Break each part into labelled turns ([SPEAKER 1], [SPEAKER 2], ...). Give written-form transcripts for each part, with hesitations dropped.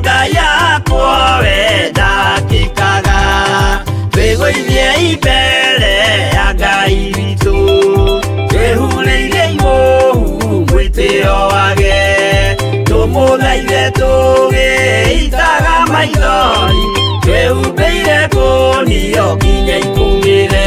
[SPEAKER 1] Ngai yakwa we ndakĩkaga twĩgũithie imbere ya Ngai witũ twĩhurĩire imũhu mwĩtĩo wage tũmũthaithe tũgĩitaga maithori twĩhumbĩire kũnio nginya ikũmĩre.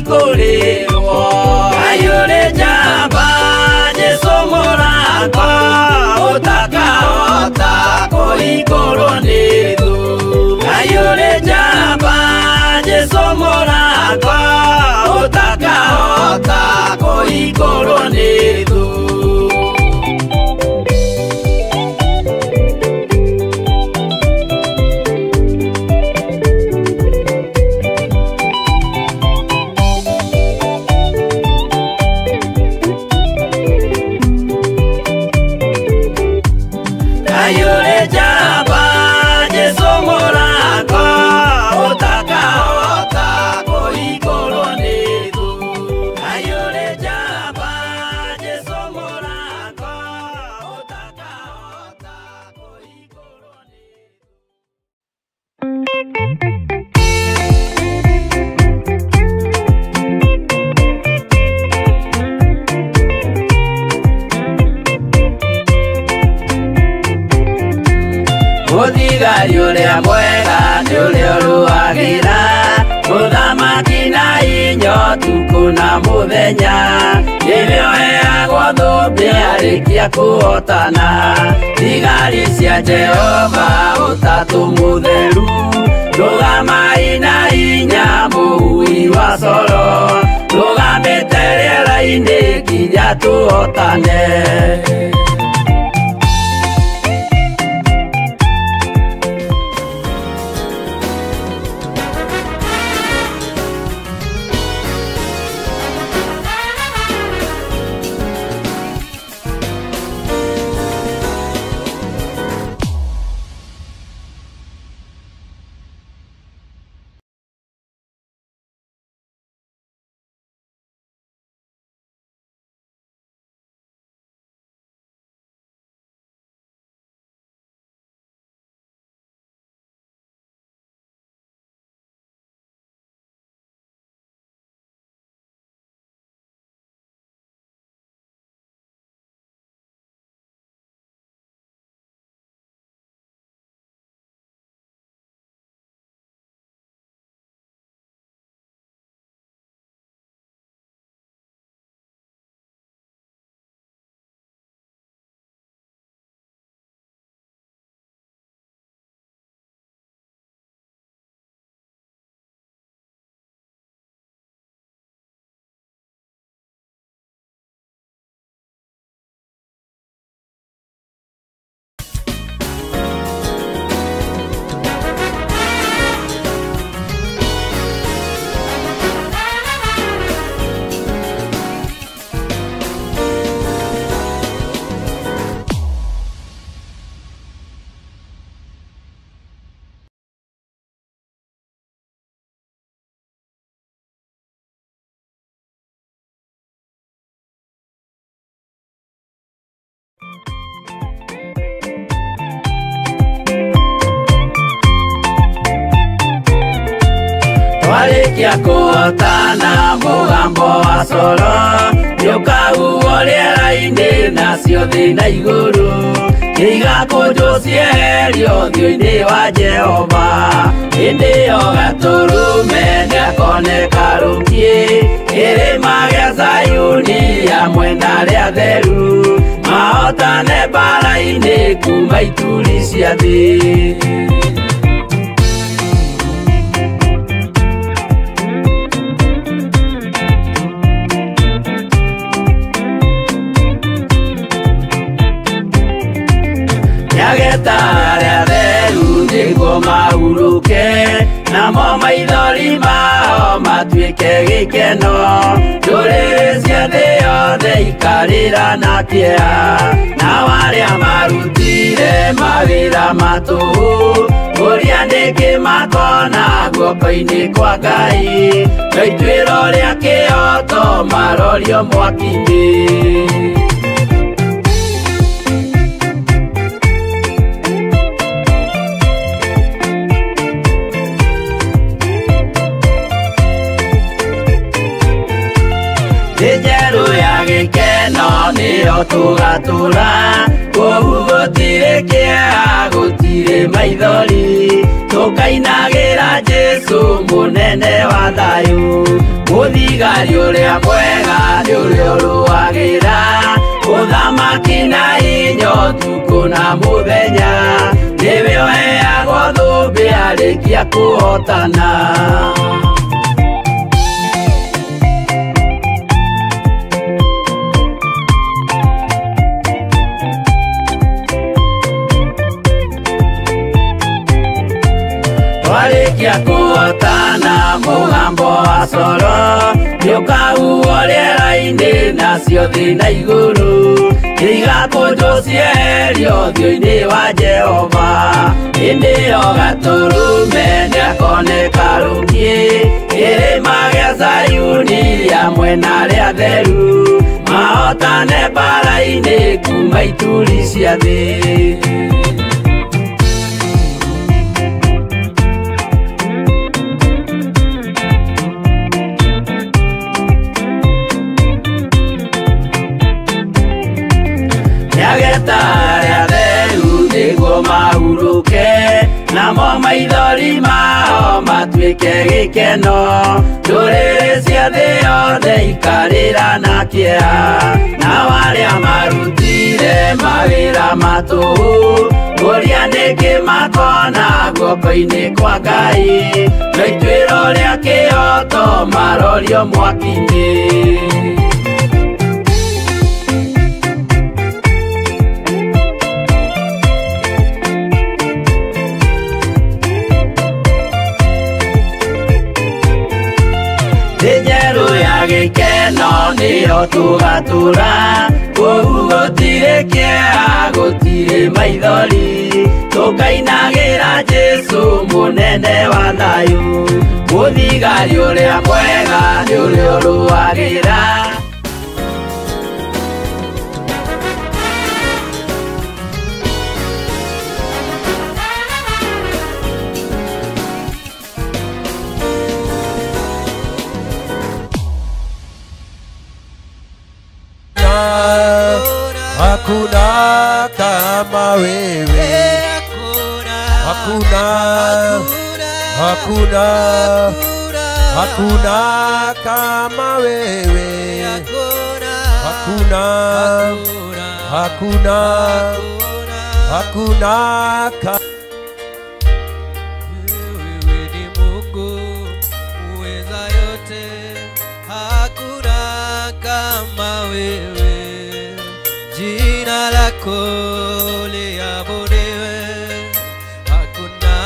[SPEAKER 2] Kũrĩrwo. Ngai ũrĩ njamba, Jesũ mũrata.
[SPEAKER 1] kũhingũrwo nĩ thũ. Ngai ũrĩ njamba, Jesũ mũrata, ũtakahota kũhingũrwo nĩ thũ. Ngai ũrĩ njamba, Jesũ mũrata, ũtakahota kũhingũrwo nĩ thũ. Ngai ũrĩ njamba, Jesũ mũrata, ũtakahota kũhingũrwo nĩ thũ. Mũthigari ũrĩa mwega nĩ ũrĩa ũrũagĩra mũthamaki na inya ũtukũ na mũthenya, nĩwe ũheagwo thũmbĩ arĩkia kũhotana. Thigari cia Jehova ũtatũ mũtheru, rũgamai na hinya mũhui wa coro, rũgamĩte rĩera-inĩ nginya tũhotane. Twarĩkia kũhotana mũgambo wa coro nĩũkahuhwo rĩera-inĩ nacio thĩ na igũrũ igakũnjwo cieherio ũthiũ-inĩ wa Jehova. Hĩndĩ ĩyo Gatũrũme nĩakoneka rũkiĩ kĩrĩma gĩa Zayuni hamwe na arĩa atheru, mahotane mbaara-inĩ kuma ituri cia thĩ. Nĩageta arĩa atheru nĩguo mahurũke, namo maithori mao matuĩke gĩkeno. Ndũrĩrĩ cia thĩ yothe ikarĩra na kĩeha, nao arĩa marutire mawĩra ma tũhũ kũria nĩkĩ makona guoko-inĩ kwa Ngai, no ituĩro rĩa kĩhooto marorio mwaki-inĩ. Thĩ njerũ ya gĩkeno nĩyo tũgatũra, kũu gũtirĩ kĩeha gũtirĩ maithori, tũkainagĩra Jesũ mũnene wa thayũ. Mũthigari ũrĩa mwega nĩ ũrĩa ũrũagĩra ũthamaki na hinya ũtukũ na mũthenya, Twarĩkia kũhotana. Twarĩkia kũhotana mũgambo wa coro nĩũkahuhwo rĩera-inĩ nacio thĩ na igũrũ igakũnjwo cieherio ũthiũ-inĩ wa Jehova. Hĩndĩ ĩyo Gatũrũme nĩakoneka rũngĩ kĩrĩma gĩa Zayuni hamwe na arĩa atheru mahotane mbara-inĩ kuma ituri cia thĩ. Nĩageta arĩa atheru nĩguo mahurũke namo maithori mao matuĩke gĩkeno. Ndũrĩrĩ cia thĩ yothe ikarĩra na kĩeha nao arĩa marutire mawĩra ma tũhũ kũria nĩkĩ makona guoko-inĩ kwa Ngai no ituĩro rĩa kĩhooto marorio mwaki-inĩ. Thĩ njerũ ya gĩkeno nĩyo tũgatũra kũu gũtirĩ kĩeha gũtirĩ maithori tũkainagĩra Jesũ mũnene wa thayũ mũthigari ũrĩa mwega nĩ ũrĩa ũrũagĩra.
[SPEAKER 2] Hakuna kama wewe, hakuna, hakuna, hakuna kama wewe, hakuna, hakuna, hakuna kama.
[SPEAKER 3] Wewe ni Mungu uweza yote, hakuna kama wewe. Jina lako liabudiwe, hakuna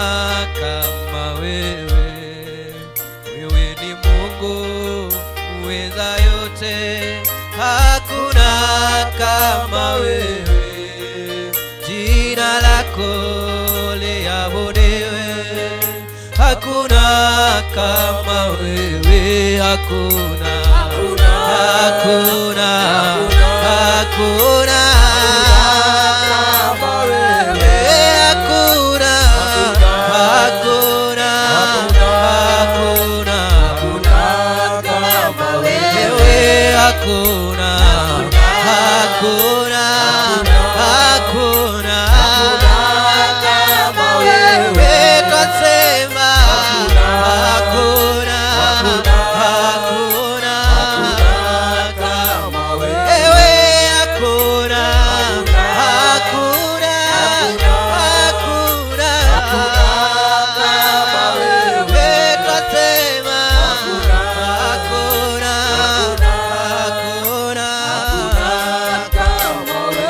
[SPEAKER 3] kama wewe. Wewe ni Mungu uweza yote, hakuna kama wewe. Jina lako liabudiwe, hakuna kama wewe, hakuna, hakuna, hakuna, hakuna, hakuna, hakuna kama wewe, hakuna, hakuna, hakuna kama wewe, twasema hakuna, hakuna kama wewe, hakuna, hakuna, hakuna kama wewe, twasema hakuna, hakuna kama wewe.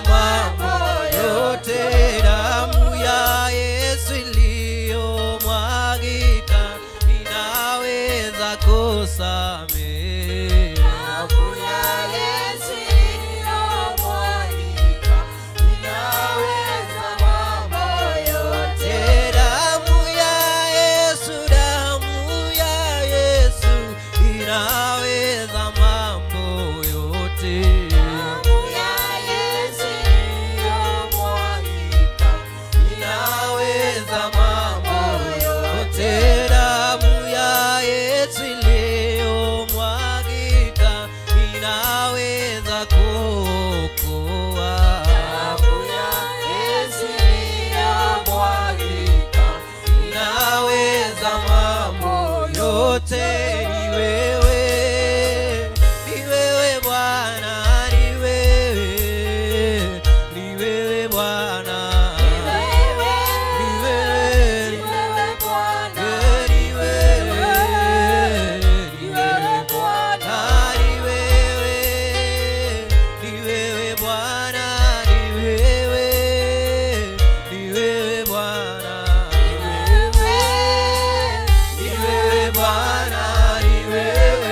[SPEAKER 3] mambo yote. Damu ya Yesu iliyomwagika inaweza kusamehe.
[SPEAKER 4] Damu ya Yesu iliyomwagika inaweza mambo yote.
[SPEAKER 3] Damu ya Yesu, damu ya Yesu inaweza mambo yote.
[SPEAKER 4] Damu ya Yesu iliyomwagika
[SPEAKER 3] Inaweza mambo yote. Damu ya Yesu iliyomwagika inaweza kuokoa.
[SPEAKER 4] Damu ya Yesu iliyomwagika
[SPEAKER 3] Inaweza mambo yote. Ni wewe, ni wewe Bwana, ni wewe, ni wewe Bwana,
[SPEAKER 4] Ni wewe,
[SPEAKER 3] ni wewe,
[SPEAKER 4] ni wewe Bwana,
[SPEAKER 3] ni wewe,
[SPEAKER 4] ni wewe Bwana,
[SPEAKER 3] ni wewe, ni wewe Bwana, ni wewe, ni wewe Bwana,
[SPEAKER 4] ni wewe,
[SPEAKER 3] ni wewe Bwana, ni wewe.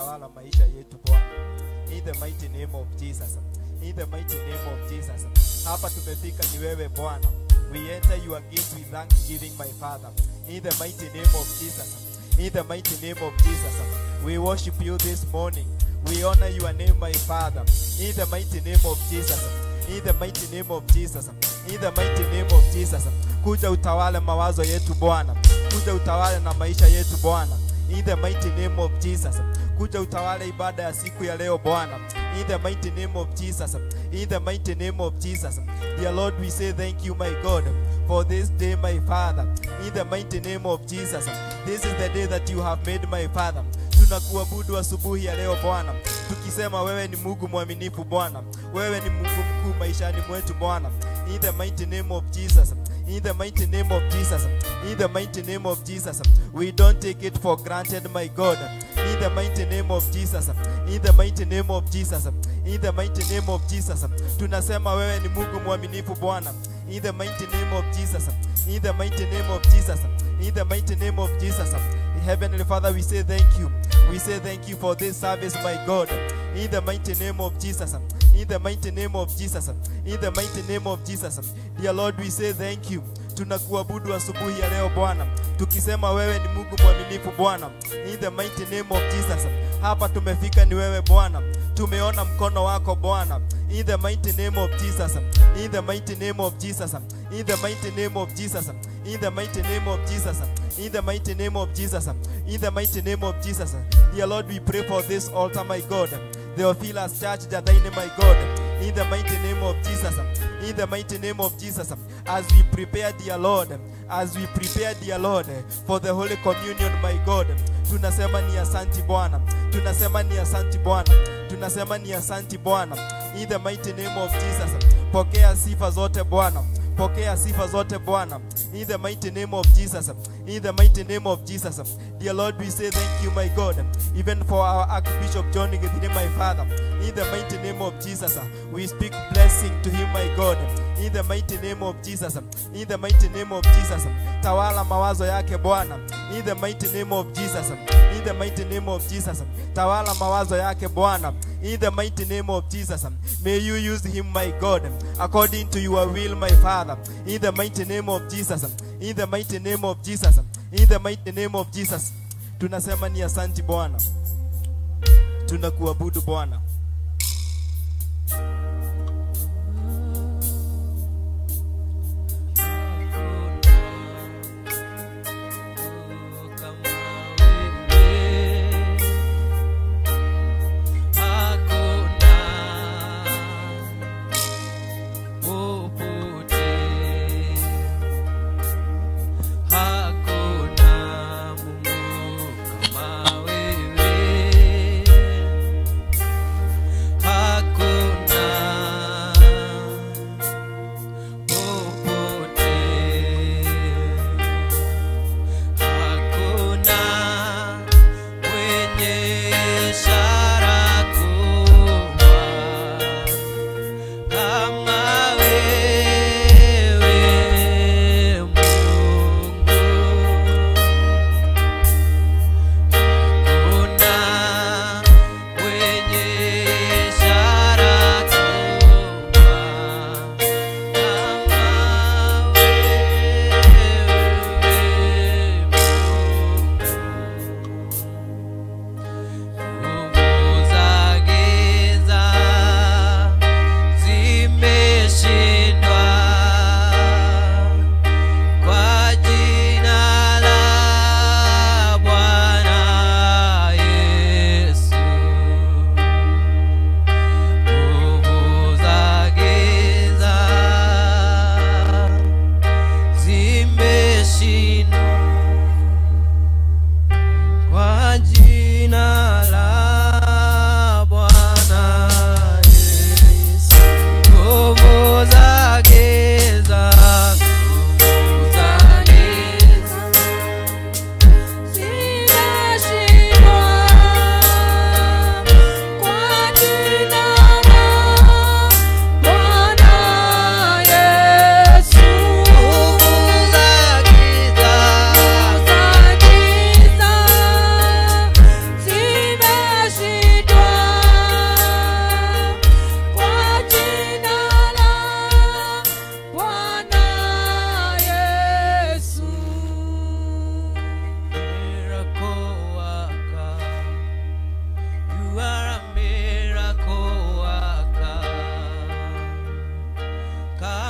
[SPEAKER 2] kutawala maisha yetu Bwana. In the mighty name of Jesus. In the mighty name of Jesus. Hapa tumefika ni wewe Bwana. We enter your gate with thanksgiving, my Father. In the mighty name of Jesus. In the mighty name of Jesus. We worship you this morning. We honor your name, my Father. In the mighty name of Jesus. In the mighty name of Jesus. In the mighty name of Jesus. Kuja utawale mawazo yetu Bwana. Kuja utawale na maisha yetu Bwana. In the mighty name of Jesus. Kuja utawale ibada ya siku ya leo Bwana. In the mighty name of Jesus. In the mighty name of Jesus. Dear Lord, we say thank you, my God, for this day, my Father. In the mighty name of Jesus. This is the day that you have made, my Father. Tunakuabudu asubuhi ya leo Bwana, tukisema wewe ni Mungu mwaminifu Bwana. Wewe ni Mungu mkuu maishani mwetu Bwana. In the mighty name of Jesus. In the mighty name of Jesus. In the mighty name of Jesus. We don't take it for granted, my God. In the mighty name of Jesus. In the mighty name of Jesus. In the mighty name of Jesus. Tunasema wewe ni Mungu mwaminifu Bwana. In the mighty name of Jesus. In the mighty name of Jesus. In the mighty name of Jesus. Heavenly Father, we say thank you. We say thank you for this service, my God. In the mighty name of Jesus. In the mighty name of Jesus. In the mighty name of Jesus. Dear Lord, we say thank you. Tunakuabudu asubuhi ya leo Bwana, tukisema wewe ni Mungu mwaminifu Bwana. In the mighty name of Jesus. Hapa tumefika ni wewe Bwana. Tumeona mkono wako Bwana. In the mighty name of Jesus. In the mighty name of Jesus. In the mighty name of Jesus. In the mighty name of Jesus. In the mighty name of Jesus. In the mighty name of Jesus. Dear Lord, we pray for this altar, my God. Theophilus Church Jadaine, my God. In the mighty name of Jesus. In the mighty name of Jesus. As we prepare, dear Lord, as we prepare, dear Lord, for the Holy Communion, my God. Tunasema ni asanti Bwana. Tunasema ni asanti Bwana. Tunasema ni asanti Bwana. In the mighty name of Jesus. Pokea sifa zote Bwana. Pokea sifa zote Bwana. In the mighty name of Jesus. In the mighty name of Jesus. Dear Lord, we say thank you, my God, even for our Archbishop John Githire, my Father. In the mighty name of Jesus, we speak blessing to him, my God. In the mighty name of Jesus. In the mighty name of Jesus. Tawala mawazo yake Bwana. In the mighty name of Jesus. In the mighty name of Jesus. Tawala mawazo yake Bwana. In the mighty name of Jesus. May you use him, my God, according to your will, my Father. In the mighty name of Jesus. In the mighty name of Jesus. In the mighty name of Jesus. Tunasema ni asanti Bwana. Tunakuabudu Bwana.
[SPEAKER 3] Hakuna Mungu kama wewe.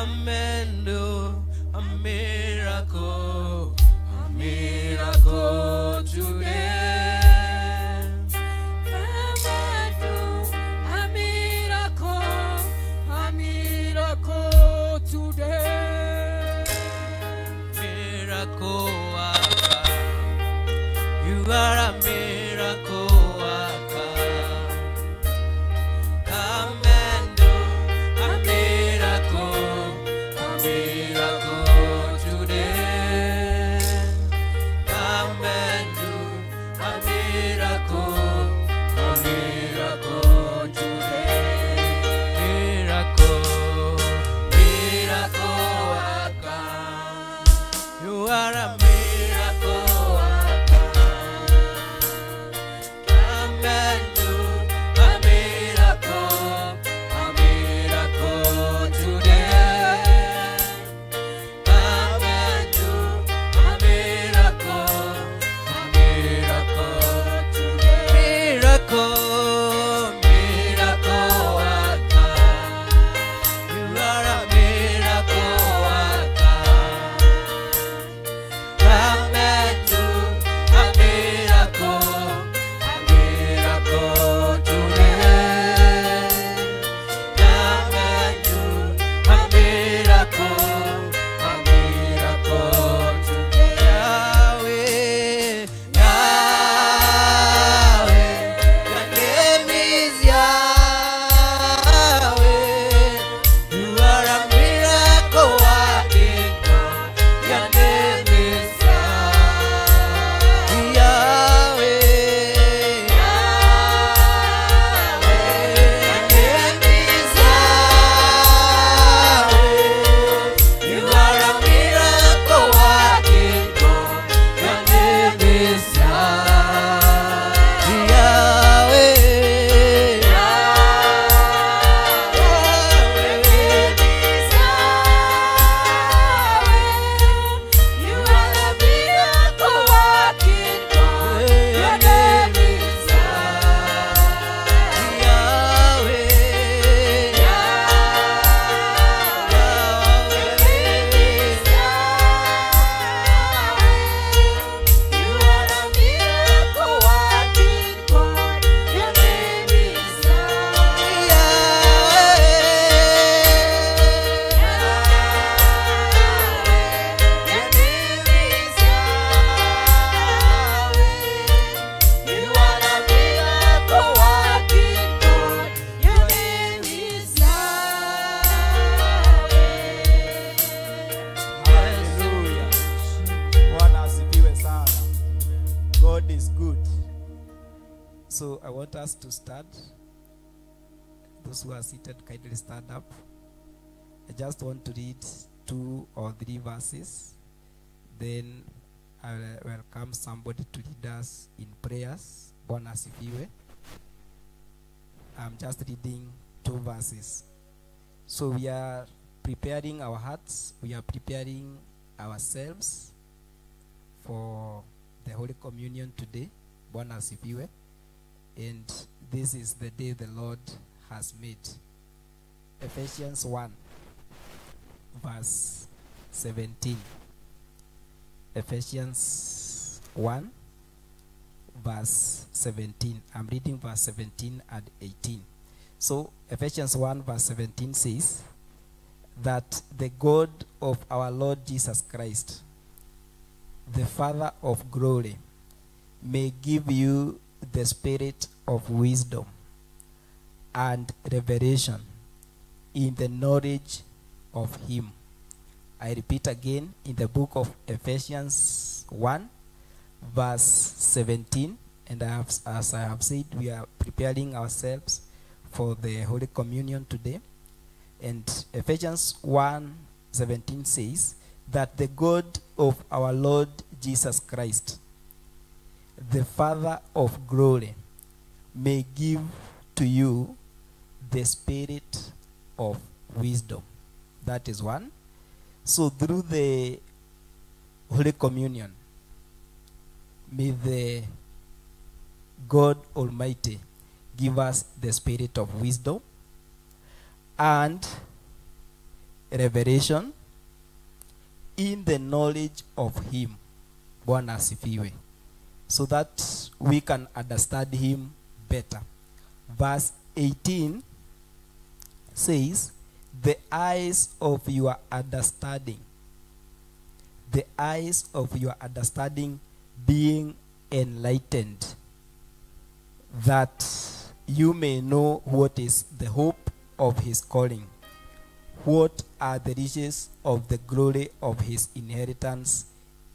[SPEAKER 3] Come and do a miracle, a miracle today.
[SPEAKER 4] Come and do a miracle today.
[SPEAKER 3] Miracle worker, you are a miracle worker. Come and do a miracle today. Come and do a miracle today. Miracle, miracle worker, you are a miracle worker. Come and do a miracle today. Come and do a miracle today. Miracle, miracle worker, you are a miracle worker. Come and do a miracle today. Come and do a miracle today. Yahweh, Yahweh, your name is Yahweh. You are a miracle working God. Your name is Yahweh. Yahweh, your name is Yahweh. You are a miracle working God. Your name is Yahweh.
[SPEAKER 4] Your name is Yahweh. You are a miracle working God. Your name is
[SPEAKER 3] Yahweh.
[SPEAKER 4] Your name is Yahweh. You are a miracle working God. Your name is Yahweh. Your name is Yahweh. You are a miracle working God. Your name is Yahweh.
[SPEAKER 2] Hallelujah. Bwana asifiwe sana. God is good. So I want us to start. Those who are seated, kindly stand up. I just want to read 2 or 3 verses. Then I will welcome somebody to lead us in prayers. Bwana asifiwe. I'm just reading 2 verses. So we are preparing our hearts, we are preparing ourselves for the Holy Communion today. Bwana asifiwe. And this is the day the Lord has made. Ephesians 1, verse 17. Ephesians 1, verse 17. I'm reading verse 17 and 18. So Ephesians 1, verse 17 says that the God of our Lord Jesus Christ, the Father of glory, may give you the spirit of wisdom and revelation in the knowledge of him. I repeat again, in the book of Ephesians 1, verse 17, and as I have said, we are preparing ourselves for the Holy Communion today. And Ephesians 1:17 says that the God of our Lord Jesus Christ, the Father of glory, may give to you the spirit of wisdom. That is one. So through the Holy Communion, may the God Almighty give us the spirit of wisdom and revelation in the knowledge of him. Bwana asifiwe. So that we can understand him better. Verse 18 says, the eyes of your understanding, the eyes of your understanding being enlightened, that you may know what is the hope of his calling, what are the riches of the glory of his inheritance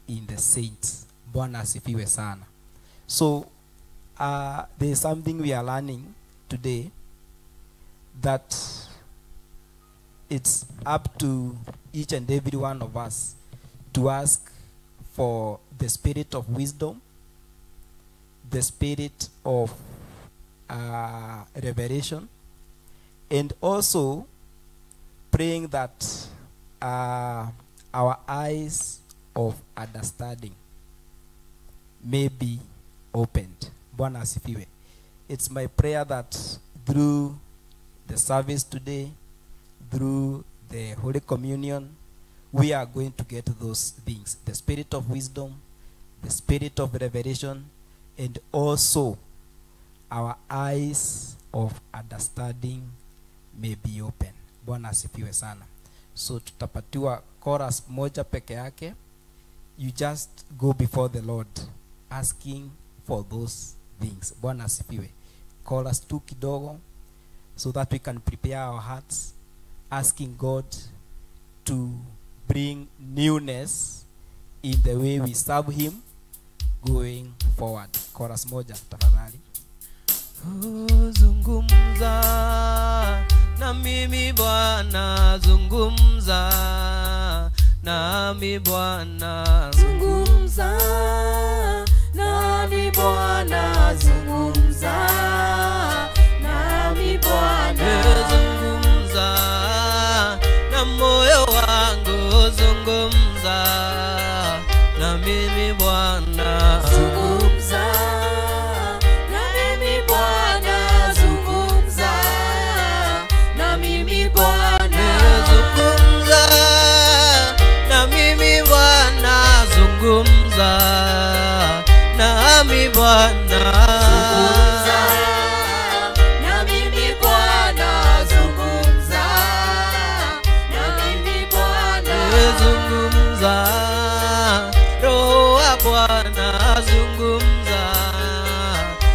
[SPEAKER 2] in the saints. Bwana asifiwe sana. So there is something we are learning today, that it's up to each and every one of us to ask for the spirit of wisdom, the spirit of revelation, and also praying that our eyes of understanding may be opened. Bwana asifiwe. It's my prayer that through the service today, through the Holy Communion, we are going to get those things: the spirit of wisdom, the spirit of revelation, and also our eyes of understanding may be open. Bwana asifiwe sana. So tutapatiwa chorus moja peke yake. You just go before the Lord asking for those things. Bwana asifiwe. Chorus tu kidogo, so that we can prepare our hearts, asking God to bring newness in the way we serve him going forward. Chorus moja tafadhali.
[SPEAKER 3] Zungumza na mimi Bwana, zungumza nami Bwana,
[SPEAKER 4] zungumza nami Bwana, zungumza nami Bwana,
[SPEAKER 3] zungumza na moyo wangu, zungumza na mimi Bwana,
[SPEAKER 4] zungumza na mimi Bwana, zungumza na mimi Bwana,
[SPEAKER 3] zungumza na mimi Bwana, zungumza nami Bwana,
[SPEAKER 4] zungumza na mimi Bwana, zungumza na mimi Bwana,
[SPEAKER 3] zungumza Roho wa Bwana, zungumza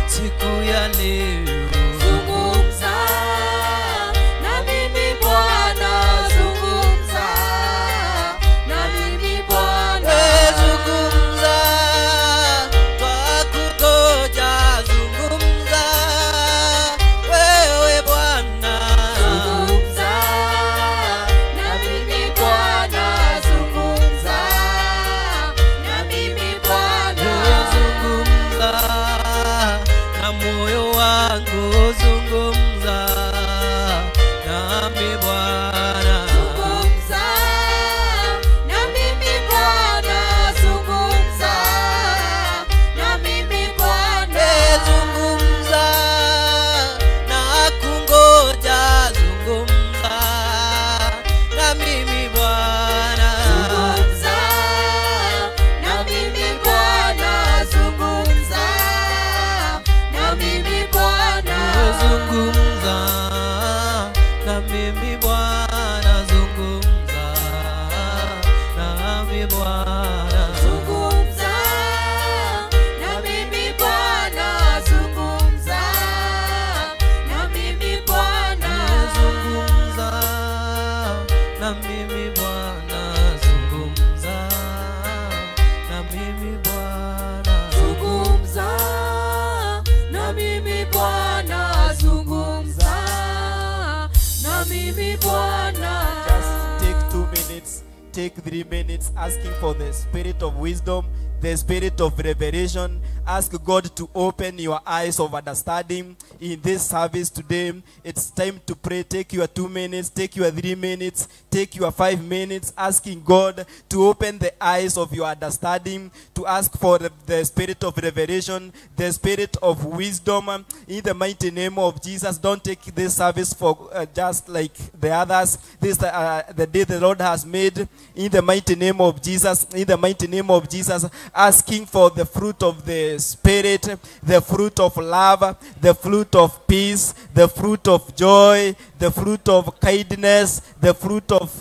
[SPEAKER 3] siku ya leo,
[SPEAKER 4] zungumza na mimi Bwana, zungumza na mimi Bwana,
[SPEAKER 3] zungumza twakungoja, zungumza wewe Bwana,
[SPEAKER 4] zungumza na mimi Bwana, zungumza na mimi Bwana,
[SPEAKER 3] zungumza na moyo wangu, zungumza nami Bwana,
[SPEAKER 4] zungumza na mimi Bwana, zungumza na mimi Bwana,
[SPEAKER 3] zungumza na kungoja, zungumza na mimi Bwana,
[SPEAKER 4] zungumza na mimi Bwana, zungumza na mimi Bwana,
[SPEAKER 3] zungumza na mimi Bwana, zungumza nami Bwana,
[SPEAKER 4] zungumza na mimi Bwana, zungumza na mimi Bwana,
[SPEAKER 3] zungumza na mimi Bwana, zungumza na mimi Bwana,
[SPEAKER 4] zungumza na mimi Bwana, zungumza na mimi Bwana.
[SPEAKER 2] Just take 2 minutes, take 3 minutes, asking for the spirit of wisdom, the spirit of revelation, Ask God to open your eyes of understanding in this service today. It's time to pray. Take your 2 minutes, take your 3 minutes, take your 5 minutes, asking God to open the eyes of your understanding, to ask for the spirit of revelation, the spirit of wisdom. In the mighty name of Jesus, don't take this service for just like the others. This the day the Lord has made. In the mighty name of Jesus, in the mighty name of Jesus, asking for the fruit of the Spirit, the fruit of love, the fruit of peace, the fruit of joy, the fruit of kindness, the fruit of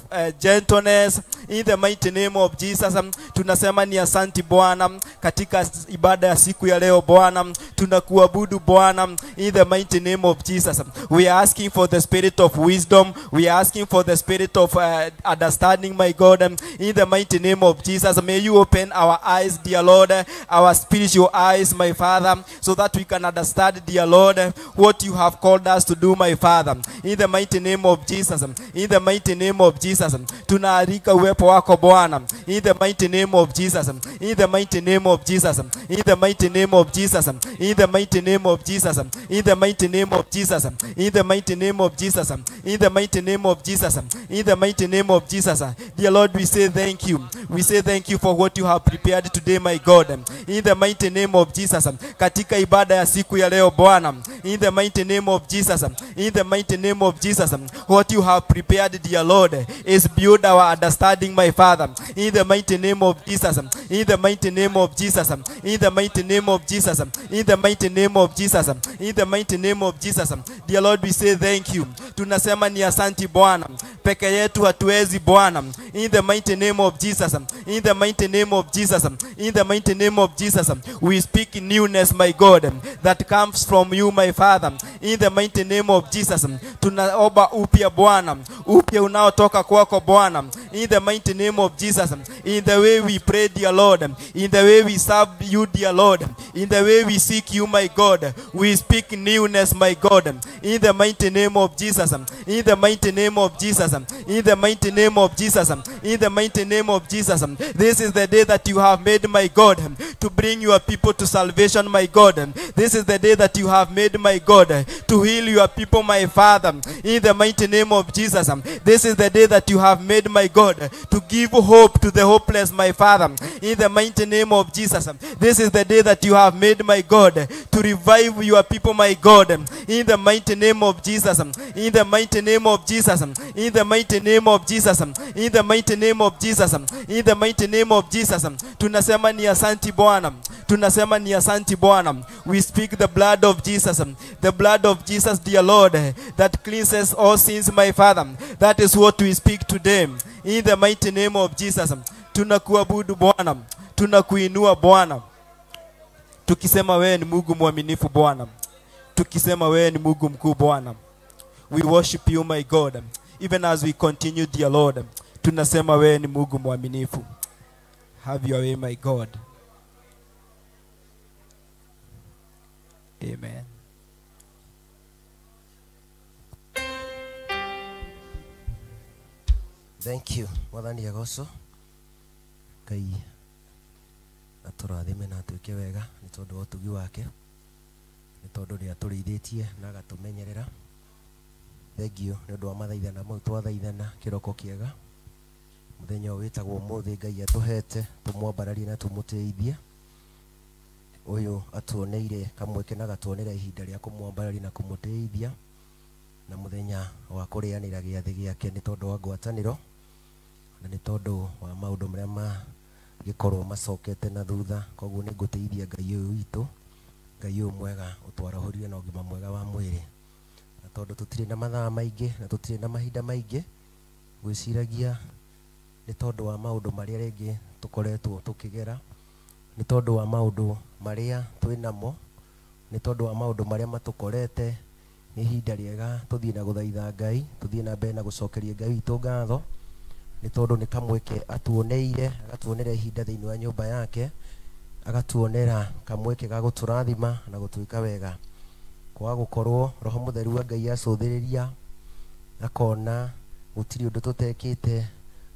[SPEAKER 2] gentleness. In the mighty name of Jesus, tunasema ni asanti Bwana katika ibada ya siku ya leo Bwana, tunakuabudu Bwana. In the mighty name of Jesus, we are asking for the spirit of wisdom, we are asking for the spirit of understanding, my God. In the mighty name of Jesus, may you open our eyes, dear Lord, our spiritual eyes, my Father, so that we can understand, dear Lord, what you have called us to do, my Father. In the mighty name of Jesus, in the mighty name of Jesus, tunaalika uwepo wako Bwana. In the mighty name of Jesus, in the mighty name of Jesus, in the mighty name of Jesus, in the mighty name of Jesus, in the mighty name of Jesus, in the mighty name of Jesus, in the mighty name of Jesus, in the mighty name of Jesus. Dear Lord, we say thank you. We say thank you for what you have prepared today, my God. In the mighty name of Jesus, katika ibada ya siku ya leo Bwana. In the mighty name of Jesus, in the mighty name of Jesus, what you have prepared, dear Lord, is build our understanding, my Father. In the mighty name of Jesus, in the mighty name of Jesus, in the mighty name of Jesus, in the mighty name of Jesus, in the mighty name of Jesus. Dear Lord, we say thank you. Tunasema ni asanti Bwana. Peke yetu hatuwezi Bwana. In the mighty name of Jesus, in the mighty name of Jesus, in the mighty name of Jesus, we speak newness, my God, that comes from you, my Father. In the mighty name of Jesus, tunaomba upya Bwana, upya unaotoka kwako Bwana. In the mighty name of Jesus, in the way we pray, dear Lord, in the way we serve you, dear Lord, in the way we seek you, my God, we speak newness, my God. In the mighty name of Jesus, in the mighty name of Jesus, in the mighty name of Jesus, in the mighty name of Jesus. This is the day that you have made, my God, to bring your people to salvation, my God. This is the day that you have made, my God, to heal your people, my Father. In the mighty name of Jesus, this is the day that you have made, my God, to give hope to the hopeless, my Father. In the mighty name of Jesus, this is the day that you have made, my God, to revive your people, my God. In the mighty name of Jesus, in the mighty name of Jesus, in the mighty name of Jesus, in the mighty name of Jesus, in the mighty name of Jesus. Tunasema ni asanti Bwana, tunasema ni asanti Bwana. We speak the blood of Jesus, the blood of Jesus, dear Lord, that cleanses all sins, my Father. That is what we speak today. In the mighty name of Jesus, tunakuabudu Bwana, tunakuinua Bwana, tukisema wewe ni Mungu mwaminifu Bwana, tukisema wewe ni Mungu mkuu Bwana. We worship you, my God, even as we continue, dear Lord. Tunasema wewe ni Mungu mwaminifu. Have your way, my God. Amen.
[SPEAKER 5] Thank you. Mwathani agocwo. Ngai atũrathime na atwĩke wega nĩ tondũ wa ũtugi wake, nĩ tondũ nĩ atũrĩithĩtie na agatũmenyerera. Thank you nĩ ũndũ wa mathaithana mau twathaithana kĩroko kĩega. Mũthenya ũyũ wĩtagwo ũmũthĩ Ngai atũhete tũmwambararie na tũmũtĩithie. Ũyũ atuoneire kamweke na agatuonera ihinda rĩa kũmwambararia na kũmũtĩithia, na mũthenya wa kũrĩanĩra gĩathĩ gĩake nĩ tondũ wa ngwatanĩro na nĩ tondũ wa maũndũ marĩa magĩkorwo macokete na thutha. Koguo nĩ ngũtĩithia Ngai ũyũ witũ, Ngai ũyũ mwega ũtwarahũrire na ũgima mwega wa mwĩrĩ. Na tondũ tũtirĩ na mathaa maingĩ na tũtirĩ na mahinda maingĩ, gwĩciragia nĩ tondũ wa maũndũ marĩa rĩngĩ tũkoretwo tũkĩgera, nĩ tondũ wa maũndũ marĩa twĩnamo, nĩ tondũ wa maũndũ marĩa matũkorete, nĩ ihinda rĩega tũthiĩ na gũthaitha Ngai, tũthiĩ na mbere na gũcokeria Ngai witũ ngatho, nĩ tondũ nĩ kamweke atuoneire, agatuonera ihinda thĩinĩ wa nyũmba yake, agatuonera kamweke ga gũtũrathima na gũtwĩka wega. Kwaga gũkorwo Roho Mũtheru wa Ngai acũthĩrĩria akona gũtirĩ ũndũ tũtekĩte,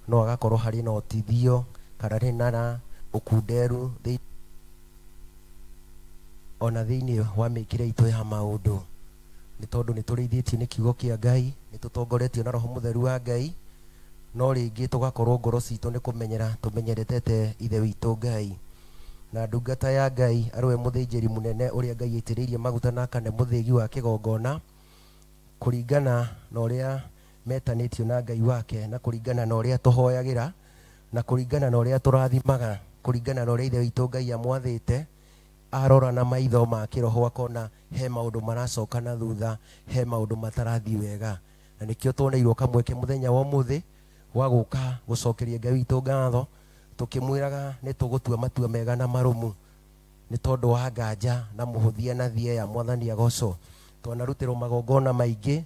[SPEAKER 5] no agakorwo harĩ na ũtithio kana rĩ na ũkunderu thĩinĩ Ona thĩinĩ wa mĩkĩre itũ ya maũndũ nĩ tondũ nĩ tũrĩithĩtio nĩ kiugo kĩa Ngai, nĩ tũtongoretio na Roho Mũtheru wa Ngai, no rĩngĩ tũgakorwo ngoro citũ nĩ kũmenyera tũmenyeretete Ithe witũ Ngai. Na ndungata ya Ngai arĩ we mũthĩnjĩri mũnene ũrĩa Ngai aitĩrĩirie maguta na akane mũthĩgi wa kĩgongona kũringana na ũrĩa metanĩtio na Ngai wake, na kũringana na ũrĩa tũhoyagĩra, na kũringana na ũrĩa tũrathimaga, kũringana na ũrĩa Ithe witũ Ngai amwathĩte. Arora na maitho ma kĩroho akona he maũndũ maracoka na thutha, he maũndũ matarathiĩ wega, na nĩkĩo tuoneirwo kamweke mũthenya wa ũmũthĩ wa gũka gũcokeria Ngai witũ ngatho, tũkĩmwĩraga nĩ tũgũtua matua mega na marũmu nĩ tondũ wa nganja na mũhũthia na thia ya Mwathani agocwo. Twanarutĩrwo magongona maingĩ,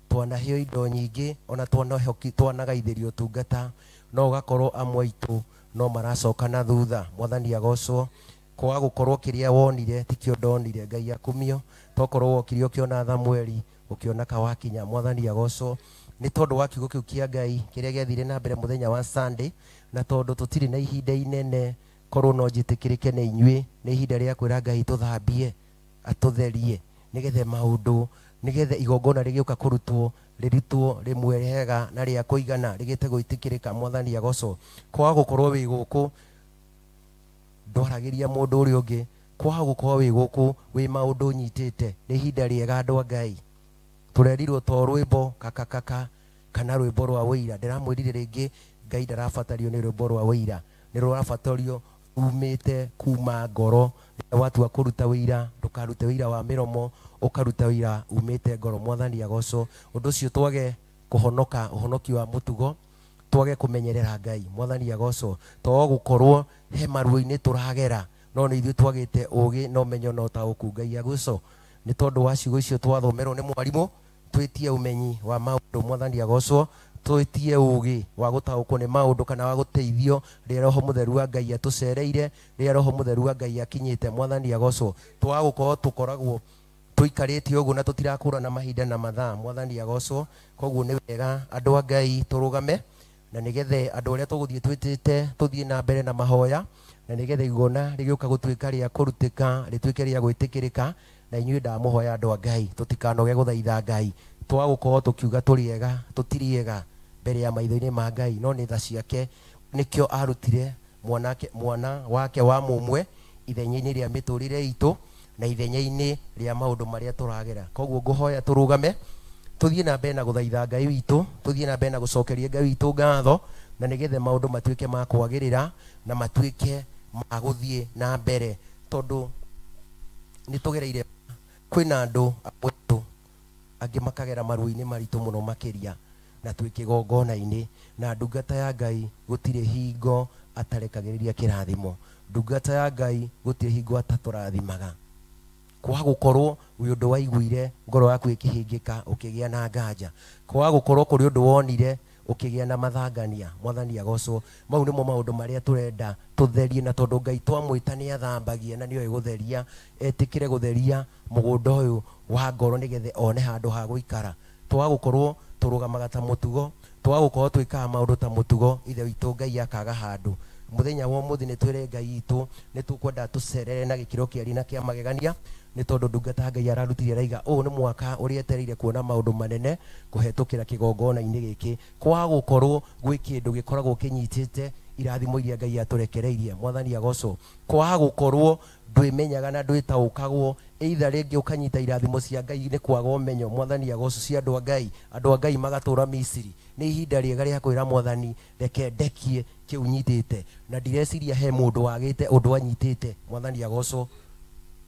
[SPEAKER 5] twanaheo indo nyingĩ, ona twanagaithĩrio ũtungata, no ũgakorwo amwe aitũ no maracoka na thutha. Mwathani agocwo. Kwaga gũkorwo kĩrĩa wonire tikĩo ndonire, Ngai akumio. Tokorwo wokire ũkĩona Thamweli, ũkĩona kawakinya. Mwathani agocwo nĩ tondũ wa kiugo kĩu kĩa Ngai kĩrĩa gĩathire na mbere mũthenya wa Sunday, na tondũ tũtirĩ na ihinda inene, korwo no njĩtĩkĩrĩke nĩ inyuĩ, nĩ ihinda rĩa kwĩra Ngai tũthambie, atũtherie, nĩgetha maũndũ, nĩgetha igongona rĩgĩũka kũrutwo rĩrutwo rĩmwe rĩega na rĩa kũigana rĩgĩte gwĩtĩkĩrĩka. Mwathani agocwo. Kwaga gũkorwo wĩ gũkũ ndwaragĩria mũndũ ũrĩa ũngĩ, kwaga gũkorwo wĩ gũkũ wĩ maũndũ ũnyitĩte, nĩ ihinda rĩega andũ a Ngai. Tũrerirwo to rwĩmbo kakakaka kana rwĩmbo rwa wũira. Ndĩramwĩrire rĩngĩ Ngai ndarabatario nĩ rwĩmbo rwa wũira, nĩ rũrabatario umĩte kuma ngoro. Watua kũruta wũira, ndũkarute wũira wa mĩromo, ũkaruta wũira umĩte ngoro. Mwathani agocwo. Ũndũ ũcio twage kũhonoka ũhonoki wa mũtugo, twage kũmenyerera Ngai. Mwathani agocwo. To gũkorwo he maruo-inĩ tũragera, no nĩ ithuĩ twagĩte ũgĩ na ũmenyo na ũtaũku. Ngai agocwo. Nĩ tondũ wa ciugo icio twathomerwo nĩ mwarimũ, twĩtie ũmenyi wa maũndũ. Mwathani agocwo. Twĩtie ũgĩ wa gũtaũkwo nĩ maũndũ kana wa gũteithio rĩrĩa Roho Mũtheru wa Ngai atũcereire, rĩrĩa Roho Mũtheru wa Ngai akinyĩte. Mwathani agocwo. Twaga gũkorwo tũkoragwo tũikarĩte ũguo na tũtirakũrana mahinda na mathaa. Mwathani agocwo. Koguo nĩ wega andũ a Ngai tũrũgame, na nĩgetha andũ arĩa tũgũthiĩ twĩtĩte tũthiĩ na mbere na mahoya, na nĩgetha igongona rĩgĩũka gũtuĩka rĩa kũrutĩka, rĩtuĩke rĩa gwĩtĩkĩrĩka. Na inyuĩ ndamũhoya andũ a Ngai tũtikanoge gũthaitha Ngai. Twaga gũkorwo tũkiuga tũrĩ ega, tũtirĩ ega mbere ya maitho-inĩ ma Ngai, no nĩ tha ciake nĩkĩo arutire mwana wake wa mũmwe ithenya-inĩ rĩa mĩtũrĩre itũ na ithenya-inĩ rĩa maũndũ marĩa tũragera. Koguo ngũhoya tũrũgame, tũthiĩ na mbere na gũthaitha Ngai witũ, tũthiĩ na mbere na gũcokeria Ngai witũ ngatho, na nĩgetha maũndũ matuĩke ma kwagĩrĩra na matuĩke ma gũthiĩ na mbere, tondũ nĩ tũgereire kwĩna andũ amwe angĩ makagera maruo-inĩ maritũ mũno makĩria, na twĩ kĩgongona-inĩ. Na ndungata ya Ngai gũtirĩ hingo atarekagĩrĩria kĩrathimo, ndungata ya Ngai gũtirĩ hingo atatũrathimaga. Kwaga gũkorwo wĩ ũndũ waiguire ngoro yaku ĩkĩhĩngĩka ũkĩgĩa na nganja, kwaga gũkorwo kũrĩ ũndũ wonire ũkĩgĩa na mathangania. Mwathani agocwo. Mau nĩmo maũndũ marĩa tũrenda tũtherie, na tondũ Ngai twamwĩta nĩ athambagia na nĩoĩ gũtheria, etĩkĩre gũtheria mũgũnda ũyũ wa ngoro nĩgetha one handũ ha gũikara. Twaga gũkorwo tũrũgamaga ta mũtugo, twaga gũkorwo twĩkaga maũndũ ta mũtugo, Ithe witũ Ngai akaga handũ. Mũthenya wa ũmũthĩ nĩ twĩre Ngai witũ nĩ tũkwenda tũcerere na gĩkĩro kĩarĩ na kĩa magegania, nĩ tondũ ndungata Ngai ararutire araiga ũũ nĩ mwaka ũrĩa etereire kuona maũndũ manene kũhetũkĩra kĩgongona-inĩ gĩkĩ. Kwaga gũkorwo gwĩ kĩndũ gĩkoragwo kĩnyitĩte irathimo iria Ngai atũrekereirie. Mwathani agocwo. Kwaga gũkorwo ndwĩmenyaga na ndwĩtaũkagwo, either rĩngĩ ũkanyita irathimo cia Ngai nĩ kwaga ũmenyo. Mwathani agocwo. Cia andũ a Ngai, andũ a Ngai magatũra Misiri. Nĩ ihinda rĩega rĩa kwĩra Mwathani reke ndekie kĩu nyitĩte, na ndireciria he mũndũ wagĩte ũndũ anyitĩte. Mwathani agocwo.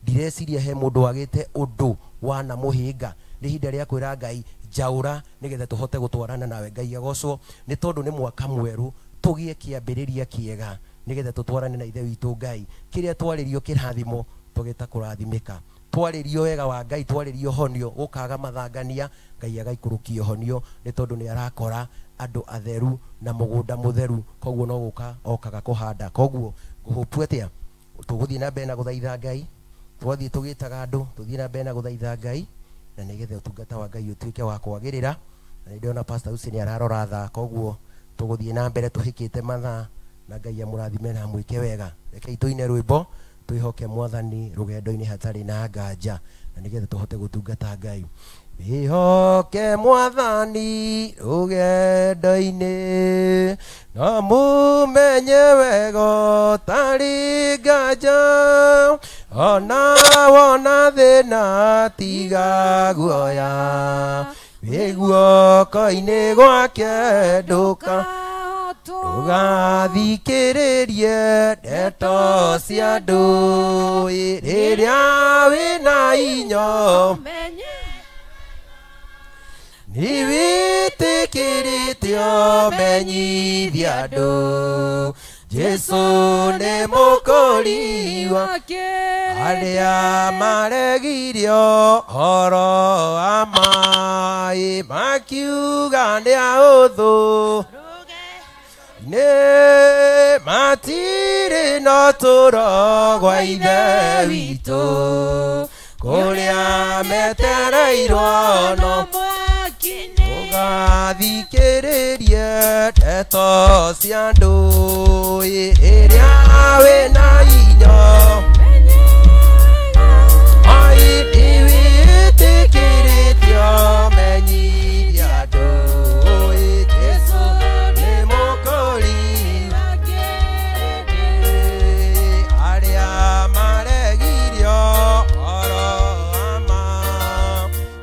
[SPEAKER 5] Ndireciria he mũndũ wagĩte ũndũ wanamũhĩnga. Nĩ ihinda rĩa kwĩra Ngai njaũra nĩgetha tũhote gũtwarana nawe. Ngai agocwo. Nĩ tondũ nĩ mwaka mwerũ, tũgĩe kĩambĩrĩria kĩega nĩgetha tũtwarane na Ithe witũ Ngai. Kĩrĩa twarĩrio kĩrathimo tũgĩta kũrathimĩka, twarĩrio wega wa Ngai, twarĩrio honio gũkaga mathangania, Ngai agaikũrũkia honio, nĩ tondũ nĩ arakora andũ atheru na mũgũnda mũtheru. Koguo no gũka okaga kũhanda. Koguo ngũhũpu atĩa, tũgũthiĩ na mbere na gũthaitha Ngai, twathiĩ tũgĩtaga andũ, tũthiĩ na mbere na gũthaitha Ngai, na nĩgetha ũtungata wa Ngai ũtuĩke wa kwagĩrĩra. Na nĩ ndĩrona Pastor Hussein ararora thaa, koguo tũgũthiĩ na mbere tũhĩkĩte mathaa, na Ngai amũrathime na amwĩke wega. Rekei tũine rwĩmbo Twĩhoke Mwathani rũgendo-inĩ hatarĩ na nganja, na nĩgetha tũhote gũtungata Ngai. Wĩhoke Mwathani rũgendo-inĩ, na mũmenye wega ũtarĩ nganja, ona wona thĩna tiga guoya, wĩ guoko-inĩ gwake ndũgathikĩrĩrie ndeto cia andũ, rĩrĩa wĩna inyo nĩwĩtĩkĩrĩte ũmenyithia andũ, Jesũ nĩ mũkũri wa arĩa maregirio ũhoro wa maĩ, makiuga nĩ ahũthũ, nĩ matirĩ na ũtũũro gwa Ithe witũ, kũrĩa metereirwo no ndũgathikĩrĩrie ndeto cia andũ, rĩrĩa wĩna inyo nĩwĩtĩkĩrĩte ũmenyithia andũ, Jesũ nĩ mũkũri arĩa maregirio ũhoro wa ma,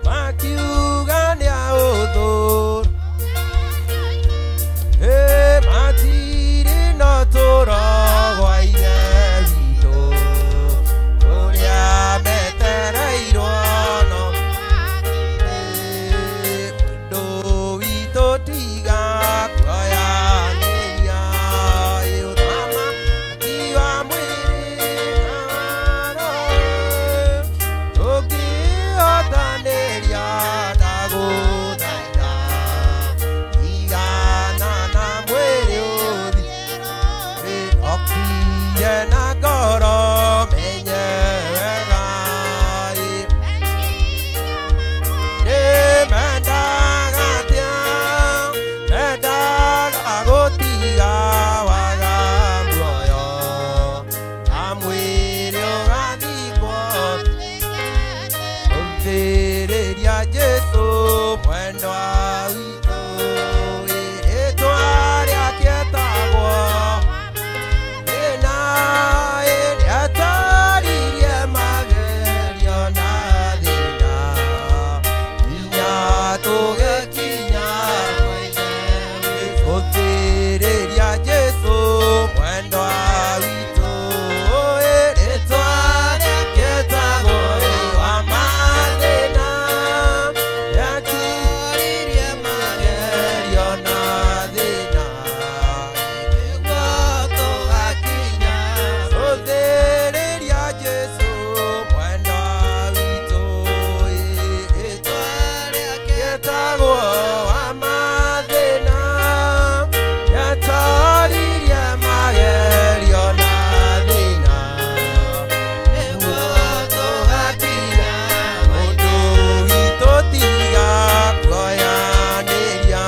[SPEAKER 5] makiuga nĩ ahũthũ, matirĩ na ũtũũro gwa Ithe witũ, kũrĩa metereirwo no mũndũ witũ tiga kuoyanĩria, ũthamaki wa mwĩrĩ na wa roho, tũngĩhotanĩria ndagũthaitha, tigana na mwĩrĩ ũthiĩ, okire na ngoro menye wega, mendaga atĩa, mendaga gũtiga waga muoyo, na mwĩrĩ ũgathikwo, ũthĩrĩria Jesũ mwendwa witũ, rĩĩtwa rĩake etagwo thĩna, nĩataririe magerio na thĩna, nginya tũgĩkinya ũthĩrĩria Jesũ mwendwa witũ, rĩĩtwa rĩake etagwo wa mathĩna, nĩataririe magerio na thĩna, nĩguo tũgakinya ũthĩrĩria Jesũ mwendwa witũ, rĩĩtwa rĩake etagwo wa mathĩna, nĩataririe magerio na thĩna, nĩguo tũgakinya mũndũ witũ tiga kuoyanĩria,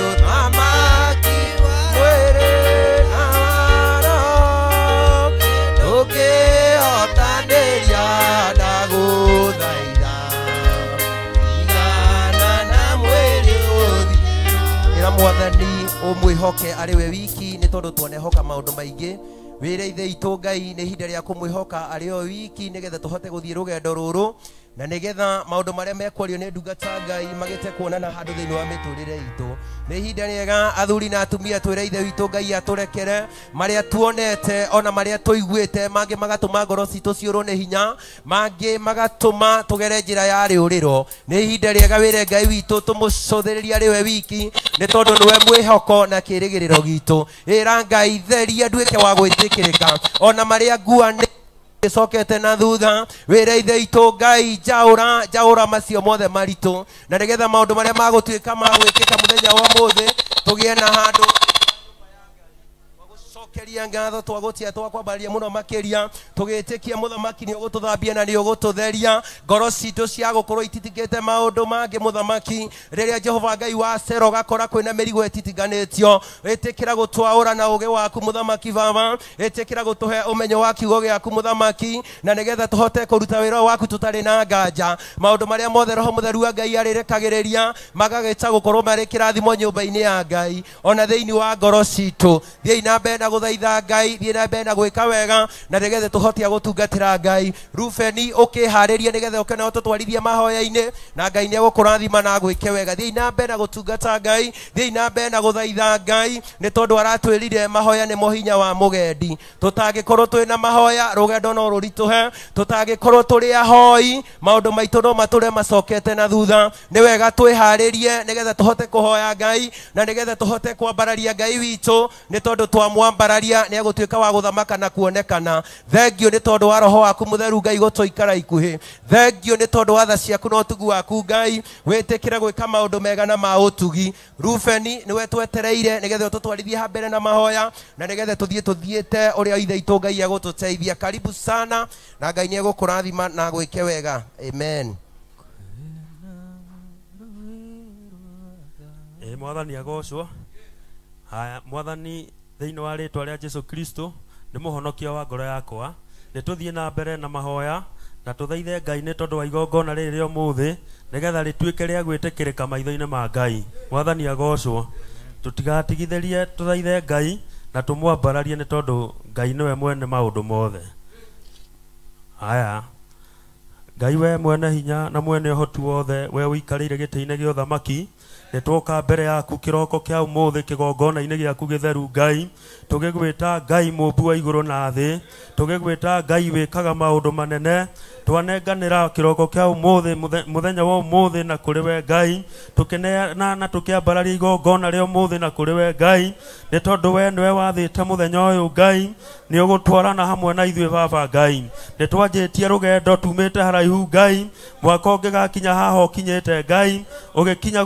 [SPEAKER 5] ũthamaki wa mwĩrĩ na wa roho, ndũngĩhotanĩria ndagũthaitha, tigana na mwĩrĩ ũthiĩ. Ĩra Mwathani ũmwĩhoke arĩ we wiki, nĩ tondũ tuonehoka maũndũ maingĩ. Wĩre Ithe witũ Ngai nĩ ihinda rĩa kũmwĩhoka arĩ o wiki, nĩgetha tũhote gũthiĩ rũgendo rũrũ, na nĩgetha maũndũ marĩa mekwario nĩ ndungata Ngai magĩte kuonana handũ thĩinĩ wa mĩtũrĩre itũ. Nĩ ihinda rĩega athuri na atumia twĩre Ithe witũ Ngai atũrekere marĩa tuonete ona marĩa tũiguĩte, mangĩ magatũma ngoro citũ ciũrwo nĩ hinya, mangĩ magatũma tũgere njĩra ya rĩũrĩro. Nĩ ihinda rĩega wĩre Ngai witũ tũmũcũthĩrĩrie arĩ we wiki, nĩ tondũ nĩwe mwĩhoko na kĩĩrĩgĩrĩro gitũ. Ĩra Ngai theria nduĩke wa gwĩtĩkĩrĩka, ona marĩa ngua nĩ cokete na thutha. Wĩre Ithe witũ Ngai njaũra njaũra macio mothe maritũ, na nĩgetha maũndũ marĩa magũtuĩka ma gwĩkĩka mũthenya wa ũmũthĩ tũgĩe na handũ gũcokeria Twagucokeria ngatho, twagutia, twakwambaria muno makiria, tugitikia muthamaki ni ugututhambia na ni ugututheria ngoro citu cia gukorwo ititigite maundu mangi muthamaki. Riria Jehova Ngai wa cero gakora kwina mirigo ititinganitio, itikira gutwaura na uge waku muthamaki baba, itikira gutuhe umenyo wa kiugo giaku muthamaki, na nigetha tuhote kuruta wira waku tutari na nganja. Maundu maria mothe Roho Mutheru wa Ngai arirekagiriria magagita gukorwo mari kirathimo nyumba-ini ya Ngai ona thiini wa ngoro citu. Thiĩ na mbere na guthaitha Ngai, thiĩ na mbere na gwika wega, na nigetha tuhote gutungatira Ngai. Rufeni ukiharirie nigetha uke na ututwarithie mahoya-ini, na Ngai ni egukurathima na agwike wega. Thiĩ na mbere na gutungata Ngai, thiĩ na mbere na guthaitha Ngai, ni tondu aratwirire mahoya nimo hinya wa mugendi. Tutangikorwo twina mahoya rugendo no rurituhe, tutangikorwo turi ahoi maundu maitu no mature macokete na thutha. Ni wega twiharirie nigetha tuhote kuhoya Ngai, na nigetha tuhote kwambararia Ngai witu, ni tondu twamwambararia ni egutuika wa guthamaka na kuonekana. Thengio ni tondu wa Roho waku Mutheru Ngai gutuikara ikuhi. Thengio ni tondu wa tha ciaku na utugi waku Ngai, witikire gwika maundu mega na ma utugi. Rufeni niwe twetereire nigetha ututwarithie ha mbere na mahoya, na nigetha tuthie tuthiete uria ithe itu Ngai agututeithia. Karibu sana, na Ngai ni egukurathima na gwike wega. Amen.
[SPEAKER 6] Mwathani agocwo. Haya, Mwathani thiini wa ritwa ria Jesu Kristo ni muhonokia wa ngoro yakwa. Ni tuthie na mbere na mahoya na tuthaithe Ngai ni tondu wa igongona riri ria umuthi, nigetha rituike ria gwitikirika maitho-ini ma Ngai. Mwathani agocwo. Tutigatigithirie tuthaithe Ngai na tumwambararie ni tondu Ngai niwe mwene maundu mothe. Haya, Ngai we mwene hinya na mwene uhoti wothe, we wikarire giti-ini gia uthamaki, nitwoka mbere yaku kiroko kia umuthi kigongona-ini giaku githeru Ngai, tugigwita Ngai mumbi wa iguru na thi, tugigwita Ngai wikaga maundu manene. Twanenganira kiroko kia umuthi muthenya wa umuthi na kuri we Ngai, tukineana na tukiambararia igongona ria umuthi na kuri we Ngai, ni tondu we niwe wathite muthenya uyu Ngai, ni ugutwarana hamwe na ithuĩ Baba Ngai. Ni twanjitie rugendo tumite haraihu Ngai, mwaka ũngĩgakinya haha ũkinyĩte Ngai, ũgĩkinya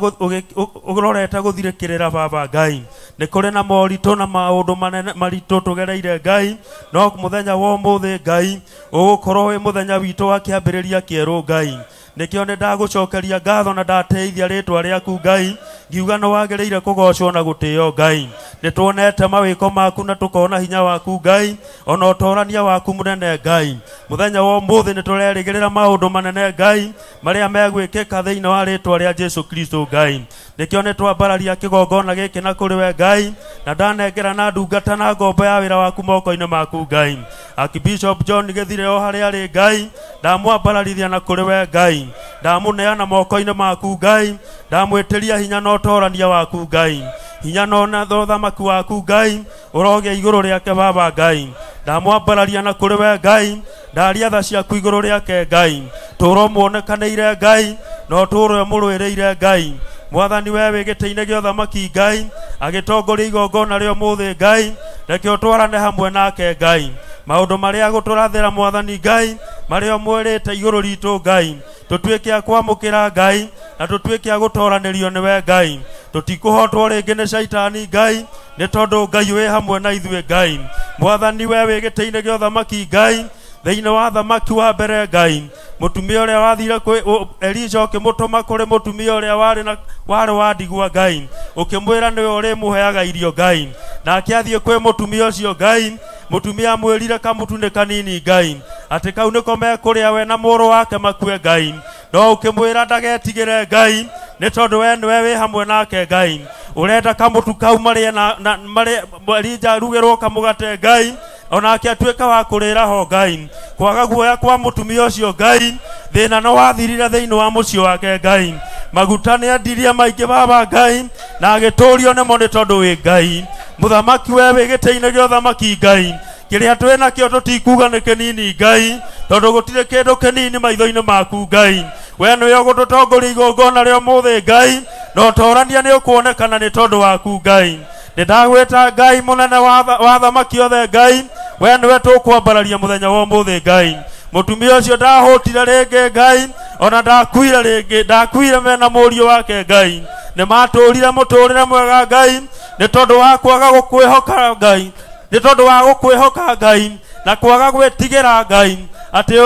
[SPEAKER 6] ũrorete gũthirĩkĩrĩra Baba Ngai. Nĩ kũrĩ na moritũ na maũndũ manene maritũ tũgereire Ngai, no mũthenya wa ũmũthĩ Ngai ũgũkorwo wĩ mũthenya witũ wa kĩambĩrĩria kĩerũ Ngai. Nĩkĩo nĩ ndagũcokeria ngatho na ndateithia rĩtwa rĩaku Ngai, ngiuga nĩ wagĩrĩire kũgocwo na gũtĩo Ngai. Nĩ tuonete mawĩko maku na tũkona hinya waku Ngai, ona ũtorania waku mũnene Ngai. Mũthenya wa ũmũthĩ nĩ tũrerĩgĩrĩra maũndũ manene Ngai, marĩa megwĩkĩka thĩinĩ wa rĩtwa rĩa Jesu Kristo Ngai. Nĩkĩo nĩ twambararia kĩgongona gĩkĩ na kũrĩ we Ngai, na ndanengera na ndungata na ngombo ya wĩra waku moko-inĩ maku Ngai. Archbishop John Gĩthire o harĩa arĩ Ngai, ndamwambararithia na kũrĩ we Ngai, ndamũneana moko-inĩ maku Ngai, ndamwĩtĩria hinya na ũtorania waku Ngai, hinya na ũthamaki waku Ngai ũrogĩa igũrũ rĩake Baba Ngai. Ndamwambararia na kũrĩ we Ngai, ndaria tha ciaku igũrũ rĩake Ngai, tũro muonekanĩire Ngai, na ũtũũre mũrũĩrĩire Ngai. Mwathani we wĩ gĩtĩ-inĩ gĩa ũthamaki Ngai, agĩtongoria igongona rĩa ũmũthĩ Ngai, reke ũtwarane hamwe nake Ngai. Maũndũ marĩa agũtũrathĩra Mwathani Ngai, marĩa ũmwĩrĩte igũrũ ritũ Ngai, tũtuĩke a kwamũkĩra Ngai, na tũtuĩke a gũtoranĩrio nĩwe Ngai. Tũtikũhotwo rĩngĩ nĩ caitani Ngai, nĩ tondũ Ngai wĩ hamwe na ithuĩ Ngai. Mwathani we wĩ gĩtĩ-inĩ gĩa ũthamaki Ngai, thĩinĩ wa thamaki wa mbere Ngai, mũtumia ũrĩa wathire kwĩ Elisha ũkĩmũtũma kũrĩ mũtumia ũrĩa warĩ wa ndigwa Ngai, ũkĩmwĩra nĩwe ũrĩmũheaga irio Ngai, nake athiĩ kwĩ mũtumia ũcio Ngai, mũtumia amwĩrire kamũtu nĩ kanini Ngai, atĩ kau nĩko mekũrĩa we na mũrũ wake makue Ngai, no ũkĩmwĩra ndagetigĩre Ngai, nĩ tondũ we nĩwe wĩ hamwe nake Ngai. Ũrenda kamũtu kau marĩe na marĩe Elija arugĩrwo kamũgate Ngai, onake atuĩka wa kũrĩra ho Ngai. Kwaga guoya kwa mũtumia ũcio Ngai, thĩna no wathirire thĩinĩ wa mũciĩ wake Ngai. Maguta nĩ endirie maingĩ Baba Ngai, na agĩtũũrio nĩmo nĩ tondũ wĩ Ngai. Mũthamaki we wĩ gĩtĩ-inĩ gĩa ũthamaki Ngai, kĩrĩa twĩ nakĩo tũtikuga nĩ kĩnini Ngai, tondũ gũtirĩ kĩndũ kĩnini maitho-inĩ maku Ngai. We nĩwe ũgũtũtongoria igongona rĩa ũmũthĩ Ngai, na ũtorania nĩ ũkuonekana nĩ tondũ waku Ngai. Nĩ ndagwĩta Ngai mũnene wa thamaki othe Ngai, we nĩwe tũkwambararia mũthenya wa ũmũthĩ Ngai. Mũtumia ũcio ndahũtire rĩngĩ Ngai, ona ndakuire rĩngĩ, ndakuire mena mũriũ wake Ngai. Nĩ matũũrire mũtũũrĩre mwega Ngai, nĩ tondũ wa kwaga gũkwĩhoka Ngai. Nĩ tondũ wa gũkwĩhoka Ngai na kwaga gwĩtigĩra Ngai atĩ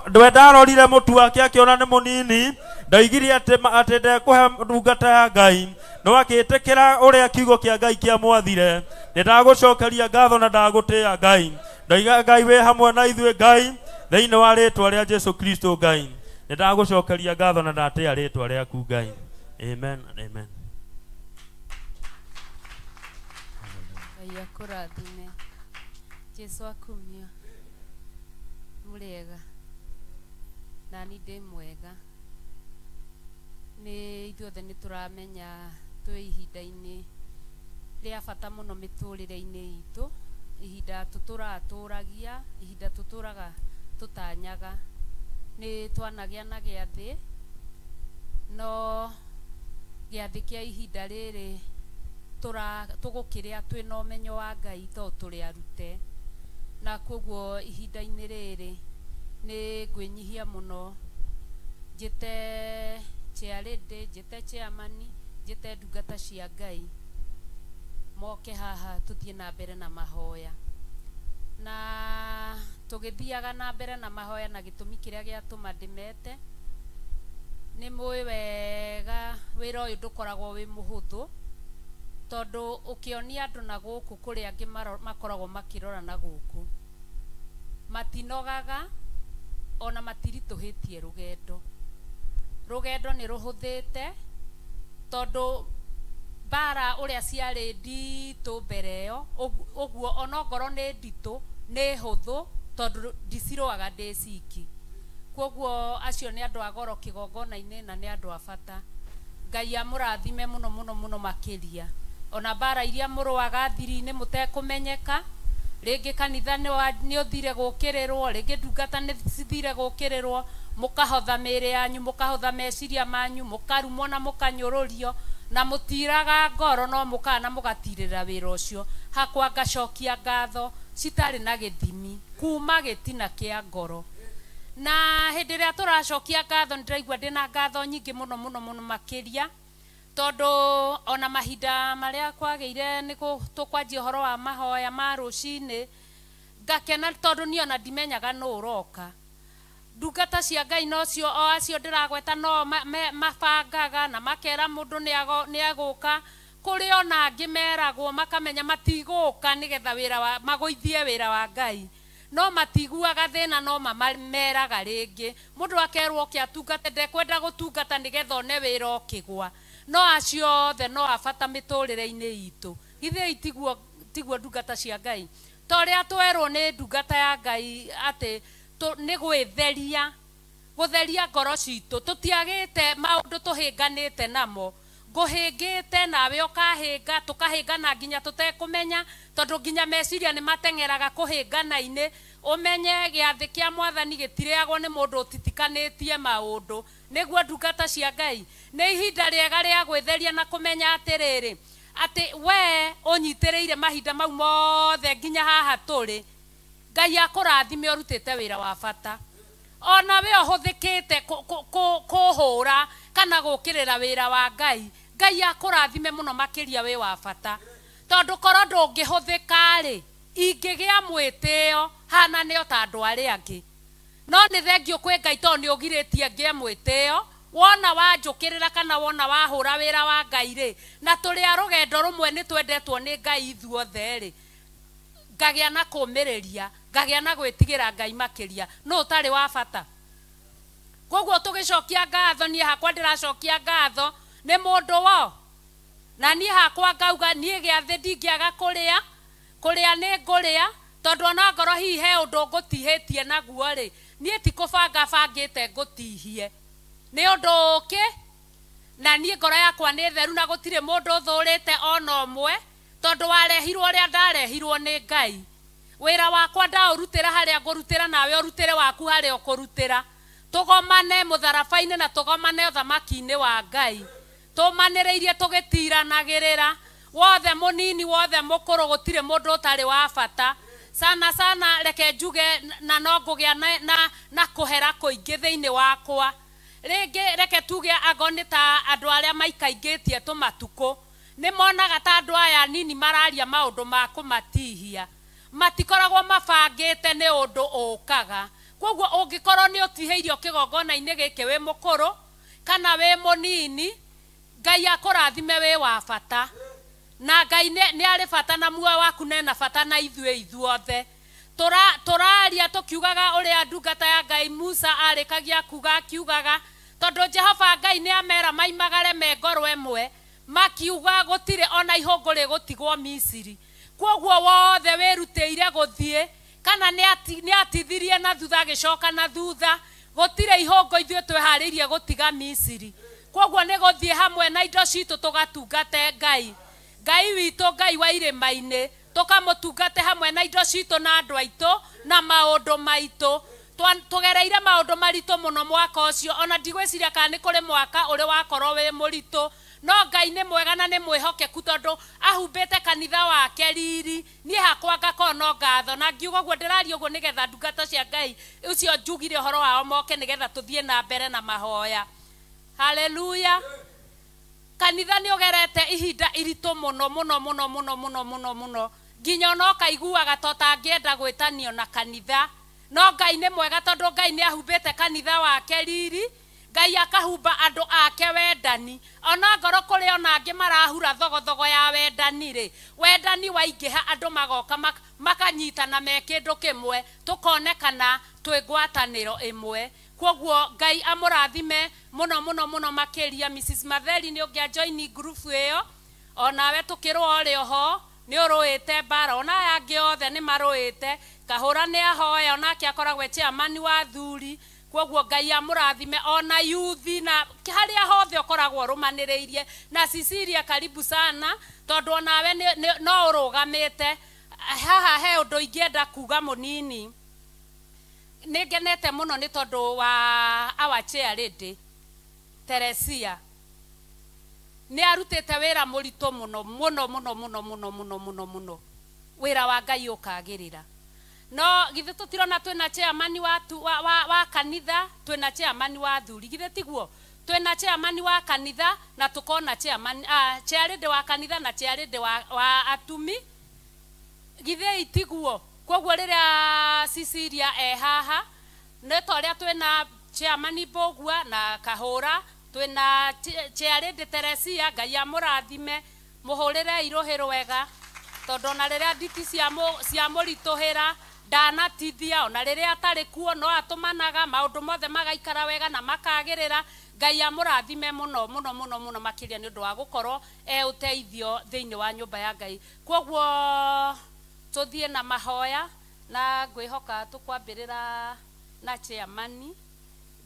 [SPEAKER 6] ndwe ndarorire mũtu wake akĩona nĩ mũnini ndoigire atĩ ndekũhe ndungata ya Ngai no akĩĩtĩkĩra ũrĩa kiugo kĩa Ngai kĩamwathire. Nĩ ndagũcokeria ngatho na ndagũtĩĩa Ngai. Ndoiga Ngai wĩ hamwe na ithuĩ Ngai thĩinĩ wa rĩtwa rĩa Jesu Kristo Ngai. Nĩ ndagũcokeria ngatho na ndatĩĩa rĩtwa rĩaku Ngai. Amen and amen.
[SPEAKER 7] Ngai akũrathime. Jesu akumio. Mũrĩega. Nani ndĩ mwega. Nĩ ithuothe nĩ tũramenya twĩ ihinda-inĩ rĩa bata mũno mĩtũrĩre-inĩ itũ, ihinda tũtũraga ihinda tũtũraga tũtanyaga. Nĩ twanagĩa na gĩathĩ, no gĩathĩ kĩa ihinda rĩrĩ tũgũkĩrĩa twĩna ũmenyo wa Ngai tondũ tũrĩ arute. Na koguo ihinda-inĩ rĩrĩ nĩ ngwĩnyihia mũno njĩte chairlady, njĩte chairman, njĩte ndungata cia Ngai moke haha tũthiĩ na mbere na mahoya. Na tũgĩthiaga na mbere na mahoya na gĩtũmi kĩrĩa gĩatũma ndĩmete nĩ mũĩ wega wĩra ũyũ ndũkoragwo wĩ mũhũthũ tondũ ũkĩonia andũ na gũkũ kũrĩa angĩ makoragwo makĩrora na gũkũ matinogaga ona matiritũhĩtie rũgendo. Rũgendo nĩ rũhũthĩte tondũ mbara ũrĩa ciarĩ nditũ mbere ĩyo ũguo onongorwo nĩ nditũ nĩ hũthũ tondũ ndicirũaga ndĩ ciki. Koguo acio nĩ andũ a goro kĩgongona-inĩ na nĩ andũ a bata. Ngai amũrathime mũno mũno mũno makĩria. Ona mbara iria mũrũaga thiri-inĩ mũtekũmenyeka, rĩngĩ kanitha nĩ ũthire gũkĩrĩrwo, rĩngĩ ndungata nĩ cithire gũkĩrĩrwo, mũkahotha mĩĩrĩ yanyu, mũkahotha meciria manyu, mũkarumwo na mũkanyũrũrio na mũtiraga ngoro no mũkaga na mũgatirĩra wĩra ũcio. Hakwa ngacokia ngatho citarĩ na gĩthimi kuma gĩtina kĩa ngoro. Na hĩndĩ ĩrĩa tũracokia ngatho nĩ ndĩraigua ndĩna ngatho nyingĩ mũno mũno mũno makĩria tondũ ona mahinda marĩa kwagĩire nĩ tũkwanjia ũhoro wa mahoya ma rũcinĩ ngakena tondũ niĩ ona ndimenyaga nũ ũroka. Ndungata cia Ngai nocio o acio ndĩragweta no mabangaga na makera mũndũ nĩ egũka. Kũrĩ ona angĩ meragwo makamenya matigũka nĩgetha wĩra wa magũithie wĩra wa Ngai no matiguaga thĩna no mameraga rĩngĩ. Mũndũ akerwo oke atungate ndekwenda gũtungata nĩgetha one wĩra ũkĩgwa. No acio othe no a bata mĩtũrĩre-inĩ itũ. Githĩ tiguo ndungata cia Ngai? Ta ũrĩa twerwo nĩ ndungata ya Ngai atĩ nĩ gwĩtheria, gũtheria ngoro citũ. Tũtiagĩte maũndũ tũhĩnganĩte namo. Ngũhĩngĩte nawe ũkahĩnga, tũkahĩngana nginya tũtekũmenya tondũ nginya meciria nĩ mateng'eraga kũhĩngana-inĩ. Ũmenye gĩathĩ kĩa mwathani gĩtirĩagwo nĩ mũndũ ũtitikanĩtie maũndũ. Nĩguo ndungata cia Ngai nĩ ihinda rĩega rĩa gwĩtheria na kũmenya atĩrĩrĩ atĩ we ũnyitĩrĩire mahinda mau mothe nginya haha tũrĩ. Ngai akũrathime ũrutĩte wĩra wa bata. Ona we ũhũthĩkĩte kũhũra kana gũkĩrĩra wĩra wa Ngai, Ngai akũrathime mũno makĩria wĩ wa bata. Tondũ korwo ndũngĩhũthĩka rĩ, ingĩgĩa mwĩtĩo hanane o ta andũ arĩa angĩ. No nĩ thengio kwĩ Ngai tondũ nĩ ũgirĩtie ngĩe mwĩtĩo. Wona wanjũkĩrĩra kana wona wahũra wĩra wa Ngai rĩ, na tũrĩ a rũgendo rũmwe nĩ twendetwo nĩ Ngai ithuothe rĩ, ngagĩa na kũmĩrĩria, ngagĩa na gwĩtigĩra Ngai makĩria. Nũ ũtarĩ wa bata? Koguo tũgĩcokia ngatho, niĩ hakwa ndĩracokia ngatho nĩ mũndũ wo. Na niĩ hakwa ngauga niĩ gĩathĩ ndingĩaga kũrĩa, kũrĩa nĩ ngũrĩa tondũ ona ngorwo hihi he ũndũ ngũtihĩtie naguo rĩ, niĩ ti kũbanga bangĩte ngũtihie. Nĩ ũndũ ũkĩ? Na niĩ ngoro yakwa nĩ theru na gũtirĩ mũndũ ũthũrĩte ona ũmwe tondũ warehirwo ũrĩa ndarehirwo nĩ Ngai. Wĩra wakwa ndaũrutĩra harĩa ngũrutĩra nawe ũrutĩre waku harĩa ũkũrutĩra. Tũgomane mũtharaba-inĩ na tũgomane ũthamaki-inĩ wa Ngai. Tũmanĩrĩirie tũgĩtiranagĩrĩra. Wothe mũnini wothe mũkũrũ gũtirĩ mũndũ ũtarĩ wa bata. Sana sana reke njuge na no ngũgĩa na kũhera kũingĩ thĩinĩ wakwa. Rĩngĩ reke tuge ango nĩ ta andũ arĩa maikaingĩtie tũmatukũ. Nĩ monaga ta andũ aya nini mararia maũndũ ma kũmatihia. Matikoragwo mabangĩte nĩ ũndũ ũkaga. Koguo ũngĩkorwo nĩ ũtihĩirio kĩgongona-inĩ gĩkĩ wĩ mũkũrũ kana wĩ mũnini, Ngai akũrathime wĩ wa bata. Na Ngai nĩ arĩ bata na muoyo waku nena bata na ithuĩ ithuothe. Tũraria tũkiugaga ũrĩa ndungata ya Ngai Musa arĩkagia kuga akiugaga tondũ Jehova Ngai nĩ amera maimagare me ngoro ĩmwe makiuga gũtirĩ ona ihũngũ rĩgũtigwo Misiri. Koguo wothe wĩrutĩire gũthiĩ kana nĩ atithirie na thutha agĩcoka na thutha, gũtirĩ ihũngũ ithuĩ twĩharĩirie gũtiga Misiri. Koguo nĩ gũthiĩ hamwe na indo citũ tũgatungate Ngai. Ngai witũ, Ngai wa irĩma-inĩ, tũkamũtungate hamwe na indo citũ na andũ aitũ na maũndũ maitũ. Tũgereire maũndũ maritũ mũno mwaka ũcio, ona ndigwĩciria kana nĩ kũrĩ mwaka ũrĩ wakorwo wĩ mũritũ. No Ngai nĩ mwega na nĩ mwĩhokeku tondũ ahumbĩte kanitha wake riri. Niĩ hakwa ngakorwo no ngatho na ngiuga ũguo ndĩraria ũguo nĩgetha ndungata cia Ngai ũcio njugire ũhoro wao moke nĩgetha tũthiĩ na mbere na mahoya. Haleluya. Kanitha nĩ ũgerete ihinda iritũ mũno mũno mũno mũno mũno mũno mũno nginya ona ũkaiguaga ta ũtangĩenda gwĩtanio na kanitha. No Ngai nĩ mwega tondũ Ngai nĩ ahumbĩte kanitha wake riri, Ngai akahumba andũ ake wendani. Ona ngoro kũrĩ ona angĩ marahura thogothogo ya wendani rĩ, wendani waingĩha andũ magoka makanyitana me kĩndũ kĩmwe, tũkonekana twĩ ngwatanĩro ĩmwe. Koguo Ngai amũrathime mũno mũno mũno makĩria. Mrs Matheri nĩ ũngĩa join group ĩyo, onawe tũkĩrwo ũrĩ oho nĩ ũrũĩte mbara, ona aya angĩ othe nĩ marũĩte. Kahũra nĩ ahoya, onake akoragwo e chairman wa athuri. Koguo Ngai amũrathime ona yuthi na harĩa hothe ũkoragwo ũrũmanĩrĩirie. Na Cecilia karibu sana tondũ onawe no ũrũgamĩte haha. He ũndũ ingĩenda kuga mũnini. Nĩ ngenete mũno nĩ tondũ wa our chair lady Teresia nĩ arutĩte wĩra mũritũ mũno mũno mũno mũno mũno mũno mũno mũno, wĩra wa Ngai ũkagĩrĩra. No githĩ tũtirona twĩna chairman wa kanitha, twĩna chairman wa athuri, githĩ tiguo? Twĩna chairman wa kanitha na tũkona chairman chair lady wa kanitha na chair lady wa atumi, githĩ itiguo? Koguo rĩrĩa Cecilia e haha nĩ ta ũrĩa twĩna chairman Mbũgua na Kahũra, twĩna chair lady Teresia, Ngai amũrathime, mũhũrĩre irũhĩ rwega tondũ ona rĩrĩa nditi ciamũritũhĩra ndanatithia, ona rĩrĩa atarĩ kuo no atũmanaga maũndũ mothe magaikara wega na makagĩrĩra. Ngai amũrathime mũno mũno mũno mũno makĩria nĩ ũndũ wa gũkorwo e ũteithio thĩinĩ wa nyũmba ya Ngai. Koguo tũthiĩ na mahoya na ngwĩhoka tũkwambĩrĩra na chairman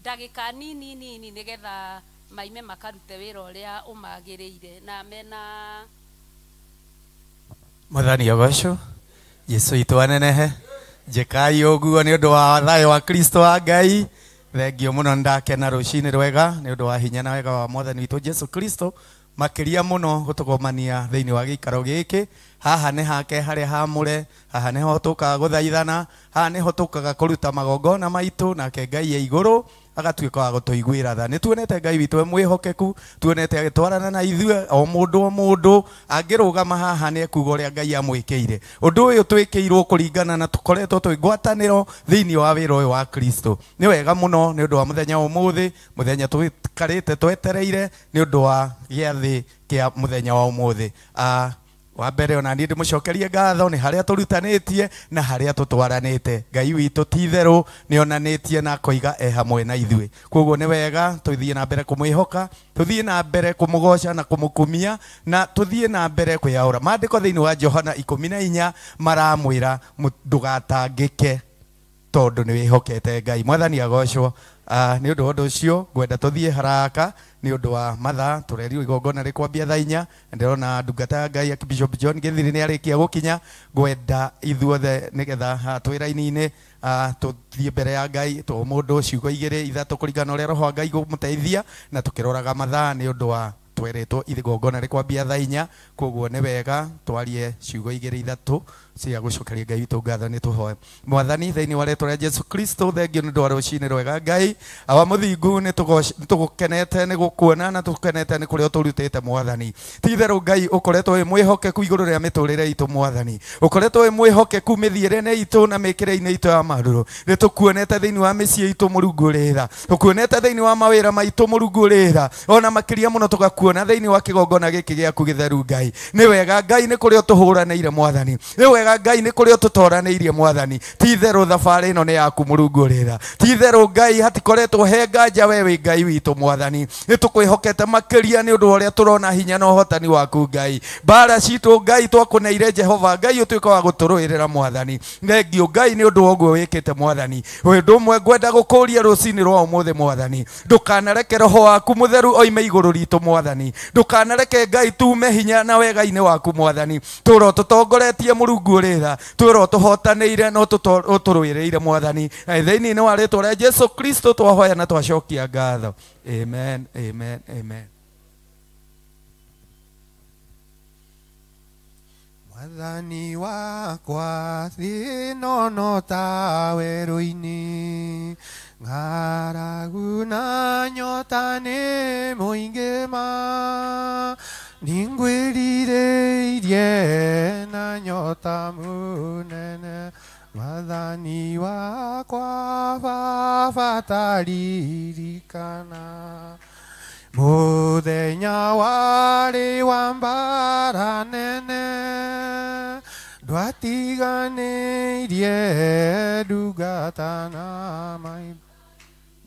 [SPEAKER 7] ndagĩka nini nini nĩgetha maime makarute wĩra ũrĩa ũmagĩrĩire na mena
[SPEAKER 8] Mwathani agocwo, Jesu witũ anenehe. Njĩkai ũguo nĩ ũndũ wa thayũ wa Kristo wa Ngai. Thengio mũno, ndakena rũcinĩ rwega nĩ ũndũ wa hinya na wega wa Mwathani witũ Jesu Kristo, makĩria mũno gũtũgomania thĩinĩ wa gĩikaro gĩkĩ. Haha nĩ hake harĩa hamũre, haha nĩho tũkaga gũthaithana, haha nĩho tũkaga kũruta magongona maitũ, nake Ngai e igũrũ agatuĩka wa gũtũiguĩra tha. Nĩ tuonete Ngai witũ e mwĩhokeku, tuonete agĩtwarana na ithuĩ o mũndũ o mũndũ angĩrũgama haha nĩ ekuga ũrĩa Ngai amwĩkĩire. Ũndũ ũyũ twĩkĩirwo kũringana na tũkoretwo twĩ ngwatanĩro thĩinĩ wa wĩra ũyũ wa Kristo. Nĩ wega mũno nĩ ũndũ wa mũthenya wa ũmũthĩ, mũthenya tũikarĩte twetereire nĩ ũndũ wa gĩathĩ kĩa mũthenya wa ũmũthĩ. Wa mbere ona niĩ ndĩmũcokerie ngatho nĩ harĩa tũrutanĩtie na harĩa tũtwaranĩte. Ngai witũ ti itherũ nĩ onanĩtie na akoiga e hamwe na ithuĩ. Koguo nĩ wega tũthiĩ na mbere kũmwĩhoka, tũthiĩ na mbere kũmũgoca na kũmũkumia, na tũthiĩ na mbere kwĩyaũra. Maandĩko thĩinĩ wa Johana 14 maramwĩra ndũgatangĩke tondũ nĩ wĩhokete Ngai. Mwathani agocwo. Nĩ ũndũ wa ũndũ ũcio ngwenda tũthiĩ haraka nĩ ũndũ wa mathaa, tũrerirwo igongona rĩkwambia thaa 4. Ndĩrona ndungata ya Ngai Bishop John Gĩthiri nĩ arĩkia gũkinya. Ngwenda ithuothe nĩgetha twĩ raini-inĩ tũthiĩ mbere ya Ngai to mũndũ ciugo 2 3 kũringana na ũrĩa Roho wa Ngai gũmũteithia, na tũkĩroraga mathaa nĩ ũndũ wa tweretwo igongona rĩkwambia thaa 4 koguo nĩ wega twarie ciugo igĩrĩ ithatũ cia gũcokeria Ngai witũ ngatho. Nĩ tũhoe. Mwathani, thĩinĩ wa rĩtwa rĩa Jesu Kristo, thengio nĩ ũndũ wa rũcinĩ rwega Ngai awa mũthingu, nĩ tũgũkenete nĩ gũkuona na tũkenete nĩ kũrĩa ũtũrutĩte Mwathani. Ti itherũ Ngai ũkoretwo wĩ mwĩhokeku igũrũ rĩa mĩtũrĩre itũ Mwathani, ũkoretwo wĩ mwĩhokeku mĩthiĩre-inĩ itũ na mĩkĩre-inĩ itũ ya marũrũ. Nĩ tũkuonete thĩinĩ wa mĩciĩ itũ Mũrungu ũrĩ tha, tũkuonete thĩinĩ wa mawĩra maitũ Mũrungu ũrĩ tha, ona makĩria mũno tũgakuona thĩinĩ wa kĩgongona gĩkĩ gĩaku gĩtheru Ngai. Nĩ wega Ngai nĩ kũrĩa ũtũhũranĩire Mwathani, nĩ wega Ngai nĩ kũrĩa ũtũtoranĩirie Mwathani. Ti itherũ thabarĩ ĩno nĩ yaku Mũrungu ũrĩ tha. Ti itherũ Ngai hatikoretwo he nganja we wĩ Ngai witũ Mwathani. Nĩ tũkwĩhokete makĩria nĩ ũndũ wa ũrĩa tũrona hinya na ũhotani waku Ngai. Mbara citũ Ngai twakũneire Jehova Ngai ũtuĩke wa gũtũrũĩrĩra Mwathani. Thengio Ngai nĩ ũndũ wa ũguo wĩkĩte Mwathani. Ũndũ ũmwe ngwenda gũkũria rũcinĩ rwa ũmũthĩ Mwathani, ndũkanareke roho waku mũtheru oime igũrũ ritũ Mwathani. Ndũkanareke Ngai tume hinya na wega-inĩ waku Mwathani. Tũro tũtongoretie Mũrungu ũrĩ tha, tũro tũhotanĩire na ũtũrũĩrĩire Mwathani. Thĩinĩ wa rĩtwa rĩa Jesu Kristo twahoya na twacokia ngatho. Amen, amen, amen.
[SPEAKER 9] Mwathani wakwa thĩ no ta werũ-inĩ, ng'aragu na nyota nĩ mũingĩ ma, nĩngwĩrirĩirie na nyota mũnene. Mwathani wakwa baba taririkana, mũthenya warĩ wa mbara nene, ndwatiganĩirie ndungata na maitho.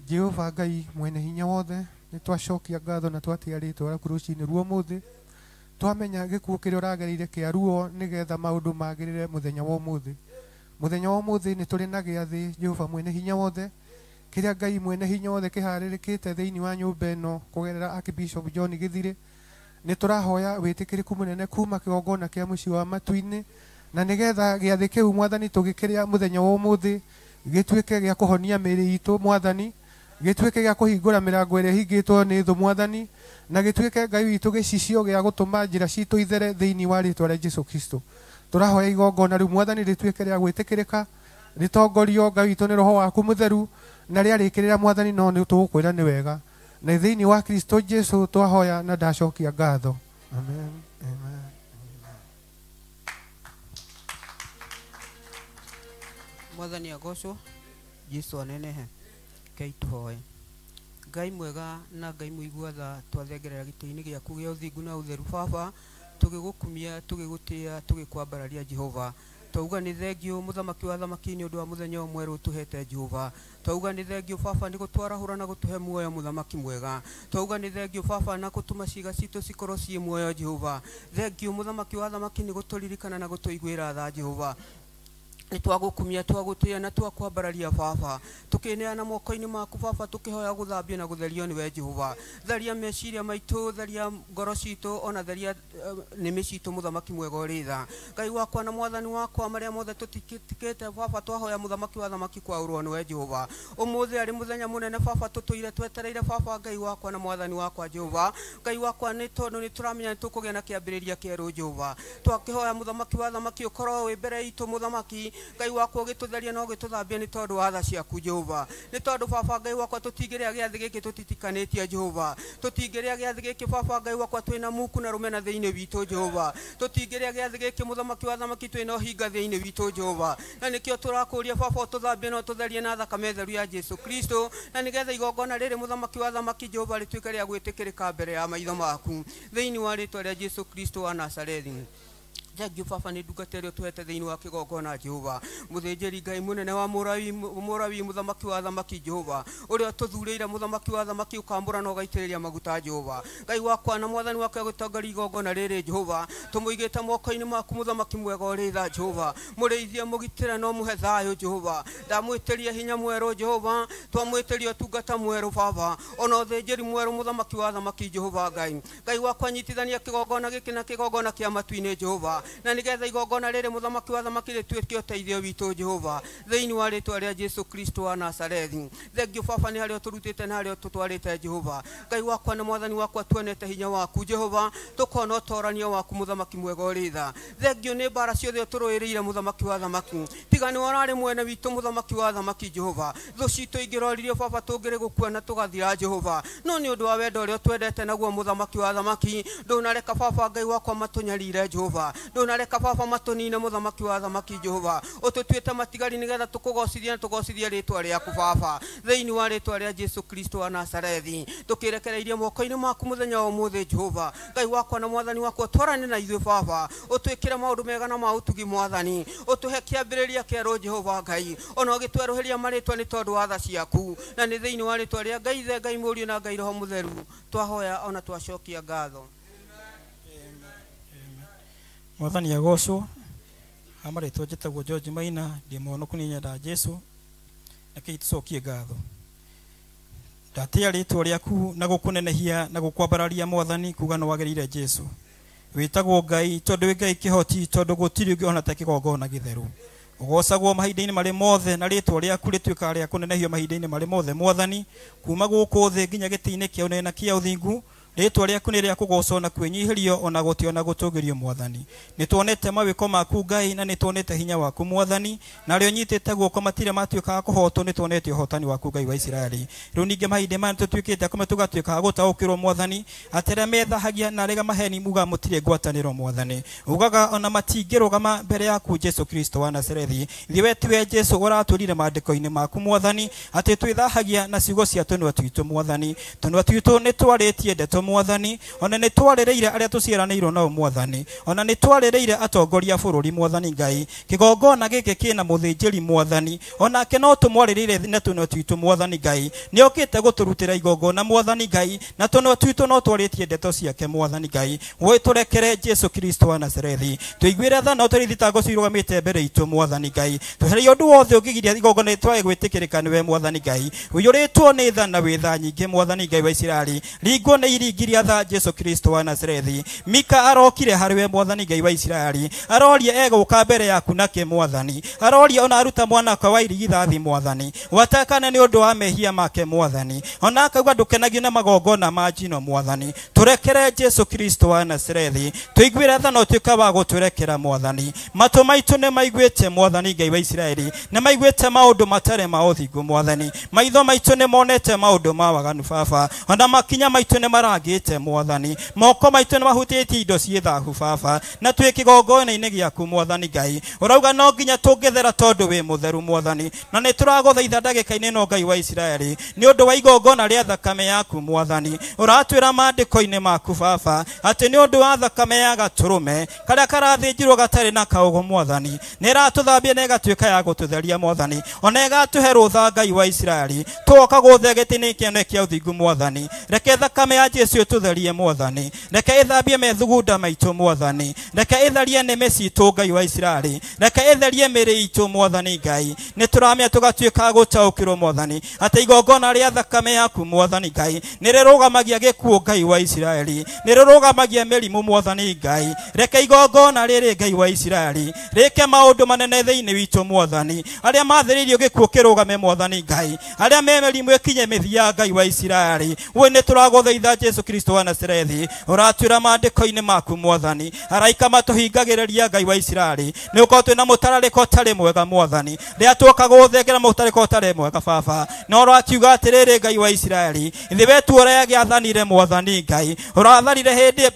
[SPEAKER 9] Jehova Ngai mwene hinya wothe, nĩ twacokia ngatho na twatĩa rĩtwa rĩaku rũcinĩ rwa ũmũthĩ. Twamenya gĩkuũ kĩrĩa ũragereire kĩa ruo nĩgetha maũndũ magĩrĩre mũthenya wa ũmũthĩ. Mũthenya wa ũmũthĩ nĩ tũrĩ na gĩathĩ Jehova mwene hinya wothe, kĩrĩa Ngai mwene hinya wothe kĩharĩrĩkĩte thĩinĩ wa nyũmba ĩno kũgerera Archbishop John Gĩthirĩ. Nĩ tũrahoya wĩtĩkĩrĩku mũnene kuma kĩgongona kĩa mũciĩ wa matu-inĩ, na nĩgetha gĩathĩ kĩu Mwathani tũgĩkĩrĩa mũthenya wa ũmũthĩ gĩtuĩke gĩa kũhonia mĩĩrĩ itũ Mwathani, gĩtuĩke gĩa kũhingũra mĩrango ĩrĩa ĩhingĩtwo nĩ thũ Mwathani, na gĩtuĩke Ngai witũ gĩcicio gĩa gũtũma njĩra citũ ithere thĩinĩ wa rĩtwa rĩa Jesu Kristo. Tũrahoya igongona rĩu Mwathani rĩtuĩke rĩa gwĩtĩkĩrĩka, rĩtongorio Ngai witũ nĩ roho waku mũtheru, na rĩarĩkĩrĩra Mwathani no nĩ tũgũkwĩra nĩ wega. Na thĩinĩ wa Kristo Jesu twahoya na ndacokia ngatho. Amen, amen.
[SPEAKER 10] Mwathani agocwo, Jesu anenehe. Ngai tũhoe. Ngai mwega na Ngai mũigua tha, twathengerera gĩtĩ-inĩ gĩaku gĩa ũthingu na ũtheru Baba, tũgĩgũkumia, tũgĩgũtĩa, tũgĩkwambararia Jehova. Twauga nĩ thengio mũthamaki wa thamaki nĩ ũndũ wa mũthenya ũyũ mwerũ ũtũhete Jehova. Twauga nĩ thengio Baba nĩ gũtwarahũra na gũtũhe muoyo mũthamaki mwega. Twauga nĩ thengio Baba na gũtũma ciĩga citũ cikorwo ciĩ muoyo Jehova. Thengio mũthamaki wa thamaki nĩ gũtũririkana na gũtũiguĩra tha Jehova. Nĩ twagũkumia, twagũtĩa na twakwambararia Baba, tũkĩneana moko-inĩ maku Baba, tũkĩhoya gũthambio na gũtherio nĩwe Jehova. Theria meciria maitũ, theria ngoro citũ, ona theria nĩmĩ citũ mũthamaki mwega ũrĩ tha. Ngai wakwa na Mwathani wakwa, marĩa mothe tũtikĩte Baba, twahoya mũthamaki wa thamaki kwaũrwo nĩwe Jehova. Ũmũthĩ arĩ mũthenya mũnene Baba, tũtũire twetereire Baba Ngai wakwa na Mwathani wakwa Jehova. Ngai wakwa, nĩ tondũ nĩ tũramenya nĩ tũkũgĩa na kĩambĩrĩria kĩerũ Jehova. Twakĩhoya mũthamaki wa thamaki ũkorwo wĩ mbere itũ mũthamaki Ngai wakwa, ũgĩtũtheria na ũgĩtũthambia nĩ tondũ wa tha ciaku Jehova. Nĩ tondũ Baba Ngai wakwa tũtingĩrĩa gĩathĩ gĩkĩ tũtitikanĩtie Jehova. Tũtingĩrĩa gĩathĩ gĩkĩ Baba Ngai wakwa twĩna muku na rũmena thĩinĩ witũ Jehova. Tũtingĩrĩa gĩathĩ gĩkĩ mũthamaki wa thamaki twĩna ũhinga thĩinĩ witũ Jehova. Na nĩkĩo tũrakũria Baba ũtũthambie na ũtũtherie na thakame theru ya Jesu Kristo, na nĩgetha igongona rĩrĩ mũthamaki wa thamaki Jehova rĩtuĩke rĩa gwĩtĩkĩrĩka mbere ya maitho maku thĩinĩ wa rĩtwa rĩa Jesu Kristo wa Nazarethi. Thengio Baba nĩ ndungata ĩrĩa ũtũhete thĩinĩ wa kĩgongona Jehova, mũthĩnjĩri Ngai mũnene wa Mũrawi, mũthamaki wa thamaki Jehova, ũrĩa ũtũthurĩire mũthamaki wa thamaki ũkamũra na ũgaitĩrĩria maguta Jehova. Ngai wakwa na Mwathani wakwa gũtongoria igongona rĩrĩ Jehova, tũmũigĩte moko-inĩ maku mũthamaki mwega ũrĩ tha Jehova. Mũrĩithie, mũgitĩre na ũmũhe thayũ Jehova. Ndamwĩtĩria hinya mwerũ Jehova, twamwĩtĩria ũtungata mwerũ Baba, ona ũthĩnjĩri mwerũ mũthamaki wa thamaki Jehova Ngai. Ngai wakwa, nyitithania kĩgongona gĩkĩ na kĩgongona kĩa matu-inĩ Jehova. Na nĩgetha igongona rĩrĩ mũthamaki wa thamaki rĩtuĩke ũteithio witũ Jehova thĩinĩ wa rĩtwa rĩa Jesu Kristo wa Nazarethi. Thengio baba nĩ harĩa ũtũrutĩte na harĩa ũtũtwarĩte Jehova. Ngai wakwa na mwathani wakwa tuonete hinya waku Jehova, tũkona ũtorania waku mũthamaki mwega ũrĩ tha. Thengio nĩ mbara ciothe ũtũrũĩrĩire mũthamaki wa thamaki, tiga nĩ ũrarĩ mwena witũ mũthamaki wa thamaki Jehova. Thũ citũ ingĩroririo baba tũngĩrĩ gũkua na tũgathira Jehova, no nĩ ũndũ wa wendo ũrĩa ũtwendete naguo mũthamaki wa thamaki, ndũnareka baba Ngai wakwa matũnyarire Jehova, ndũnareka baba matũnine mũthamaki wa thamaki Jehova. Ũtũtuĩte matigari nĩgetha tũkũgocithie na tũgocithie rĩtwa rĩaku baba thĩinĩ wa rĩtwa rĩa Jesu Kristo wa Nazarethi. Tũkĩrekereirie moko-inĩ maku mũthenya wa ũmũthĩ Jehova. Ngai wakwa na mwathani wakwa twarane na ithuĩ baba, ũtwĩkĩre maũndũ mega na ma ũtugi mwathani, ũtũhe kĩambĩrĩria kĩerũ Jehova Ngai, ona ũgĩtwerũhĩria marĩtwa nĩ tondũ wa tha ciaku, na nĩ thĩinĩ wa rĩtwa rĩa Ngai Ithe, Ngai Mũriũ na Ngai Roho Mũtheru twahoya ona twacokia ngatho.
[SPEAKER 11] Mwathani agocwo. Amarĩtwa njĩtagwo George Maina, ndĩ mũhonoku nĩ nyenda Jesu, na tũcokie ngatho. Ndatĩa rĩtwa rĩaku na gũkũnenehia na gũkwambararia mwathani, kuga nĩ wagĩrĩire Jesu. Wĩtagwo Ngai tondũ wĩ Ngai kĩhoti, tondũ gũtirĩ ũngĩ ona ta kĩgongona gĩtheru. Ũgocagwo mahinda-inĩ marĩ mothe, na rĩtwa rĩaku rĩtuĩkaga rĩa kũnenehio mahinda-inĩ marĩ mothe mwathani, kuma gũkũ thĩ nginya gĩtĩ-inĩ kĩa ũnene na kĩa ũthingu. Rĩtwa rĩaku nĩ rĩa kũgocwo na kwĩnyihĩrio ona gũtĩo na gũtũgĩrio mwathani. Nĩ tuonete mawĩko maku Ngai, na nĩ tuonete hinya waku mwathani, na arĩa ũnyitĩte guoko matirĩ matuĩkaga kũhotwo, nĩ tuonete ũhotani waku Ngai wa Isiraeli. Rĩu ningĩ mahinda maya nĩtũtuĩkĩte akome tũgatuĩka gũtaũkĩrwo mwathani, atĩ arĩa methahagia na arĩa maheni muga mũtirĩ ngwatanĩro mwathani, ugaga ona matingĩrũgama mbere yaku Jesu Kristo wa Nazarethi. Ithuĩ we tiwe Jesu ũratwĩrire maandĩko-inĩ maku mwathani, atĩ twĩthahagia na ciugo cia tũnua twitũ mwathani. Tũnua twitũ nĩ twarĩtie ndeto mwathani, ona nĩ twarĩrĩire arĩa tũciaranĩirwo nao mwathani, ona nĩ twarĩrĩire atongoria bũrũri mwathani Ngai. Kĩgongona gĩkĩ kĩna mũthĩnjĩri mwathani, onake no tũmwarĩrĩire na tũnua twitũ mwathani Ngai. Nĩ okĩte gũtũrutĩra igongona mwathani Ngai, na tũnua twitũ no twarĩtie ndeto ciake mwathani Ngai. Wĩ tũrekere Jesu Kristo wa Nazarethi, tũiguĩre tha na ũtũrĩ thitango cirũgamĩte mbere itũ mwathani Ngai. Tweherie ũndũ wothe ũngĩgiria igongona twage gwĩtĩkĩrĩka nĩwe mwathani Ngai. Ũiyũrĩtwo nĩ tha na wĩ tha nyingĩ mwathani Ngai wa Isiraeli, ringwo nĩ iringi rĩa tha Jesu Kristo wa Nazarethi. Mika arokire harĩ we mwathani Ngai wa Isiraeli, aroria egũka mbere yaku nake mwathani, aroria ona aruta mwanaka wa irigithathi mwathani, watakane nĩ ũndũ wa mehia make mwathani, ona akauga ndũkenagio na magongona ma njino mwathani. Tũrekere Jesu Kristo wa Nazarethi, tũiguĩre tha na ũtuĩke wa gũtũrekera mwathani. Matũ maitũ nĩ maiguĩte mwathani Ngai wa Isiraeli, nĩ maiguĩte maũndũ matarĩ ma ũthingu mwathani, maitho maitũ nĩ monete maũndũ ma waganu baba, ona makinya maitũ nĩ marangĩte mwathani, moko maitũ nĩ mahutĩtie indo ciĩ thahu baba, na twĩ kĩgongona-inĩ gĩaku mwathani Ngai. Ũrauga no nginya tũngĩthera tondũ wĩ mũtheru mwathani, na nĩ tũragũthaitha ndagĩka-inĩ ĩno Ngai wa Isiraeli nĩ ũndũ wa igongona rĩa thakame yaku mwathani. Ũratwĩra maandĩko-inĩ maku baba atĩ nĩ ũndũ wa thakame ya gatũrũme karĩa karathĩnjirwo gatarĩ na kaũgũ mwathani, nĩ ĩratũthambia na ĩgatuĩka ya gũtũtheria mwathani, ona ĩgatũhe rũtha Ngai wa Isiraeli. Twoka gũthĩa gĩtĩ-inĩ kĩene kĩa ũthingu mwathani, reke thakame ya Jesu ĩtũtherie mwathani, reke ĩthambie methugunda maitũ mwathani, reke ĩtherie nĩmĩ citũ Ngai wa Isiraeli, reke ĩtherie mĩĩrĩ itũ mwathani Ngai. Nĩ tũramenya tũgatuĩka gũtaũkĩrwo mwathani atĩ igongona rĩa thakame yaku mwathani Ngai nĩ rĩrũgamagia gĩkuũ Ngai wa Isiraeli, nĩ rĩrũgamagia mĩrimũ mwathani Ngai. Reke igongona rĩrĩ Ngai wa Isiraeli rĩke maũndũ manene thĩinĩ witũ mwathani, arĩa mathĩrĩirio gĩkuũ kĩrũgame mwathani Ngai, arĩa me mĩrimũ ĩkinye mĩthia Ngai wa Isiraeli. We nĩ tũragũthaitha Jesu Kristo wa Nazarethi, ũratwĩra maandĩko-inĩ maku mwathani, araika matũhingagĩrĩria Ngai wa Isiraeli, nĩ ũkorwo twĩna mũtararĩko ũtarĩ mwega mwathani, rĩrĩa tuoka gũthengera mũtararĩko ũtarĩ mwega baba, no ũrakiuga atĩrĩrĩ Ngai wa Isiraeli, ithe we tu ũrĩa gĩathanire mwathani Ngai, ũrathanire hĩndĩ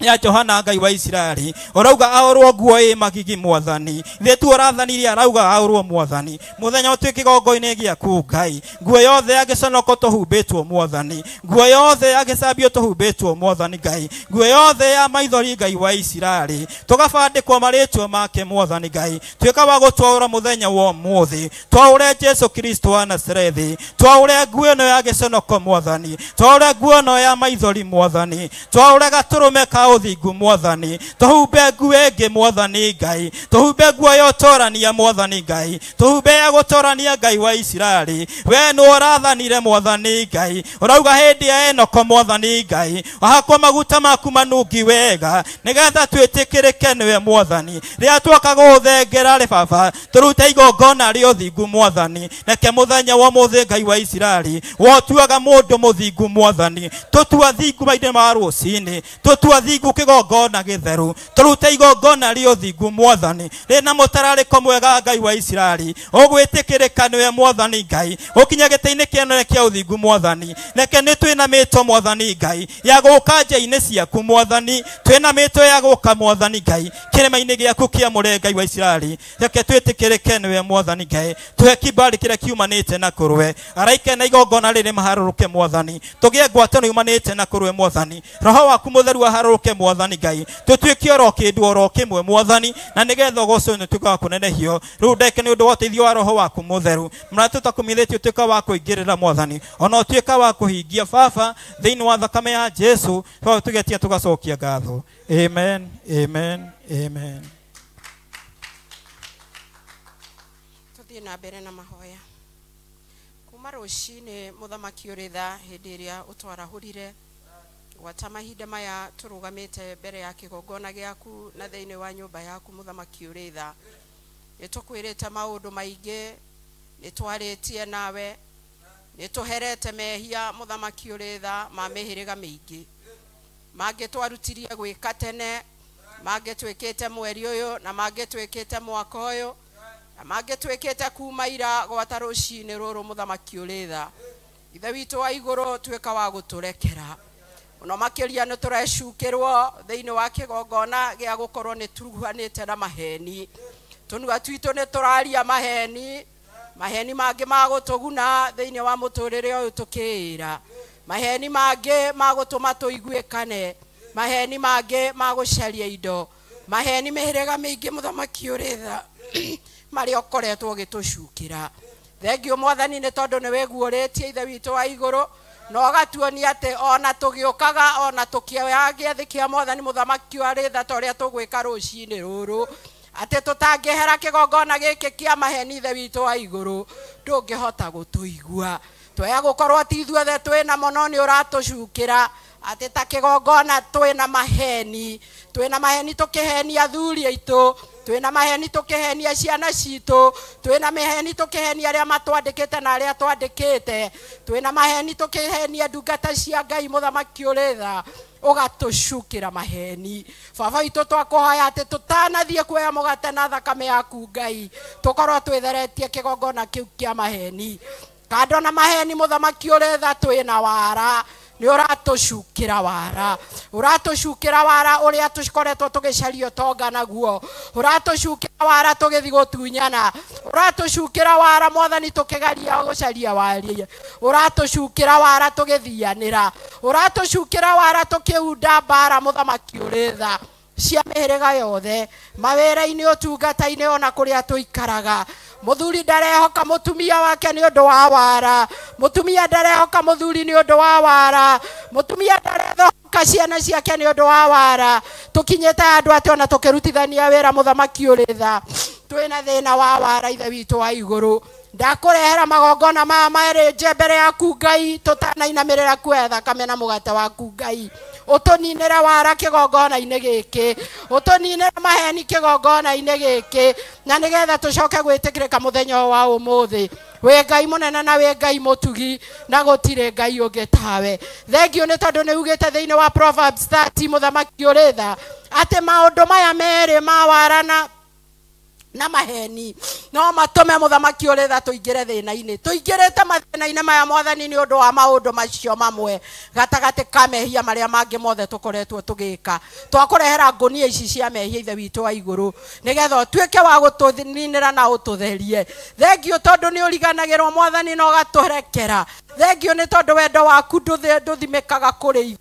[SPEAKER 11] ya Johana Ngai wa Isiraeli, ũrauga aũrwo nguo ĩ magigi mwathani, ithe tu ũrathanirie arauga aũrwo mwathani, mũthenya ũtuĩke kĩgongo-inĩ gĩaku Ngai, nguo yothe ya gĩconoko tũhumbĩtwo mwathani, nguo yothe ya gĩcambio tũhumbĩtwo mwathani Ngai, nguo yothe ya maithori Ngai wa Isiraeli, tũgabandĩkwo marĩtwa make mwathani Ngai, tuĩka wa gũtwaũra mũthenya wa ũmũthĩ, twaũre Jesu Kristo wa Nazarethi, twaũre nguo ĩno ya gĩconoko mwathani, twaũre nguo ĩno ya maithori mwathani, twaũre gatũrũme ka ũthingu mwathani tũhumbe nguo ĩngĩ mwathani Ngai tũhumbe nguo ya ũtorania mwathani Ngai tũhumbe ya gũtorania Ngai wa Isiraeli we nĩ ũrathanire mwathani Ngai ũrauga hĩndĩ ya Enoko mwathani Ngai wahakwo maguta maku manungi wega nĩgetha twĩtĩkĩrĩke nĩwe mwathani rĩrĩa twoka gũthengera rĩ baba tũrute igongona rĩa ũthingu mwathani reke mũthenya wa ũmũthĩ Ngai wa Isiraeli wotuaga mũndũ mũthingu mwathani tũtua thingu maithe ma rũcinĩ tũtua thingu kĩgongona gĩtheru tũrute igongona rĩa ũthingu mwathani rĩna mũtararĩko mwega Ngai wa Isiraeli ũgwĩtĩkĩrĩka nĩwe mwathani Ngai ũkinye gĩtĩ-inĩ kĩanene kĩa ũthingu mwathani reke nĩ twĩna mĩto mwathani Ngai ya gũka nja-inĩ ciaku mwathani twĩna mĩto ya gũka mwathani Ngai kĩrĩma-inĩ gĩaku kĩamũre Ngai wa Isiraeli reke twĩtĩkĩrĩke nĩwe mwathani Ngai tũhe kibali kĩrĩa kiumanĩte na kũrwe araike na igongona rĩrĩ maharũrũke mwathani tũgĩe ngwatanĩro yumanĩte na kũrwe mwathani roho waku mũtheru aharũrũke mwathani Ngai tũtuĩke oro kĩndũ oro kĩmwe mwathani na nĩgetha ũgocwo nĩ ũtuĩke wa kũnenehio rĩu ndeke nĩ ũndũ wa ũteithio wa roho waku mũtheru mũrata tũtakũmithĩtie ũtuĩka wa kũingĩrĩra mwathani ona ũtuĩka wa kũhingia baba thĩinĩ wa thakame ya Jesu tũgetia tũgacokia ngatho. Amen, amen, amen.
[SPEAKER 12] Tuthiĩ na mbere na mahoya kuma rũcinĩ mũthamaki ũrĩ tha hĩndĩ ĩrĩa ũtwarahũrire gwata mahinda maya tũrũgamĩte mbere ya kĩgongona gĩaku na thĩinĩ wa nyũmba yaku mũthamaki ũrĩ tha nĩ tũkwĩrĩte maũndũ maingĩ nĩ twarĩtie nawe nĩ tũherete mehia mũthamaki ũrĩ tha ma mĩhĩrĩga mĩingĩ mangĩ twarutirie gwĩka tene mangĩ twĩkĩte mweri ũyũ na mangĩ twĩkĩte mwaka ũyũ na mangĩ twĩkĩte kuma ira gwata rũcinĩ rũrũ mũthamaki ũrĩ tha ithe witũ wa igũrũ tuĩka wa gũtũrekera mũno makĩria nĩ tũrecukĩrwo thĩinĩ wa kĩgongona gĩa gũkorwo nĩ turuhanĩte na maheni tũnua twitũ nĩ tũraria maheni maheni mangĩ ma gũtũguna thĩinĩ wa mũtũrĩre ũyũ tũkĩĩra maheni mangĩ ma gũtũma tũiguĩkane maheni mangĩ ma gũcaria indo maheni mĩhĩrĩga mĩingĩ mũthamaki ũrĩ tha marĩa ũkoretwo ũgĩtũcukĩra thengio mwathani nĩ tondũ nĩ wĩguũrĩtie ithe witũ wa igũrũ na ũgatuonia atĩ ona tũgĩũkaga ona tũkĩoya gĩathĩ kĩa mwathani mũthamaki ũrĩ tha ta ũrĩa tũgwĩka rũcinĩ rũrũ atĩ tũtangĩhera kĩgongona gĩkĩ kĩa maheni ithe witũ wa igũrũ ndũngĩhota gũtũigua twaya gũkorwo ti ithuothe twĩna mũno nĩ ũratũcukĩra atĩ ta kĩgongona twĩna maheni tũkĩhenia athuri aitũ twĩna maheni tũkĩhenia ciana citũ twĩna maheni tũkĩhenia arĩa matwandĩkĩte na arĩa twandĩkĩte twĩna maheni tũkĩhenia ndungata cia Ngai mũthamaki ũrĩ tha ũgatũcukĩra maheni baba witũ twakũhoya atĩ tũtanathiĩ kuoya mũgate na thakame yaku Ngai tũkorwo twĩtheretie kĩgongona kĩu kĩa maheni kando na maheni mũthamaki ũrĩ tha twĩna wara nĩ ũratũcukĩra wara ũratũcukĩra wara ũrĩa tũkoretwo tũgĩcaria ũtonga naguo ũratũcukĩra wara tũgĩthiĩ gũtunyana ũratũcukĩra wara mwathani tũkĩgeria gũcaria waria ũratũcukĩra wara tũgĩthianĩra ũratũcukĩra wara tũkĩunda mbara mũthamaki ũrĩ tha cia mĩhĩrĩga yothe mawĩra-inĩ ũtungata-inĩ ona kũrĩa tũikaraga mũthuri ndarehoka mũtumia wake nĩ ũndũ wa wara mũtumia ndarehoka mũthuri nĩ ũndũ wa wara mũtumia ndarehoka ciana ciake nĩ ũndũ wa wara tũkinyĩte andũ atĩ ona tũkĩrutithania wĩra mũthamaki ũrĩ tha twĩna thĩna wa wara ithe witũ wa igũrũ ndakũrehera magongona maya merĩ nje mbere yaku Ngai tũtanainamĩrĩra kuoya thakame na mũgate waku Ngai ũtũninĩre wara kĩgongona-inĩ gĩkĩ ũtũninĩre maheni kĩgongona-inĩ gĩkĩ na nĩgetha tũcoke gwĩtĩkĩrĩka mũthenya wa ũmũthĩ wĩ Ngai mũnene na wĩ Ngai mũtugi na gũtirĩ Ngai ũngĩ tawe thengio nĩ tondũ nĩ ugĩte thĩinĩ wa Proverbs 30 mũthamaki ũrĩ tha atĩ maũndũ maya merĩ ma wara na maheni no matũme mũthamaki ũrĩ tha tũingĩre thĩna-inĩ tũingĩrĩte mathĩna-inĩ maya mwathani nĩ ũndũ wa maũndũ macio mamwe gatagatĩ ka mehia marĩa mangĩ mothe tũkoretwo tũgĩka twakũrehera ngũnia ici cia mehia ithe witũ wa igũrũ nĩgetha ũtuĩke wa gũtũninĩra na ũtũtherie thengio tondũ nĩ ũriganagĩrwo mwathani na ũgatũrekera thengio nĩ tondũ wendo waku ndũthimĩkaga kũrĩ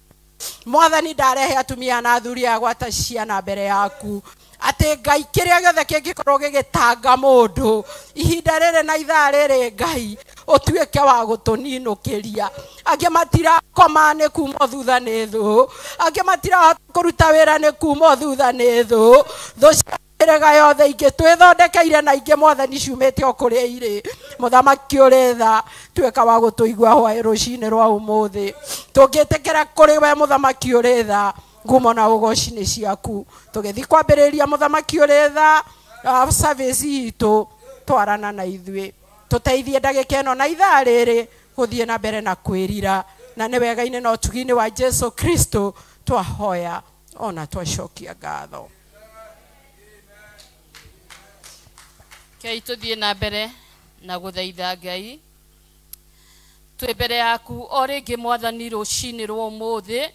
[SPEAKER 12] mwathani ndarehe atumia na athuri a gwata ciana mbere yaku atĩ Ngai kĩrĩa gĩothe kĩngĩkorwo gĩgĩtanga mũndũ ihinda rĩrĩ na ithaa rĩrĩ Ngai Ũtuĩke wa gũtũninũkĩria. Angĩ matirakoma nĩ kuma thutha nĩ thũ, angĩ matirahota kũruta wĩra nĩ kuma thutha nĩ thũ. Thũ cia mĩhĩrĩga yothe ingĩ twĩthondekeire na ingĩ mwathani ciumĩte o kũrĩa irĩ. Mũthamaki ũrĩ tha, tuĩka wa gũtũigua hwaĩ rũcinĩ rwa ũmũthĩ. Tũngĩtĩkĩra kũrĩ we mũthamaki ũrĩ tha, ngumo na ũgoci nĩ ciaku. Tũgĩthiĩ kwambĩrĩria mũthamaki ũrĩ tha service itũ, twarana na ithuĩ, tũteithie ndagĩka ĩno na ithaa rĩrĩ gũthiĩ na mbere na kwĩrira, na nĩ wega-inĩ na ũtugi-inĩ wa Jesu Kristo twahoya ona twacokia ngatho.
[SPEAKER 13] Kei tũthiĩ na mbere na gũthaitha Ngai. Twĩ mbere yaku o rĩngĩ mwathani rũcinĩ rwa ũmũthĩ,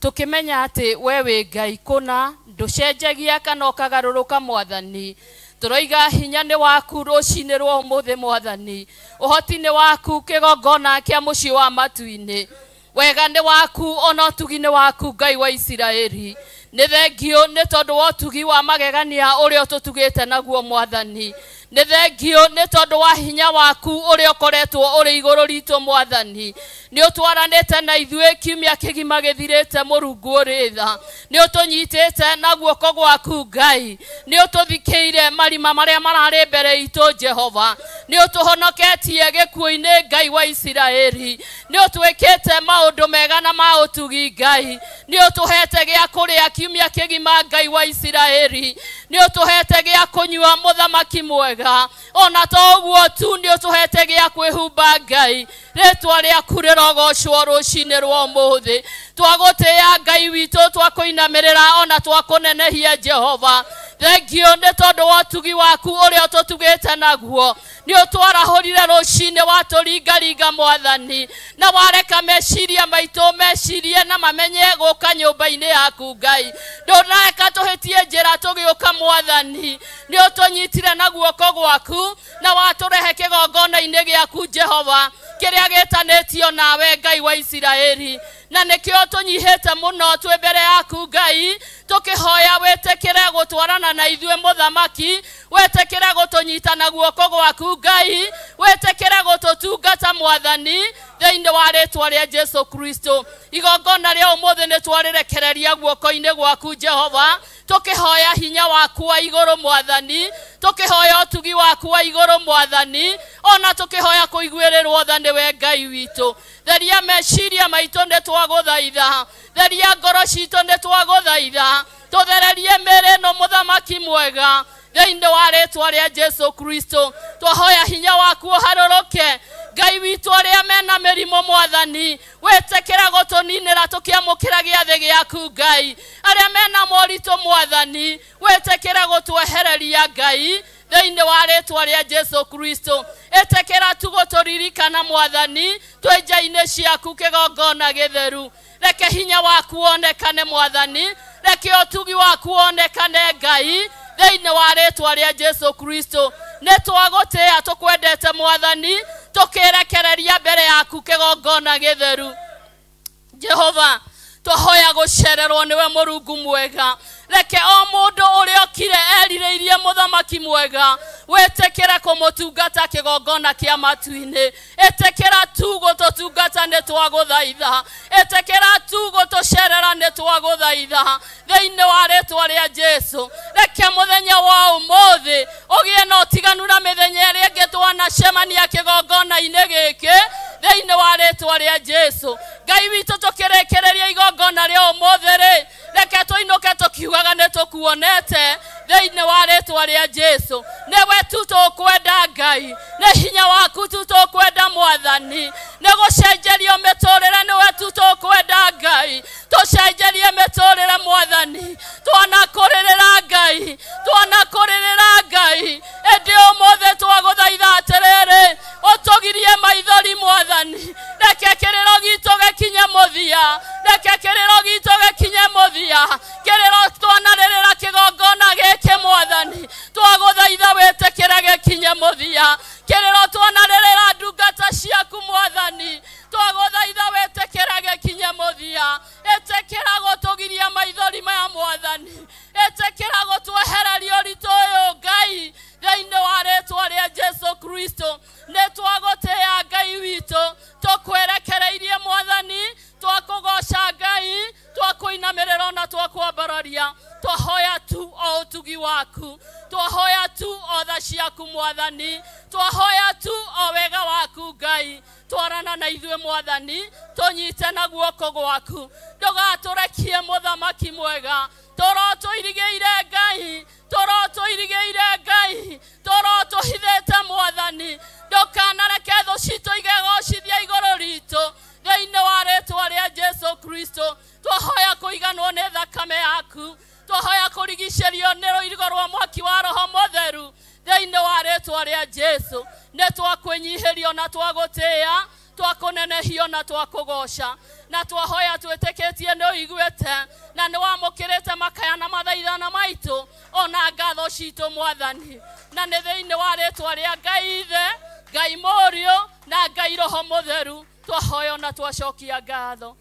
[SPEAKER 13] tũkĩmenya atĩ we wĩ Ngai kũna, ndũcenjagia kana ũkagarũrũka mwathani. Tũroiga hinya nĩ waku rũcinĩ rwa ũmũthĩ mwathani, ũhoti nĩ waku kĩgongona kĩa mũciĩ wa matu-inĩ, wega nĩ waku ona ũtugi nĩ waku Ngai wa Isiraeli. Nĩ thengio nĩ tondũ wa ũtugi wa magegania ũrĩa ũtũtugĩte naguo mwathani. Nĩ thengio nĩ tondũ wa hinya waku ũrĩa ũkoretwo ũrĩ igũrũ ritũ mwathani. Nĩ ũtwaranĩte na ithuĩ kiumia kĩgima gĩthirĩte Mũrungu ũrĩ tha. Nĩ ũtũnyitĩte na guoko gwaku Ngai. Nĩ ũtũthikĩire marima marĩa mararĩ mbere itũ Jehova. Nĩ ũtũhonoketie gĩkuũ-inĩ Ngai wa Isiraeli. Nĩ ũtwĩkĩte maũndũ mega na ma ũtugi Ngai. Nĩ ũtũhete gĩa kũrĩa kiumia kĩgima Ngai wa Isiraeli. Nĩ ũtũhete gĩa kũnyua mũthamaki mwega. Ona to ũguo tu, nĩ ũtũhete gĩa kwĩhumba Ngai. Rĩtwa rĩaku rĩrogocwo rũcinĩ rwa ũmũthĩ. Twagũtĩĩa Ngai witũ, twakũinamĩrĩra ona twakũnenehia Jehova. Thengio nĩ tondũ wa ũtugi waku ũrĩa ũtũtugĩte naguo. Nĩ ũtwarahũrire rũcinĩ watũringaringa mwathani, na wareka meciria maitũ mecirie na mamenye gũka nyũmba-inĩ yaku Ngai. Ndũnareka tũhĩtie njĩra tũgĩũka mwathani. Nĩ ũtũnyitire na guoko gwaku na watũrehe kĩgongona-inĩ gĩaku Jehova, kĩrĩa gĩtanĩtio nawe Ngai wa Isiraeli. Na nĩkĩo tũnyihĩte mũno twĩ mbere yaku Ngai, tũkĩhoya wĩtĩkĩre gũtwarana na ithuĩ mũthamaki, wĩtĩkĩre gũtũnyita na guoko gwaku Ngai, wĩtĩkĩre gũtũtungata mwathani thĩinĩ wa rĩtwa rĩa Jesu Kristo. Igongona rĩa ũmũthĩ nĩ twarĩrekereria guoko-inĩ gwaku Jehova, tũkĩhoya hinya waku wa igũrũ mwathani, tũkĩhoya ũtugi waku wa igũrũ mwathani, ona tũkĩhoya kũiguĩrĩrwo tha nĩwe Ngai witũ. Theria meciria maitũ nĩ twagũthaitha, theria ngoro citũ nĩ twagũthaitha, tũthererie mĩĩrĩ ĩno mũthamaki mwega thĩinĩ wa rĩtwa rĩa Jesu Kristo. Twahoya hinya waku ũharũrũke Ngai witũ, arĩa mena mĩrimũ mwathani, wĩtĩkĩre gũtũninĩra tũkĩamũkĩra gĩathĩ gĩaku Ngai. Arĩa mena moritũ mwathani, wĩtĩkĩre gũtwehereria Ngai thĩinĩ wa rĩtwa rĩa Jesu Kristo. Ĩtĩkĩra tu gũtũririkana mwathani twĩ nja-inĩ ciaku kĩgongona gĩtheru. Reke hinya waku wonekane mwathani, reke ũtugi waku wonekane Ngai thĩinĩ wa rĩtwa rĩa Jesu Kristo. Nĩ twagũtĩĩa tũkwendete mwathani, tũkĩrekereria mbere yaku kĩgongona gĩtheru. Jehova, twahoya gũcererwo nĩwe Mũrungu mwega. Reke o mũndũ ũrĩa okire erirĩirie mũthamaki mwega, wĩtĩkĩre kũmũtungata kĩgongona kĩa matu-inĩ. Ĩtĩkĩra tu gũtũtungata nĩ twagũthaitha, ĩtĩkĩra tu gũtũcerera nĩ twagũthaitha thĩinĩ wa rĩtwa rĩa Jesu. Reke mũthenya wa ũmũthĩ ũgĩe na ũtiganu na mĩthenya ĩrĩa ĩngĩ twanacemania kĩgongona-inĩ gĩkĩ thĩinĩ wa rĩtwa rĩa Jesu. Ngai witũ, tũkĩrĩkĩrĩria igongona rĩa ũmũthĩ rĩ, reke tũinũke tũkiugaga nĩ tũkuonete thĩinĩ wa rĩtwa rĩa Jesu. Nĩwe tu tũkwenda Ngai, nĩ hinya waku tu tũkwenda mwathani, nĩ gũcenjerio mĩtũrĩre nĩwe tu tũkwenda Ngai. Tũcenjerie mĩtũrĩre mwathani, twanakũrĩrĩra Ngai, twanakũrĩrĩra Ngai. Ĩndĩ ũmũthĩ twagũthaitha atĩrĩrĩ, ũtũgirie maithori mwathani, reke kĩrĩro gitũ gĩkinye mũthia, reke kĩrĩro gitũ gĩkinye mũthia. Kĩrĩro twanarĩrĩra kĩgongona gĩkĩ mwathani, twagũthaitha wĩtĩkĩre gĩkinye mũthia. Kĩrĩro twanarĩrĩra ndungata ciaku mwathani, twagũthaitha wĩtĩkĩre gĩkinye mũthia. Ĩtĩkĩra gũtũgiria maithori maya mwathani, ĩtĩkĩra gũtwehereria ũritũ ũyũ o tha ciaku mwathani twahoya tu o wega waku Ngai twarana na ithuĩ mwathani tũnyite na guoko gwaku ndũgatũrekie mũthamaki mwega tũrotũirigĩire Ngai tũrotũirigĩire Ngai tũrotũhithĩte mwathani ndũkanareke thũ citũ igegocithia igũrũ ritũ thĩinĩ wa rĩtwa rĩa Jesu Kristo twahoya kũiganwo nĩ thakame yaku twahoya kũrigicĩrio nĩ rũirigo rwa mwaki wa Roho Mũtheru thĩinĩ wa rĩtwa rĩa Jesu nĩ twakwĩnyihĩrio na twagũtĩĩa twakũnenehio na twakũgoca na twahoya twĩtĩkĩtie nĩ ũiguĩte na nĩ wamũkĩrĩte makaya na mathaithana maitũ ona ngatho citũ mwathani na nĩ thĩinĩ wa rĩtwa rĩa Ngai Ithe Ngai Mũriũ na Ngai Roho Mũtheru twahoya na twacokia ngatho.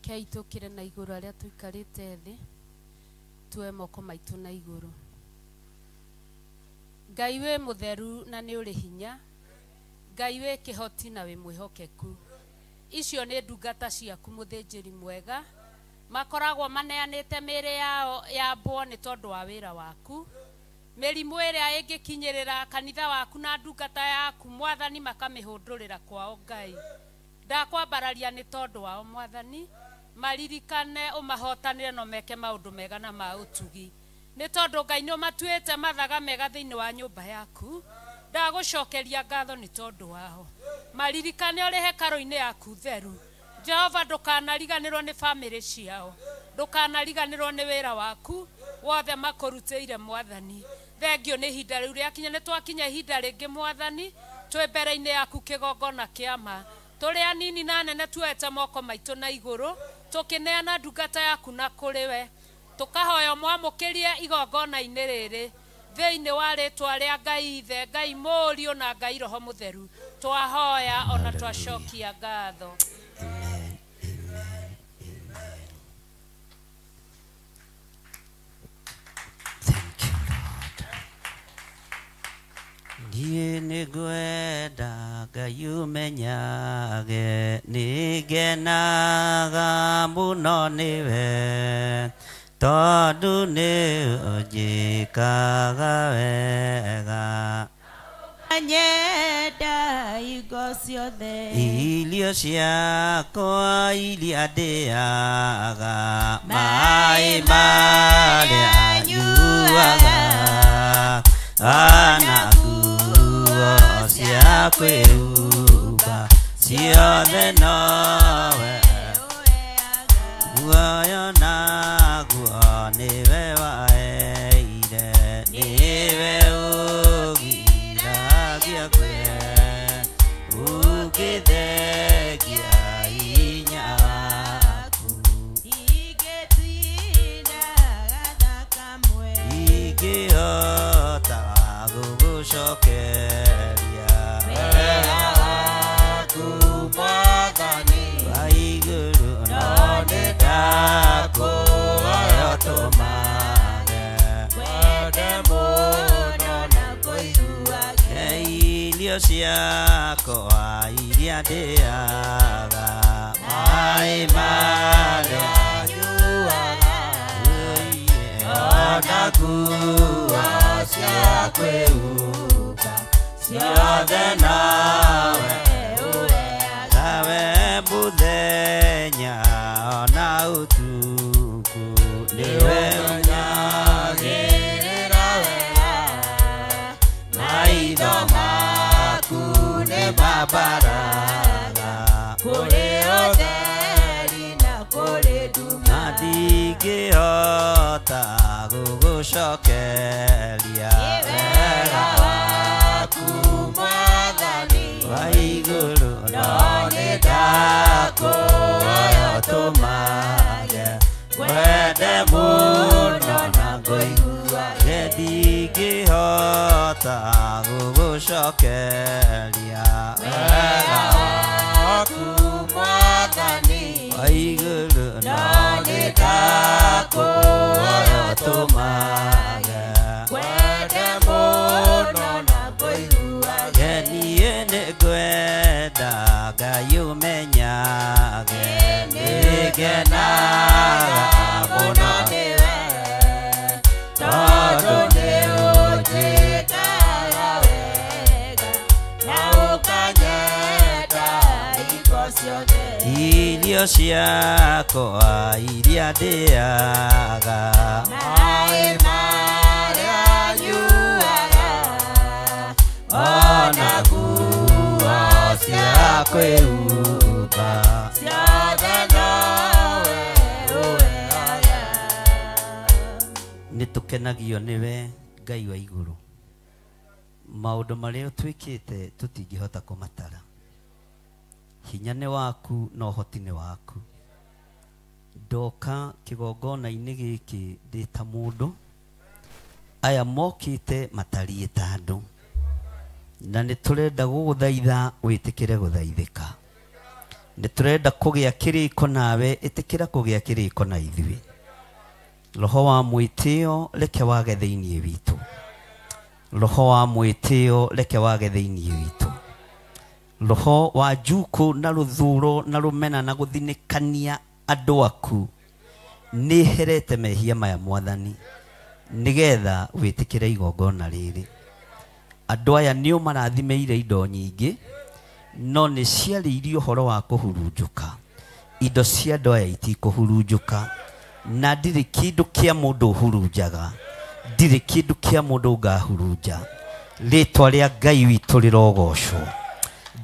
[SPEAKER 13] Kei tũkĩre na igũrũ arĩa tũikarĩte thĩ tuoe moko maitũ na igũrũ. Ngai wĩ mũtheru na nĩ ũrĩ hinya, Ngai wĩ kĩhoti na wĩ mwĩhokeku. Icio nĩ ndungata ciaku mũthĩnjĩri mwega makoragwo maneanĩte mĩĩrĩ yao yambwo nĩ tondũ wa wĩra waku. Mĩrimũ ĩrĩa ĩngĩkinyĩrĩra kanitha waku na ndungata yaku mwathani makamĩhũndũrĩra kwao Ngai. Ndakwambararia nĩ tondũ wao mwathani maririkane ũmahotanĩre no meke maũndũ mega na ma ũtugi nĩ tondũ Ngai nĩ ũmatuĩte mathaga mega thĩinĩ wa nyũmba yaku. Ndagũcokeria ngatho nĩ tondũ wao maririkane ũrĩ hekarũ-inĩ yaku theru. Jehova ndũkanariganĩrwo nĩ bamĩrĩ ciao, ndũkanariganĩrwo nĩ wĩra waku wothe makũrutĩire mwathani. Thengio nĩ ihinda rĩu rĩakinya, nĩ twakinya ihinda rĩngĩ mwathani twĩ mbere-inĩ yaku kĩgongona kĩa ma tũrĩ anini na anene tuoete moko maitũ na igũrũ tũkĩneana ndungata yaku na kũrĩ we tũkahoya mwamũkĩrie igongona-inĩ rĩrĩ thĩinĩ wa rĩtwa rĩa Ngai Ithe Ngai Mũriũ na Ngai Roho Mũtheru twahoya ona twacokia ngatho.
[SPEAKER 3] Niĩ nĩngwenda Ngai ũmenyage nĩngenaga mũno nĩwe tondũ nĩ ũnjĩkaga wega.
[SPEAKER 4] Nyenda hingo ciothe
[SPEAKER 3] irio ciakwa iria ndĩaga maĩ marĩa nyuaga ana nguo cia kwĩhumba ciothe nowe muoyo naguo nĩwe waheire nĩwe ũgiragia ngwe ũngĩthengia hinya waku ingĩhota gũgũcokeria wega waku mwathani wa igũrũ no nĩndakũhoya ũtũmage wende mũno na kũiguage irio ciakwa iria ndĩaga maĩ marĩa nyuaga ona nguo cia kwĩhumba ciothe nawe nawe mũthenya ona ũtukũ nĩwe ũnyagĩrĩra wega maitho maku nĩ mambaraga kũrĩ ũtheri na kũrĩ nduma na ndingĩhota gũgũcokeria wega waku mwathani wa igũrũ no nĩndakũhoya ũtũmage wende mũno na ngũiguage ndingĩhota gũgũcokeria wega waku mwathani wa igũrũ no nĩndakũhoya ũtũmage wende mũno na ngũiguage niĩ nĩngwenda Ngai ũmenyage nĩngenaga mũno nĩwe tondũ
[SPEAKER 1] Irio ciakwa iria ndĩaga,
[SPEAKER 4] maĩ marĩa nyuaga,
[SPEAKER 1] ona nguo cia kwĩhumba,
[SPEAKER 4] ciothe nowe ũheaga.
[SPEAKER 1] Nĩ tũkenagio nĩwe Ngai wa igũrũ. Maũndũ marĩa ũtwĩkĩte tũtingĩhota kũmatara. Hinya nĩ waku na ũhoti nĩ waku. Ndoka kĩgongona-inĩ gĩkĩ ndĩ ta mũndũ, aya mokĩte matariĩ ta andũ, na nĩ tũrenda gũgũthaitha wĩtĩkĩre gũthaithĩka. Nĩ tũrenda kũgĩa kĩrĩko nawe, ĩtĩkĩra kũgĩa kĩrĩko na ithuĩ. Roho wa mwĩtĩo reke wage thĩinĩ witũ. Roho wa mwĩtĩo reke wage thĩinĩ witũ. Roho wa njukũ na rũthuro na rũmena na gũthinĩkania andũ aku, nĩ herete mehia maya Mwathani, nĩgetha wĩtĩkĩre igongona rĩrĩ. Andũ aya nĩ ũmarathimĩire indo nyingĩ, no nĩ ciarĩirie ũhoro wa kũhurunjũka. Indo cia andũ aya itikũhurunjũka, na ndirĩ kĩndũ kĩa mũndũ ũhurunjaga, ndirĩ kĩndũ kĩa mũndũ ngahurunja. Rĩtwa rĩa Ngai witũ rĩrogocwo.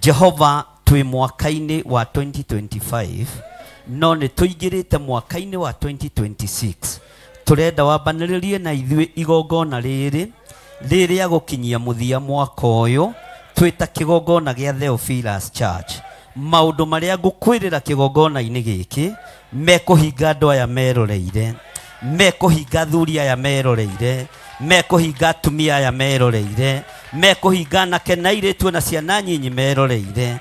[SPEAKER 1] Jehova, twĩ mwaka-inĩ wa 2025, no nĩ tũingĩrĩte mwaka-inĩ wa 2026. Tũrenda wambanĩrĩrie na ithuĩ igongona rĩrĩ rĩrĩa gũkinyia mũthia mwaka ũyũ, twĩta kĩgongona gĩa Theophilus Church. Maũndũ marĩa ngũkwĩrĩra kĩgongona-inĩ gĩkĩ mekũhinga andũ aya meroreire, mekũhinga athuri aya meroreire, mekũhinga atumia aya meroreire, mekũhinga anake na airĩtu na ciana nyinyi meroreire.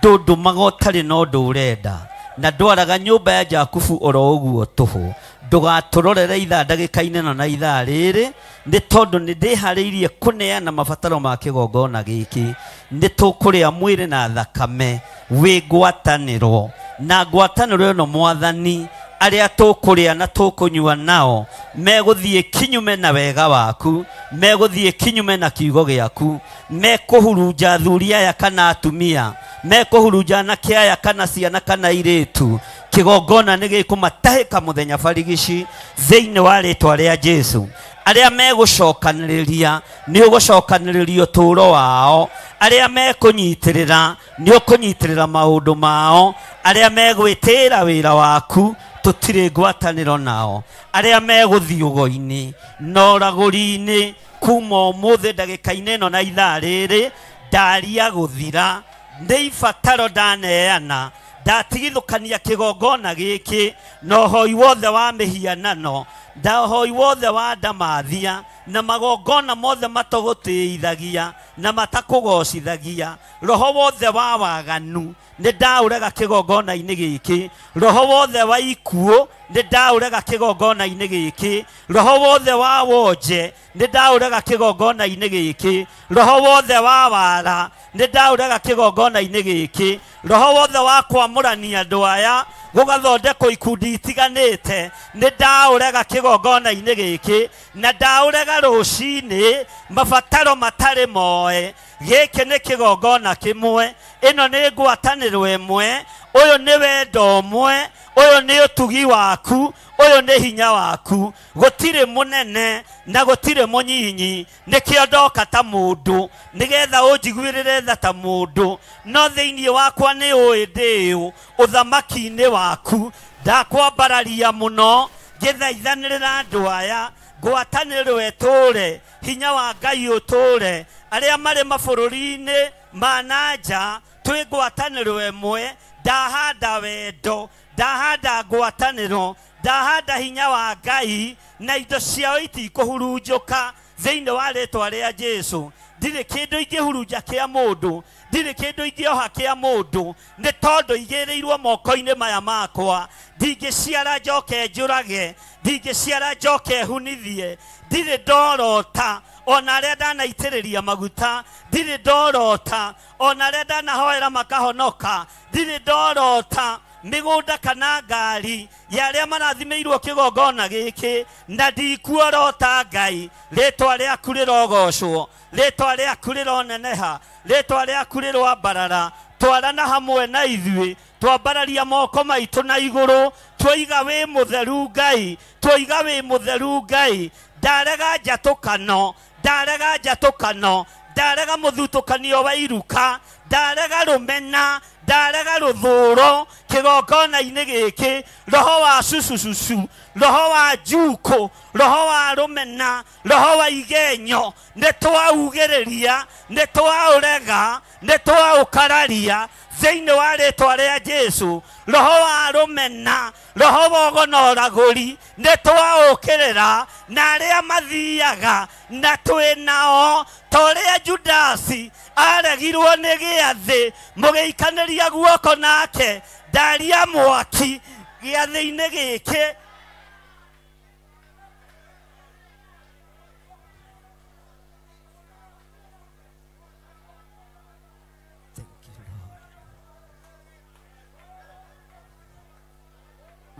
[SPEAKER 1] Ndũndũmaga ũtarĩ na ũndũ ũrenda, na ndwaraga nyũmba ya Jakubu oro ũguo tũhũ. Ndũgatũrorere ithaa ndagĩka-inĩ ĩno na ithaa rĩrĩ, nĩ tondũ nĩ ndĩharĩirie kũneana mabataro ma kĩgongona gĩkĩ. Nĩ tũkũrĩa mwĩrĩ na thakame wĩ ngwatanĩro, na ngwatanĩro ĩno Mwathani, arĩa tũkũrĩa na tũkũnyua nao megũthiĩ kinyume na wega waku, megũthiĩ kinyume na kiugo gĩaku, mekũhurunja athuri aya kana atumia, mekũhurunja anake aya kana ciana kana airĩtu. Kĩgongona nĩ gĩkũmatahĩka mũthenya barigici thĩinĩ wa rĩtwa rĩa Jesũ. Arĩa megũcokanĩrĩria nĩ ũgũcokanĩrĩria ũtũũro wao, arĩa mekũnyitĩrĩra nĩ ũkũnyitĩrĩra maũndũ mao, arĩa megwĩtĩĩra wĩra waku tũtirĩ ngwatanĩro nao, arĩa megũthiĩ ũgo-inĩ na ũragũri-inĩ kuma ũmũthĩ ndagĩka-inĩ ĩno na ithaa rĩrĩ, ndaria gũthira nĩ ibataro ndaneana, ndatigithũkania kĩgongona gĩkĩ na ũhoi wothe wa mĩhianano, na ũhoi wothe wa ndamathia, na magongona mothe matũgũtĩithagia na matakũgocithagia. Roho wothe wa waganu nĩ ndaũrega kĩgongona-inĩ gĩkĩ, roho wothe wa ikuũ nĩ ndaũrega kĩgongona-inĩ gĩkĩ, roho wothe wa wonje nĩ ndaũrega kĩgongona-inĩ gĩkĩ, roho wothe wa wara nĩ ndaũrega kĩgongona-inĩ gĩkĩ, roho wothe wa kwamũrania andũ aya gũgathondekwo ikundi itiganĩte nĩ ndaũrega kĩgongona-inĩ gĩkĩ, na ndaũrega rũcinĩ mabataro matarĩ moe. Gĩkĩ nĩ kĩgongona kĩmwe, ĩno nĩ ngwatanĩro ĩmwe, ũyũ nĩ wendo ũmwe, ũyũ nĩ ũtugi waku, ũyũ nĩ hinya waku. Gũtirĩ mũnene na gũtirĩ mũnyinyi, nĩkĩo ndoka ta mũndũ nĩgetha ũnjiguĩrĩre tha ta mũndũ, no thĩinĩ wakwa nĩ ũĩ ndĩũ ũthamaki-inĩ waku. Ndakwambararia mũno ngĩthaithanĩrĩra andũ aya, ngwatanĩro ĩtũũre, hinya wa Ngai ũtũũre, arĩa marĩ mabũrũri-inĩ ma na nja twĩ ngwatanĩro ĩmwe. Ndahanda wendo, ndahanda ngwatanĩro, ndahanda hinya wa Ngai, na indo ciao itikũhurunjũka thĩinĩ wa rĩtwa rĩa Jesũ. Ndirĩ kĩndũ ingĩhurunja kĩa mũndũ, ndirĩ kĩndũ ingĩoha kĩa mũndũ, nĩ tondũ igĩrĩirwo moko-inĩ maya makwa. Ndingĩciara njoke njũrage, ndingĩciara njoke hunithie, ndirĩ ndorota ona arĩa ndanaitĩrĩria maguta, ndirĩ ndorota ona arĩa ndanahoera makahonoka, ndirĩ ndorota mĩgũnda kana ngari ya arĩa marathimĩirwo kĩgongona gĩkĩ, na ndikuorota Ngai. Rĩtwa rĩaku rĩrogocwo, rĩtwa rĩaku rĩroneneha, rĩtwa rĩaku rĩroambarara. Twarana hamwe na ithuĩ Twambararia moko maitũ na igũrũ, twoiga wĩ mũtheru Ngai, twoiga wĩ mũtheru Ngai. Ndarega njatũkano, ndarega njatũkano, ndarega mũthutũkanio wa iruka, ndarega rũmena, ndarega rũthũro kĩgongona-inĩ gĩkĩ. Roho wa cucucucu, roho wa njukũ, roho wa rũmena, roho wa igenyo, nĩ twaugĩrĩria, nĩ twaũrega, nĩ twaũkararia thĩinĩ wa rĩtwa rĩa Jesũ. Roho wa rũmena, roho wa ũgonoragũri, nĩ twaũkĩrĩra na arĩa mathiaga na twĩ nao, ta ũrĩa Judasi aregirwo nĩ gĩathĩ, mũgĩikanĩria guoko nake. Ndaria mwaki gĩathĩ-inĩ gĩkĩ.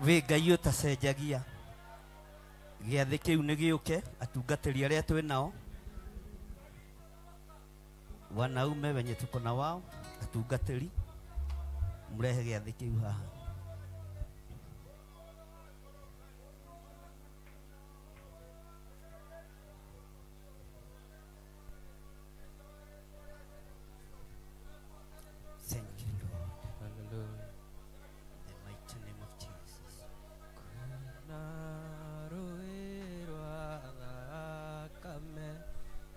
[SPEAKER 1] Wĩ Ngai ũtacenjagia. Gĩathĩ kĩu nĩ gĩũke, atungatĩri arĩa twĩ nao, wanaume wenye tuko na wao, atungatĩri, mũrehe gĩathĩ kĩu haha. Thank you, Lord.
[SPEAKER 3] Hallelujah.
[SPEAKER 1] In the mighty name of Jesus.
[SPEAKER 3] Na rũĩ rwa thakame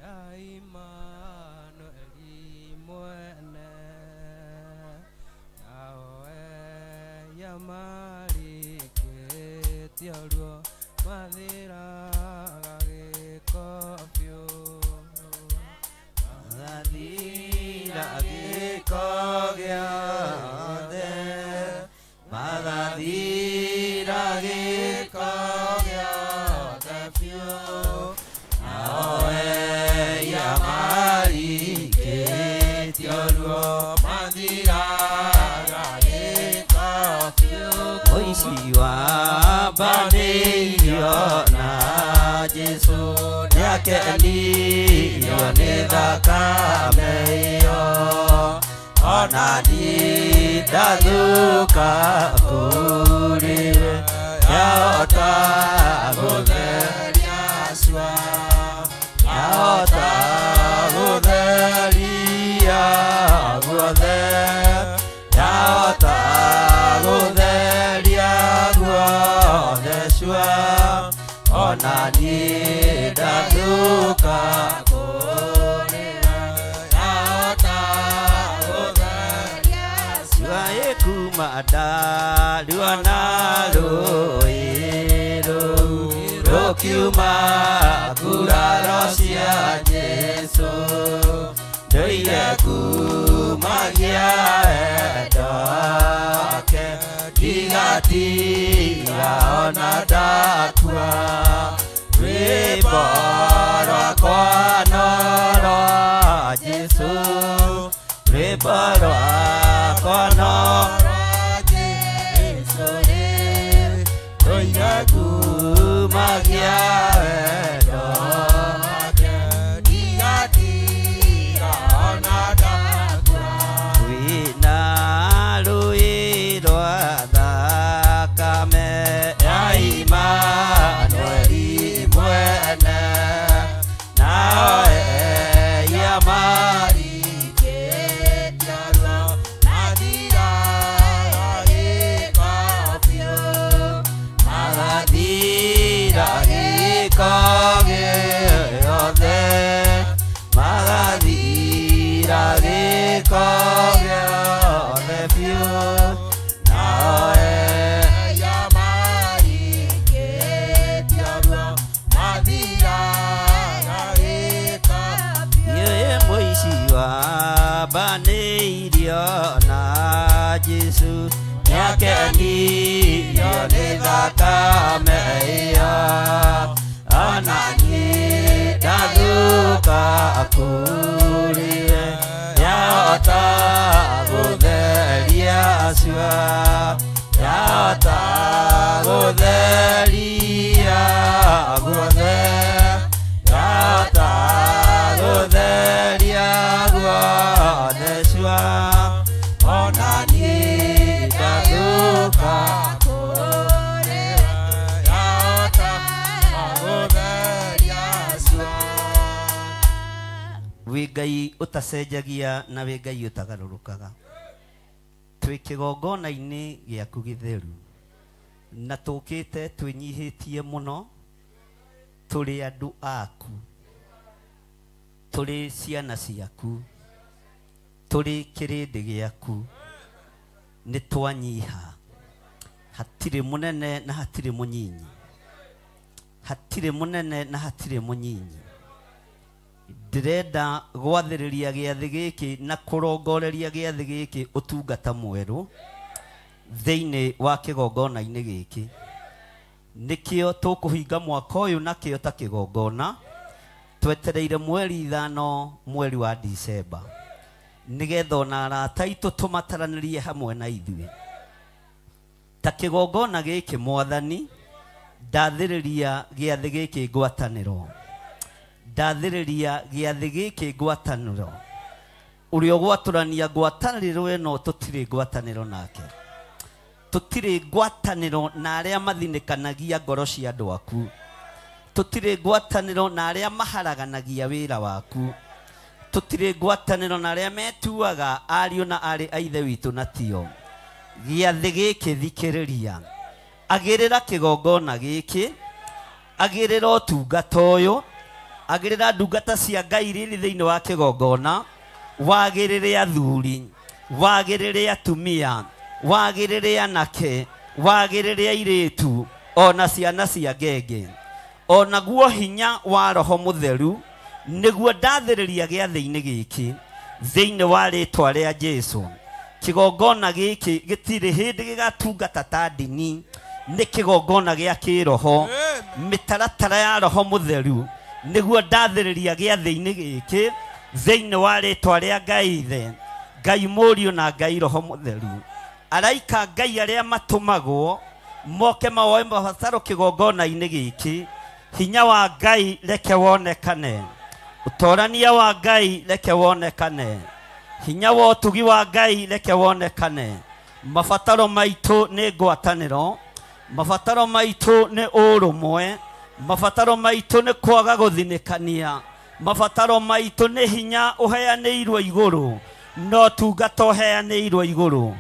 [SPEAKER 3] ya Imanueli mwene, nao eya marĩkĩtie ruo mathiraga gĩko biũ.
[SPEAKER 1] Magathira gĩko gĩothe, magathira gĩko gĩothe biũ. Nao eya marĩkĩtie ruo mathiraga gĩko biũ. Mũici wambanĩirio na Jesũ nĩakenirio nĩ thakame ĩyo, ona niĩ ndathũka kũrĩ we, yahota gũtheria cua, yahota gũtheria guothe, yahota gũtheria guothe cua, ona niĩ ndathũka kũrĩ we, yahota gũtheria cua. Ĩkuma ndarua na rũĩ rũu rũkiuma nguraro cia Jesũ, ndũire kumagia wendo wake, ndigatiga ona ndakua. Rwĩmbo rwakwa no rwa Jesũ, rwĩmbo rwakwa no rwa Jesũ, ndũire kumagia wendo wake, ndigatiga ona ndakua. Wĩna rũĩ rwa thakame ya Imanueli mwene, nao eya marĩkĩtie ruo mathiraga gĩko biũ, magathira gĩko gĩothe, magathira gĩko gĩothe biũ. Nao eya marĩkĩtie ruo mathiraga gĩko biũ. Mũici wambanĩirio na Jesũ nĩakenirio nĩ thakame ĩyo, ona niĩ ndathũka kũrĩ we, yahota gũtheria cua, yahota gũtheria guothe, yahota gũtheria guothe cua, ona niĩ Wĩ Ngai ũtacenjagia na wĩ Ngai ũtagarũrũkaga. Twĩ kĩgongona-inĩ gĩaku gĩtheru na tũkĩte twĩnyihĩtie mũno, tũrĩ andũ aku, tũrĩ ciana ciaku, tũrĩ kĩrĩndĩ gĩaku. Nĩ twanyiha, hatirĩ mũnene na hatirĩ mũnyinyi, hatirĩ mũnene na hatirĩ mũnyinyi. Ndĩrenda gwathĩrĩria gĩathĩ gĩkĩ na kũrongoreria gĩathĩ gĩkĩ ũtungata mwerũ thĩinĩ wa kĩgongona-inĩ gĩkĩ. Nĩkĩo tũkũhinga mwaka ũyũ nakĩo ta kĩgongona, twetereire mweri 5 mweri wa Dicemba, nĩgetha ona arata aitũ tũmataranĩrie hamwe na ithuĩ. Ta kĩgongona gĩkĩ Mwathani, ndathĩrĩria gĩathĩ gĩkĩ ngwatanĩro, ndathĩrĩria gĩathĩ gĩkĩ ngwatanĩro. Ũrĩa ũgwatũrania ngwatanĩro ĩno tũtirĩ ngwatanĩro nake, tũtirĩ ngwatanĩro na arĩa mathinĩkanagia ngoro cia andũ aku, tũtirĩ ngwatanĩro na arĩa maharaganagia wĩra waku, tũtirĩ ngwatanĩro na arĩa metuaga ariũ na arĩ a ithe witũ na tio. Gĩathĩ gĩkĩ thikĩrĩria, agĩrĩra kĩgongona gĩkĩ, agĩrĩra ũtungata ũyũ, agĩrĩra ndungata cia Ngai iria irĩ thĩinĩ wa kĩgongona, wagĩrĩre athuri, wagĩrĩre atumia, wagĩrĩre anake, wagĩrĩre airĩtu, ona ciana cia ngenge. Onaguo hinya wa Roho Mũtheru nĩguo ndathĩrĩria gĩathĩ-inĩ gĩkĩ thĩinĩ wa rĩtwa rĩa Jesũ. Kĩgongona gĩkĩ gĩtirĩ hĩndĩ gĩgatungata ta ndini, nĩ kĩgongona gĩa kĩroho, mĩtaratara ya Roho Mũtheru nĩguo ndathĩrĩria gĩathĩ-inĩ gĩkĩ thĩinĩ wa rĩtwa rĩa Ngai Ithe, Ngai Mũriũ na Ngai Roho Mũtheru. Araika Ngai arĩa matũmagwo moke mawoe mabataro kĩgongona-inĩ gĩkĩ, hinya wa Ngai reke wonekane, ũtorania wa Ngai reke wonekane, hinya wa ũtugi wa Ngai reke wonekane. Mabataro maitũ nĩ ngwatanĩro, mabataro maitũ nĩ ũrũmwe, mabataro maitũ nĩ kwaga gũthinĩkania, mabataro maitũ nĩ hinya ũheanĩirwo igũrũ, no tungata ũheanĩirwo igũrũ.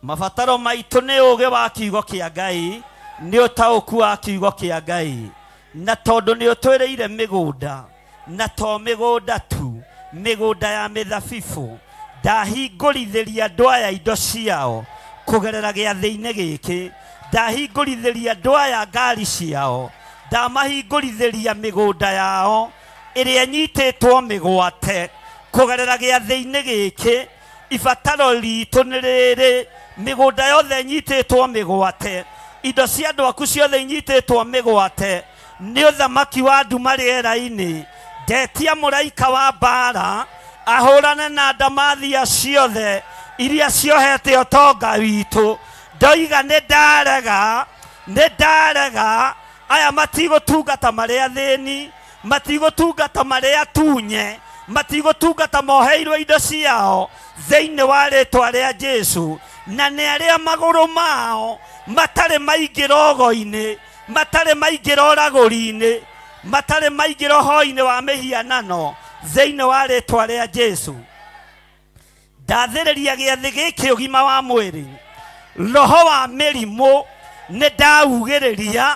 [SPEAKER 1] Mabataro maitũ nĩ ũũgĩ wa kiugo kĩa Ngai, nĩ ũtaũku wa kiugo kĩa Ngai. Na tondũ nĩ ũtwĩrĩire mĩgũnda, na to mĩgũnda tu, mĩgũnda ya mĩthabibũ, ndahingũrithĩria andũ aya indo ciao kũgerera gĩathĩ-inĩ gĩkĩ, ndahingũrithĩria andũ aya ngari ciao, ndamahingũrithĩria mĩgũnda yao ĩrĩa ĩnyitĩtwo mĩgwate kũgerera gĩathĩ-inĩ gĩkĩ. Ibataro ritũ nĩ rĩrĩ, mĩgũnda yothe ĩnyitĩtwo mĩgwate, indo cia andũ aku ciothe inyitĩtwo mĩgwate nĩ ũthamaki wa nduma rĩera-inĩ. Ndetia mũraika wa mbara ahũrane na ndamathia ciothe iria ciohete ũtonga witũ. Ndoiga nĩ ndarega, nĩ ndarega. Aya matigũtungata marĩ athĩni, matigũtungata marĩ atunye, matigũtungata moheirwo indo ciao thĩinĩ wa rĩtwa rĩa Jesũ. Na nĩ arĩa magũrũ mao matarĩ maingĩra ogo-inĩ, matarĩ maingĩra ũragũri-inĩ, matarĩ maingĩra ũhoi-inĩ wa mĩhianano thĩinĩ wa rĩtwa rĩa Jesũ. Ndathĩrĩria gĩathĩ gĩkĩ ũgima wa mwĩrĩ, roho wa mĩrimũ nĩ ndaugĩrĩria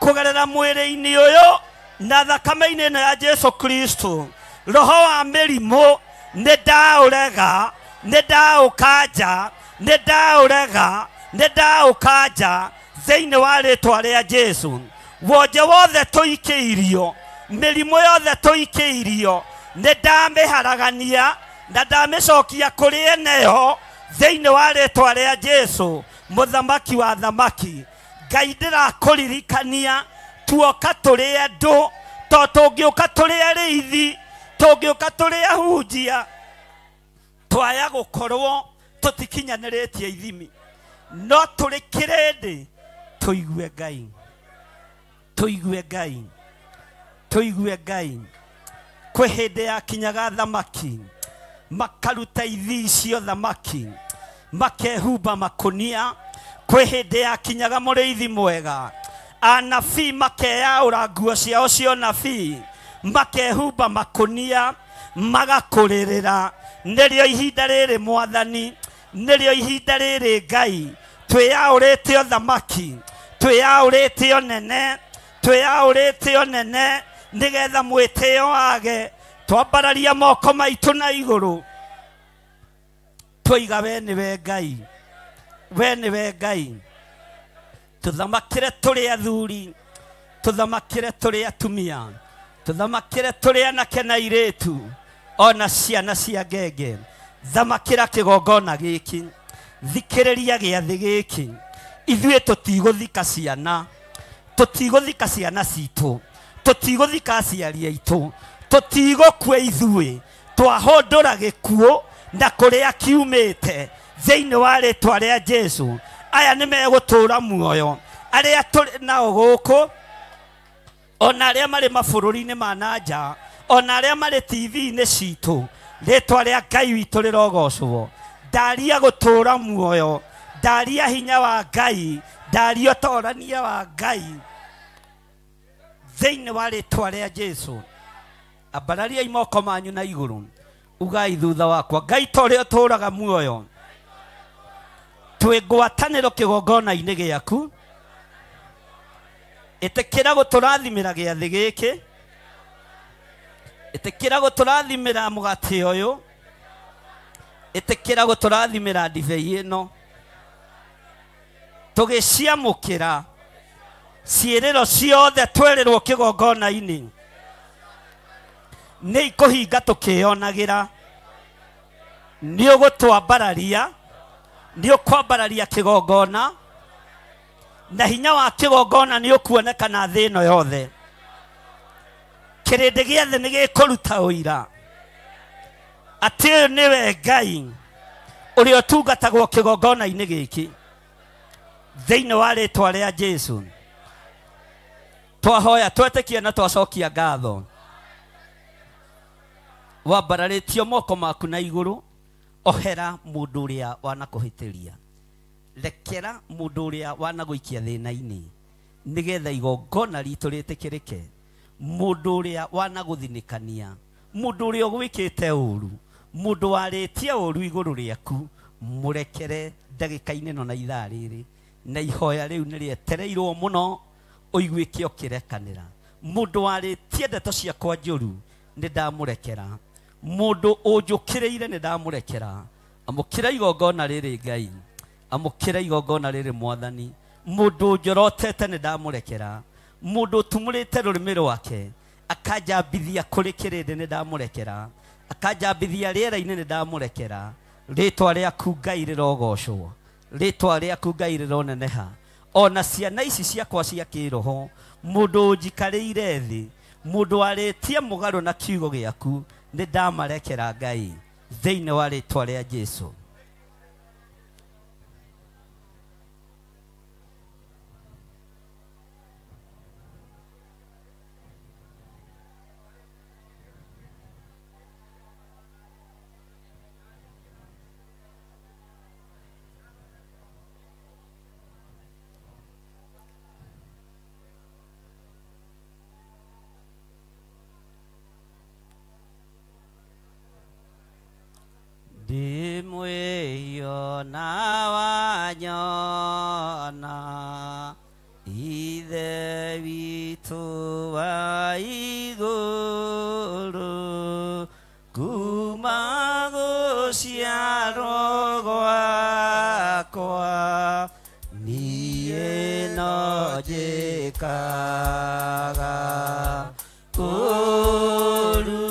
[SPEAKER 1] kũgerera mwĩrĩ-inĩ ũyũ na thakame-inĩ ĩno ya Jesũ Kristo. Roho wa mĩrimũ nĩ ndaũrega, nĩ ndaũkanja, nĩ ndaũrega, nĩ ndaũkanja thĩinĩ wa rĩtwa rĩa Jesũ. Wonje wothe tũikĩirio, mĩrimũ yothe tũikĩirio, nĩ ndamĩharagania na ndamĩcokia kũrĩ eneyo thĩinĩ wa rĩtwa rĩa Jesũ, mũthamaki wa thamaki. Ngai ndĩrakũririkania tuoka tũrĩ andũ, to tũngĩũka tũrĩ arĩithi, tũngĩũka tũrĩ ahunjia, twaya gũkorwo tũtikinyanĩrĩtie ithimi, no tũrĩ kĩrĩndĩ tũigue Ngai, tũigue Ngai, tũigue Ngai. Kwĩ hĩndĩ yakinyaga thamaki, makaruta ithii cio thamaki, makehumba makunia. Kwĩ hĩndĩ yakinyaga mũrĩithi mwega, anabii makeyaũra nguo ciao cia ũnabii, makehumba makunia, Magakũrĩrĩra. Nĩrĩo ihinda rĩrĩ Mwathani, nĩrĩo ihinda rĩrĩ Ngai, twĩyaũrĩte ũthamaki, twĩyaũrĩte ũnene, twĩyaũrĩte ũnene, nĩgetha mwĩtĩo wage. Twambararia moko maitũ na igũrũ, twoiga we nĩwe Ngai, we nĩwe Ngai. Tũthamakĩre tũrĩ athuri, tũthamakĩre tũrĩ atumia, tũthamakĩre tũrĩ anake na airĩtu, ona ciana cia ngenge. Thamakĩra kĩgongona gĩkĩ, thikĩrĩria gĩathĩ gĩkĩ. Ithuĩ tũtigũthika ciana, tũtigũthika ciana citũ, tũtigũthika aciari aitũ, tũtigũkua ithuĩ. Twahũndũra gĩkuũ na kũrĩa kiumĩte thĩinĩ wa rĩtwa rĩa Jesũ. Aya nĩ megũtũũra muoyo, arĩa tũrĩ nao gũkũ, ona arĩa marĩ mabũrũri-inĩ ma na nja, ona arĩa marĩ TV-inĩ citũ. Rĩtwa rĩa Ngai witũ rĩrogocwo. Ndaria gũtũũra muoyo, ndaria hinya wa Ngai, ndaria ũtorania wa Ngai thĩinĩ wa rĩtwa rĩa Jesũ. Ambarariai moko manyu na igũrũ, ugai thutha wakwa, Ngai ta ũrĩa ũtũũraga muoyo, twĩ ngwatanĩro kĩgongona-inĩ gĩaku. Ĩtĩkĩra gũtũrathimĩra gĩathĩ gĩkĩ, ĩtĩkĩra gũtũrathimĩra mũgate ũyũ, ĩtĩkĩra gũtũrathimĩra ndibei ĩno. Tũgĩciamũkĩra ciĩrĩro ciothe twerĩrwo kĩgongona-inĩ, nĩ ikũhinga tũkĩyonagĩra. Nĩ ũgũtwambararia, nĩ ũkwambararia kĩgongona, na hinya wa kĩgongona nĩ ũkuonekana thĩ ĩno yothe. Kĩrĩndĩ gĩothe nĩ gĩkũruta ũira atĩ ũyũ nĩwe Ngai ũrĩa ũtungatagwo kĩgongona-inĩ gĩkĩ thĩinĩ wa rĩtwa rĩa Jesũ. Twahoya, twetĩkia na twacokia ngatho. Wambararĩtio moko maku na igũrũ, ohera mũndũ ũrĩa wanakũhĩtĩria, rekera mũndũ ũrĩa wanagũikia thĩna-inĩ, nĩgetha igongona ritũ rĩtĩkĩrĩke. Mũndũ ũrĩa wanagũthinĩkania, mũndũ ũrĩa ũgwĩkĩte ũru, mũndũ warĩtie ũru igũrũ rĩaku, mũrekere ndagĩka-inĩ ĩno na ithaa rĩrĩ. Na ihoya rĩu nĩ rĩetereirwo mũno, ũiguĩke ũkĩrekanĩra. Mũndũ warĩtie ndeto ciakwa njũru, nĩ ndamũrekera. Mũndũ ũnjũkĩrĩire nĩ ndamũrekera. Amũkĩra igongona rĩrĩ Ngai, amũkĩra igongona rĩrĩ Mwathani. Mũndũ ũnjorotete nĩ ndamũrekera. Mũndũ ũtumũrĩte rũrĩmĩ rwake akanjambithia kũrĩ kĩrĩndĩ nĩ ndamũrekera, akanjambithia rĩera-inĩ nĩ ndamũrekera. Rĩtwa rĩaku Ngai rĩrogocwo, rĩtwa rĩaku Ngai rĩroneneha. Ona ciana ici ciakwa cia kĩroho, mũndũ ũnjikarĩire thĩ, mũndũ warĩtie mũgarũ na kiugo gĩaku, nĩ ndamarekera Ngai thĩinĩ wa rĩtwa rĩa Jesũ. Ndimwĩyo na wanyona Ithe witũ wa igũrũ, kuma gũciarwo gwakwa niĩ no njĩkaga ũũru.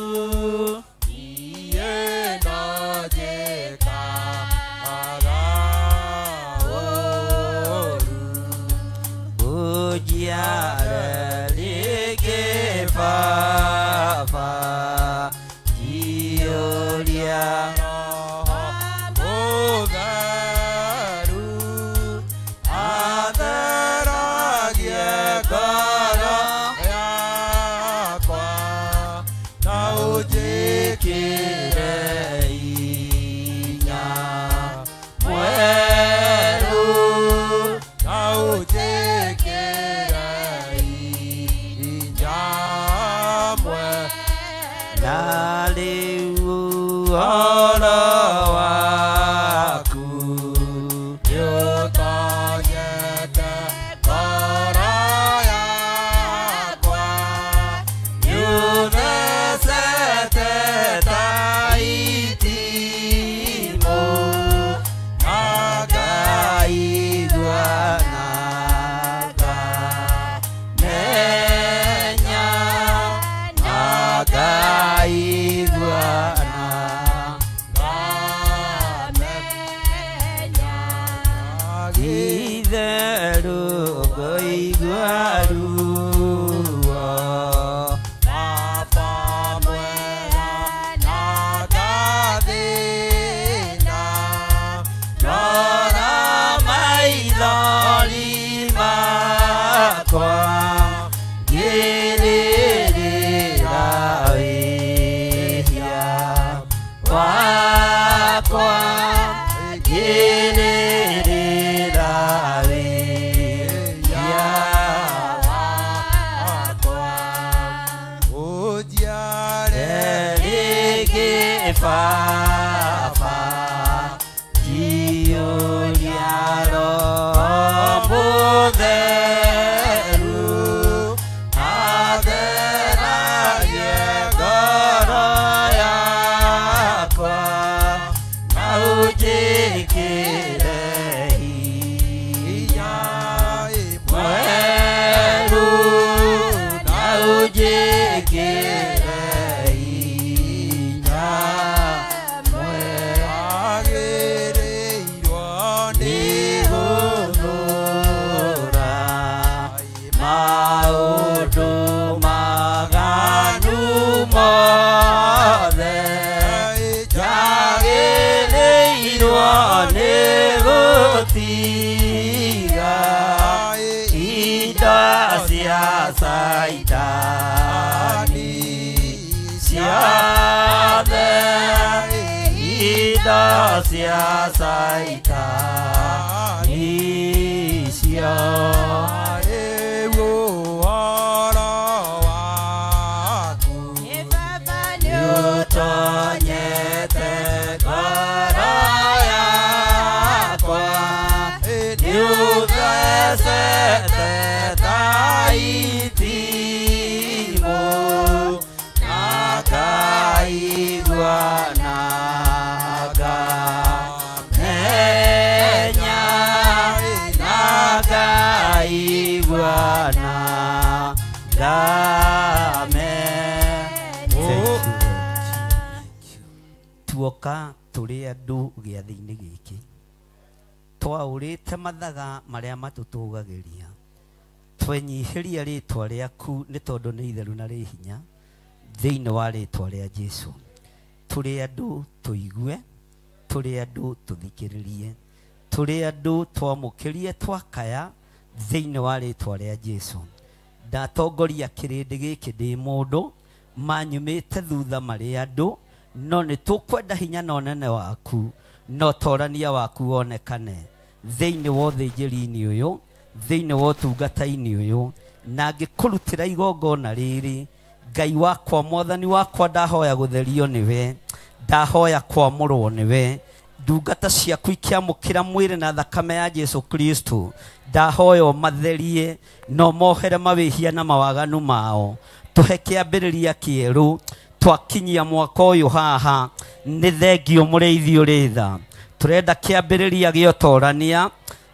[SPEAKER 3] Niĩ no njĩkaga ũũru.
[SPEAKER 1] Ũnjiare rĩngĩ Baba, njiyũria
[SPEAKER 3] Roho Mũtheru, atheragie ngoro yakwa, na ũnjĩkĩre
[SPEAKER 1] hinya mwerũ,
[SPEAKER 3] na ũnjĩkĩre hinya mwerũ.
[SPEAKER 1] Na rĩu ũhoro waku
[SPEAKER 3] nĩũtonyete ngoro yakwa, nĩũthecete ta itimũ, na ngaigua na ngamenya, na ngaigua na ngamenya.
[SPEAKER 1] Itherũ ngũigua ruo,
[SPEAKER 3] Baba mwega na ngathĩna,
[SPEAKER 1] rora maithori makwa, ngĩrĩrĩra wĩhia wakwa, ngĩrĩrĩra wĩhia
[SPEAKER 3] wakwa.
[SPEAKER 1] Ũnjiare rĩngĩ Baba, njiyũria Roho Mũtheru, atheragie ngoro yakwa, na ũnjĩkĩre hinya mwerũ, na ũnjĩkĩre hinya mwerũ.
[SPEAKER 3] Agĩrĩirwo
[SPEAKER 1] nĩ gũthũũra maũndũ maganu mothe, njagĩrĩirwo nĩ gũtiga indo cia Caitani ciothe, indo cia Caitani ciothe.
[SPEAKER 3] Rĩu ũhoro waku
[SPEAKER 1] nĩũtonyete ngoro yakwa, nĩũthecete ta itimũ, na ngaigua na ngamenya, na ngaigua na ngamenya. Tuoka tũrĩ andũ gĩathĩ-inĩ gĩkĩ, twaũrĩte mathaga marĩa matũtũgagĩria, twenyihĩria rĩtwa rĩaku nĩ tondũ nĩ itheru na rĩ hinya, thĩinĩ wa rĩtwa rĩa Jesũ. Tũrĩ andũ tũigue, tũrĩ andũ tũthikĩrĩrie, tũrĩ andũ twamũkĩrie twakaya thĩinĩ wa rĩtwa rĩa Jesũ. Ndatongoria kĩrĩndĩ gĩkĩ ndĩ mũndũ, manyumĩte thutha marĩ andũ, no nĩ tũkwenda hinya na ũnene waku, na ũtorania waku wonekane thĩinĩ wa ũthĩnjĩri-inĩ ũyũ, thĩinĩ wa ũtungata-inĩ ũyũ, na ngĩkũrutĩra igongona rĩrĩ. Ngai wakwa, mwathani wakwa, ndahoya gũtherio nĩwe, ndahoya kwamũrwo nĩwe, ndungata ciaku ikĩamũkĩra mwĩrĩ na thakame ya Jesũ Kristo, ndahoya ũmatherie na ũmohere mawĩhia na mawaganu mao. Tũhe kĩambĩrĩria kĩerũ, twakinyia mwaka ũyũ haha, nĩ thengio mũrĩithi ũrĩ tha. Tũrenda kĩambĩrĩria gĩa ũtorania,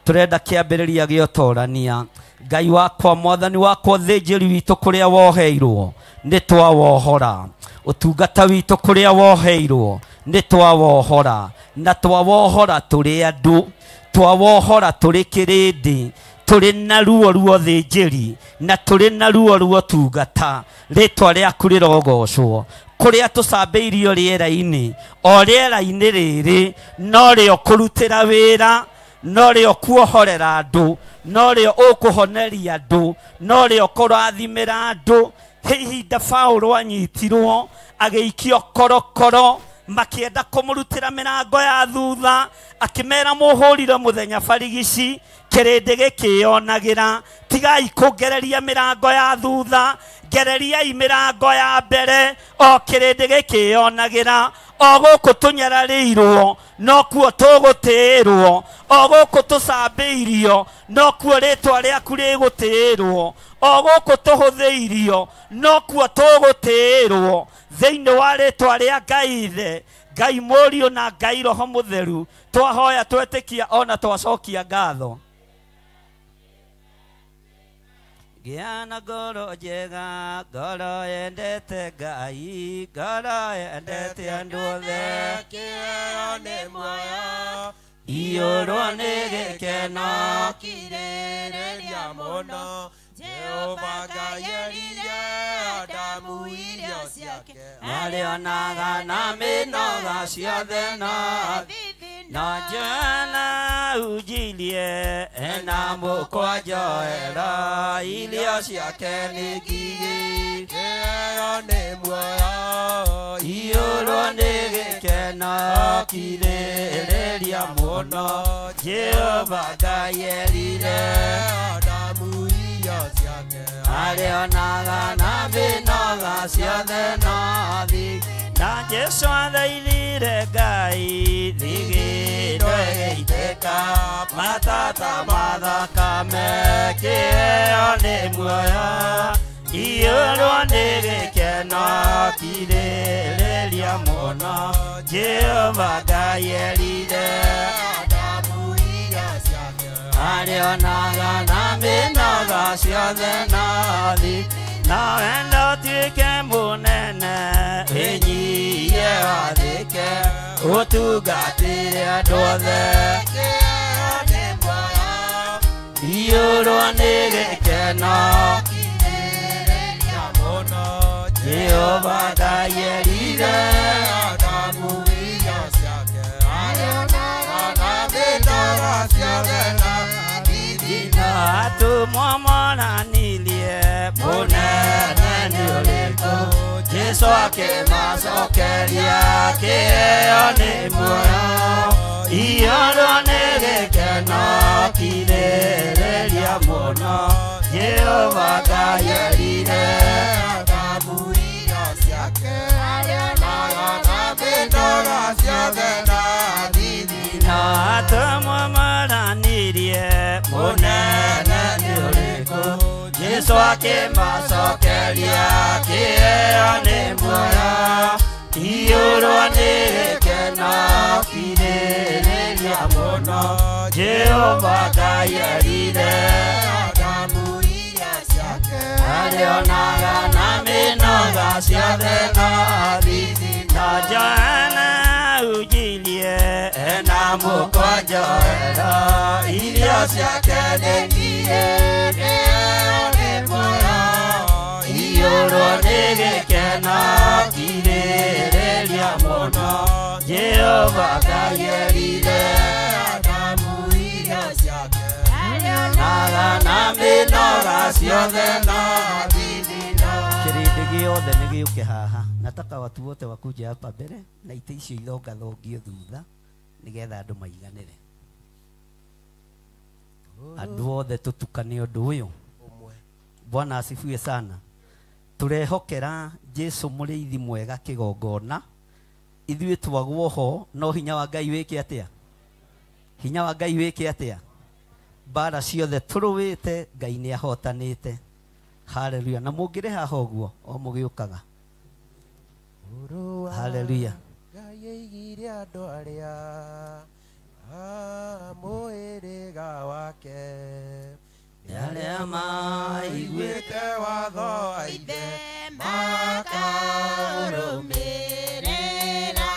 [SPEAKER 1] tũrenda kĩambĩrĩria gĩa ũtorania. Ngai wakwa, mwathani wakwa, ũthĩnjĩri witũ kũrĩa woheirwo nĩ twawohora, ũtungata witũ kũrĩa woheirwo nĩ twawohora, na twawohora tũrĩ andũ, twawohora tũrĩ kĩrĩndĩ, tũrĩ na ruo ruo thĩnjĩri, na tũrĩ na ruo ruo tungata. Rĩtwa rĩaku rĩrogocwo. Kũrĩa tũcambĩirio rĩera-inĩ, o rĩera-inĩ rĩrĩ no rĩo kũrutĩra wĩra, no rĩo kuohorera andũ, no rĩo ũkũhoneria andũ, no rĩo kũrathimĩra andũ. Ihinda Paũlũ anyitirwo agĩikio korokoro, makĩenda kũmũrutĩra mĩrango ya thutha, akĩmera mũhũrire mũthenya barigici, kĩrĩndĩ gĩkĩyonagĩra, tigai kũngereria mĩrango ya thutha, Ngereriai mĩrango ya mbere o kĩrĩndĩ gĩkĩyonagĩra o gũkũ tũnyararĩirwo nokuo tũgũtĩĩrwo o gũkũ tũcambĩirio nokuo rĩtwa rĩaku rĩgũtĩĩrwo o gũkũ tũhũthĩirio nokuo tũgũtĩĩrwo thĩinĩ wa rĩtwa rĩa Ngai Ithe Ngai Mũriũ na Ngai Roho Mũtheru twahoya twetĩkia ona twacokia ngatho. Gĩa na ngoro njega, ngoro yendete Ngai, ngoro yendete andũ othe.
[SPEAKER 5] Kĩheo nĩ muoyo,
[SPEAKER 1] Iyũrwo nĩ gĩkeno,
[SPEAKER 5] kirĩrĩria mũno. Jehova Ngai erire Adamu irio ciake,
[SPEAKER 1] arĩonaga na mĩnoga ciothe no Johana unjilie ena mũkwa njohero irio ciake nĩ ngigĩ.
[SPEAKER 5] Kĩheo nĩ muoyo,
[SPEAKER 1] Iyũrwo nĩ gĩkeno kirĩrĩria mũno Jehova Ngai erire
[SPEAKER 5] Adamu irio ciake,
[SPEAKER 1] arĩonaga na mĩnoga ciothe no na Jesu athaithire Ngai thigino ĩgĩitĩka matata mathakame kĩheo nĩ muoyo iyũrwo nĩ gĩkeno kirĩrĩria mũno Jehova Ngai erire
[SPEAKER 5] Adamu irio ciake,
[SPEAKER 1] arĩonaga na mĩnoga ciothe no wenda ũtuĩke mũnene wĩnyihie wathĩke ũtungatĩre andũ othe.
[SPEAKER 5] Kĩheo nĩ muoyo,
[SPEAKER 1] Iyũrwo nĩ gĩkeno
[SPEAKER 5] kirĩrĩria mũno.
[SPEAKER 1] Jehova Ngai erire
[SPEAKER 5] Adamu irio ciake, arĩonaga na mĩnoga ciothe na
[SPEAKER 1] na atũmwo monanirie mũnene nĩ ũrĩkũ Jesu akĩmacokeria kĩheo nĩ muoyo iyũrwo nĩ gĩkeno kirĩrĩria mũno Jehova Ngai erire
[SPEAKER 5] Adamu irio ciake, arĩonaga na mĩnoga ciothe na
[SPEAKER 1] na atũmwo monanirie mũnene nĩ ũrĩkũ Jesu akĩmacokeria kĩheo nĩ muoyo iyũrwo nĩ gĩkeno kirĩrĩria mũno Jehova Ngai erire
[SPEAKER 5] Adamu irio ciake,
[SPEAKER 1] arĩonaga na mĩnoga ciothe na Johana unjilie ena mũkwa njohero irio ciake nĩ ngigĩ.
[SPEAKER 5] Kĩheo nĩ muoyo,
[SPEAKER 1] Iyũrwo nĩ gĩkeno kirĩrĩria mũno Jehova Ngai erire
[SPEAKER 5] Adamu irio ciake,
[SPEAKER 1] arĩonaga na mĩnoga ciothe kĩrĩndĩ gĩothe nĩ gĩũke haha. Nataka watu wote wakuje hapa mbere na itĩ icio ithongathongio thutha nĩgetha andũ maiganĩre. Andũ othe tũtukane ũndũ ũyũ. Bwana asifiwe sana. Tũrehokera Jesu mũrĩithi mwega kĩgongona ithuĩ twagwo ho no hinya wa Ngai wĩke atĩa? Hinya wa Ngai wĩke atĩa? Mbara ciothe tũrũĩte Ngai nĩ ahotanĩte. Haleluya. Na mũngĩrĩ haha ũguo o mũgĩũkaga. Haleluya.
[SPEAKER 5] Ngai aigire andũ arĩa a mũhĩrĩga wake
[SPEAKER 1] Nĩ arĩa maiguĩte
[SPEAKER 5] watho wa Ithe makaũrũmĩrĩra.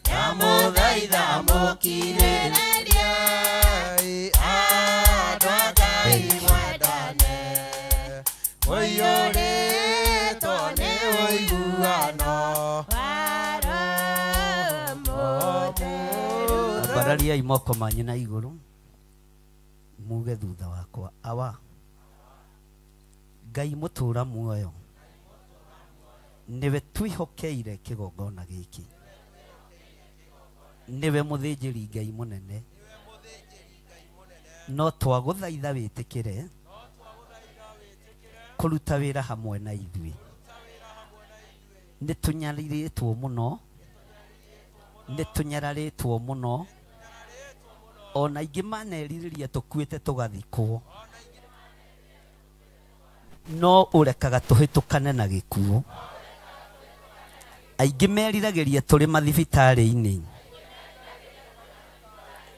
[SPEAKER 1] Ndamũthaitha mũkirĩrĩrie
[SPEAKER 5] andũ a Ngai mwendane mũiyũrĩtwo nĩ ũiguano
[SPEAKER 1] Ambarariai moko manyu na igũrũ muge thutha wakwa awa Ngai mũtũra muoyo nĩwe twĩhokeire kĩgongona gĩkĩ nĩwe mũthĩnjĩri Ngai mũnene no twagũthaitha wĩtĩkĩre Kũruta wĩra hamwe na ithuĩ. Nĩ tũnyarirĩtwo mũno, nĩ tũnyararĩtwo mũno, ona ingĩ manerirĩria tũkuĩte tũgathikwo, no ũrekaga tũhĩtũkane na gĩkuũ. Aingĩ meriragĩria tũrĩ mathibitarĩ-inĩ,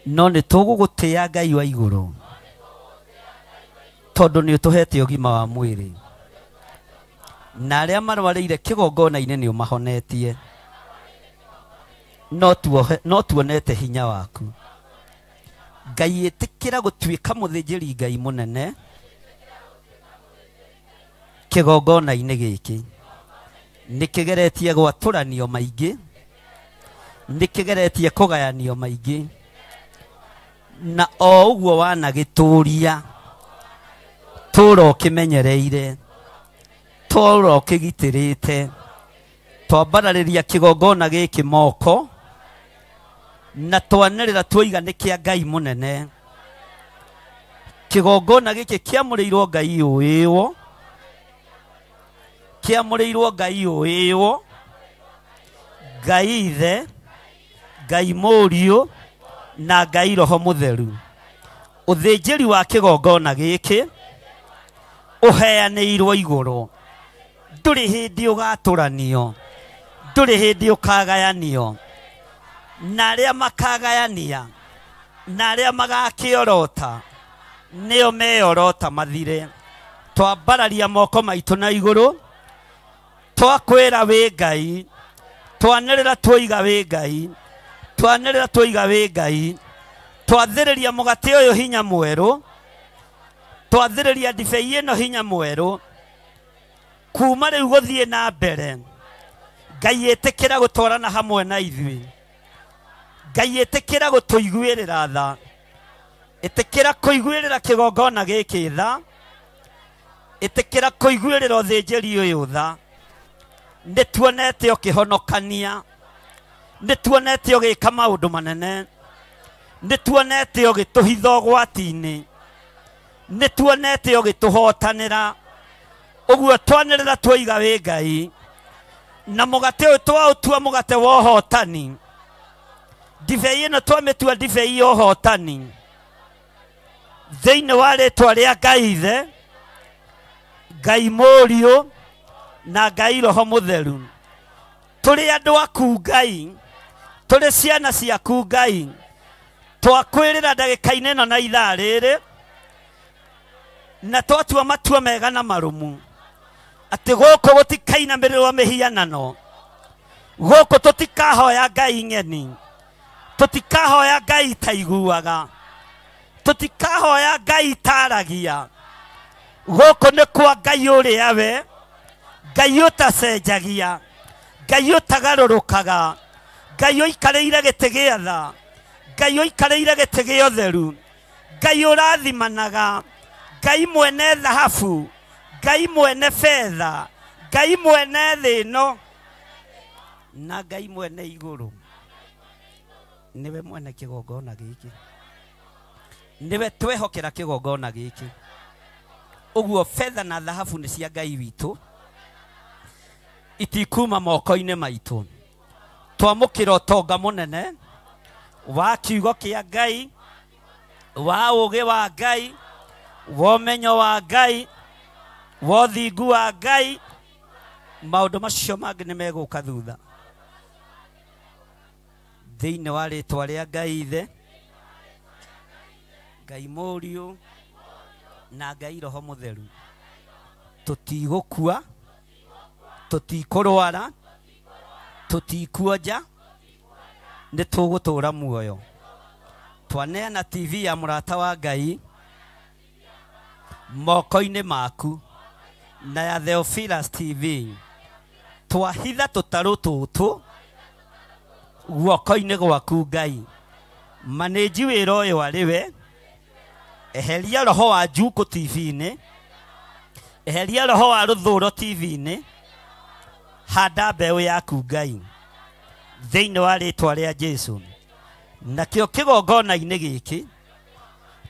[SPEAKER 1] no nĩ tũgũgũtĩĩa Ngai wa igũrũ, tondũ nĩ ũtũhete ũgima wa mwĩrĩ, na arĩa marwarĩire kĩgongona-inĩ nĩ ũmahonetie. No tuonete hinya waku. Ngai ĩtĩkĩra gũtuĩka mũthĩnjĩri Ngai mũnene kĩgongona-inĩ gĩkĩ. Nĩ kĩgeretie gwatũranio maingĩ, nĩ kĩgeretie kũgayanio maingĩ, na o ũguo wanagĩtũria, tũra ũkĩmenyereire, tũra ũkĩgitĩrĩte. Twambararĩria kĩgongona gĩkĩ moko, na twanĩrĩra twoiga nĩ kĩa Ngai mũnene. Kĩgongona gĩkĩ kĩamũrĩirwo Ngai ũĩwo, kĩamũrĩirwo Ngai ũĩwo, Ngai Ithe, Ngai Mũriũ, na Ngai Roho Mũtheru. Ũthĩnjĩri wa kĩgongona gĩkĩ ũheanĩirwo igũrũ, ndũrĩ hĩndĩ ũgatũranio, ndũrĩ hĩndĩ ũkagayanio, na arĩa makagayania na arĩa magakĩorota nĩo meorota mathire. Twambararia moko maitũ na igũrũ, twakwĩra wĩ Ngai, twanĩrĩra twoiga wĩ Ngai, twanĩrĩra twoiga wĩ Ngai, twathĩrĩria mũgate ũyũ hinya mwerũ, twathĩrĩria ndibei ĩno hinya mwerũ, kuma rĩu gũthiĩ na mbere. Ngai ĩtĩkĩra gũtwarana hamwe na ithuĩ. Ngai ĩtĩkĩra gũtũiguĩrĩra tha, ĩtĩkĩra kũiguĩrĩra kĩgongona gĩkĩ tha, ĩtĩkĩra kũiguĩrĩra ũthĩnjĩri ũyũ tha. Nĩ tuonete ũkĩhonokania, nĩ tuonete ũgĩka maũndũ manene, nĩ tuonete ũgĩtũhitha ũgwati-inĩ, nĩ tuonete ũgĩtũhotanĩra. Ũguo twanĩrĩra twoiga wĩ Ngai, na mũgate ũyũ twaũtua mũgate wa ũhotani, ndibei ĩno twamĩtua ndibei ya ũhotani, thĩinĩ wa rĩtwa rĩa Ngai Ithe, Ngai Mũriũ, na Ngai Roho Mũtheru. Tũrĩ andũ aku Ngai, tũrĩ ciana ciaku Ngai, twakwĩrĩra ndagĩka-inĩ ĩno na ithaa rĩrĩ, na twatua matua mega na marũmu, atĩ gũkũ gũtikainamĩrĩrwo mĩhianano, gũkũ tũtikahoya Ngai ng'eni, tũtikahoya Ngai itaiguaga, tũtikahoya Ngai itaragia. Gũkũ nĩ kwa Ngai ũrĩa we, Ngai ũtacenjagia, Ngai ũtagarũrũkaga, Ngai ũikarĩire gĩtĩ gĩa tha, Ngai ũikarĩire gĩtĩ gĩa ũtheru, Ngai ũrathimanaga, Ngai mwene thahabu, Ngai mwene betha, Ngai mwene thĩ ĩno, na Ngai mwene igũrũ. Nĩwe mwene kĩgongona gĩkĩ, nĩwe twehokera kĩgongona gĩkĩ. Ũguo betha na thahabu nĩ cia Ngai witũ, itikuma moko-inĩ maitũ. Twamũkĩra ũtonga mũnene wa kiugo kĩa Ngai, wa ũũgĩ wa Ngai, wa ũmenyo wa Ngai, wa ũthingu wa Ngai. Maũndũ macio mangĩ nĩ megũka thutha. Thĩinĩ wa rĩtwa rĩa Ngai Ithe, Ngai Mũriũ, na Ngai Roho Mũtheru, tũtigũkua, tũtikũrwara, tũtikuonja, nĩ tũgũtũra muoyo. Twaneana TV ya mũrata wa Ngai moko-inĩ maku, na ya Theophilus TV. Twahitha tũtarũ tũtũ guoko-inĩ gwaku Ngai. Manĩnji wĩra ũyũ arĩ we, eheria roho wa njukũ TV-inĩ, eheria roho wa rũthũro TV-inĩ, handa mbeũ yaku Ngai thĩinĩ wa rĩtwa rĩa Jesu. Nakĩo kĩgongona-inĩ gĩkĩ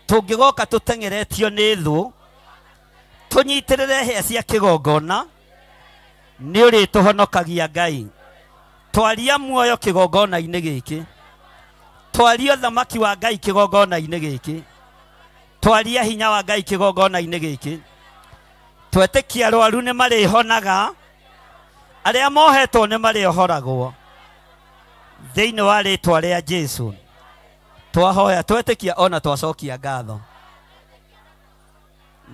[SPEAKER 1] tũngĩgoka tũteng'eretio nĩ thũ, Tũnyitĩrĩre hĩa cia kĩgongona nĩ ũrĩtũhonokagia Ngai. Twaria muoyo kĩgongona-inĩ gĩkĩ. Twaria ũthamaki wa Ngai kĩgongona-inĩ gĩkĩ. Twaria hinya wa Ngai kĩgongona-inĩ gĩkĩ. Twetĩkia arwaru nĩ marĩhonaga, arĩa mohetwo nĩ marĩohoragwo. Thĩinĩ wa rĩtwa rĩa Jesu twahoya twetĩkia ona twacokia ngatho.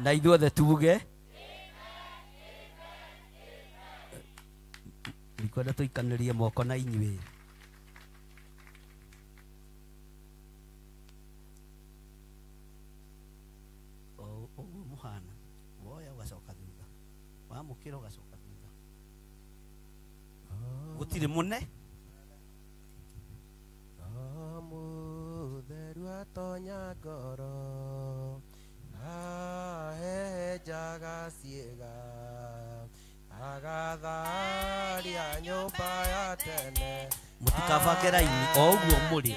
[SPEAKER 1] Na ithuothe tuge ndikwenda tũikanĩrie moko na inyuĩ. Ũguo mũhana woya ũgacoka thutha, wamũkĩra ũgacoka thutha, gũtirĩ mũne.
[SPEAKER 5] Mũtheru atonya ngoro ahehenjaga ciĩga agatharia nyũmba ya tene.
[SPEAKER 1] Mũtikabange raini o ũguo mũrĩ,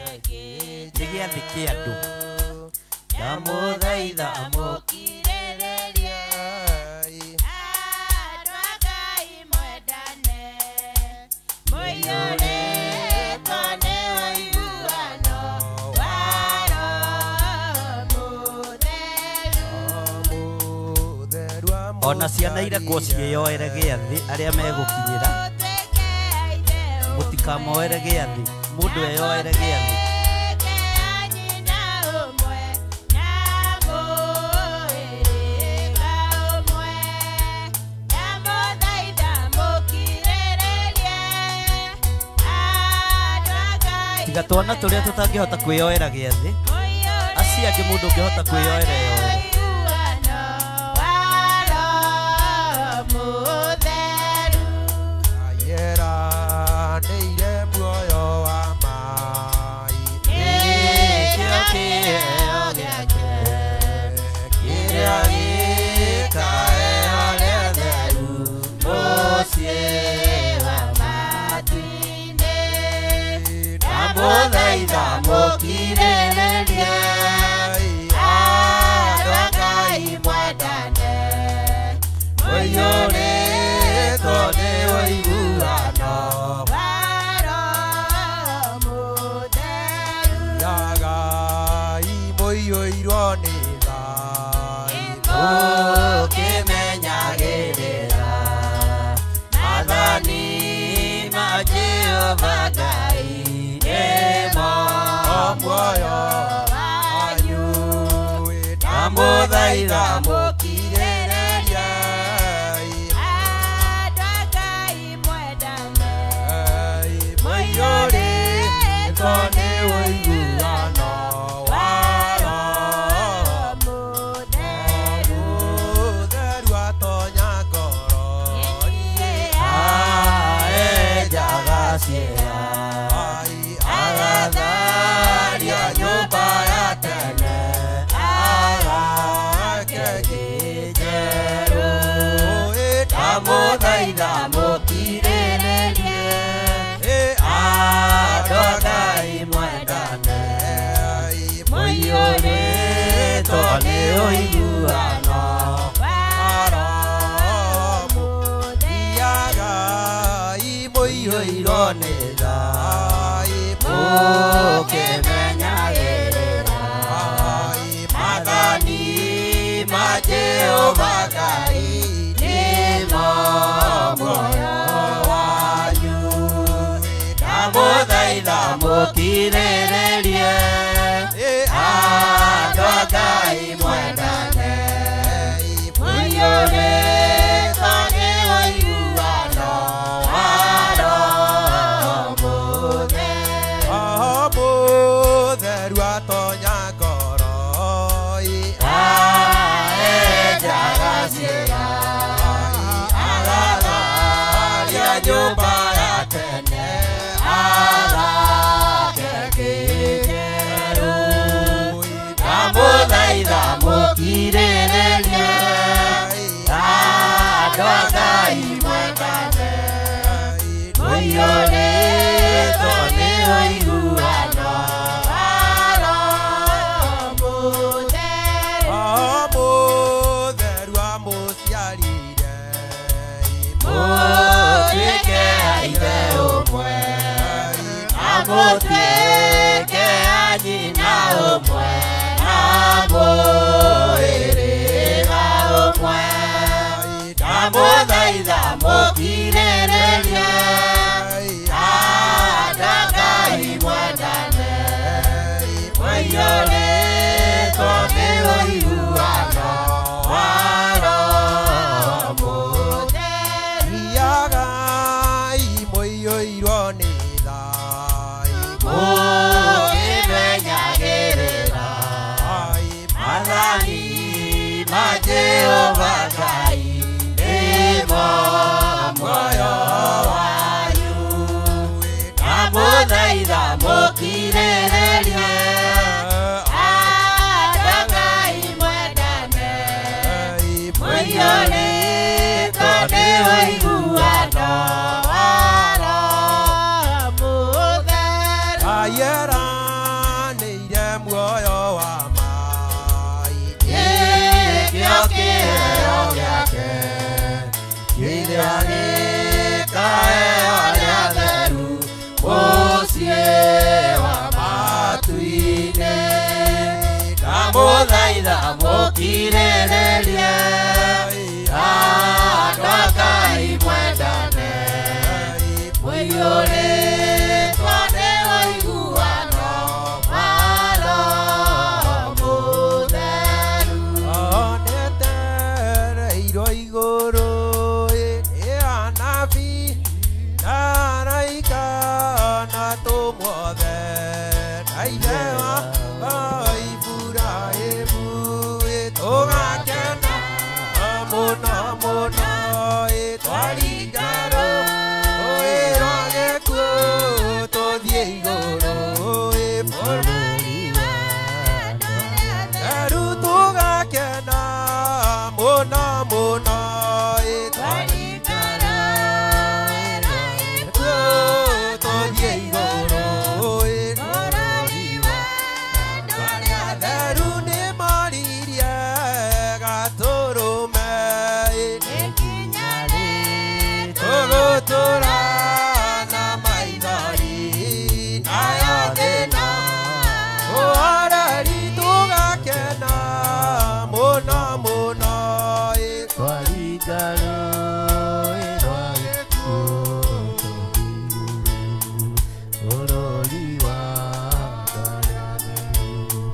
[SPEAKER 1] nĩ gĩathĩ kĩa andũ. Ndamũthaitha
[SPEAKER 4] mũkirĩrĩrie andũ a Ngai mwendane, mũiyũrĩtwo nĩ ũiguano wa Roho Mũtheru.
[SPEAKER 1] Ona ciana irekwo ciĩyoere gĩathĩ arĩa megũkinyĩra, mũtikamoere gĩathĩ, mũndũ eyoere gĩathĩ. Tiga twana tũrĩa tũtangĩhota kwĩyoera gĩathĩ, acio angĩ mũndũ ũngĩhota kwĩyoera eyoere.
[SPEAKER 5] Yeranĩire muoyo wa mai
[SPEAKER 3] nĩkĩo kĩheo gĩake kĩrĩa gĩkae arĩa atheru mũciĩ wa matu-inĩ. Ndamũthaitha mũkirĩrĩrie andũ a Ngai mwendane, mũiyũrĩtwo nĩ ũiguano wa Roho Mũtheru.
[SPEAKER 5] Yagai mũiyũirwo nĩ thayũ
[SPEAKER 3] mũkĩmenyagĩrĩra maathani ma Jehova Ngai nĩmo
[SPEAKER 5] muoyo
[SPEAKER 3] wanyu.
[SPEAKER 5] Ndamũthaitha mũkirĩrĩrie
[SPEAKER 4] Andũ a Ngai mwendane,
[SPEAKER 5] mũiyũrĩtwo nĩ ũiguano wa Roho
[SPEAKER 4] Mũtheru.
[SPEAKER 5] Mũtheru atonya ngoro
[SPEAKER 3] aenjaga ciĩga agatharia nyũmba ya tene agake kĩnjerũ. Ndamũthaitha mũkirĩrĩrie andũ a Ngai mwendane, mũiyũrĩtwo nĩ ũiguano
[SPEAKER 4] wa Roho Mũtheru.
[SPEAKER 5] Yagai mũiyũirwo nĩ thayũ
[SPEAKER 3] mũkĩmenyagĩrĩra maathani ma Jehova Ngai nĩmo muoyo wanyu. Ndamũthaitha mũkirĩrĩrie andũ a Ngai mwendane, mũiyũrĩtwo nĩ ũiguano wa Roho Mũtheru.
[SPEAKER 5] Mũtheru atonya ngoro
[SPEAKER 3] aenjaga ciĩga agatharia nyũmba ya tene agake kĩnjerũ. Ndamũthaitha mũkirĩrĩrie andũ a Ngai mwendane, mũiyũrĩtwo nĩ ũiguano wa Roho Mũtheru.
[SPEAKER 5] Mũtheru amũcamũra
[SPEAKER 3] Mũtuĩke a nyina ũmwe na mũhĩrĩga ũmwe. Ndamũthaitha mũkirĩrĩrie, andũ a Ngai mwendane, mũiyũrĩtwo nĩ ũiguano wa Roho Mũtheru.
[SPEAKER 5] Thiagai mũiyũirwo nĩ thayũ,
[SPEAKER 3] mũkĩmenyagĩrĩra maathani ma Jehova Ngai nĩmo muoyo wanyu. Ndamũthaitha mũkirĩrĩrie, andũ a Ngai mwendane, mũiyũrĩtwo nĩ ũiguano wa Roho Mũtheru.
[SPEAKER 5] Ngai eranĩire muoyo wa ma,
[SPEAKER 3] Nĩkĩo kĩheo gĩake kĩrĩa gĩkaheo arĩa atheru mũciĩ wa matu-inĩ. Ndamũthaitha mũkirĩrĩrie, andũ a Ngai mwendane, mũiyũrĩtwo nĩ ũiguano wa Roho Mũtheru.
[SPEAKER 5] Onetereirwo igũrũ nĩ anabii na araika na atũmwo othe na ithe wa Iburahĩmu, tũgakena mũno mũno twaringa rũũĩ rwa gĩkuũ tũthiĩ igũrũ bũrũri wa Theru, tũgakena mũno mũno twaringa rũũĩ rwa gĩkuũ tũthiĩ igũrũ bũrũri wa Theru. Nĩmoririe gatũrũme tũgũtũra na maithori nayo thĩna ũhoreri, tũgakena mũno mũno
[SPEAKER 1] Twaringa rũũĩ rwa gĩkuũ tũthiĩ bũrũri wa arĩa atheru.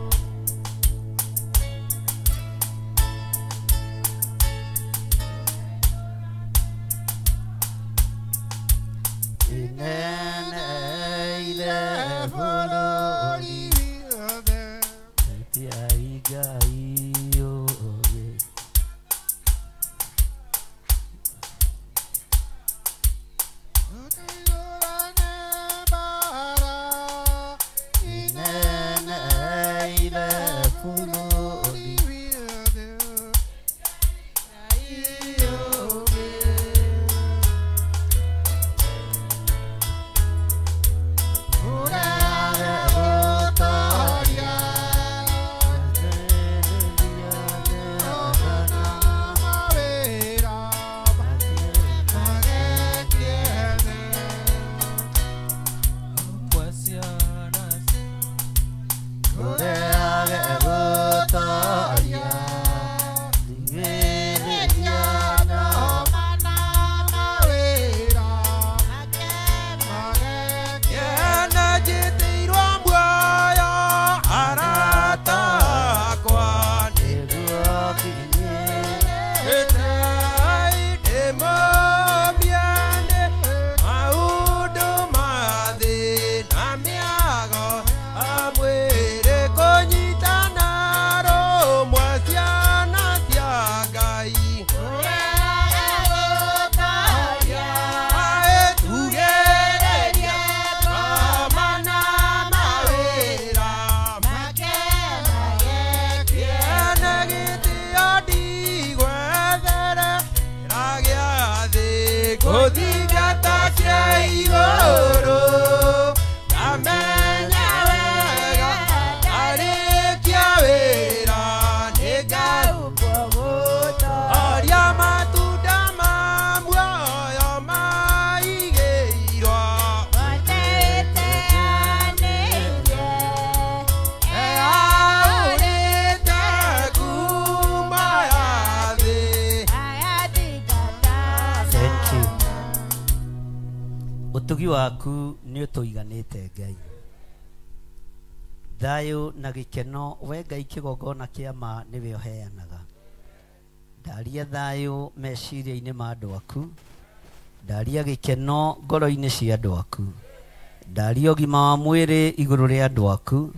[SPEAKER 1] Inene ile bũrũri Tiai Ngai ũũgĩ. Inene ile bũrũri Waku nĩ ũtũiganĩte Ngai. Thayũ na gĩkeno we Ngai kĩgongona kĩa ma nĩwe ũheanaga. Ndaria thayũ meciria-inĩ ma andũ aku, ndaria gĩkeno ngoro-inĩ cia andũ aku, ndaria ũgima wa mwĩrĩ igũrũ rĩa andũ aku,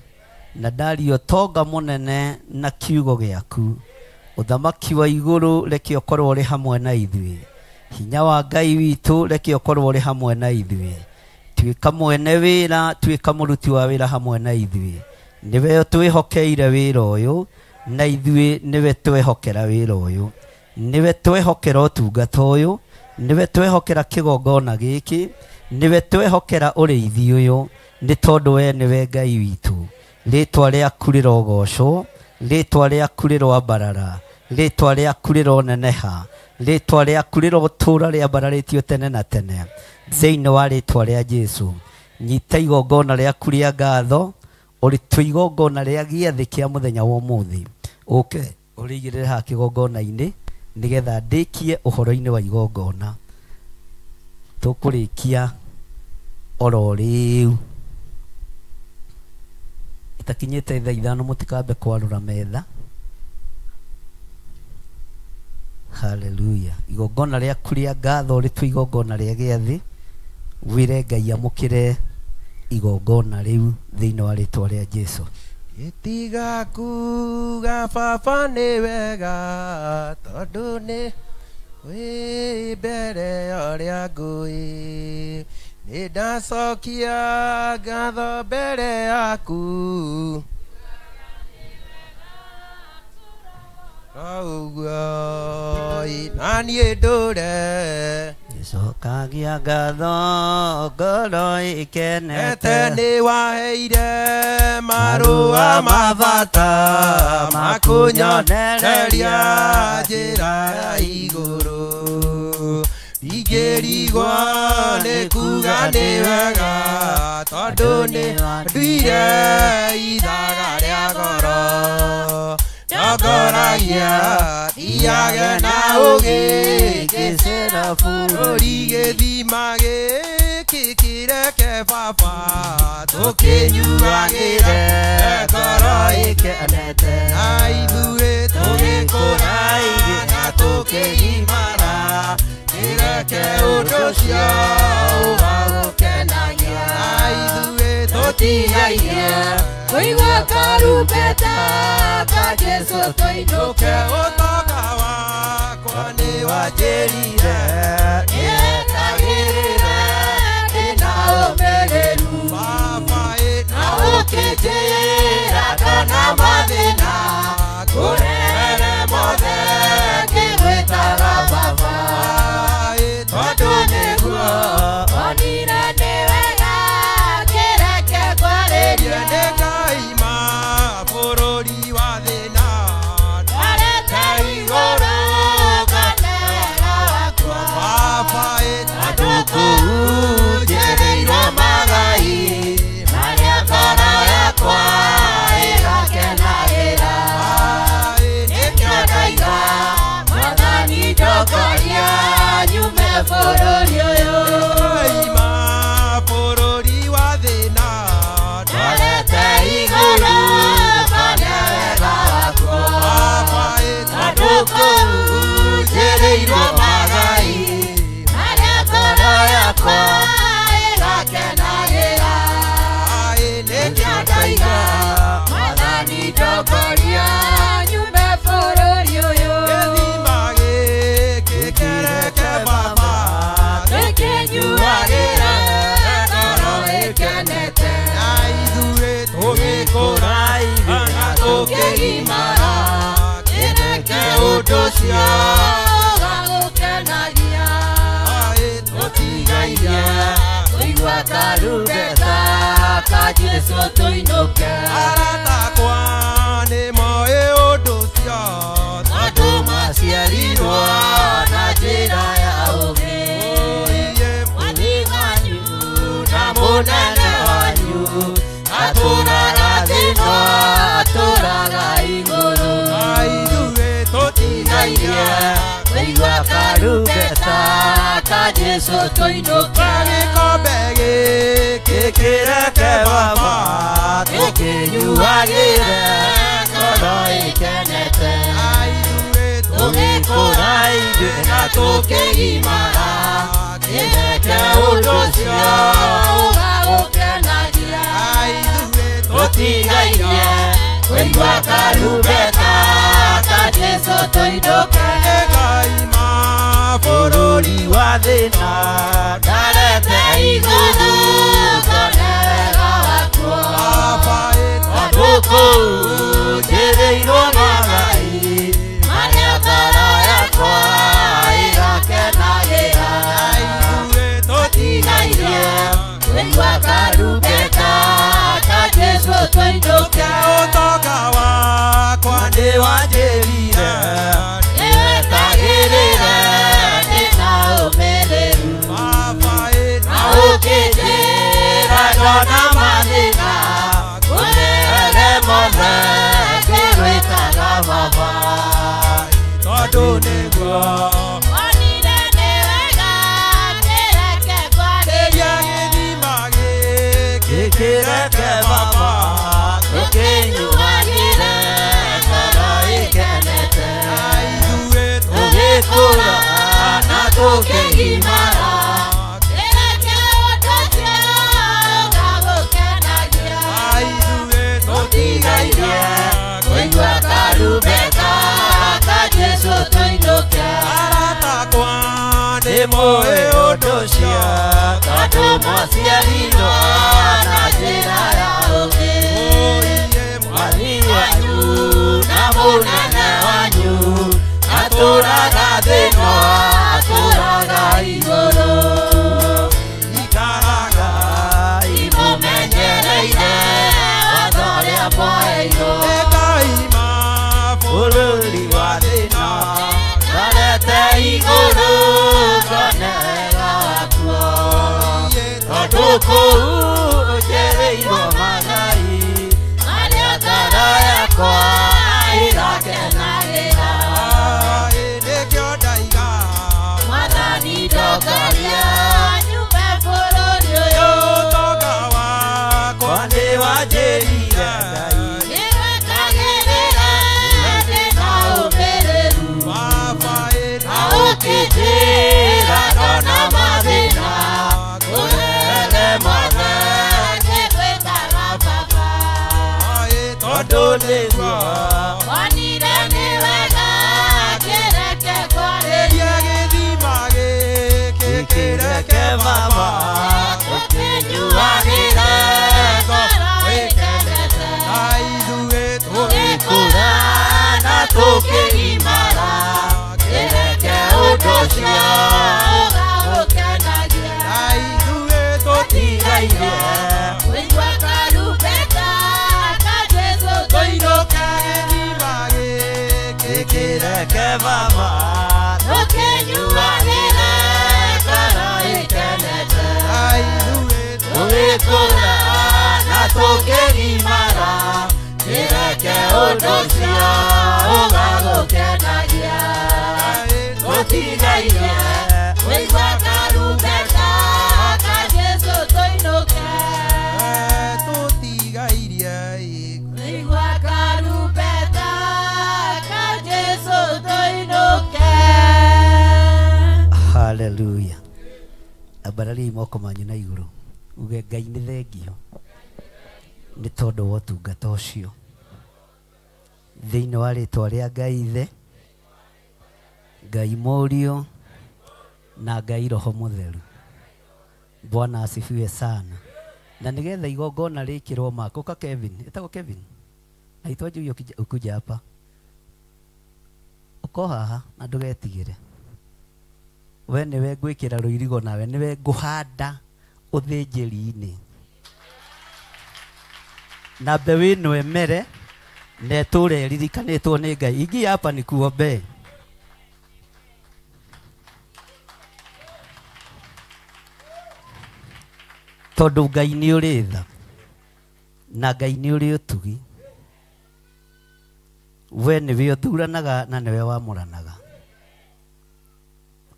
[SPEAKER 1] na ndaria ũtonga mũnene na kiugo gĩaku. Ũthamaki wa igũrũ reke ũkorwo ũrĩ hamwe na ithuĩ. Hinya wa Ngai witũ reke ũkorwo ũrĩ hamwe na ithuĩ. Tuĩka mwene wĩra, tuĩka mũruti wa wĩra hamwe na ithuĩ. Nĩwe twĩhokeire wĩra ũyũ, na ithuĩ nĩwe twehokera wĩra ũyũ. Nĩwe twehokera ũtungata ũyũ, nĩwe twehokera kĩgongona gĩkĩ, nĩwe twehokera ũrĩithi ũyũ, nĩ tondũ we nĩwe Ngai witũ. Rĩtwa rĩaku rĩrogocwo, rĩtwa rĩaku rĩroambarara, rĩtwa rĩaku rĩroneneha, rĩtwa rĩaku rĩrotũra rĩambararĩtio tene na tene. Thĩinĩ wa rĩtwa rĩa Jesũ, nyita igongona rĩaku rĩa ngatho, ũrĩtue igongona rĩa gĩathĩ kĩa mũthenya wa ũmũthĩ. Ũke ũrĩigĩrĩre haha kĩgongona-inĩ nĩgetha ndĩkie ũhoro-inĩ wa igongona. Tũkũrĩkia oro rĩu. Itakinyĩte thaa 5 mũtikambe kwarũra metha. Hallelujah. Igongona rĩaku rĩa ngatho rĩtue igongona rĩa gĩathĩ, wĩre Ngai amũkĩre igongona rĩu thĩinĩ wa rĩtwa rĩa Jesũ.
[SPEAKER 5] Gĩtiga kuga baba nĩ wega tondũ nĩ wĩ mbere ya ũrĩa ngũĩ. Nĩ ndacokia ngatho mbere yaku. Ũguo na niĩ ndũre
[SPEAKER 1] Gĩcokagia ngatho ngoro ĩkenete.
[SPEAKER 5] Ete nĩ waheire marũa ma bata makũnyonereria njĩra ya igũrũ. Ndingĩrigwo nĩ kuga nĩ wega tondũ nĩ nduire ithaga rĩa goro. Ndogoragia thiage na ũgĩ
[SPEAKER 1] ngĩcera
[SPEAKER 5] bũrũri gĩthima gĩkĩ kĩreke baba tũkĩnyuagĩre ngoro ĩkenete. Na ithuĩ tũgĩkũra na tũkĩgimara kĩreke ũndũ ũcio ũgagũkenagia. Na ithuĩ tũtigairie
[SPEAKER 3] kũigua karumbeta ka Jesũ tũinũke.
[SPEAKER 5] Ũtonga wakwa nĩ wanjĩrire
[SPEAKER 3] Nĩetagĩrĩre ndĩna ũmĩrĩru.
[SPEAKER 5] Baba ĩ
[SPEAKER 3] Na ũkĩnjĩra ndona mathĩna ngũrehere mothe ngĩgwĩtaga baba.
[SPEAKER 5] Tondũ nĩguo
[SPEAKER 3] onire nĩ wega kĩreke ngwarĩrie.
[SPEAKER 5] Nĩ ngaima bũrũri wa thĩna
[SPEAKER 3] Ndwarĩte igũrũ ngonera wakwa.
[SPEAKER 5] Baba ĩ
[SPEAKER 3] Tondũ kũu njĩrĩirwo magai marĩa ngoro yakwa ĩgakenagĩra. Nĩkĩo ndoiga Mwathani ndongoria nyume bũrũri ũyũ.
[SPEAKER 5] Ngaima bũrũri wa thĩna
[SPEAKER 3] Ndwarĩte igũrũ ngone wega wakwa.
[SPEAKER 5] Baba ĩ
[SPEAKER 3] Tondũ kũu njĩrĩirwo magai marĩa ngoro yakwa ĩgakenagĩra. Nĩkĩo ndoiga Mwathani ndongoria nyume bũrũri ũyũ.
[SPEAKER 5] Gĩthima gĩkĩ kĩreke baba
[SPEAKER 3] Tũkĩnyuagĩra ngoro ĩkenete.
[SPEAKER 5] Na ithuĩ tũgĩkũra na
[SPEAKER 3] Tũkĩgimara kĩreke ũndũ ũcio ũgagũkenagia. Tũtigairie kũigua karumbeta ka Jesũ tũinũke.
[SPEAKER 5] Arata akwa nĩ moĩ ũndũ ũcio
[SPEAKER 3] Tondũ maciarirwo na njĩra ya ũũgĩ. Mwathi wanyu na mũnene wanyu atũraga thĩ no atũraga igũrũ.
[SPEAKER 5] Na ithuĩ
[SPEAKER 3] Tũtigairie kũigua karumbeta
[SPEAKER 1] karumbeta
[SPEAKER 3] ka Jesu tũinũke.
[SPEAKER 2] Gĩkombe gĩkĩ kĩreke baba
[SPEAKER 1] tũkĩnyuagĩre ngoro ĩkenete. Tũgĩkũra ithuĩ na tũkĩgimara, kĩreke ũndũ ũcio
[SPEAKER 3] ũgagũkenagia.
[SPEAKER 1] Tũtigairie kũigua karumbeta
[SPEAKER 3] ka Jesu tũinũke.
[SPEAKER 2] Nĩngaima
[SPEAKER 1] bũrũri wa thĩna ndarete
[SPEAKER 3] igũrũ ngone wega wakuo.
[SPEAKER 1] Tondũ kũu njĩrĩirwo magai
[SPEAKER 3] marĩa ngoro yakwa ĩgakenagĩra.
[SPEAKER 1] Tũtigairie
[SPEAKER 3] kũigua karumbeta ka Jesu tũinũke.
[SPEAKER 2] Ũtonga wakwa
[SPEAKER 1] nĩwanjĩrire
[SPEAKER 3] Nĩwetagĩrĩre ndĩna ũmĩrĩru. Na ũkĩnjĩra ndona mathĩna ngũrĩre mothe ngĩgwĩtaga baba.
[SPEAKER 2] Tondũ nĩguo
[SPEAKER 3] Wonire nĩ wega kĩreke ngwarĩrie.
[SPEAKER 2] Gĩthima gĩkĩ
[SPEAKER 1] kĩreke baba
[SPEAKER 3] Tũkĩnyuagĩre ngoro ĩkenete.
[SPEAKER 1] Tũgĩkũra na tũkĩgimara,
[SPEAKER 3] Kĩreke ũndũ ũcio ũgagũkenagia.
[SPEAKER 1] Tũtigairie kũigua karumbeta
[SPEAKER 3] ka Jesu tũinũke.
[SPEAKER 2] Arata akwa nĩmoĩ ũndũ ũcio
[SPEAKER 1] tondũ mũciarirwo na njĩra ya ũũgĩ. Mwathi wanyu na mũnene wanyu atũraga thĩna atũraga igũrũ.
[SPEAKER 2] Ikaraga
[SPEAKER 3] Imũmenyereire watho ũrĩa mwaheirwo.
[SPEAKER 2] Nĩngaima
[SPEAKER 1] bũrũri wa thĩna ndarete igũrũ ngone wega wakuo. Tondũ kũu njĩrĩirwo magai
[SPEAKER 3] marĩa
[SPEAKER 1] ngoro yakwa ĩrakenagĩra.
[SPEAKER 2] Nĩkĩo ndaiga
[SPEAKER 3] Mwathani ndongoria nyume bũrũri ũyũ.
[SPEAKER 2] Ũtonga wakwa
[SPEAKER 1] nĩwanjĩrire Ngai
[SPEAKER 3] Nĩwetagĩrĩre ndĩna ũmĩrĩru. Na ũkĩnjĩra ndona mathĩna ngũrĩre mothe ngĩgwĩtaga baba.
[SPEAKER 1] Tondũ nĩguo
[SPEAKER 3] Wonire nĩ wega kĩreke ngwarĩrie.
[SPEAKER 2] Gĩthima gĩkĩ
[SPEAKER 1] kĩreke baba
[SPEAKER 3] Tũkĩnyuagĩre ngoro ĩkenete.
[SPEAKER 1] Tũgĩkũra na tũkĩgimara, kĩreke ũndũ ũcio
[SPEAKER 3] ũgagũkenagia.
[SPEAKER 1] Tũtigairie
[SPEAKER 3] Kũigua karumbeta ka Jesu tũinũke.
[SPEAKER 2] Gĩthima gĩkĩ
[SPEAKER 1] kĩreke baba
[SPEAKER 3] Tũkĩnyuagĩre ngoro ĩkenete.
[SPEAKER 1] Tũgĩkũra na tũkĩgimara, kĩreke ũndũ ũcio ũgagũkenagia.
[SPEAKER 3] Tũtigairie kũigua karumbeta ka Jesu tũinũke.
[SPEAKER 2] Tũtigairie
[SPEAKER 3] Kũigua karumbeta ka Jesu tũinũke.
[SPEAKER 1] Haleluya. Ambarariai moko manyu na igũrũ uge Ngai nĩ thengio nĩ tondũ wa ũtungata ũcio. Thĩinĩ wa rĩtwa rĩa Ngai Ithe, Ngai Mũriũ na Ngai Roho Mũtheru. Bwana asifiwe sana. Na nĩgetha igongona rĩkĩrwo mako ka Kevin, ĩtagwo Kevin. Naitwa Njui ukuja hapa. Ũko haha na ndũgetigĩre. We nĩwe ngwĩkĩra rũirigo nawe nĩwe ngũhanda ũthĩnjĩri-inĩ. Na mbeũ ĩno ĩmere na ĩtũre ĩririkanĩtwo nĩ Ngai. Ingia hapa nikuombee. Tondũ Ngai nĩ ũrĩ tha na Ngai nĩ ũrĩ ũtugi. We nĩwe ũthuranaga na nĩwe wamũranaga.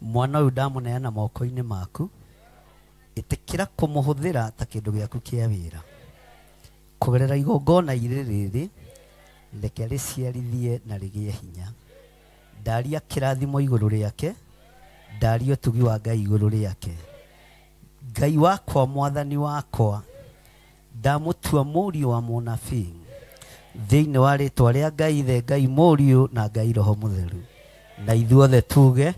[SPEAKER 1] Mwana ũyũ ndamũneana moko-inĩ maku, ĩtĩkĩra kũmũhũthĩra ta kĩndũ gĩaku kĩa wĩra. Kũgerera igongona rĩrĩ, reke rĩciarithie na rĩgĩe hinya. Ndaria kĩrathimo igũrũ rĩake, ndaria ũtugi wa Ngai igũrũ rĩake. Ngai wakwa, mwathani wakwa, ndamũtua mũriũ wa mũnabii thĩinĩ wa rĩtwa rĩa Ngai Ithe, Ngai Mũriũ na Ngai Roho Mũtheru. Na ithuothe tuge,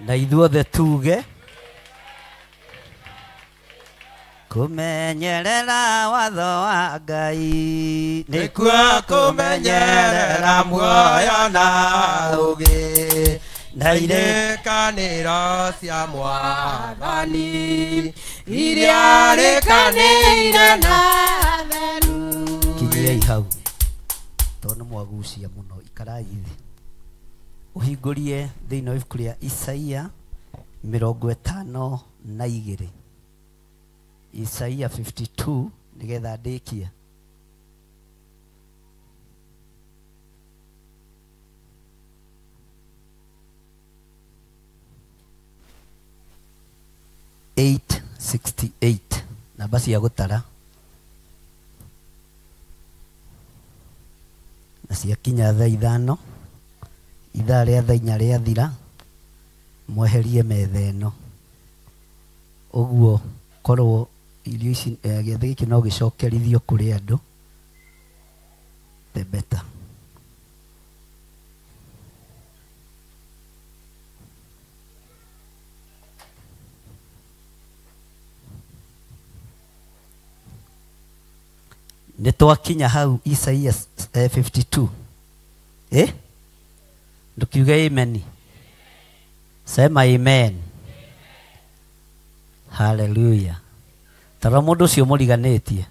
[SPEAKER 1] na ithuothe tuge, kũmenyerera watho wa Ngai
[SPEAKER 3] nĩkuo kũmenyerera muoyo na ũũgĩ na irĩkanĩro cia Mwathani iria rĩkanĩire na theru.
[SPEAKER 1] Kinyiai hau tondũ nĩmwagucia mũno, ikarai thĩ. Ũhingũrie thĩinĩ wa ibuku rĩa Isaia 52, Isaia 52, nĩgetha ndĩkie. 868 namba cia gũtara, na ciakinya thaa 5, ithaa rĩa thaa 4 rĩathira, mweherie metha ĩno. Ũguo korwo irio ici, gĩathĩ gĩkĩ no gĩcokerithio kũrĩ andũ, the better. Nĩ twakinya hau Isaia 52. Ndũkiuge amen. Sema amen. Hallelujah. Tara mũndũ ũcio mũriganĩtie,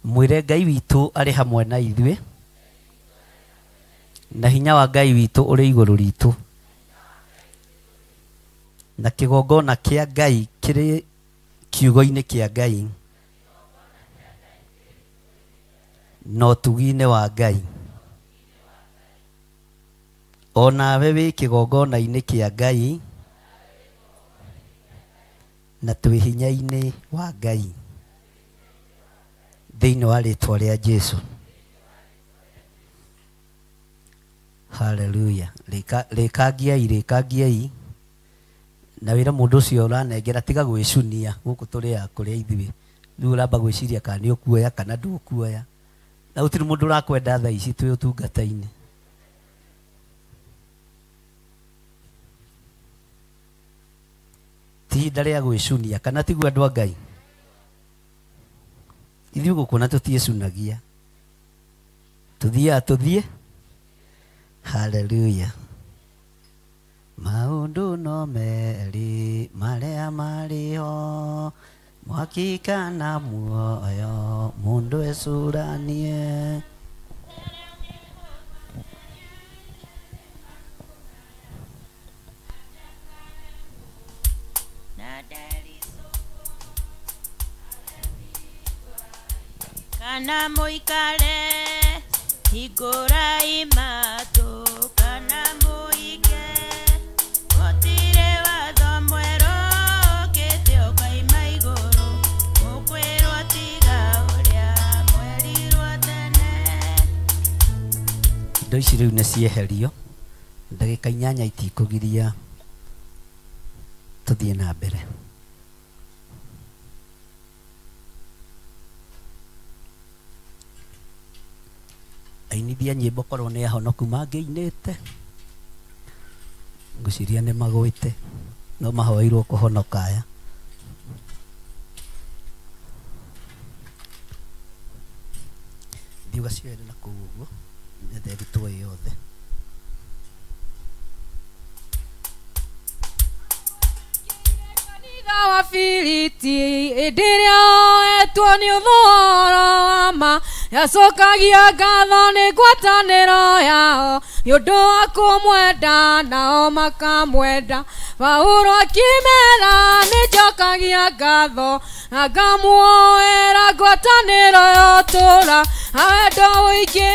[SPEAKER 1] mwĩre Ngai witũ arĩ hamwe na ithuĩ, na hinya wa Ngai witũ ũrĩ igũrũ ritũ, na kĩgongona kĩa Ngai kĩrĩ kiugo-inĩ kĩa Ngai na ũtugi-inĩ wa Ngai. O nawe wĩ kĩgongona-inĩ kĩa Ngai na twĩ hinya-inĩ wa Ngai thĩinĩ wa rĩtwa rĩa Jesu. Hallelujah. Rĩkangiai, rĩkangiai na wĩra mũndũ ũcio ũranengera, tiga gwĩcunia gũkũ tũrĩaga kũrĩa ithuĩ. Rĩu ũramba gwĩciria kana nĩ ũkuoya kana ndũkuoya, na gũtirĩ mũndũ ũrakwenda thaa ici twĩ ũtungata-inĩ. Ti ihinda rĩa gwĩcunia, kana tiguo andũ a Ngai? Ithuĩ gũkũ na tũtiĩcunagia, tũthiaga tũthiĩ. Hallelujah. Maũndũ no merĩ marĩa marĩ ho, mwaki kana muoyo, mũndũ ecũranie.
[SPEAKER 14] Kana mũikare hingũrai matũ, kana mũige gũtirĩ watho mwerũ ũkĩte ũkaima igũrũ, mũkwĩrwo tiga ũrĩa mwerirwo tene.
[SPEAKER 1] Indo ici rĩu nĩ cieherio, ndagĩka 8 itikũgiria tũthiĩ na mbere. Ainithia nyĩmbo korwo nĩ ahonoku mangĩinĩte, ngwĩciria nĩ magwĩte, no mahoeirwo kũhonoka aya. Thiĩ ũgacioere na kũu ũguo, nĩgetha ĩrutwo ĩ yothe.
[SPEAKER 15] Kanitha wa Filiti hĩndĩ ĩrĩa oetwo nĩ ũthoro wa ma, yacokagia ngatho nĩ ngwatanĩro yao nĩ ũndũ wa kũmwenda, nao makamwenda. Paulo akĩmera nĩ njokagia ngatho na ngamuoera ngwatanĩro ya ũtũũra, na wendo ũingĩ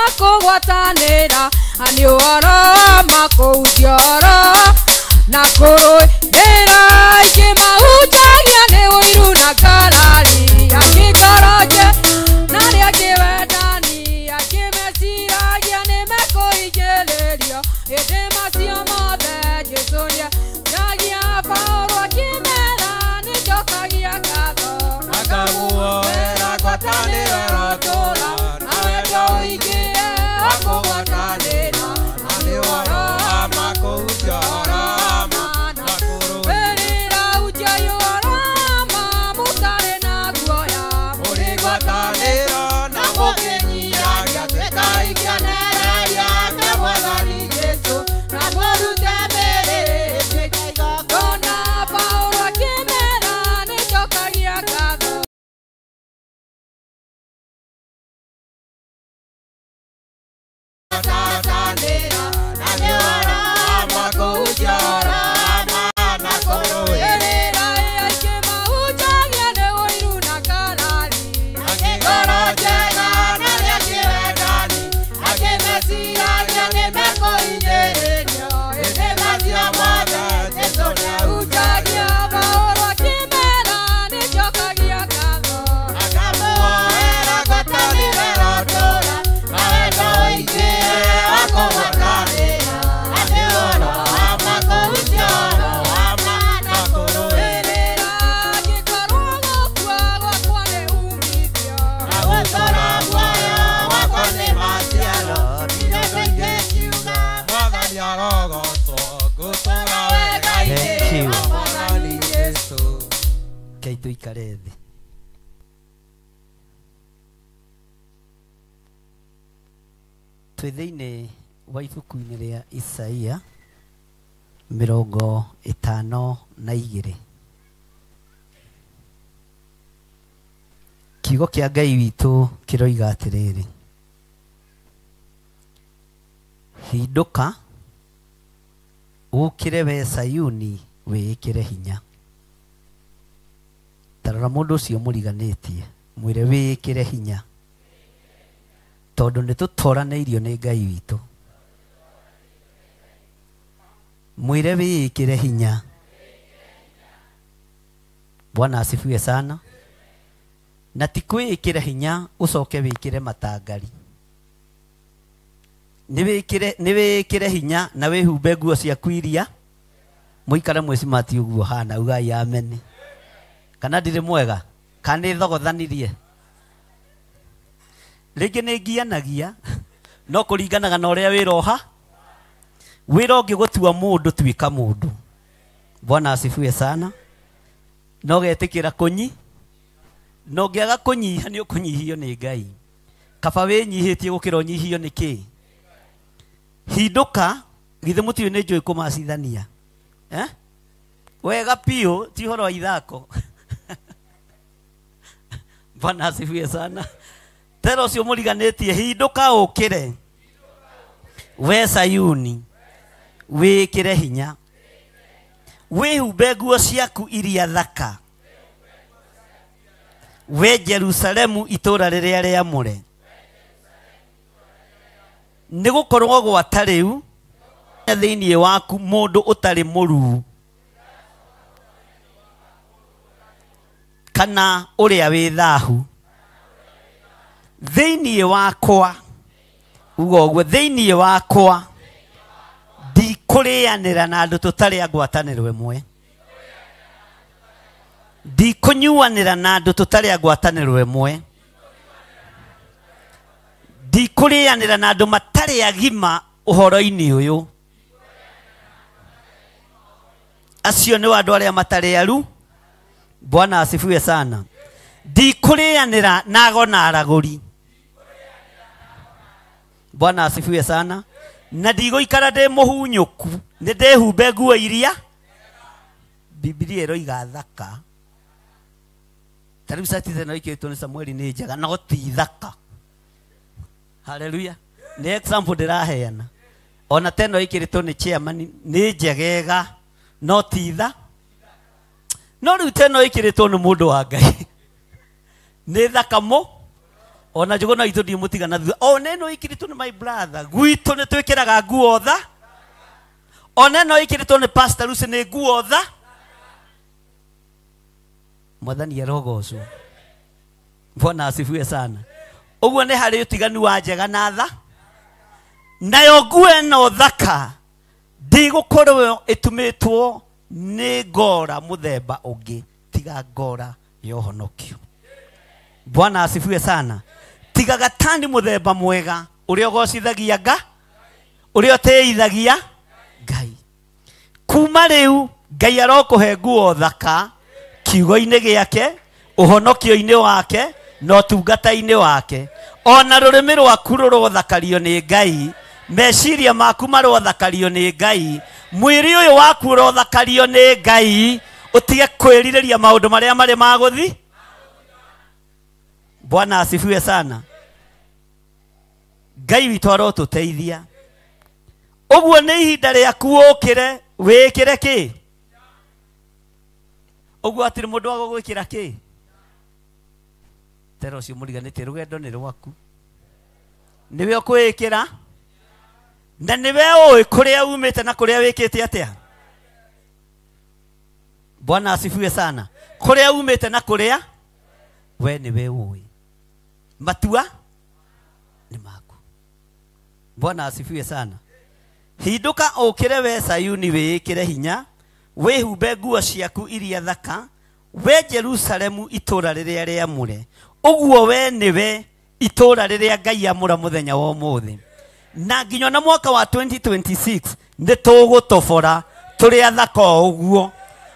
[SPEAKER 15] akũgwatanĩra Nĩ ũhoro wa ma kũhunjia ũhoro na kũrũĩrĩra aingĩ mahunjagia nĩ ũiru na ngarari angĩ ngoro njega na arĩa angĩ wendani angĩ meciragia nĩ mekũhingĩrĩrio ĩndĩ macio mothe Jesũ nĩendagia Paũlũ akĩmera nĩnjokagia ngatho na ngamuoera ngwatanĩro ĩrotũũra na wendo ũingĩhe wa kũgwatanĩra na nĩ ũhoro wa ma kũhunjia ũhoro wa ma na kũrũĩrĩra hunjiai ũhoro wa ma mũtarĩ na guoya mũrĩ ngwatanĩro na mũkĩnyihagia tuĩkai kĩonereria kĩa Mwathani Jesũ na mũrute mĩĩrĩ ĩtuĩke igongona Paũlũ akĩmera nĩnjokagia ngatho. Na nĩ ũhoro wa ma kũhunjia ũhoro wa ma na kũrũĩrĩra aingĩ mahunjagia nĩ ũiru na ngarari angĩ ngoro njega na arĩa angĩ wendani angĩ meciragia nĩ mekũhinyĩrĩrio ĩndĩ macio mothe Jesũ nĩahunjagia Paũlũ akĩmera nĩnjokagia ngatho na ngamuoera ngwatanĩro ĩrotũũra na wendo ũingĩhe wa kũgwatanĩra na nĩ ũhoro wa ma kũhunjia ũhoro wa ma na kũrũĩrĩra angĩkorwo gũkua gwakwa nĩ uumithio na gũtũũra muoyo gwakwa nĩ maciaro ndirĩ ingĩkiuga
[SPEAKER 16] Mwathani arogocwo ngũtũũra wega-inĩ
[SPEAKER 1] Thank you.
[SPEAKER 16] wa Mwathani Jesũ.
[SPEAKER 1] Rekei tũikare thĩ. Twĩ thĩinĩ wa ibuku-inĩ rĩa Isaia 52. Kiugo kĩa Ngai witũ kĩroiga atĩrĩrĩ, hindũka ũkĩre we Sayuni wĩĩkĩre hinya. Tarora mũndũ ũcio mũriganĩtie mwĩre wĩĩkĩre hinya, tondũ nĩ tũtoranĩirio nĩ Ngai witũ. Mwĩre wĩĩkĩre hinya. Bwana asifiwe sana. Na ti kwĩĩkĩra hinya ũcoke wĩkĩre matangari. Nĩ wĩĩkĩre hinya na wĩhumbe nguo ciaku iria mũikare mwĩcimati ũguo hana ugai ameni. Kana ndirĩ mwega kana nĩ thogothanirie. Rĩngĩ nĩ ngianagia no kũringanaga na ũrĩa wĩra ũha wĩra ũngĩgũtua mũndũ tuĩka mũndũ. Bwana asifiwe sana. No getĩkĩra kũnyi na ũngĩaga kũnyiha nĩ ũkũnyihio nĩ Ngai. Kaba wĩnyihĩtie gũkĩra ũnyihio nĩ kĩ. Hindũka githĩ mũtiũĩ nĩ njũĩ kũmacithania eh? Wega biũ ti ũhoro wa ithako. Bwana asifiwe sana. Tera ũcio mũriganĩtie hindũka ũkĩre we Sayuni wĩkĩre hinya wĩhumbe nguo ciaku iria thaka we Jerusalemu itũũra rĩrĩa rĩamũre nĩ gũkorwo gwata rĩu thĩinĩ waku mũndũ ũtarĩ mũruu kana ũrĩa wĩ thahu thĩinĩ wakwa uga ũguo thĩinĩ wakwa ndikũrĩanĩra na andũ tũtarĩ a ngwatanĩro ĩmwe ndikũnyuanĩra na andũ tũtarĩ a ngwatanĩro ĩmwe ndikũrĩanĩra na andũ matarĩ agima ũhoro-inĩ ũyũ acio nĩ andũ arĩa matarĩ aru. Bwana asifiwe sana. Ndikũrĩanĩra na ago na aragũri. Bwana asifiwe sana. Na ndigũikara ndĩ mũhunyũku nĩ ndĩhumbe nguo iria Biblia ĩroiga thaka. Ta rĩu cati ĩno ĩkĩrĩtwo nĩ Samueli nĩ njega no ti thaka. Haleluya. Nĩ example ndĩraheana. Ona teno ĩkĩrĩtwo nĩ chairman nĩ njegega no ti tha. No rĩu teno ĩkĩrĩtwo nĩ mũndũ wa Ngai nĩ thaka mũ. Ona njũgũna itũ ndimũtiga na thutha. Ona ĩno ĩkĩrĩtwo nĩ my brother gwitũ nĩ twĩkĩraga nguo tha. Ona ĩno ĩkĩrĩtwo nĩ Pastor Lucy nĩ nguo tha. Mwathani arogocwo. Bwana asifiwe sana. Ũguo nĩ harĩ ũtiganu wa njega na tha. Nayo nguo ĩno thaka ndĩgũkorwo ĩtumĩtwo nĩ ngora mũthemba ũngĩ tiga ngora ya ũhonokio. Bwana asifiwe sana. Tiga gatani mũthemba mwega ũrĩa ũgocithagia nga, ũrĩa ũtĩithagia Ngai. Kuma rĩu Ngai arokũhe nguo thaka kiugo-inĩ gĩake, ũhonokio-inĩ wake na ũtungata-inĩ wake. Ona rũrĩmĩ rwaku rũrothakario nĩ Ngai, meciria maku marothakario nĩ Ngai, mwĩrĩ ũyũ waku ũrothakario nĩ Ngai, ũtige kwĩrirĩria maũndũ marĩa marĩ ma gũthi. Bwana asifiwe sana. Ngai witũ arotũteithia. Ũguo nĩ ihinda rĩaku ũkĩre wĩkĩre kĩ? Ũguo hatirĩ mũndũ wa gũgwĩkĩra kĩ? Tera ũcio mũriganĩtie rũgendo nĩ rwaku. Nĩwe ũkwĩĩkĩra na nĩwe ũĩ kũrĩa umĩte na kũrĩa wĩkĩte atĩa. Bwana asifiwe sana. Kũrĩa umĩte na kũrĩa we nĩwe ũĩ. Matua nĩ maku. Bwana asifiwe sana. Hindũka ũkĩre we Sayuni wĩĩkĩre hinya, wĩhumbe nguo ciaku iria thaka, we Jerusalemu itũũra rĩrĩa rĩamũre. Ũguo we nĩwe itũũra rĩrĩa Ngai amũra mũthenya wa ũmũthĩ. Na nginya na mwaka wa 2026 nĩ tũgũtobora tũrĩ athaka o ũguo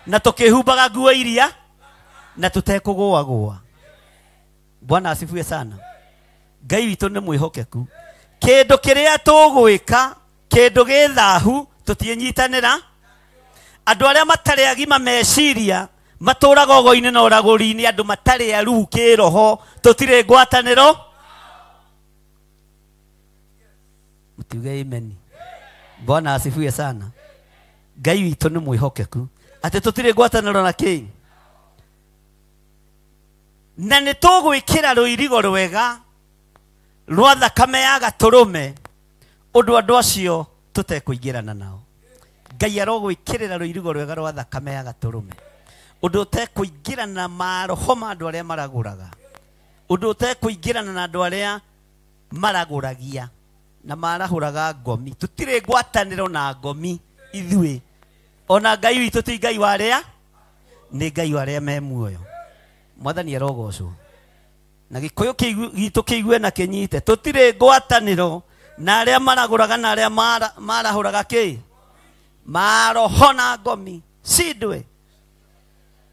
[SPEAKER 1] na tũkĩhumbaga nguo iria na tũtekũgũagũa. Bwana asifiwe sana. Ngai witũ nĩ mwĩhokeku. Kĩndũ kĩrĩa tũgwĩka, kĩndũ gĩ thahu, tũtiĩnyitanĩra. Andũ arĩa matarĩ agima meciria matũraga ũgo-inĩ na ũragũri-inĩ, andũ matarĩ aruu kĩroho, tũtirĩ ngwatanĩro. Mtiuge amen. Bwana asifiwe sana. Ngai witũ nĩ mwĩhokeku atĩ tũtirĩ ngwatanĩro na kĩ, na nĩ tũgwĩkĩra rũirigo rwega rwa thakame ya gatũrũme ũndũ andũ acio tũtekũingĩrana nao. Ngai arogwĩkĩrĩra rũirigo rwega rwa thakame ya gatũrũme ũndũ ũtekũingĩrana na maroho ma andũ arĩa maragũraga, ũndũ ũtekũingĩrana na andũ arĩa maragũragia na marahũraga ngomi. Tũtirĩ ngwatanĩro na ngomi ithuĩ. Ona Ngai witũ ti Ngai wa arĩa, nĩ Ngai wa arĩa me muoyo. Mwathani arogocwo. Na gĩkũyũ gitũ kĩigue na kĩnyite, tũtirĩ ngwatanĩro na arĩa maragũraga na arĩa marahũraga kĩ maroho na ngomi cindwe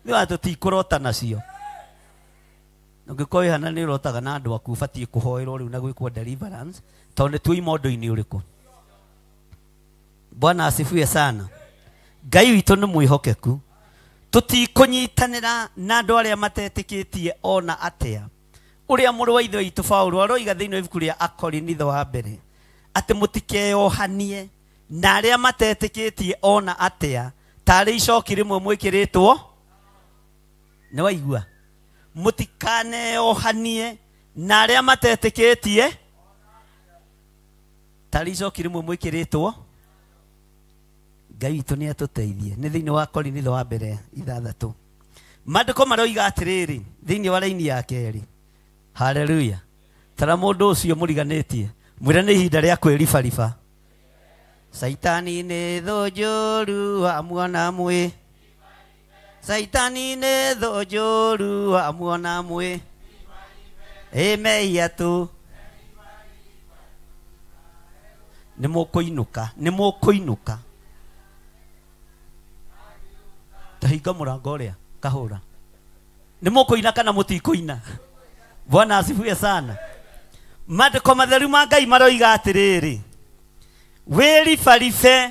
[SPEAKER 1] nĩ tũtikũrota nacio. Ũngĩkorwo wĩ hana nĩ ũrotaga na andũ aku, ũbatiĩ kũhoerwo rĩu na gwĩkwo deliverance tondũ nĩ tuoima ũndũ-inĩ ũrĩkũ. Bwana asifiwe sana. Ngai witũ nĩ mwĩhokeku. Tũtikũnyitanĩra na andũ arĩa matetĩkĩtie ona atĩa. Ũrĩa mũrũ wa ithe witũ Paũlũ aroiga thĩinĩ wa ibuku rĩa Akorinitho wa mbere atĩ mũtikeyohanie na arĩa matetĩkĩtie ona atĩa, tarĩ icoki rĩmwe mwĩkĩrĩtwo. Nĩ waigua? Mũtikaneyohanie na arĩa matetĩkĩtie tarĩ icoki rĩmwe mwĩkĩrĩtwo. Ngai witũ nĩ atũteithie. Nĩ thĩinĩ wa Korinitho wa mbere 6. Maandĩko maroiga atĩrĩrĩ thĩinĩ wa raini ya kerĩ. Haleluya. Tara mũndũ ũcio mũriganĩtie, mwĩre nĩ ihinda rĩa kwĩribariba. Saitani nĩ thũ njũru amuona mwĩ, Saitani nĩ thũ njũru amuona mwĩ, ĩ mehia tu. Nĩ mũkũinũka, nĩ mũkũinũka. Tahinga mũrango ũrĩa kahũra. Nĩ mũkũina kana mũtikũina? Bwana asifiwe sana. Maandĩko matheru ma Ngai maroiga atĩrĩrĩ, wĩribaribe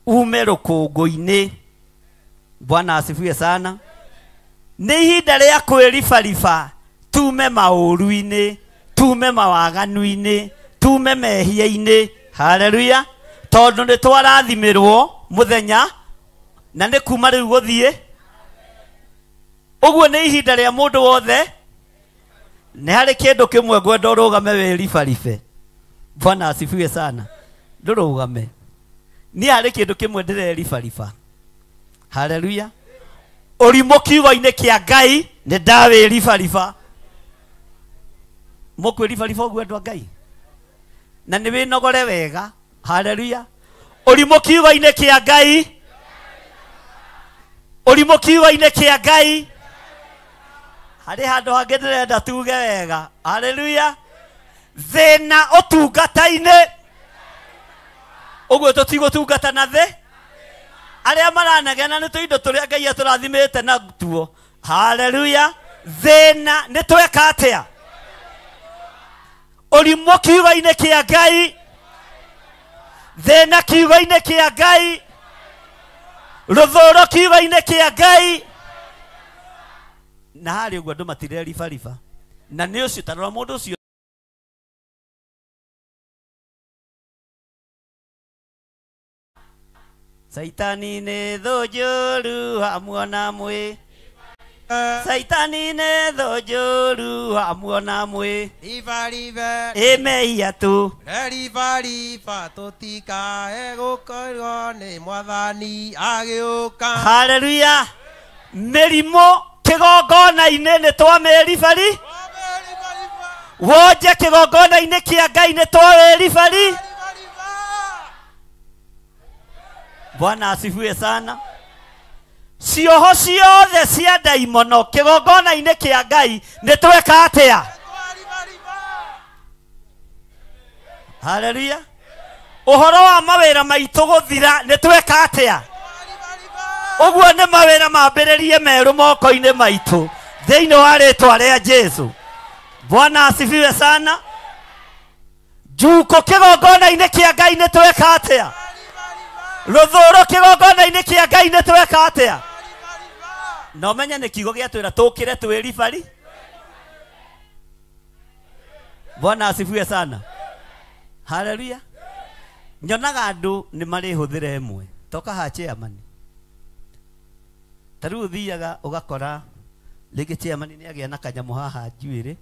[SPEAKER 1] ume rũkũngũ-inĩ. Bwana asifiwe sana. Nĩ ihinda rĩa kwĩribariba tume maũru-inĩ, tume mawaganu-inĩ, tume mehia-inĩ. Haleluya. Tondũ nĩ twarathimĩrwo mũthenya na nĩ kuma rĩu gũthiĩ. Ũguo nĩ ihinda rĩa mũndũ wothe. Nĩ harĩ kĩndũ kĩmwe ngwenda ũrũgame wĩribaribe. Bwana asifiwe sana. Ndũrũgame. Niĩ harĩ kĩndũ kĩmwe ndĩreribariba. Haleluya. Ũrimũ kiugo-inĩ kĩa Ngai nĩ ndawĩribariba. Mũkwĩribariba ũguo andũ a Ngai? Na nĩ wĩnogore wega. Haleluya. Ũrimũ kiugo-inĩ kĩa Ngai. Ũrimũ kiugo-inĩ kĩa Ngai. Harĩ handũ hangĩ ndĩrenda tuge wega. Haleluya. Thĩna ũtungata-inĩ. Ũguo tũtigũtungata na thĩ. Arĩa maranegena nĩ tũindo tũrĩa Ngai atũrathimĩte natuo. Haleluya. Thĩna nĩ tweka atĩa? Ũrimũ kiugo-inĩ kĩa Ngai. Thĩna kiugo-inĩ kĩa Ngai. Rũthũro kiugo-inĩ kĩa Ngai. Na harĩ ũguo andũ matireribariba. Na nĩ ũcio ta rora mũndũ ũcio. Saitani nĩ thũ njũru hamuona mwĩ. Saitani nĩ thũ njũru hamuona mwĩ.
[SPEAKER 16] Ribaribe.
[SPEAKER 1] Ĩmehia tu.
[SPEAKER 16] Ribariba tũtikae gũkorwo nĩ mwathani agĩũka.
[SPEAKER 1] Haleluya. Mĩrimũ kĩgongona-inĩ nĩ twamĩribari. Wonje kĩgongona-inĩ kĩa Ngai nĩ twawĩribari. Bwana asifiwe sana. Cioho ciothe cia ndaimono kĩgongona-inĩ kĩa Ngai nĩ tweka atĩa? Haleluya. Ũhoro wa mawĩra maitũ gũthira nĩ tweka atĩa? Ũguo nĩ mawĩra mambĩrĩrie merũ moko-inĩ maitũ thĩinĩ wa rĩtwa rĩa Jesu. Bwana asifiwe sana. Njuko kĩgongona-inĩ kĩa Ngai nĩ tweka atĩa? Rũthũro kĩgongona-inĩ kĩa Ngai nĩ tweka atĩa? Na ũmenye nĩ kiugo gĩatwĩra tũkĩre twĩribari. Bwana asifiwe sana. Haleluya. Nyonaga andũ nĩ marĩhũthĩra ĩmwe. Toka ha chairman. Ta rĩu ũthiaga ũgakora rĩngĩ chairman nĩ agĩa na kanyamũ haha njuĩrĩ.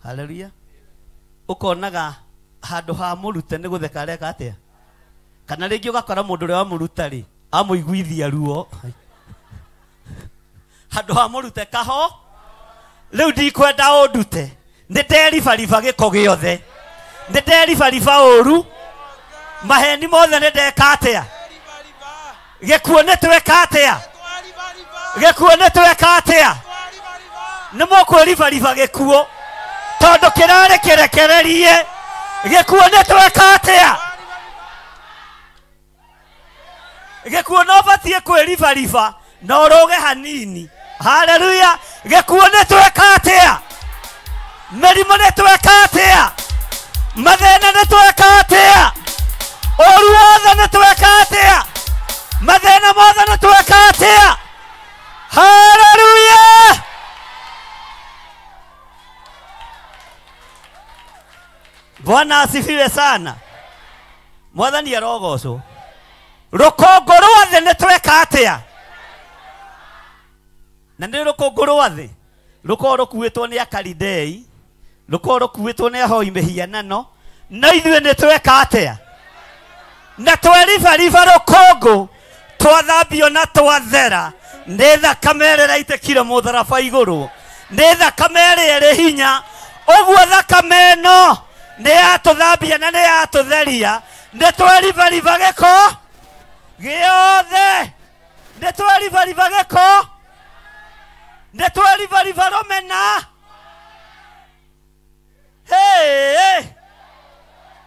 [SPEAKER 1] Haleluya. Ũkonaga handũ ha mũrute nĩ gũtheka areka atĩa? Kana rĩngĩ ũgakora mũndũ ũrĩa wamũruta rĩ amũiguithia ruo. Handũ ha mũrute kaho rĩu ndikwenda ũndute. Nĩ nderibariba gĩko gĩothe. Nĩ nderibariba ũru. Maheni mothe nĩ ndeka atĩa? Gĩkuũ nĩ tweka atĩa? Gĩkuũ nĩ tweka atĩa? Nĩ mũkwĩribariba gĩkuũ tondũ kĩrarĩ kĩrekererie. Gĩkuũ nĩ tweka atĩa? Gĩkuũ no ũbatiĩ kwĩribariba na ũrũge hanini. Haleluya. Gĩkuũ nĩ tweka atĩa? Mĩrimũ nĩ tweka atĩa? Mathĩna nĩ tweka atĩa? Ũru wothe nĩ tweka atĩa? Mathĩna mothe nĩ tweka atĩa? Haleluya. Bwana asifiwe sana. Mwathani arogocwo. Rũkũngũ rwa thĩ nĩ tweka atĩa? Na nĩ rũkũngũ rwa thĩ rũkorwo rũkuĩtwo nĩ Akalidei, rũkorwo rũkuĩtwo nĩ ahoi mĩhianano, no ithuĩ nĩ tweka atĩa? Na tweribariba rũkũngũ, twathambio na twathera nĩ thakame ĩrĩa ĩraitĩkire mũtharaba igũrũ, nĩ thakame ĩrĩa ĩrĩ hinya. Ũguo thakame ĩno nĩ yatũthambia na nĩ yatũtheria. Nĩ tweribariba gĩko gĩothe. Nĩ tweribariba gĩko. Nĩ tweribariba rũmena. Hey,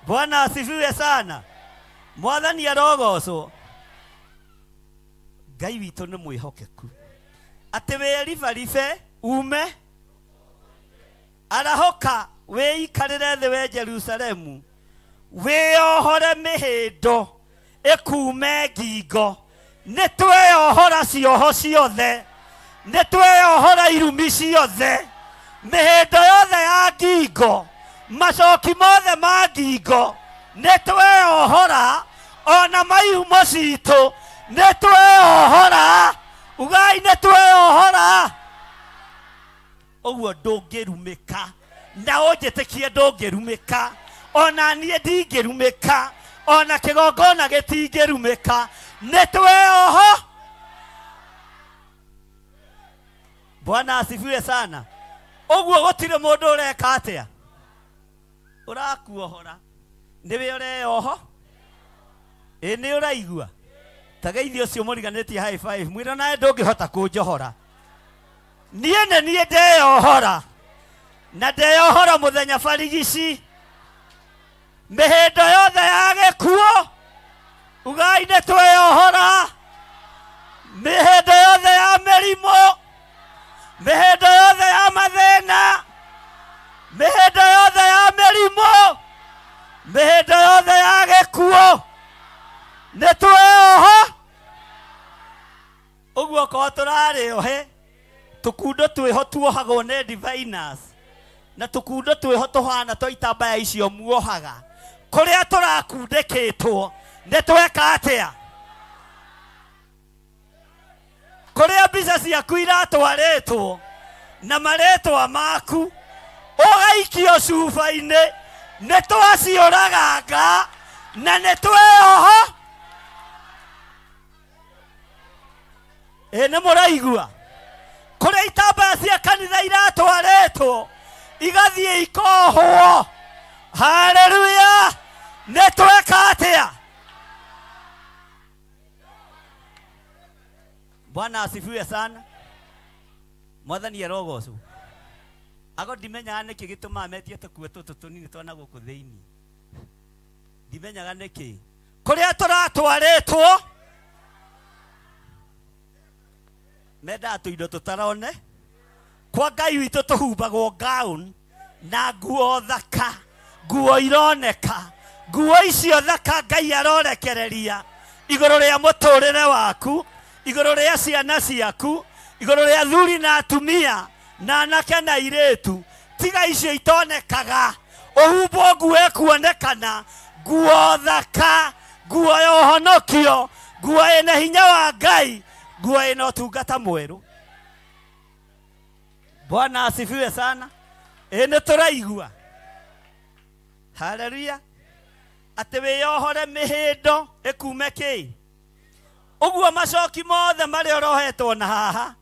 [SPEAKER 1] Bwana asifiwe sana. Mwathani arogocwo. Ngai witũ nĩ mwĩhokeku. Atĩ wĩribaribe ume arahũka wĩikarĩre thĩ we Jerusalemu, wĩohore mĩhĩndo ĩkume ngingo. Nĩ tweyohora cioho ciothe, nĩ tweyohora irumi ciothe, mĩhĩndo yothe ya ngingo, macoki mothe ma ngingo, nĩ tweyohora. Ona maihumo citũ nĩ tweyohora. Ugai nĩ tweyohora. Ũguo ndũngĩrumĩka na ũnjĩtĩkie ndũngĩrumĩka ona niĩ ndingĩrumĩka ona kĩgongona gĩtingĩrumĩka nĩ tweoho. Bwana asifiwe sana. Ũguo gũtirĩ mũndũ ũreka atĩa ũrakuohora nĩwe ũreyoho ĩ nĩ ũraigua tageithio ũcio mũriganĩtie high five mwĩre nawe ndũngĩhota kũnjohora niĩ nĩ niĩ ndeyohora na ndeyohora mũthenya barigici mĩhĩndo yothe ya gĩkuũ ugai nĩ tweyohora mĩhĩndo yothe ya mĩrimũ mĩhĩndo yothe ya mathĩna mĩhĩndo yothe ya mĩrimũ mĩhĩndo yothe ya gĩkuũ nĩ tweyoho. Ũguo korwo tũrarĩ ohe tũkundo twĩho tuohagwo nĩ diviners na tũkundo twĩho tũhana twa itambaya icio muohaga kũrĩa tũrakundĩkĩtwo nĩ tweka atĩa kũrĩa mbica ciaku iratwarĩtwo na marĩtwa maku ũgaikio cuba-inĩ nĩ twaciũraganga na nĩ tweyoho. Ĩ nĩ mũraigua kũrĩa itambaya cia kanitha iratwarĩtwo igathiĩ ikohwo. Haleluya nĩ tweka atĩa. Bwana asifiwe sana. Mwathani arogocwo. Ago ndimenyaga nĩkĩ gĩtũmaga metie tũkuo tũtũ tũnini twa na gũkũ thĩinĩ ndimenyaga nĩkĩ kũrĩa tũratwarĩtwo mendaga tũindo tũtarone kwa Ngai witũ tũhumbagwo gown na nguo thaka nguo ironeka nguo icio thaka Ngai arorekereria igũrũ rĩa mũtũrĩre waku igũrũ rĩa ciana ciaku igũrũ rĩa thuri na atumia na anake na airĩtu tiga icio itonekaga ũhumbwo nguo ĩkuonekana nguo thaka nguo ya ũhonokio nguo ĩna hinya wa Ngai nguo ĩna ũtungata mwerũ. Bwana asifiwe sana. Ĩ nĩ tũraigua. Haleluya atĩ wĩyohore mĩhĩndo ĩkume kĩ ũguo macoki mothe marĩa ũrohetwo na haha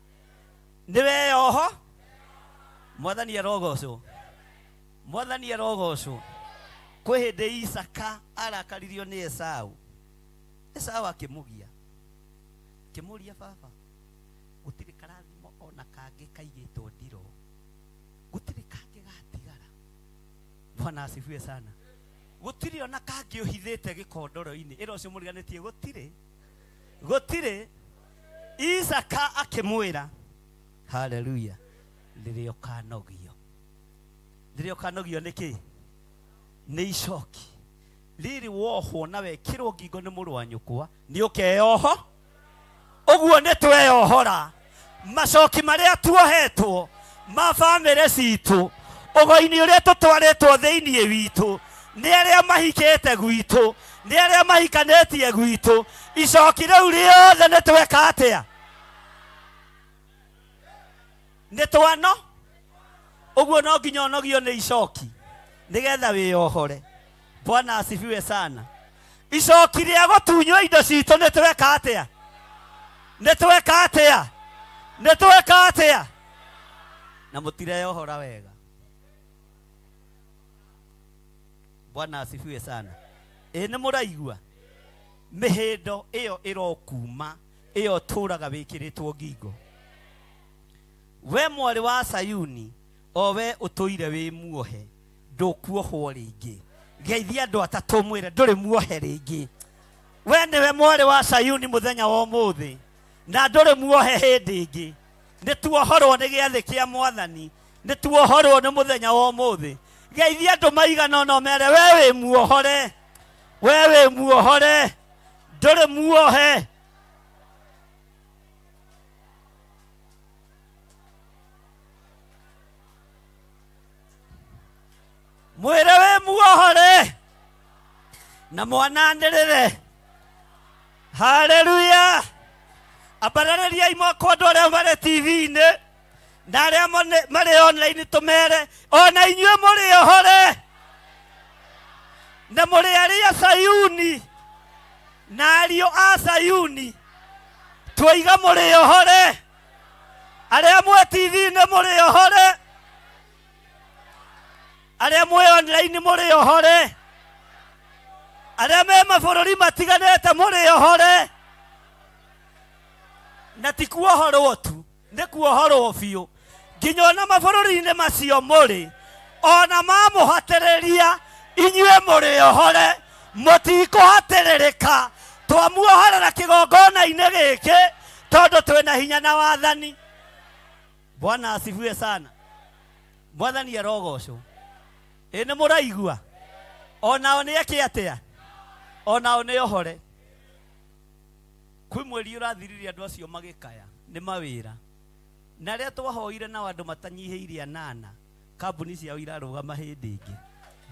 [SPEAKER 1] nĩ weyoho. Mwathani arogocwo. Mwathani arogocwo. Kwĩ hĩndĩ Isaka arakaririo nĩ Esau. Esau akĩmũgia akĩmũria baba gũtirĩ karathimo ona kangĩ kaigĩtwo ndiro gũtirĩ kangĩ gatigara. Bwana asifiwe sana. Gũtirĩ ona kangĩ ũhithĩte gĩkondoro-inĩ ĩra ũcio mũriganĩtie gũtirĩ gũtirĩ. Isaka akĩmwĩra haleluya rĩrĩa ũkanogio rĩrĩa ũkanogio nĩ kĩ nĩ icoki rĩrĩ wohwo na wekĩrwo ngingo nĩ mũrũ wa nyũkwa nĩ ũkeyoho. Ũguo nĩ tweyohora macoki marĩa tuohetwo ma bamĩrĩ citũ ũgo-inĩ ũrĩa tũtwarĩtwo thĩinĩ witũ nĩ arĩa mahikĩte gwitũ nĩ arĩa mahikanĩtie gwitũ icoki rĩu rĩothe nĩ tweka atĩa nĩ twano. Ũguo no nginya ũnogio nĩ icoki nĩgetha wĩyohore. Bwana asifiwe sana. Icoki rĩa gũtunywo indo citũ nĩ tweka atĩa nĩ tweka atĩa nĩ tweka atĩa na mũtireyohora wega. Bwana asifiwe sana. Ĩ nĩ mũraigua mĩhĩndo ĩyo ĩrokuma ĩyo tũraga wĩkĩrĩtwo ngingo. We mwarĩ wa Sayuni o we ũtũire wĩ muohe ndũkuohwo rĩngĩ. Geithia andũ atatũ mwĩre ndũrĩ muohe rĩngĩ. We nĩwe mwarĩ wa Sayuni mũthenya wa ũmũthĩ na ndũrĩ muohe hĩndĩ ĩngĩ. Nĩ tuohorwo nĩ gĩathĩ kĩa Mwathani nĩ tuohorwo nĩ mũthenya wa ũmũthĩ. Geithia andũ maigana ũna ũmere we wĩ muohore we wĩ muohore ndũrĩ muohe. Mwĩre wĩ muohore na mwananĩrĩre. Haleluya. Ambararĩriai moko andũ arĩa marĩ TV-inĩ Na arĩa marĩ online tũmere ona inyuĩ mũrĩ ohore na mũrĩ arĩa Sayuni na ariũ a Sayuni twaiga mũrĩ ohore arĩa mwĩ TV-inĩ mũrĩ ohore arĩa mwĩ online mũrĩ ohore arĩa me mabũrũri matiganĩte mũrĩ ohore na ti kuohorwo tu nĩ kuohorwo biũ nginya ona mabũrũri-inĩ macio mũrĩ ona mamũhatĩrĩria inyuĩ mũrĩ ohore mũtikũhatĩrĩrĩka twamuohorera kĩgongona-inĩ gĩkĩ tondũ twĩna hinya na wathani. Bwana asifiwe sana. Mwathani arogocwo. Ĩ nĩ mũraigua onao nĩ eke atĩa onao nĩ ohore. Kwĩ mweri ũrathirire andũ acio magĩkaya nĩ mawĩra na arĩa twahoire nao andũ matanyihĩirie 8 kambuni ciao irarũgama hĩndĩ ĩngĩ.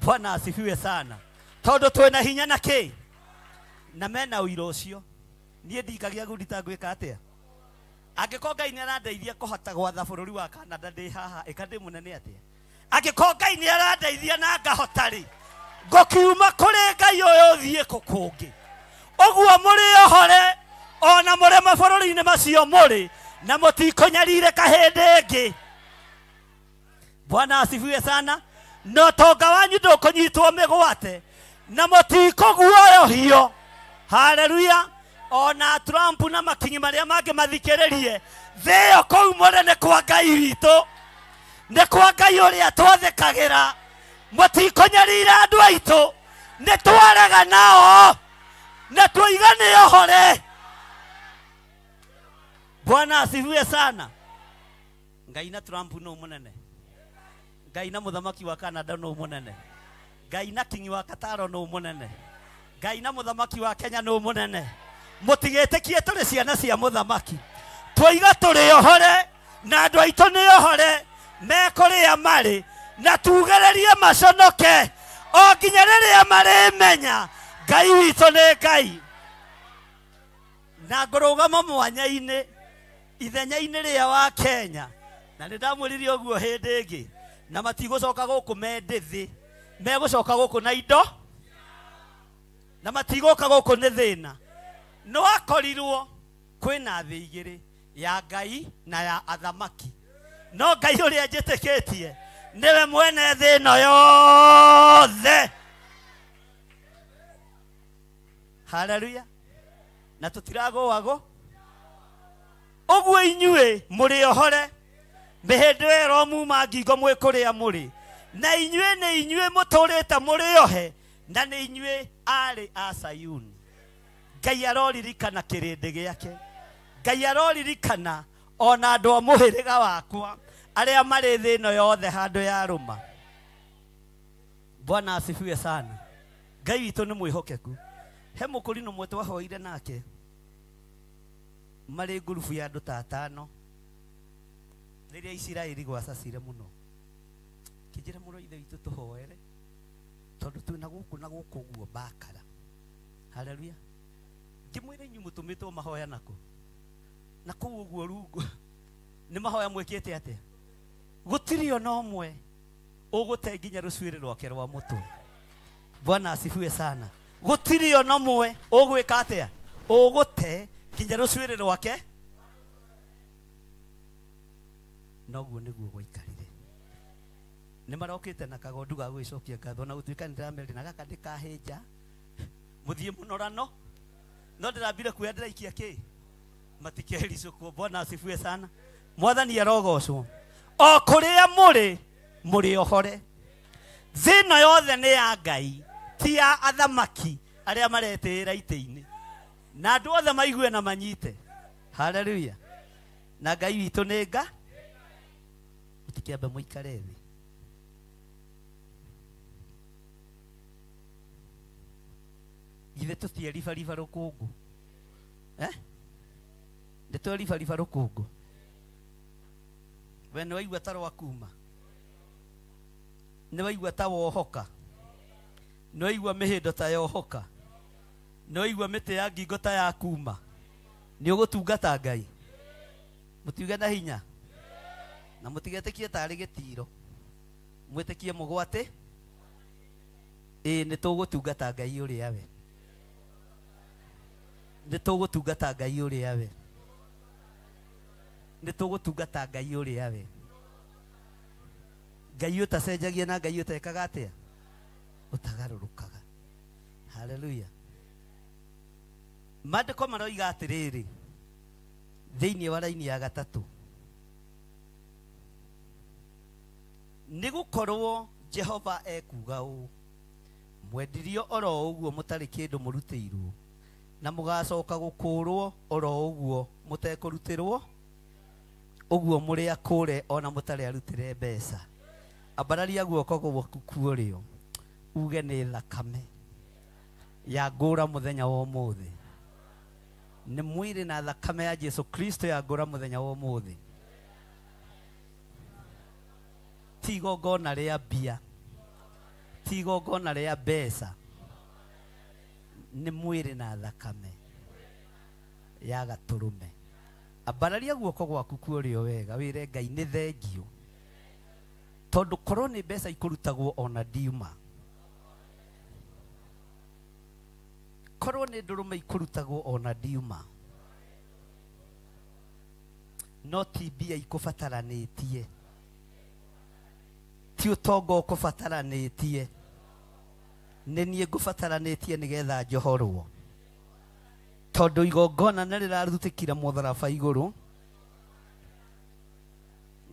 [SPEAKER 1] Bwana asifiwe sana. Tondũ twĩna hinya na kĩ na mena ũira ũcio niĩ ndikagia gũrita ngwĩka atĩa angĩkorwo Ngai nĩ arandeithia kũhota gwatha bũrũri wa Canada ndĩ haha ĩka ndĩ mũnene atĩa angĩkorwo Ngai nĩ arandeithia na ngahota rĩ ngũkiuma kũrĩ Ngai ũyũ thiĩ kũ kũngĩ ũguo mũrĩ ohore ona mũrĩ mabũrũri-inĩ macio mũrĩ na mũtikũnyarirĩka hĩndĩ ĩngĩ. Bwana asifiwe sana. No tonga wanyu ndũkũnyitwo mĩgwate na mũtikũguoyohio. Haleluya. Ona Trump na makinyi marĩa mangĩ mathikĩrĩrie thĩ ĩyo kũu mũrĩ nĩ kwa Ngai witũ nĩ kwa Ngai ũrĩa twathĩkagĩra mũtikũnyarira andũ aitũ nĩ twarega nao na twaiga nĩ ohore. Bwana asifiwe sana. Ngai na Trump no mũnene Ngai na mũthamaki wa Canada no mũnene Ngai na kingi wa Kataro no mũnene Ngai na mũthamaki wa Kenya no mũnene mũtigĩtĩkie tũrĩ ciana cia mũthamaki twaiga tũrĩ ohore na andũ aitũ nĩ ohore mekũrĩa marĩ na tugĩrĩrie maconoke o nginya rĩrĩa marĩmenya Ngai witũ nĩ Ngai. Na ngũrũgama mwanya-inĩ ithenya-inĩ rĩa wa Kenya na nĩ ndamwĩrire ũguo hĩndĩ ĩngĩ na matigũcoka gũkũ mendĩthĩ megũcoka gũkũ na indo na matigũka gũkũ nĩ thĩna. No akorirwo kwĩna thĩ igĩrĩ ya Ngai na ya athamaki no Ngai ũrĩa njĩtĩkĩtie nĩwe mwene thĩ ĩno yothe. Haleluya. Na tũtiragũagwo ũguo inyuĩ mũrĩ ohore mĩhĩndĩ ĩyo ĩromuma ngingo mwĩ kũrĩa mũrĩ na inyuĩ nĩ inyuĩ mũtũrĩte mũrĩ ohe na nĩ inyuĩ arĩ a Sayuni. Ngai aroririkana kĩrĩndĩ gĩake Ngai aroririkana ona andũ a mũhĩrĩga wakwa arĩa marĩ thĩ ĩno yothe handũ ya rũma. Bwana asifiwe sana. Ngai witũ nĩ mwĩhokeku. He mũkũrinũ ũmwe twahoire nake marĩ ngurubu ya andũ ta 5 rĩrĩa Isiraeli gwacacire mũno kĩnjĩra mũro ithe witũ tũhoere tondũ twĩna gũkũ na gũkũ ũguo bakara. Haleluya. Ngĩmwĩra inyuĩ mũtũmĩtwo mahoya nako na kũu ũguo rungu nĩ mahoya mwĩkĩte atĩa gũtirĩ ona ũmwe ũgũte nginya rũcuĩrĩ rwake rwa mũtwe. Bwana asifiwe sana. Gũtirĩ ona ũmwe ũgwĩka atĩa ũgũte nginya rũcuĩrĩ rwake noguo nĩguo gwaikarire. Nĩ marokĩte na kagondu ga gwĩcokia ngatho na gũtuĩka nĩ ndĩramerire na gaka ndĩkahĩnja mũthiĩ mũnorano no ndĩrambire kuoya ndĩraikia kĩ matikericũkwo. Bwana asifiwe sana. Mwathani arogocwo. O kũrĩa mũrĩ mũrĩ ohore thĩ ĩno yothe nĩ ya Ngai ti ya athamaki arĩa maretĩĩra itĩ-inĩ na andũ othe maigue na manyite. Haleluya. Na Ngai witũ nĩ nga mũtikĩambe mũikare thĩ. Githĩ tũtieribariba rũkũngũ nĩ tweribariba rũkũngũ we nĩ waigua ta rwakuma nĩ waigua ta wohoka nĩ waigua mĩhĩndo ta yohoka nĩ waigua mĩtĩ ya ngingo ta yakuma nĩ ũgũtungata Ngai mũtiuge na hinya Na mũtigetĩkie tarĩ gĩtiro. Mwĩtĩkie mũgwate. Ĩĩ nĩ tũgũtungata Ngai ũrĩa we. Nĩ tũgũtungata Ngai ũrĩa we. Nĩ tũgũtungata Ngai ũrĩa we. Ngai ũtacenjagia na Ngai ũtekaga atĩa? Ũtagarũrũkaga. Haleluya. Maandĩko maroiga atĩrĩrĩ thĩinĩ wa raini ya gatatũ, nĩ gũkorwo Jehova ekuuga ũũ, mwendirio oro ũguo mũtarĩ kĩndũ mũrutĩirwo, na mũgacoka gũkũũrwo oro ũguo mũtekũrutĩrwo, ũguo mũrĩ akũũre ona mũtarĩ arutĩre mbeca. Ambararia guoko gwaku kuũrĩo uge nĩ thakame ya ngũra mũthenya wa ũmũthĩ. Nĩ mwĩrĩ na thakame ya Jesu Kristo ya ngũra mũthenya wa ũmũthĩ. Ti igongona rĩa mbia, ti igongona rĩa mbeca, nĩ mwĩrĩ na thakame ya gatũrũme. Ambararia guoko gwaku kuũrĩo wega wĩre Ngai nĩ thengio, tondũ korwo nĩ mbeca ikũrutagwo ona ndiuma, korwo nĩ ndũrũme ikũrutagwo ona ndiuma, no ti mbia ikũbataranĩtie, ti ũtonga ũkũbataranĩtie, nĩ niĩ ngũbataranĩtie nĩgetha njohorwo, tondũ igongona nĩ rĩrarutĩkire mũtharaba igũrũ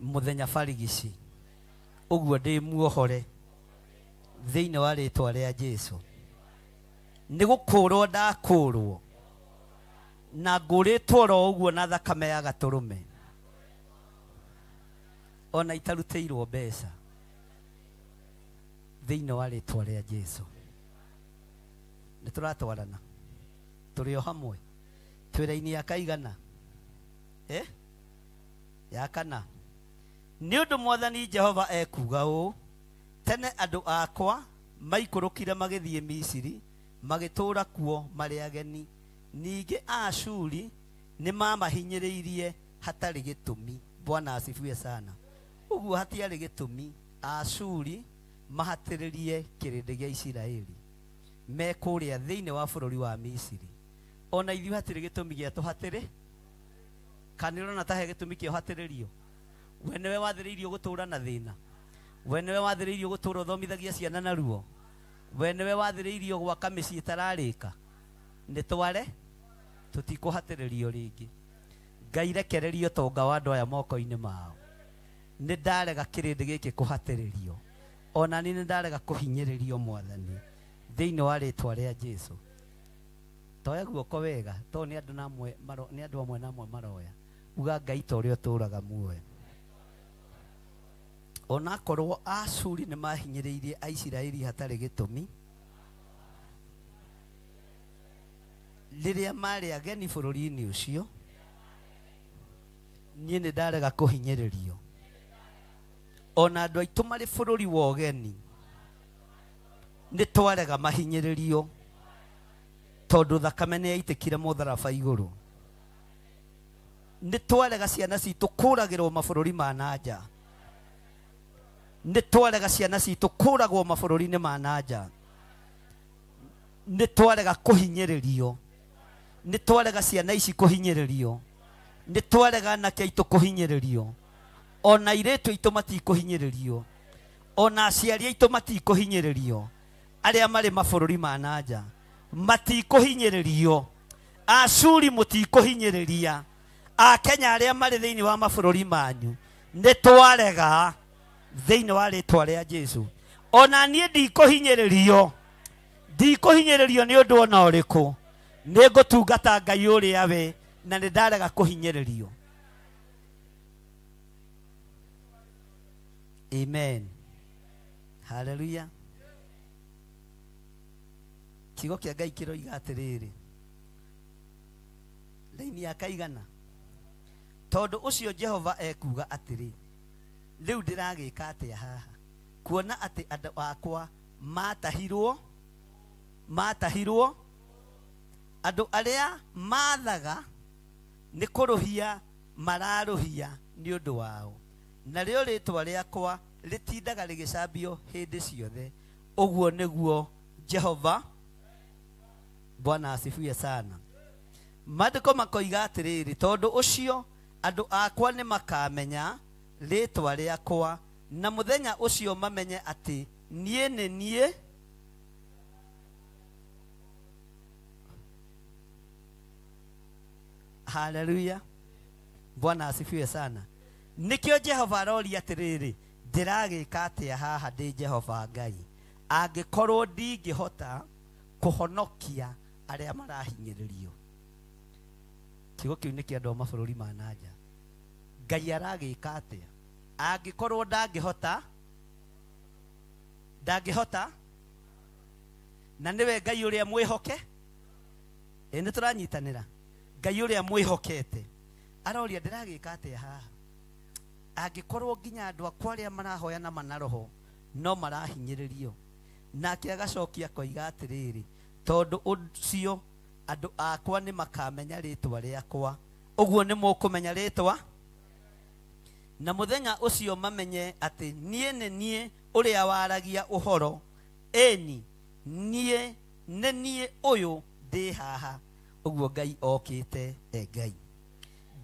[SPEAKER 1] mũthenya barigici, ũguo ndĩ muohore thĩinĩ wa rĩtwa rĩa Jesu. Nĩ gũkũũrwo ndakũũrwo, na ngũrĩtwo oro ũguo na thakame ya gatũrũme, ona itarutĩirwo mbeca, thĩinĩ wa rĩtwa rĩa Jesu. Nĩ tũratwarana, tũrĩ o hamwe, twĩra-inĩ ya kaigana, ya kana. Nĩ ũndũ Mwathani Jehova ekuuga ũũ, tene andũ akwa maikũrũkire magĩthiĩ Misiri, magĩtũũra kuo marĩ ageni. Ningĩ Aashuri nĩ mamahinyĩrĩirie hatarĩ gĩtũmi. Bwana asifiwe sana. Ũguo hatiarĩ gĩtũmi Aashuri mahatĩrĩrie kĩrĩndĩ gĩa Isiraeli me kũrĩa thĩinĩ wa bũrũri wa Misiri. Ona ithuĩ hatirĩ gĩtũmi gĩa tũhatĩrĩ, kana ũrona ta he gĩtũmi kĩa ũhatĩrĩrio? We nĩwe wathĩrĩirio gũtũũra na thĩna, we nĩwe wathĩrĩirio gũtũũra ũthomithagia ciana na ruo, we nĩwe wathĩrĩirio gwaka mĩciĩ ĩtararĩka. Nĩ tware, tũtikũhatĩrĩrio rĩngĩ. Ngai rekererio ũtonga wa andũ aya moko-inĩ mao. Nĩ ndarega kĩrĩndĩ gĩkĩ kũhatĩrĩrio, ona niĩ nĩ ndarega kũhinyĩrĩrio Mwathani thĩinĩ wa rĩtwa rĩa Jesu. Toya guoko wega, to nĩ andũ namwe nĩ andũ amwe na amwe maroya. Uga Ngai ta ũrĩa ũtũũraga muoyo. Onakorwo Aashuri nĩ mahinyĩrĩirie Aisiraeli hatarĩ gĩtũmi, rĩrĩa marĩ ageni bũrũri-inĩ ũcio, niĩ nĩ ndarega kũhinyĩrĩrio. Ona andũ aitũ marĩ bũrũri wa ũgeni nĩ twarega mahinyĩrĩrio, tondũ thakame nĩ yaitĩkire mũtharaba igũrũ. Nĩ twarega ciana citũ kũragĩrwo mabũrũri ma na nja. Nĩ twarega ciana citũ kũragwo mabũrũri-inĩ ma na nja. Nĩ twarega kũhinyĩrĩrio. Nĩ twarega ciana ici kũhinyĩrĩrio. Nĩ twarega anake aitũ kũhinyĩrĩrio. Ona airĩtu aitũ matikũhinyĩrĩrio. Ona aciari aitũ matikũhinyĩrĩrio. Arĩa marĩ mabũrũri ma na nja matikũhinyĩrĩrio. Aashuri mũtikũhinyĩrĩria. Akenya arĩa marĩ thĩinĩ wa mabũrũri manyu nĩ twarega thĩinĩ wa rĩtwa rĩa Jesu. Ona niĩ ndikũhinyĩrĩrio, ndikũhinyĩrĩrio nĩ ũndũ ona ũrĩkũ. Nĩ ngũtungata Ngai ũrĩa we, na nĩ ndarega kũhinyĩrĩrio. Amen. Hallelujah. Kiugo kĩa Ngai kĩroiga atĩrĩrĩ, raini ya kaigana, tondũ ũcio Jehova ekuuga atĩrĩ, rĩu ndĩragĩka atĩa haha, kuona atĩ andũ akwa matahirwo, andũ arĩa mathaga nĩ kũrũhia mararũhia nĩ ũndũ wao. Narĩo rĩtwa rĩakwa rĩtindaga rĩgĩcambio hĩndĩ ciothe. Ũguo nĩguo Jehova. Bwana asifiwe sana. Maandĩko makoiga atĩrĩrĩ, tondũ ũcio andũ akwa nĩ makamenya rĩtwa rĩakwa, na mũthenya ũcio mamenye atĩ niĩ nĩ niĩ Haleluya. Bwana asifiwe sana. Nikio Jehova aroria atĩrĩrĩ, ndĩragĩka atĩa haha ndĩ Jehova Ngai angĩkorwo ndingĩhota kũhonokia arĩa marahinyĩrĩrio? Kiugo kĩu nĩ kĩa andũ a mabũrũri ma na nja. Ngai aragĩka atĩa angĩkorwo ndangĩhota na nĩwe Ngai ũrĩa mwĩhoke? Ĩ nĩ tũranyitanĩra. Ngai ũrĩa mwĩhokete aroria ndĩragĩka atĩa haha angĩkorwo nginya andũ akwa arĩa marahoya na manaroho no marahinyĩrĩrio? Nake agacokia akoiga atĩrĩrĩ, tondũ ũcio andũ akwa nĩ makamenya rĩtwa rĩakwa. Ũguo nĩ mũkũmenya rĩtwa, na mũthenya ũcio mamenye atĩ niĩ nĩ niĩ ũrĩa waragia ũhoro. Ĩni niĩ nĩ niĩ ũyũ ndĩ haha. Ũguo Ngai okĩte e Ngai.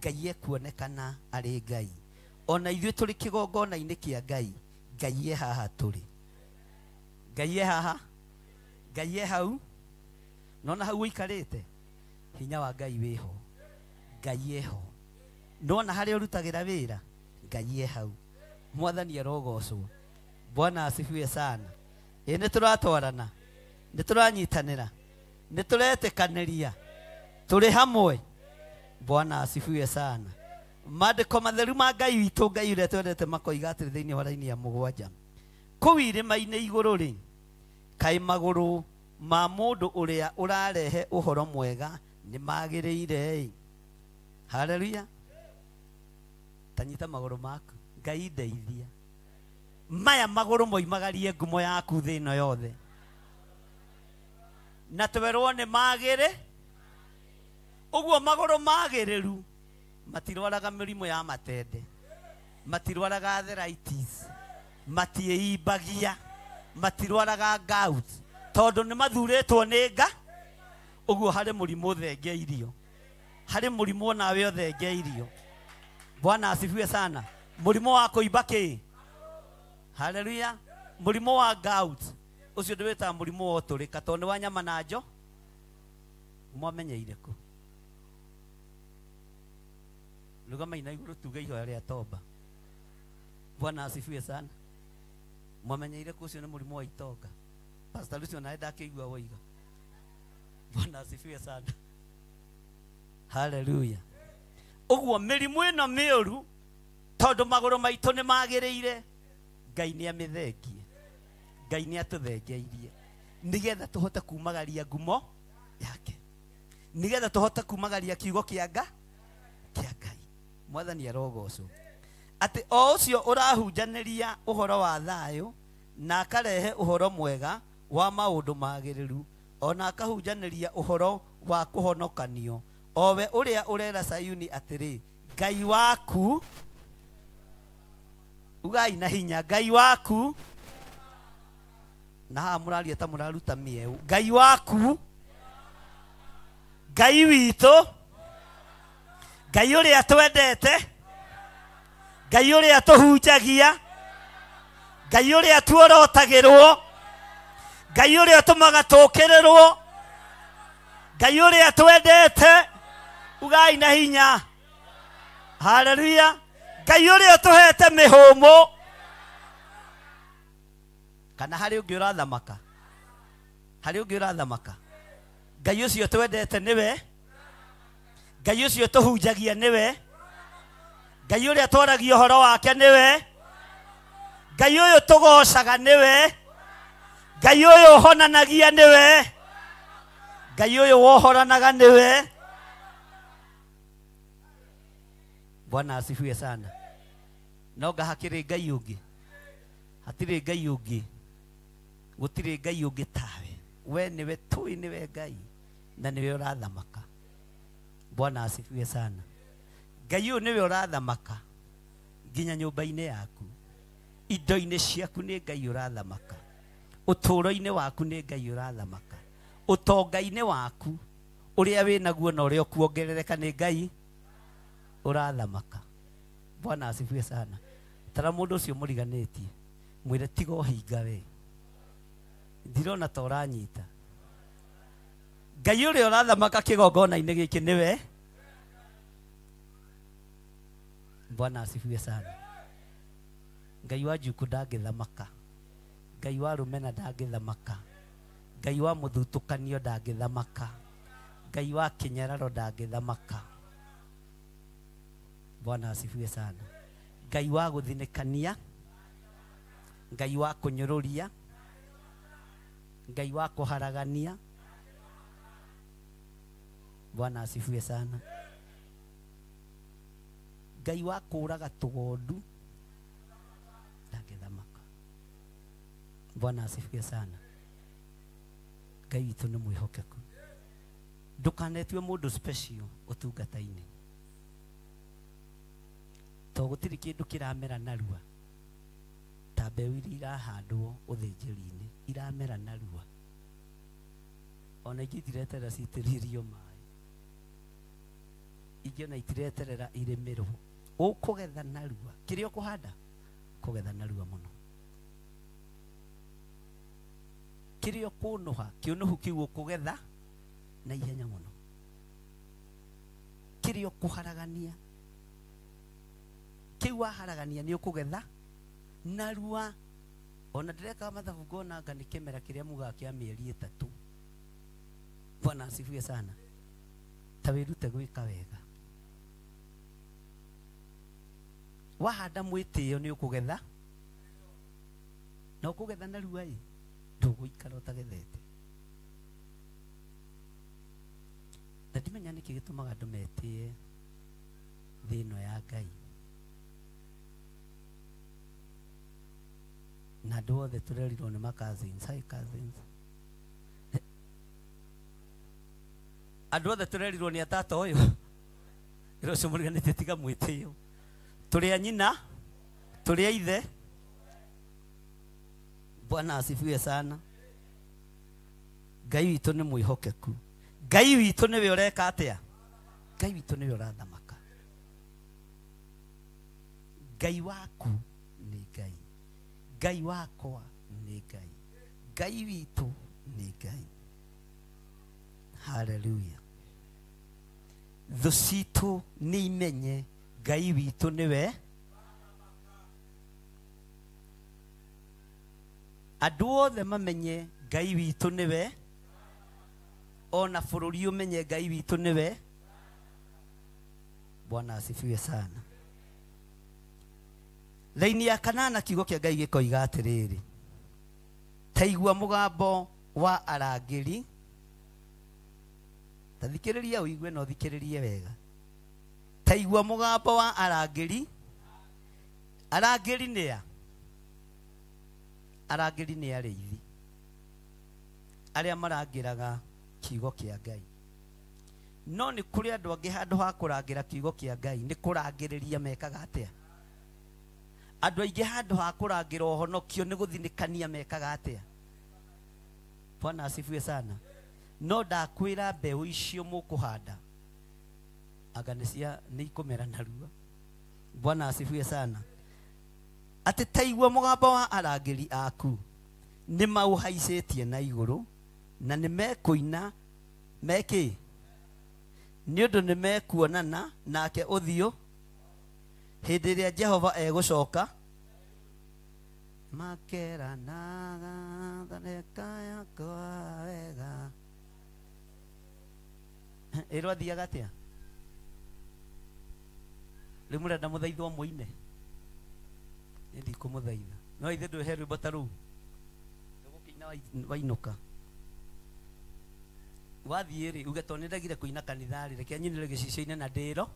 [SPEAKER 1] Ngai ekuonekana arĩ Ngai. Ona ithuĩ tũrĩ kĩgongona-inĩ kĩa Ngai, Ngai e haha tũrĩ. Ngai e haha, Ngai e hau. Nona hau ũikarĩte, hinya wa Ngai wĩho. Ngai eho. Nona harĩa ũrutagĩra wĩra, Ngai e hau. Mwathani arogocwo. Bwana asifiwe sana. Ĩ nĩ tũratwarana, nĩ tũranyitanĩra, nĩ tũretĩkanĩria, tũrĩ hamwe. Bwana asifiwe sana. Maandĩko matheru ma Ngai witũ, Ngai ũrĩa twendete, makoiga atĩrĩ thĩinĩ wa raini ya 7, kũu irĩma-inĩ igũrũ rĩ, kaĩ magũrũ ma mũndũ ũrĩa ũrarehe ũhoro mwega nĩ magĩrĩire-ĩ. Haleluya. Tanyita magũrũ maku. Ngai ndeithia. Maya magũrũ moimagarie ngumo yaku thĩ ĩno yothe, na twerwo nĩ magĩrĩ. Ũguo magũrũ magĩrĩru matirwaraga mĩrimũ ya matende, matirwaraga arthritis, matiĩimbagia, matirwaraga gout, tondũ nĩ mathurĩtwo nĩ nga. Ũguo harĩ mũrimũ ũthengeirio, harĩ mũrimũ onawe ũthengeirio. Bwana asifiwe sana. Mũrimũ wa kũimba kĩ? Haleluya. Mũrimũ wa gout ũcio ndĩwĩtaga mũrimũ wa ũtũrĩka, tondũ nĩ wa nyama na njo. Mwamenyeire kũ? Rũgamai na igũrũ tuge ihoya rĩa tomba. Bwana asifiwe sana. Mwamenyeire kũ ũcio nĩ mũrimũ wa itonga? Pastor Lucio nawe ndakĩigua woiga. Bwana asifiwe sana. Haleluya. Ũguo mĩrimũ ĩno mĩũru, tondũ magũrũ maitũ nĩ magĩrĩire, Ngai nĩ amĩthengie. Ngai nĩ atũthengeirie nĩgetha tũhote kumagaria ngumo yake, nĩgetha tũhote kumagaria kiugo kĩa Ngai. Mwathani arogocwo. Atĩ o ũcio ũrahunjanĩria ũhoro wa thayũ na akarehe ũhoro mwega wa maũndũ magĩrĩru, ona akahunjanĩria ũhoro wa kũhonokanio, o we ũrĩa ũrera Sayuni atĩrĩ, Ngai waku. Ugai na hinya, Ngai waku. Na haha mũraria ta mũraruta mĩeũ. Ngai waku, Ngai witũ, Ngai ũrĩa twendete, Ngai ũrĩa tũhunjagia, Ngai ũrĩa tuorotagĩrwo, Ngai ũrĩa ũtũmaga tũkĩrĩrwo, Ngai ũrĩa twendete. Ugai na hinya. Haleluya. Ngai ũrĩa ũtũhete mĩhũmũ. Kana harĩ ũngĩ ũrathamaka? Harĩ ũngĩ ũrathamaka? Ngai ũcio twendete nĩwe, Ngai ũcio tũhunjagia nĩwe, Ngai ũrĩa twaragia ũhoro wake nĩwe, Ngai ũyũ tũgocaga nĩwe, Ngai ũyũ ũhonanagia nĩwe, Ngai ũyũ wohoranaga nĩwe. Bwana asifiwe sana. No nga hakĩrĩ Ngai ũngĩ? Hatirĩ Ngai ũngĩ. Gũtirĩ Ngai ũngĩ tawe. We nĩwe tũĩ, nĩwe Ngai na nĩwe ũrathamaka. Bwana asifiwe sana. Ngai ũyũ nĩwe ũrathamaka. Nginya nyũmba-inĩ yaku, indo-inĩ ciaku nĩ Ngai ũrathamaka, ũtũũro-inĩ waku nĩ Ngai ũrathamaka, ũtonga-inĩ waku ũrĩa wĩnaguo na ũrĩa ũkuongerereka nĩ Ngai ũrathamaka. Bwana asifiwe sana. Tara mũndũ ũcio mũriganĩtie, mwĩre tiga ũhinga we, ndirona ta ũranyita. Ngai ũrĩa ũrathamaka kĩgongona-inĩ gĩkĩ nĩwe. Bwana asifiwe sana. Ngai wa Njuku ndangĩthamaka, Ngai wa Rũmena ndangĩthamaka, Ngai wa mũthutũkanio ndangĩthamaka, Ngai wa kĩnyararo ndangĩthamaka. Bwana asifiwe sana. Ngai wa gũthinĩkania, Ngai wa kũnyũrũria, Ngai wa kũharagania. Bwana asifiwe sana. Ngai wa kũraga tũgondu ndangĩthamaka. Bwana asifiwe sana. Ngai witũ nĩ mwĩhokeku. Ndũkanetue mũndũ special ũtungata-inĩ, to gũtirĩ kĩndũ kĩramera narua ta mbeũ iria irahandwo ũthĩnjĩri-inĩ, iramera narua. Ona ingĩ itireterera citĩrĩrio maĩ, ingĩ ona itireterera irĩmĩrwo. Ũkũgetha narua kĩrĩa ũkũhanda, kũgetha narua mũno. Kĩrĩa ũkũnũha, kĩũnũhu kĩu ũkũgetha na ihenya mũno. Kĩrĩa ũkũharagania, kĩu waharagania nĩ ũkũgetha narua. Ona ndĩrekaga mathabu ngona anga nĩ kĩmera kĩrĩa mugaga kĩa mĩeri 3. Bwana asifiwe sana. Ta wĩrute gwĩka wega. Wahanda mwĩtĩo nĩ ũkũgetha, na ũkũgetha narua ĩ, ndũgũikara ũtagethete. Na ndimenya nĩkĩ gĩtũmaga andũ metĩe thĩ ĩno ya Ngai. Na andũ othe tũrerirwo nĩ ma cousins. Hi cousins. Andũ othe tũrerirwo nĩ atata ũyũ. Ĩro ũcio mũriganĩtie tiga mwĩtĩo. Tũrĩ a nyina, tũrĩ a ithe. Bwana asifiwe sana. Ngai witũ nĩ mwĩhokeku. Ngai witũ nĩwe ũreka atĩa? Ngai witũ nĩwe ũrathamaka. Ngai waku nĩ Ngai, Ngai wakwa nĩ Ngai, Ngai witũ nĩ Ngai. Haleluya. Thũ citũ nĩ imenye Ngai witũ nĩwe. Andũ othe mamenye Ngai witũ nĩwe. Ona bũrũri ũmenye Ngai witũ nĩwe. Bwana asifiwe sana. Laini ya kanana kiugo kĩa Ngai gĩkoiga atĩrĩrĩ, ta igua mũgambo wa arangĩri. Ta thikĩrĩria ũigue na ũthikĩrĩrie wega. Ta igua mũgambo wa arangĩri. Arangĩri nĩ a? Arangĩri nĩ arĩithi arĩa marangĩraga kiugo kĩa Ngai. No nĩ kũrĩ andũ angĩ handũ ha kũrangĩra kiugo kĩa Ngai nĩ kũrangĩrĩria mekaga atĩa? Andũ aingĩ handũ ha kũrangĩra ũhonokio nĩ gũthinĩkania mekaga atĩa? Bwana asifiwe sana. No ndakwĩra mbeũ icio mũkũhanda anga nĩ cia nĩ ikũmera narua. Bwana asifiwe sana. Atĩ taigua mũgambo wa arangĩri aku, nĩ maũhaicĩtie na igũrũ na nĩ mekũina mekĩ, nĩ ũndũ nĩ mekuonana nake ũthiũ hĩndĩ ĩrĩa Jehova egũcoka. Makeranaga thandeka yakwa wega. Ĩrwo athiaga atĩa? Rĩu mũrenda mũthaithwo mũine? Niĩ ndikũmũthaitha. No ithe ndũhe rwĩmbo ta rũu. Ndũgũkĩina wainũka. Wathiĩ rĩ, uge tondũ nĩndagire kũina kanitha rĩ, reke nyinĩre gĩcicio-inĩ na ndĩro,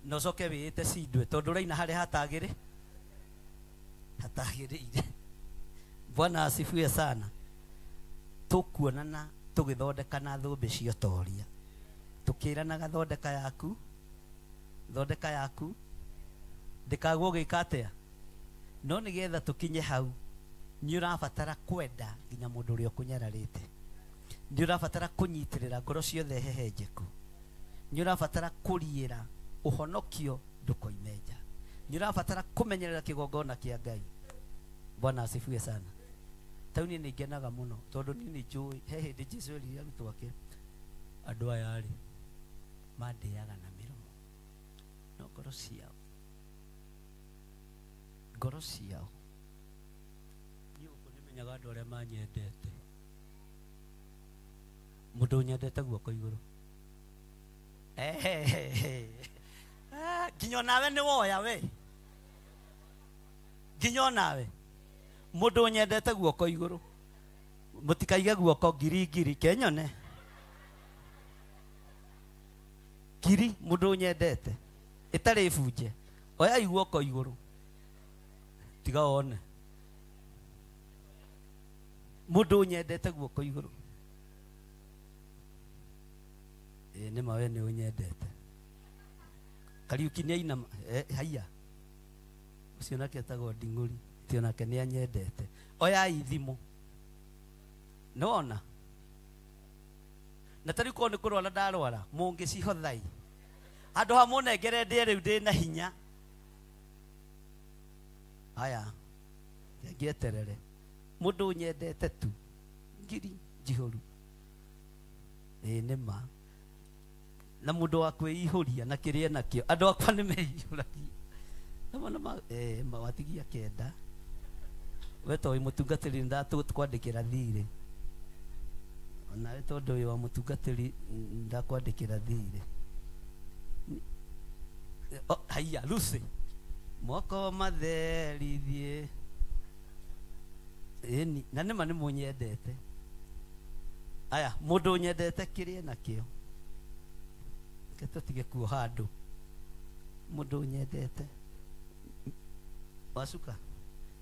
[SPEAKER 1] na ũcoke wĩĩte cindwe tondũ ũraina harĩa hatagĩrĩ hatagĩrĩire. Bwana asifiwe sana. Tũkuonana tũgĩthondekana thũmbĩ cia ũtoria, tũkĩranaga thondeka yaku, thondeka yaku. Ndĩkagwo gĩka atĩa? No nĩgetha tũkinye hau nĩ ũrabatara kwenda nginya mũndũ ũrĩa ũkũnyararĩte. Nĩ ũrabatara kũnyitĩrĩra ngoro ciothe hehenjeku. Nĩ ũrabatara kũriĩra ũhonokio ndũkoime nja. Nĩ ũrabatara kũmenyerera kĩgongona kĩa Ngai. Bwana asifiwe sana. Tau niĩ nĩ ngenaga mũno tondũ niĩ nĩ njũĩ he hĩndĩ Jesũ erire arutwo ake andũ aya rĩ mandĩaga na mĩromo no ngoro ciao niĩ gũkũ nĩmenyaga andũ arĩa manyendete. Mũndũ ũnyendete guoko igũrũ. Nginya onawe nĩ woya we. Nginya onawe mũndũ ũnyendete guoko igũrũ. Mũtikaige guoko ngiri ngiri kenyone. Ngiri mũndũ ũnyendete ĩtarĩ bunje. Oyai guoko igũrũ. Tiga wone. Mũndũ ũnyendete guoko igũrũ. Nĩ ma we nĩ ũnyendete. Kariuki nĩ aina haiya. Ũcio nake etagwo Nding'ũri. Ti onake nĩ anyendete. Oyai thimũ. Nĩwona? Na tarĩu korwo nĩ kũrwara ndarwara, mũngĩcihothai. Handũ ha mũnengere ndĩe rĩu ndĩna hinya. Aya, ngĩeterere. Mũndũ ũnyendete tu. Ngiri njihũru. Ĩĩ nĩ ma. Na mũndũ wa kwĩihũria na kĩrĩa nakĩo. Andũ akwa nĩ meihũragia. Na mona watigia kenda. We to wĩ mũtungatĩri nĩndatũkwandĩkĩra thirĩ. Onawe tondũ wĩ wa mũtungatĩri ndakwandĩkĩra thirĩ. Haiya Lucy. Moko matherithie. Ĩni na nĩma nĩ mũnyendete. Aya mũndũ ũnyendete kĩrĩa nakĩo. Reke tũtige kuoha andũ. Mũndũ ũnyendete. Wacuka.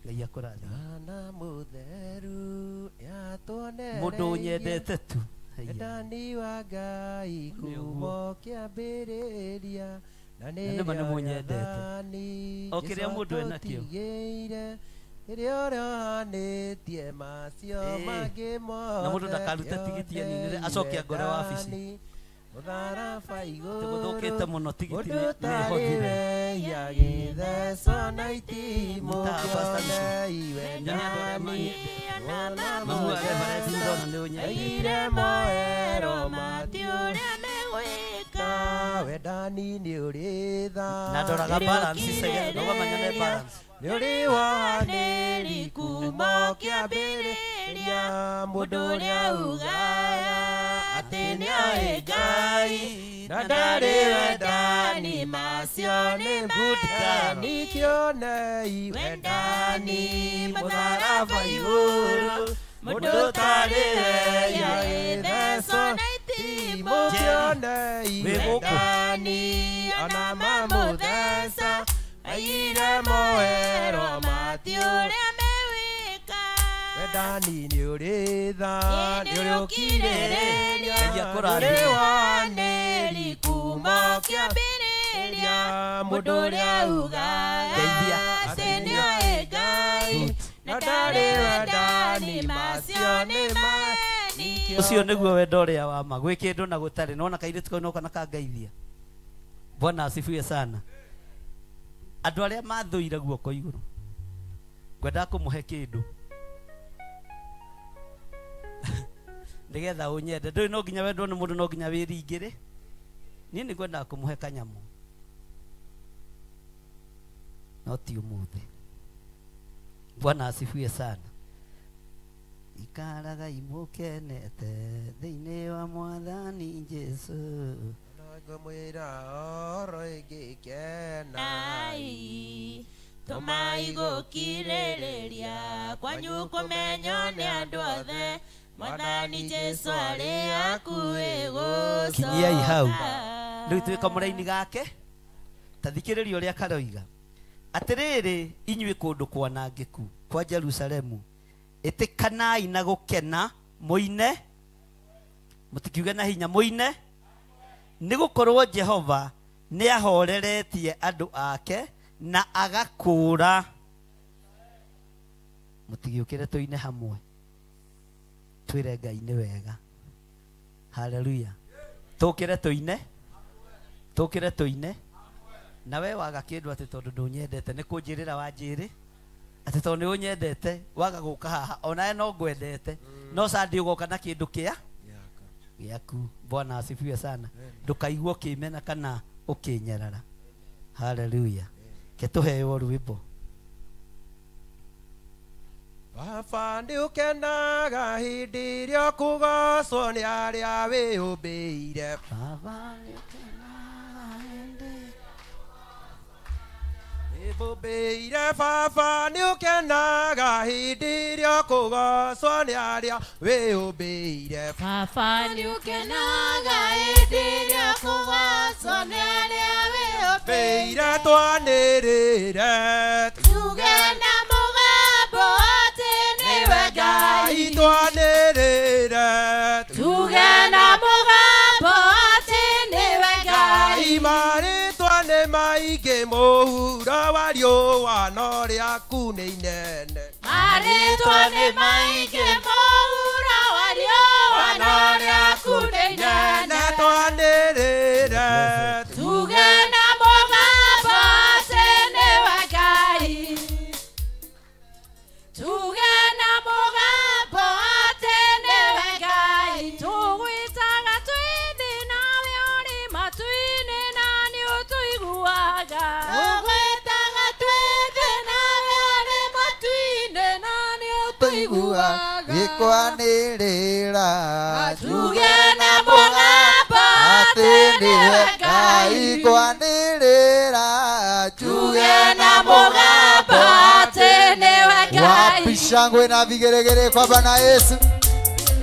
[SPEAKER 1] Ngai akũrathime.
[SPEAKER 5] Ana mũtheru nĩatuonereirie
[SPEAKER 1] Mũndũ ũnyendete tu.
[SPEAKER 5] Wendani wa Ngai kuma kĩambĩrĩria na
[SPEAKER 1] Na nĩma nĩ
[SPEAKER 5] nĩrĩo
[SPEAKER 1] mũnyendete.
[SPEAKER 5] rĩathani
[SPEAKER 1] O kĩrĩa
[SPEAKER 5] Jesũ
[SPEAKER 1] mũndũ enakĩo.
[SPEAKER 5] atũtigĩire rĩrĩa ũrohanĩtie macio mangĩ
[SPEAKER 1] Na mũndũ
[SPEAKER 5] mothe
[SPEAKER 1] ndakarute tigiti aninĩre acoke angore wabici.
[SPEAKER 5] Mũtharaba igũrũ
[SPEAKER 1] Tũgũthũkĩte mũno tigiti
[SPEAKER 5] mũndũ
[SPEAKER 1] nĩ
[SPEAKER 5] ũtarĩ
[SPEAKER 1] ĩhũthire.
[SPEAKER 5] wehia agĩthecwo na itimũ
[SPEAKER 1] Mũtaha Pastor Lucy.
[SPEAKER 5] kĩonei
[SPEAKER 1] Nyonia andũ arĩa
[SPEAKER 5] wendani
[SPEAKER 1] manyendete. Mamu wa Reverend ndona nĩ ũnyendete.
[SPEAKER 5] Aigire moero
[SPEAKER 14] Mati ũrĩa megwĩka
[SPEAKER 5] wendani nĩ ũrĩ tha
[SPEAKER 1] Na ndoraga balance cege no manyone balance.
[SPEAKER 5] nĩ ũrĩ wohanĩri kuma kĩambĩrĩria mũndũ ũrĩa ugaga atĩ nĩoĩ Ngai na ndarĩ wendani macio nĩ wendani kĩonei wendani mũtharaba igũrũ mũndũ ũtarĩ wehia agĩthecwo na itimũ kĩonei
[SPEAKER 1] Wĩ gũkũ.
[SPEAKER 5] wendani ona mamũtheca aigire moero
[SPEAKER 14] Mati ũrĩa megwĩka
[SPEAKER 5] wendani nĩ ũrĩ tha nĩ ũrĩ ũkirĩrĩria
[SPEAKER 1] Ngai akũrathime.
[SPEAKER 5] nĩ ũrĩ wohanĩri kuma
[SPEAKER 14] kĩambĩrĩria mũndũ ũrĩa ugaga
[SPEAKER 1] Ndeithia.
[SPEAKER 14] atĩ nĩoĩ Ngai na ndarĩ wendani macio nĩ maheni
[SPEAKER 1] Ũcio nĩguo wendo ũrĩa wa ma. Gwĩ kĩndũ na gũtarĩ. Nĩwona kairĩtu kau noka na kangeithia. Bwana asifiwe sana. Andũ arĩa mathũire guoko igũrũ. Ngwendaga kũmũhe kĩndũ. Nĩgetha ũnyende. Ndũĩ no nginya wendwo nĩ mũndũ no nginya wĩringĩre. Niĩ nĩ ngwendaga kũmũhe kanyamũ. No ti ũmũthĩ. Bwana asifiwe sana. Ikaragai mũkenete thĩinĩ wa Mwathani Jesũ.
[SPEAKER 5] Ngũmwĩra oro ĩngĩkena
[SPEAKER 14] Nai tũmai gũkirĩrĩria kwanyu kũmenywo nĩ andũ othe Mwathani Jesũ arĩ hakuhĩ gũcoka.
[SPEAKER 1] Kinyiai hau. Rĩu twĩ kamũraini gake. Ta thikĩrĩria ũrĩa karoiga. Atĩrĩrĩ inyuĩ kũndũ kwanangĩku kwa Jerusalemu ĩtĩkanai na gũkena mũine mũtikiuge na hinya mũine nĩ gũkorwo Jehova nĩ ahoreretie andũ ake na agakũũra. Mũtigĩũkĩre tũine hamwe twĩre Ngai nĩ wega. Haleluya. Tũkĩre tũine, tũkĩre tũine. Na we waga kĩndũ atĩ tondũ ndũnyendete nĩ kũnjĩrĩra wanjĩrĩ atĩ tondũ nĩ ũnyendete waga gũka haha, onawe no ngwendete no Sunday ũgoka na kĩndũ kĩa gĩaku. Bwana asifiwe sana. Ndũkaigua ũkĩmena kana ũkĩnyarara. Haleluya. Ke tũheo rwĩmbo.
[SPEAKER 16] Baba nĩũkenaga hĩndĩ ĩrĩa ũkũgocwo nĩ arĩa wĩyũmbĩire.
[SPEAKER 1] Baba nĩũkenaga hĩndĩ
[SPEAKER 16] wĩyũmbĩire. Baba nĩũkenaga hĩndĩ ĩrĩa ũkũgocwo nĩ arĩa wĩyũmbĩire.
[SPEAKER 14] Baba nĩũkenaga hĩndĩ ĩrĩa ũkũgocwo nĩ arĩa wĩyũmbĩire.
[SPEAKER 16] Twanĩrĩre
[SPEAKER 14] tuge na mũgambo atĩ nĩwe Ngai.
[SPEAKER 16] Twanĩrĩre
[SPEAKER 14] tuge na mũgambo atĩ nĩwe Ngai.
[SPEAKER 16] Marĩtwa nĩ maingĩ mũhuro wa riũa no rĩaku nĩ inene.
[SPEAKER 14] Marĩtwa nĩ maingĩ mũhuro wa riũa no rĩaku nĩ inene.
[SPEAKER 16] Twanĩrĩre
[SPEAKER 14] tuge na mũgambo atĩ nĩwe Ngai. Tuge na mũgambo atĩ nĩwe Ngai. Tũgwĩtaga twĩ thĩ nawe ũrĩ matu-inĩ na nĩũtũiguaga. Tũgwĩtaga twĩ thĩ nawe ũrĩ matu-inĩ na nĩũtũiguaga.
[SPEAKER 17] Gĩkwanĩrĩra
[SPEAKER 14] tuge na mũgambo atĩ nĩwe Ngai.
[SPEAKER 17] Kwanĩrĩra
[SPEAKER 14] tuge na mũgambo atĩ nĩwe Ngai.
[SPEAKER 17] Wapi shangwe na vigeregere kwa Bwana Yesu.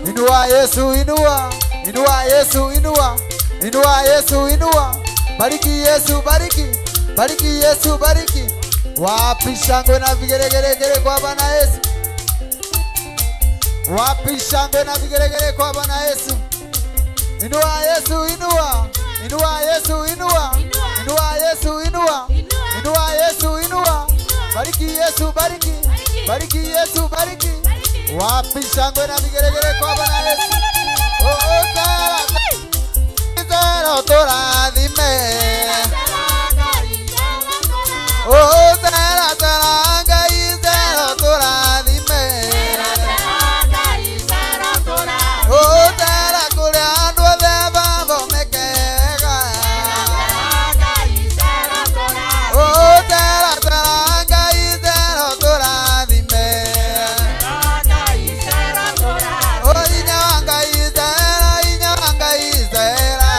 [SPEAKER 17] Inua Yesu, inua. Inua Yesu, inua. Inua Yesu, inua. Bariki Yesu, bariki. Bariki Yesu, bariki. Wapi shangwe na vigeregere kwa Bwana Yesu. Wapi shangwe na vigeregere kwa Bwana Yesu. Inua Yesu, inua. Inua Yesu, inua. Inua Yesu, inua. Inua Yesu, inua. Bariki Yesu, bariki. Bariki Yesu, bariki. Wapi shangwe na vigeregere kwa Bwana Yesu. Oh, oh, Zera, Zera, tũrathime. Oh, Zera, Zera, Ngai, Zera, tũrathime. Oh, Zera, kũrĩa andũ othe mathomekega. Oh, Zera, Zera, Ngai, Zera, tũrathime. Oh, inya wa Ngai, Zera, inya wa Ngai, Zera.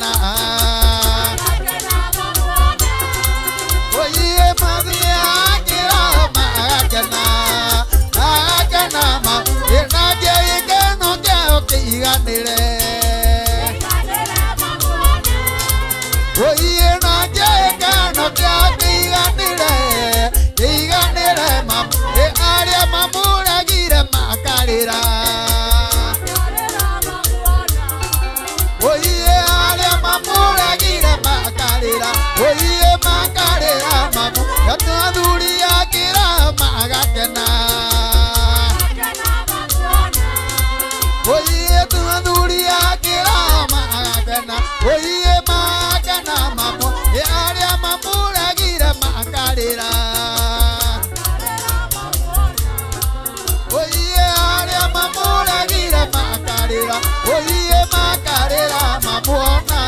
[SPEAKER 17] Magakena oye mathuri akĩroho magakena magakena ma ĩnake gĩkeno kĩao kĩiganĩre oye nake gĩkeno kĩao kĩiganĩre kĩiganĩre ma ĩ arĩa mamũragire makarĩra oye arĩa mamũragire makarĩra oye makarĩra mamu athuri akĩra magakena oye athuri akĩra magakena oye magakena mamu ĩ arĩa mamũragire makarĩra oye arĩa mamũragire makarĩra oye makarĩra mamuona.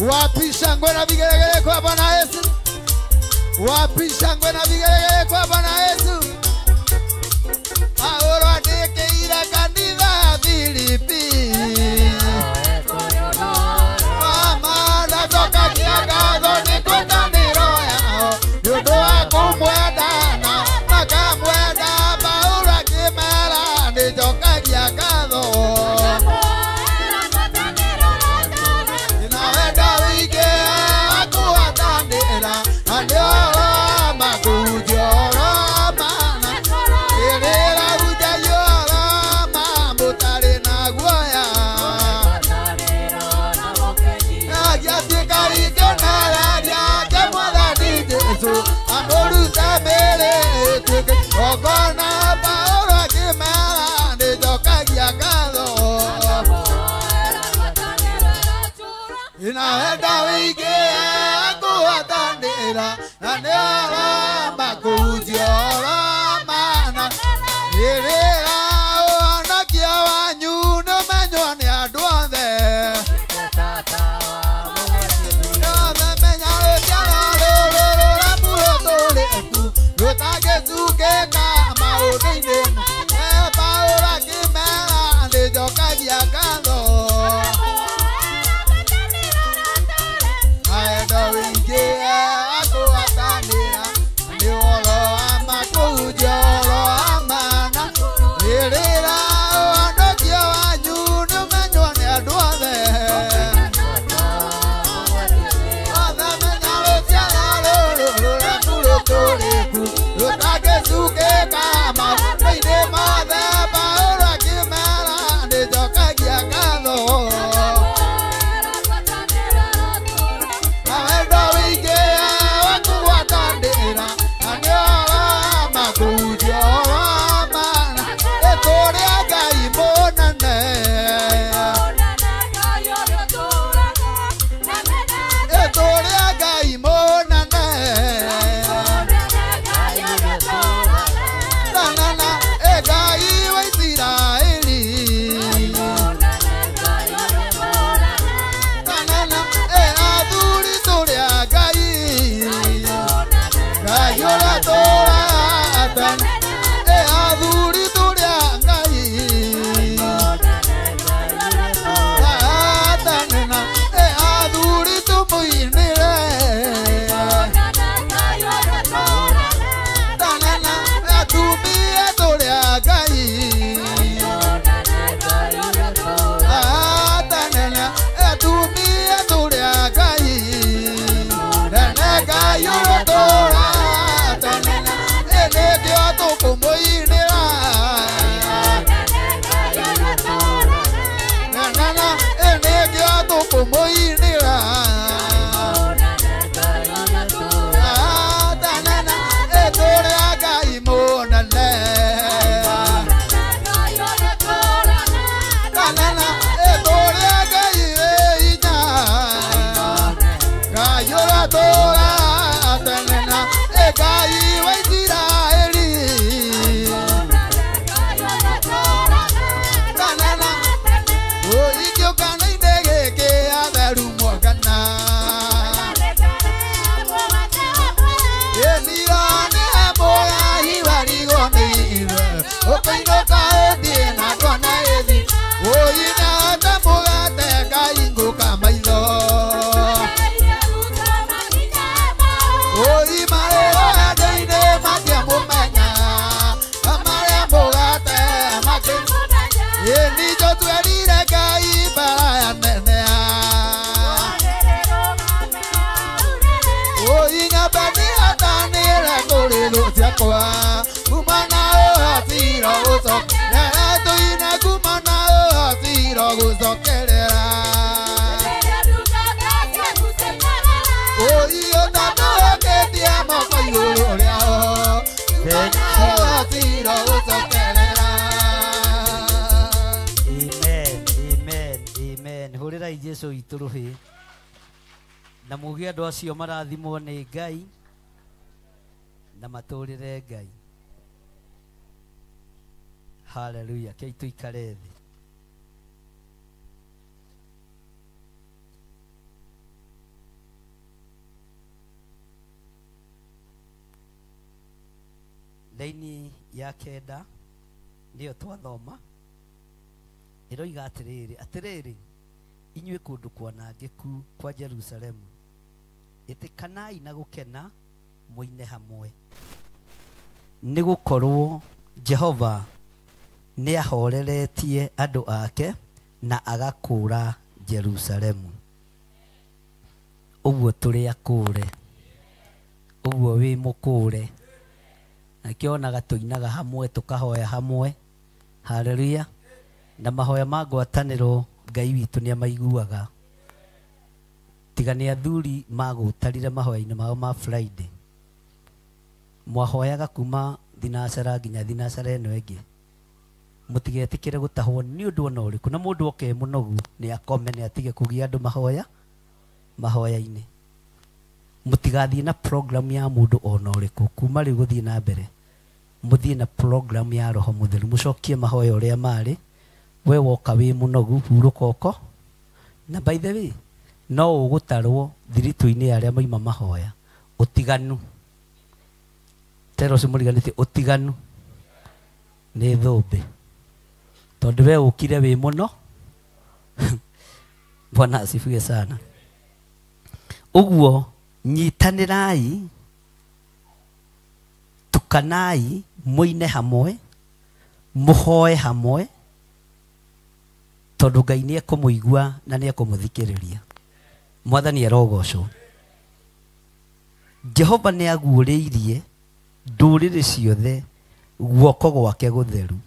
[SPEAKER 17] Wapi shangwe na vigelegele kwa Bwana Yesu? Wapi shangwe na vigelegele kwa Bwana Yesu? Paulo andĩkĩire kanitha Filipi mama ndacokagia ngatho nĩ ngwatanĩro yao nĩ ũndũ wa kũmwenda na makamwenda. Paulo akĩmera nĩnjokagia ngatho nawenda wĩingĩ wa kũhatanĩra na nĩ ũhoro wa ma kũhunjia ũhoro wa ma na ĩrĩra hunjagia ũhoro wa ma mũtarĩ na guoya agĩatuĩka rĩkenereria kĩa Mwathani Jesũ amũrute mĩĩrĩ ĩtuĩke igongona. Paulo akĩmera nĩnjokagia ngatho inawenda wĩingĩ kũhatanĩra na nĩ ũhoro wa ma kũhunjia ũhoro wa ma na ĩrĩra ũhonokia wanyu nĩũmenywo nĩ andũ othe. Othe menya rũciaro rũrũ rũramurũtũrĩku rũtangĩcukĩka maũndũ-inĩ. Paulo akĩmera nĩnjokagia ngatho naenda wĩingĩ wa kũhatanĩra nĩ ũhoro wa ma kũhunjia ũhoro wa ma na ĩrĩra ũhonokia wanyu nĩũmenywo nĩ andũ othe. Othe menya rũciaro rũrũ rũramurũtũrĩku rũtangĩcukĩka maũndũ-inĩ mothe. Paulo akĩmera nĩnjokagia ngatho nawenda wĩingĩ wa kũgwatanĩra na nĩ ũhoro wa ma kũhunjia ũhoro wa ma na ĩtũrĩa Ngai mũnene ĩtũrĩa Ngai mũnene na ĩ Ngai wa Isiraeli na ĩ athuri tũrĩa Ngai Ngai ũrĩa tũraga tene ĩ athuri tũrĩa Ngai tene na ĩ athuri tũmũinĩre tene na atumia tũrĩa Ngai tene na atumia tũrĩa Ngai nene Ngai ũrĩa tũraga tene na ĩ nĩkĩo tũkũmũinĩra nene na ĩ nĩkĩo tũkũmũinĩra tene na ĩ tũrĩa Ngai mũnene tene na ĩ tũrĩa Ngai wĩ hinya Ngai ũrĩa tũraga tene na ĩ Ngai wa Isiraeli tene na ũingĩũkana-inĩ gĩkĩ atheru mwongana ĩnira nĩ mũyahi warigwo nĩ ithe ũkũinũka ũthiĩ na ndwona ĩthi ũina ta mũgate Ngai ngũkena. Nyambe nihatanire kũrĩ thũ ciakwa. Kuma na ũhatiro gũcokerera tũine kuma na ũhatiro gũcokerera. Ũiyo tatũhokĩtie moko igũrũ rĩao. Kuma na ũhatiro gũcokerera.
[SPEAKER 1] Amen, amen, amen. Hũrĩrai Jesũ witũ rũhĩ na muge andũ acio marathimwo nĩ Ngai na matũrĩre Ngai. Haleluya. Kei tũikare thĩ. Laini ya kenda nĩyo twathoma ĩroiga atĩrĩrĩ, atĩrĩrĩ inyuĩ kũndũ kwanangĩku kwa Jerusalemu, ĩtĩkanai na gũkena mũine hamwe, nĩ gũkorwo Jehova nĩahoreretie andũ ake na agakũũra Jerusalemu. Ũguo tũrĩ akũũre, ũguo wĩ mũkũũre. Nakĩo onaga tũinaga hamwe tũkahoya hamwe. Haleluya. Na mahoya ma ngwatanĩro Ngai witũ nĩamaiguaga. Tiga nĩ athuri magũtarire mahoya-inĩ mao ma Friday. Mwahoyaga kuma thinacara nginya thinacara ĩno ĩngĩ. Mũtigetĩkĩre gũtahwo nĩ ũndũ ona ũrĩkũ, na mũndũ oke mũnogu nĩ akome nĩ atige kũgia andũ mahoya mahoya-inĩ. Mũtigathiĩ na program ya mũndũ ona ũrĩkũ kuma rĩu gũthiĩ na mbere. Mũthiĩ na program ya Roho Mũtheru, mũcokie mahoya ũrĩa marĩ. We woka wĩ mũnogu hurũka ũko. Na by the way, no ũgũtarwo thiritũ-inĩ ya arĩa maima mahoya. Ũtiganu tero ũcio mũriganĩtie, ũtiganu nĩ thũmbĩ, tondũ we ũkire wĩ mũno. Bwana asifiwe sana. Ũguo nyitanĩrai, tukanai, mũine hamwe, mũhoe hamwe, tondũ Ngai nĩekũmũigua na nĩekũmũthikĩrĩria. Mwathani arogocwo. Jehova nĩaguũrĩirie ndũrĩrĩ ciothe guoko gwake gũtheru,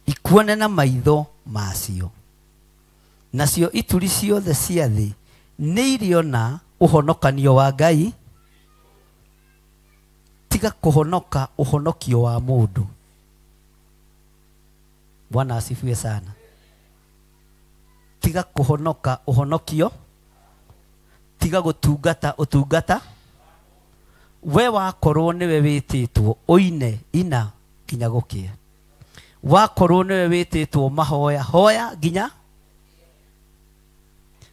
[SPEAKER 1] ikuone na maitho macio, nacio ituri ciothe cia thĩ nĩiriona ũhonokanio wa Ngai. Tiga kũhonoka ũhonokio wa mũndũ. Bwana asifiwe sana. Tiga kũhonoka ũhonokio, tiga gũtungata ũtungata. We wakorwo nĩwe wĩtĩtwo ũine ina nginya gũkĩe. Wakorwo nĩwe wĩtĩtwo mahoya hoya nginya.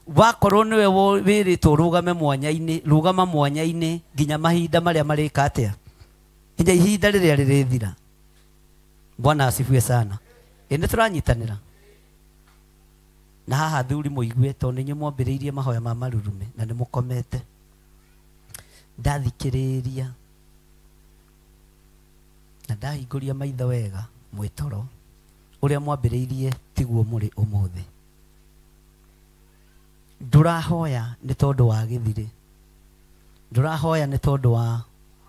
[SPEAKER 1] Wakorwo nĩwe wĩrĩtwo rũgame mwanya-inĩ, rũgama mwanya-inĩ nginya mahinda marĩa marĩka atĩa, nginya ihinda rĩrĩa rĩrĩthira. Bwana asifiwe sana. Ĩ nĩ tũranyitanĩra na haha athuri mũigue, tondũ nĩ inyuĩ mwambĩrĩirie mahoya ma marurume na nĩ mũkomete. Ndathikĩrĩria na ndahingũria maitho wega mwĩtoro, ũrĩa mwambĩrĩirie tiguo mũrĩ ũmũthĩ. Ndũrahoya nĩ tondũ wa gĩthirĩ, ndũrahoya nĩ tondũ wa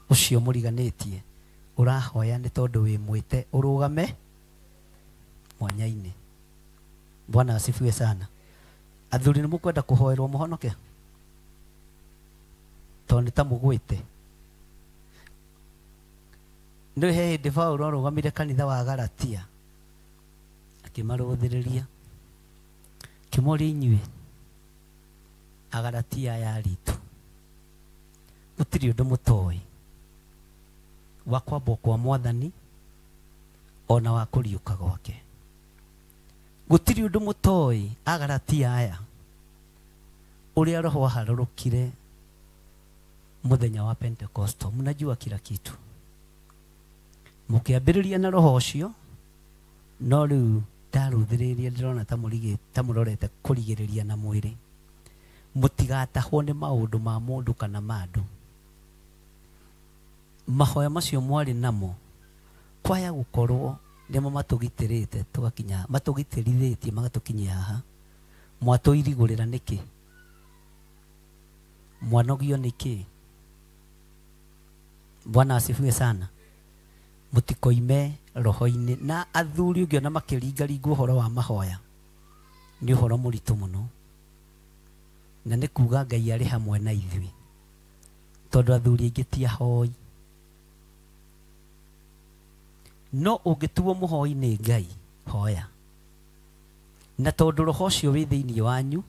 [SPEAKER 1] ũcio mũriganĩtie, ũrahoya nĩ tondũ wĩ mwĩte ũrũgame mwanya-inĩ. Bwana asifiwe sana. Athuri nĩ mũkwenda kũhoerwo mũhonoke? Tondũ nĩ ta mũgwĩte. Nĩ he hĩndĩ Paũlũ arũgamire kanitha wa Galatia akĩmarũthĩrĩria, akĩmoria, inyuĩ Agalatia aya aritũ, mũtirĩ ũndũ mũtoĩ wa kwambwo kwa Mwathani ona wa kũriũka gwake. Gũtirĩ ũndũ mũtoĩ Agalatia aya, ũrĩa Roho aharũrũkire mũthenya wa Pentecosto. Mnajua kila kitu. Mũkĩambĩrĩria na Roho ũcio, no rĩu ndarũthĩrĩria ndĩrona ta mũrorete kũrigĩrĩria na mwĩrĩ. Mũtigatahwo nĩ maũndũ ma mũndũ kana ma andũ. Mahoya macio mwarĩ namo kwaya gũkorwo nĩmo matũgitĩrĩte tũgakinya, matũgitĩrithĩtie magatũkinyia haha. Mwatũirigũrĩra nĩkĩ? Mwanogio nĩkĩ? Bwana asifiwe sana. Mũtikoime roho-inĩ. Na athuri ũngĩona makĩringaringwo ũhoro wa mahoya nĩ ũhoro mũritũ mũno, na nĩ kuga Ngai arĩ hamwe na ithuĩ, tondũ athuri aingĩ ti ahoi. No ũngĩtuo mũhoi nĩ Ngai, hoya. Na tondũ roho ũcio wĩ thĩinĩ wanyu,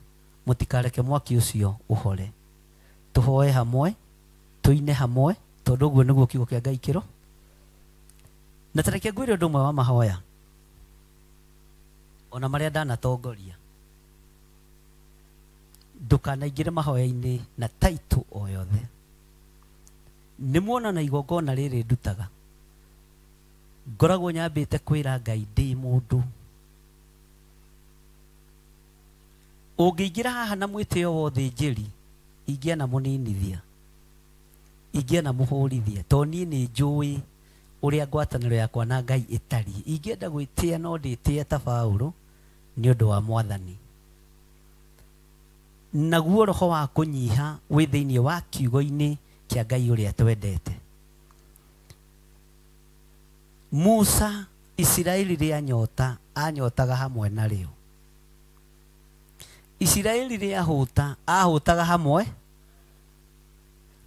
[SPEAKER 1] mũtikareke mwaki ũcio ũhore. Tũhoe hamwe, tũine hamwe, tondũ ũguo nĩguo kiugo kĩa Ngai kĩro. Na ta reke ngwĩre ũndũ ũmwe wa mahoya, ona marĩa ndanatongoria. Ndũkanaingĩre mahoya-inĩ na title o yothe. Nĩ muona na igongona rĩrĩ ndutaga, ngoragwo nyambĩte kwĩra Ngai ndĩ mũndũ. Ũngĩingĩra haha na mwĩtĩo wa ũthĩnjĩri, ingĩana mũninithia, ingĩana mũhũrithia, tondũ niĩ nĩ njũĩ ũrĩa ngwatanĩro yakwa na Ngai ĩtariĩ. Ingĩenda gwĩtĩa no ndĩtĩe ta Paũlũ nĩ ũndũ wa Mwathani. Naguo roho wa kũnyiha wĩ thĩinĩ wa kiugo-inĩ kĩa Ngai ũrĩa twendete. Musa Isiraeli rĩanyota, anyotaga hamwe narĩo. Isiraeli rĩahũta, ahũtaga hamwe.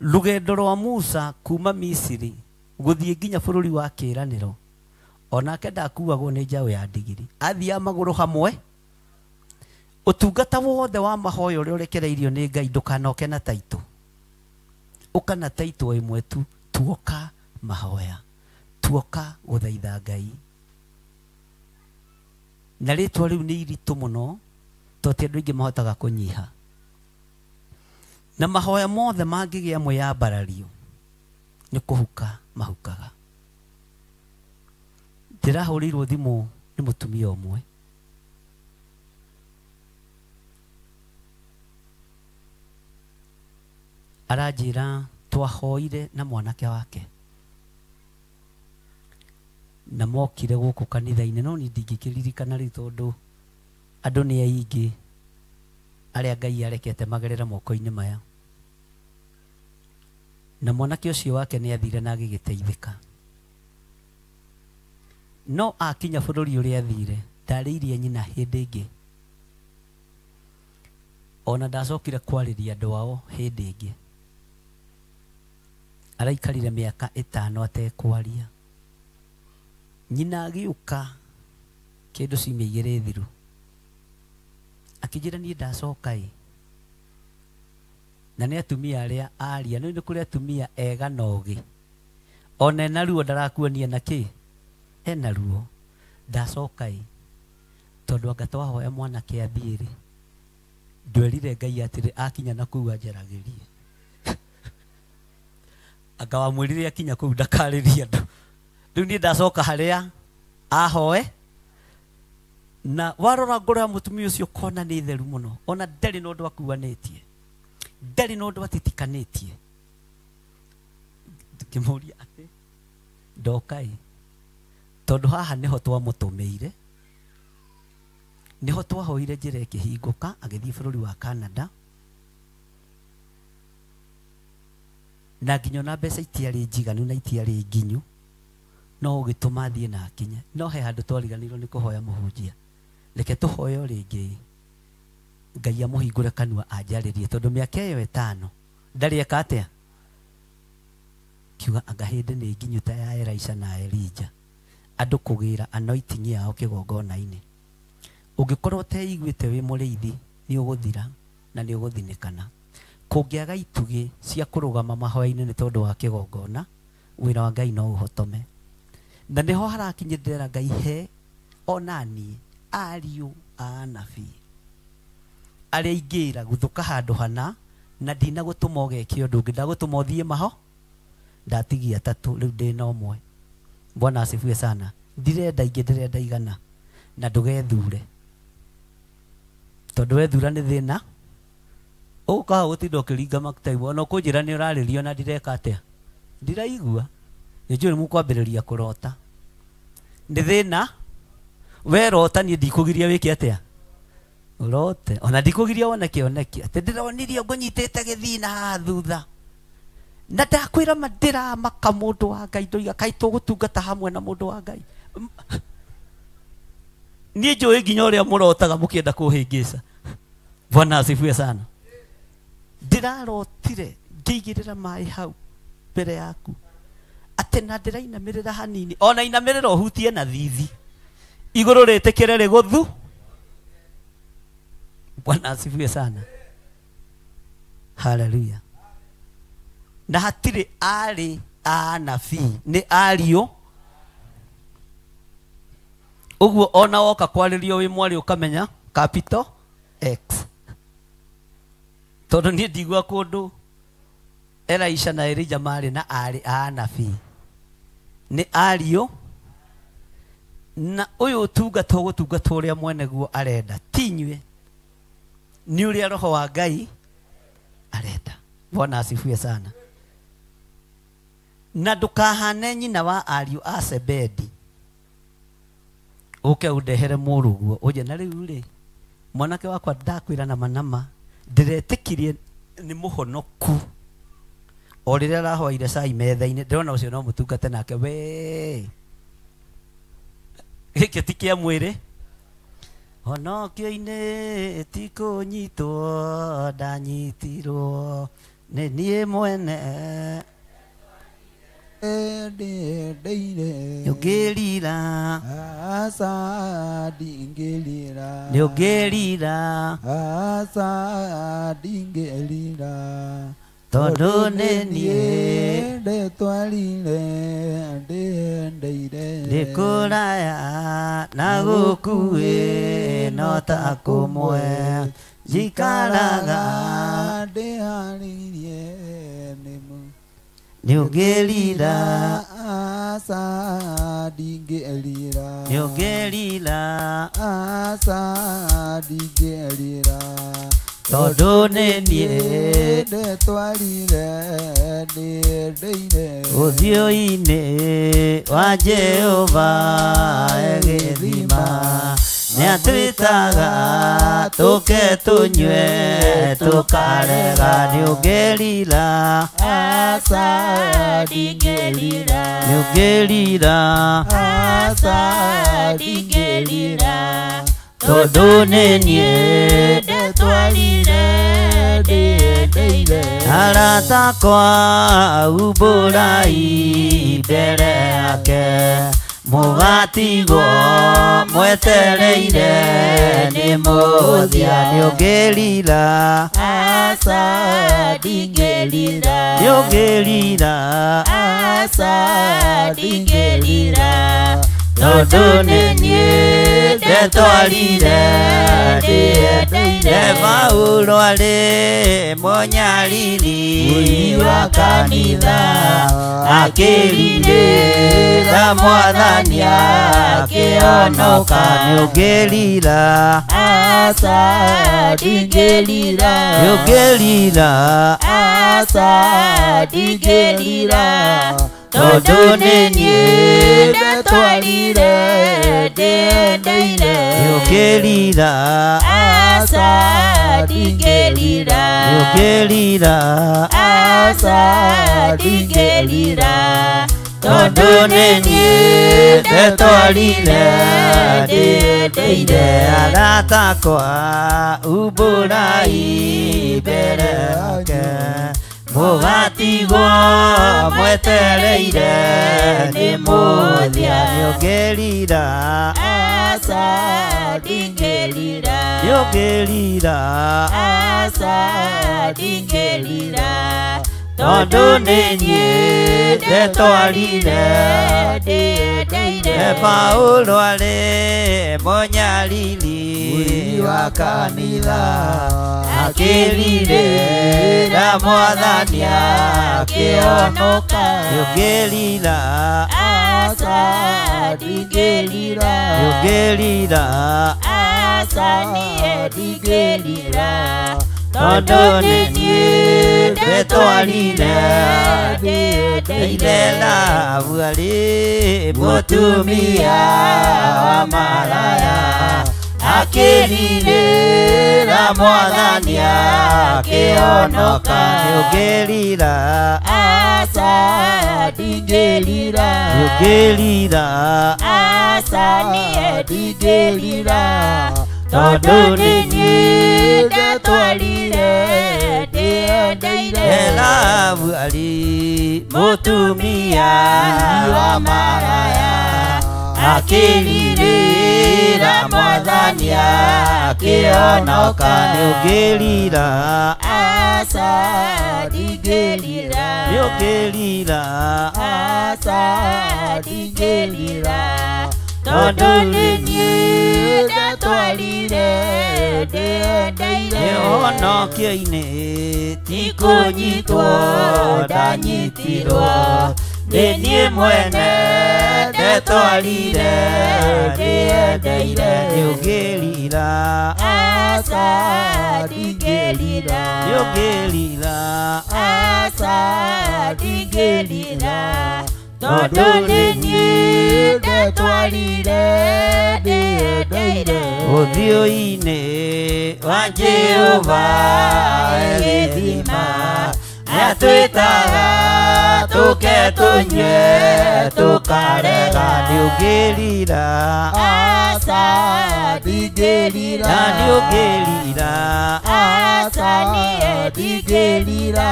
[SPEAKER 1] Rũgendo rwa Musa kuma Misiri gũthiĩ nginya bũrũri wa kĩĩranĩro, onake ndakuagwo nĩ njaũ ya ndigiri, athiaga magũrũ hamwe. Ũtungata wothe wa mahoya ũrĩa ũrekereirio nĩ Ngai ndũkanoke na taitũ, ũka na taitũ ĩmwe tu, tuoka mahoya, tuoka gũthaitha Ngai. Na rĩtwa rĩu nĩ iritũ mũno, tondũ ti andũ aingĩ mahotaga kũnyiha. Na mahoya mothe mangĩgĩa mwĩyambarario nĩ kũhuka mahukaga. Ndĩrahũrĩirwo thimũ nĩ mũtumia ũmwe, aranjĩra twahoire na mwanake wake na mokire gũkũ kanitha-inĩ, no niĩ ndingĩkĩririkana rĩu tondũ andũ nĩ aingĩ arĩa Ngai arekete magerere moko-inĩ maya. Na mwanake ũcio wake nĩ athire na agĩgĩteithĩka. No akinya bũrũri ũrĩa athire, ndarĩirie nyina hĩndĩ ĩngĩ. Ona ndacokire kwarĩria andũ ao hĩndĩ ĩngĩ. Araikarire mĩaka 5 atekwaria. Nyina agĩũka kĩndũ ciumia 2 thiru, akĩnjĩra niĩ ndacoka ĩ. Na nĩ atumia arĩa aria, no nĩ kũrĩ atumia ega na ũgĩ. Ona ena ruo ndarakuonia na kĩ? Ena ruo. Ndacoka ĩ, tondũ anga twahoya mwanake athiĩ rĩ, ndwerire Ngai atĩrĩ akinya na kũu anjaragĩrie. Anga wamwĩrire akinya kũu ndakarĩrie andũ. Rĩu niĩ ndacoka harĩa ahoe. Na warora ngoro ya mũtumia ũcio ũkona nĩ theru mũno, ona ndarĩ na ũndũ akuanĩtie, ndarĩ na ũndũ atitikanĩtie. Ngĩmũria atĩ ndoka ĩ, tondũ haha nĩho twamũtũmĩire, nĩho twahoire njĩra ĩkĩhingũka, agĩthiĩ bũrũri wa Canada. Na nginya ona mbeca itiarĩ njiganu na itiarĩ nginyu, no ũgĩtũma athiĩ na akinye. No he handũ twariganĩirwo nĩ kũhoya mũhunjia. Reke tũhoe o rĩngĩ Ngai amũhingũre kanua anjarĩrie, tondũ mĩaka ĩyo 5 ndarĩ eka atĩa? Kiuga anga hĩndĩ nĩ nginyu ta ya Elisha na Elijah, andũ kũgĩra anointing yao kĩgongona-inĩ. Ũngĩkorwo ũteiguĩte wĩ mũrĩithi, nĩ ũgũthira na nĩ ũgũthinĩkana. Kũngĩaga itugĩ cia kũrũgama mahoya-inĩ nĩ tondũ wa kĩgongona, wĩra wa Ngai no ũhotome. Na nĩho harakinyĩrĩra Ngai he ona niĩ ariũ a anabii arĩa ingĩra gũthũka handũ hana, na ndinagũtũma ũgeke ũndũ ũngĩ, ndagũtũma ũthiĩ maho, ndatigia 3, rĩu ndĩna ũmwe. Bwana asifiwe sana. Ndirenda ingĩ, ndĩrenda 100, na ndũgethure, tondũ wethura nĩ thĩna. Ũgũka hau ũtinda ũkĩringa maktai, ona ũkũnjĩra nĩ ũrarĩrio na ndireka atĩa, ndiraigua. Nĩ njũĩ mũkwambĩrĩria kũrota. Nĩ thĩna. Werota niĩ ndikũgiria wĩke atĩa, ũrote. Ona ndikũgiria wone kĩoneki atĩ ndĩronirio ngũnyitĩte gĩthina haha thutha. Na ndakwĩra ma ndĩramaka mũndũ wa Ngai ndoiga kaĩ tũgũtungata hamwe na mũndũ wa Ngai. Niĩ njũĩ nginya ũrĩa mũrotaga mũkĩenda kũhĩngĩca. Bwana asifiwe sana. Ndĩrarotire ngĩigĩrĩra maĩ hau mbere yaku atĩ na ndĩrainamĩrĩra hanini, ona inamĩrĩra ũhutie na thithi igũrũ rĩtĩkĩre rĩgũthu. Bwana asifiwe sana. Haleluya. Na hatirĩ arĩ anabii nĩ ariũ. Ũguo ona woka kwarĩrio wĩ mwarĩ ũkamenya capital X. Tondũ niĩ ndigua kũndũ Elisha na Elijah marĩ na arĩ anabii nĩ ariũ. Na ũyũ ũtungata ũgũtungata ũrĩa mwene guo arenda ti inyuĩ, nĩ ũrĩa roho wa Ngai arenda. Bwana asifiwe sana. Na ndũkahane nyina wa ariũ a Zebedi ũke ũndehere mũrũguo ũnje na rĩu rĩ mwanake wakwa ndakwĩra na manama ndĩretĩkirie nĩ mũhonoku o rĩrĩa arahoire cai metha-inĩ ndĩrona ũcio no mũtungate nake we gĩkĩ ti kĩa mwĩrĩ honokio-inĩ ti kũnyitwo ndanyitirwo nĩ niĩ mwene nĩũngĩrira
[SPEAKER 17] aca ndingĩrira
[SPEAKER 1] nĩũngĩrira
[SPEAKER 17] aca ndingĩrira
[SPEAKER 1] tondũ nĩ niĩ
[SPEAKER 17] ndetwarire ndĩendeire
[SPEAKER 1] ndĩ kũraya na gũkuĩ no ta kũmwe njikaraga
[SPEAKER 17] ndĩharĩirie nĩmu
[SPEAKER 1] nĩũngĩrira
[SPEAKER 17] aca ndingĩrira
[SPEAKER 1] nĩũngĩrira
[SPEAKER 17] aca ndingĩrira
[SPEAKER 1] tondũ nĩ niĩ
[SPEAKER 17] ndetwarire ndĩendeire
[SPEAKER 1] ũthiũ-inĩ wa Jehova egĩthima nĩatwĩtaga tũke tũnyue tũkarega nĩũngĩrira
[SPEAKER 14] aca ndingĩrira
[SPEAKER 1] nĩũngĩrira
[SPEAKER 14] aca ndingĩrira
[SPEAKER 1] tondũ nĩ niĩ
[SPEAKER 14] ndetwarire ndĩendeire
[SPEAKER 1] arata akwa umbũrai mbere yake mũgatigwo mwetereire nĩ mũthia nĩũngĩrira
[SPEAKER 14] aca ndingĩrira
[SPEAKER 1] nĩũngĩrira
[SPEAKER 14] aca ndingĩrira
[SPEAKER 1] tondũ nĩ niĩ ndetwarire ndĩendeire Paulo arĩ mũnyariri wa kanitha akĩrirĩra Mwathani akĩhonoka nĩũngĩrira
[SPEAKER 14] aca ndingĩrira
[SPEAKER 1] nĩũngĩrira
[SPEAKER 14] aca ndingĩrira
[SPEAKER 1] tondũ nĩ niĩ
[SPEAKER 14] ndetwarire ndĩendeire
[SPEAKER 1] nĩũngĩrira
[SPEAKER 14] aca ndingĩrira
[SPEAKER 1] nĩũngĩrira
[SPEAKER 14] aca ndingĩrira
[SPEAKER 1] tondũ nĩ niĩ ndetwarire ndĩendeire arata akwa umbũrai mbere yake mũgatigwo mwetereire nĩ mũthia nĩũngĩrira
[SPEAKER 14] aca ndingĩrira
[SPEAKER 1] nĩũngĩrira
[SPEAKER 14] aca ndingĩrira
[SPEAKER 1] tondũ nĩ niĩ ndetwarire
[SPEAKER 14] ndĩendeire
[SPEAKER 1] Paulo arĩ mũnyariri wa kanitha akĩrirĩra Mwathani akĩhonoka nĩũngĩrira
[SPEAKER 14] aca ndingĩrira
[SPEAKER 1] nĩũngĩrira
[SPEAKER 14] aca niĩ ndingĩrira
[SPEAKER 1] tondũ nĩ niĩ ndetwarire ndĩendeire Rahabu arĩ mũtumia wa maraya Akĩrirĩra mwathani akĩhonoka. Nĩũngĩrira
[SPEAKER 14] Aca ndingĩrira.
[SPEAKER 1] Nĩũngĩrira
[SPEAKER 14] Aca niĩ ndingĩrira. Tondũ nĩ niĩ ndatwarire ndĩendeire.
[SPEAKER 1] Rahabu arĩ mũtumia wa maraya akĩrirĩra mwathani akĩhonoka. Nĩũngĩrira
[SPEAKER 14] Aca ndingĩrira.
[SPEAKER 1] Nĩũngĩrira
[SPEAKER 14] Aca ndingĩrira. Tondũ nĩ niĩ ndatwarire ndĩendeire.
[SPEAKER 1] Kĩhonokio-inĩ ti kũnyitwo ndanyitirwo nĩ niĩ mwene ndetwarire ndĩendeire. Nĩũngĩrira
[SPEAKER 14] Aca ndingĩrira.
[SPEAKER 1] Nĩũngĩrira
[SPEAKER 14] Aca ndingĩrira. Tondũ nĩ niĩ ndatwarire ndĩendeire.
[SPEAKER 1] Ũthiũ-inĩ wa Jehova gĩthima nĩatwĩtaga tũke tũnyue tũkarega. Nĩũngĩrira
[SPEAKER 14] Aca ndingĩrira.
[SPEAKER 1] Na nĩũngĩrira
[SPEAKER 14] Aca niĩ ndingĩrira.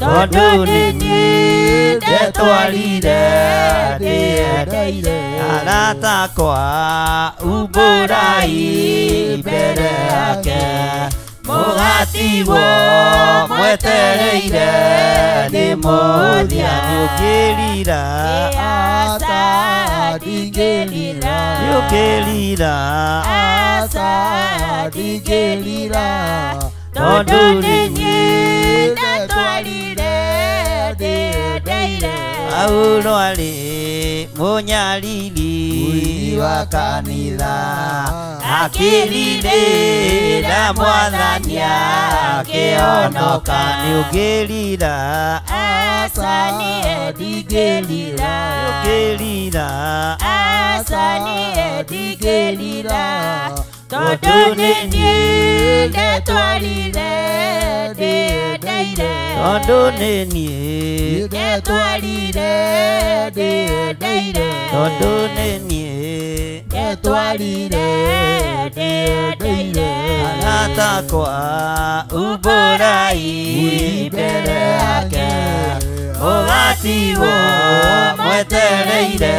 [SPEAKER 1] Tondũ nĩ niĩ ndetwarire ndĩendeire. Arata akwa umbũrai mbere yake mũgatigwo mwetereire nĩ mũthia. Nĩũngĩrira
[SPEAKER 14] Aca ndingĩrira.
[SPEAKER 1] Nĩũngĩrira
[SPEAKER 14] Aca ndingĩrira.
[SPEAKER 1] Tondũ nĩ niĩ
[SPEAKER 14] ndatwarire ndĩendeire.
[SPEAKER 1] Paulo arĩ mũnyariri wa kanitha akĩrirĩra mwathani akĩhonoka. Nĩũngĩrira
[SPEAKER 14] Aca niĩ ndingĩrira.
[SPEAKER 1] Nĩũngĩrira
[SPEAKER 14] Aca niĩ ndingĩrira. Tondũ nĩ niĩ ndatwarire ndĩendeire.
[SPEAKER 1] Tondũ nĩ niĩ
[SPEAKER 14] ndatwarire ndĩendeire.
[SPEAKER 1] Tondũ nĩ niĩ
[SPEAKER 14] ndatwarire ndĩendeire.
[SPEAKER 1] Arata akwa umbũrai mbere yake mũgatigwo mwetereire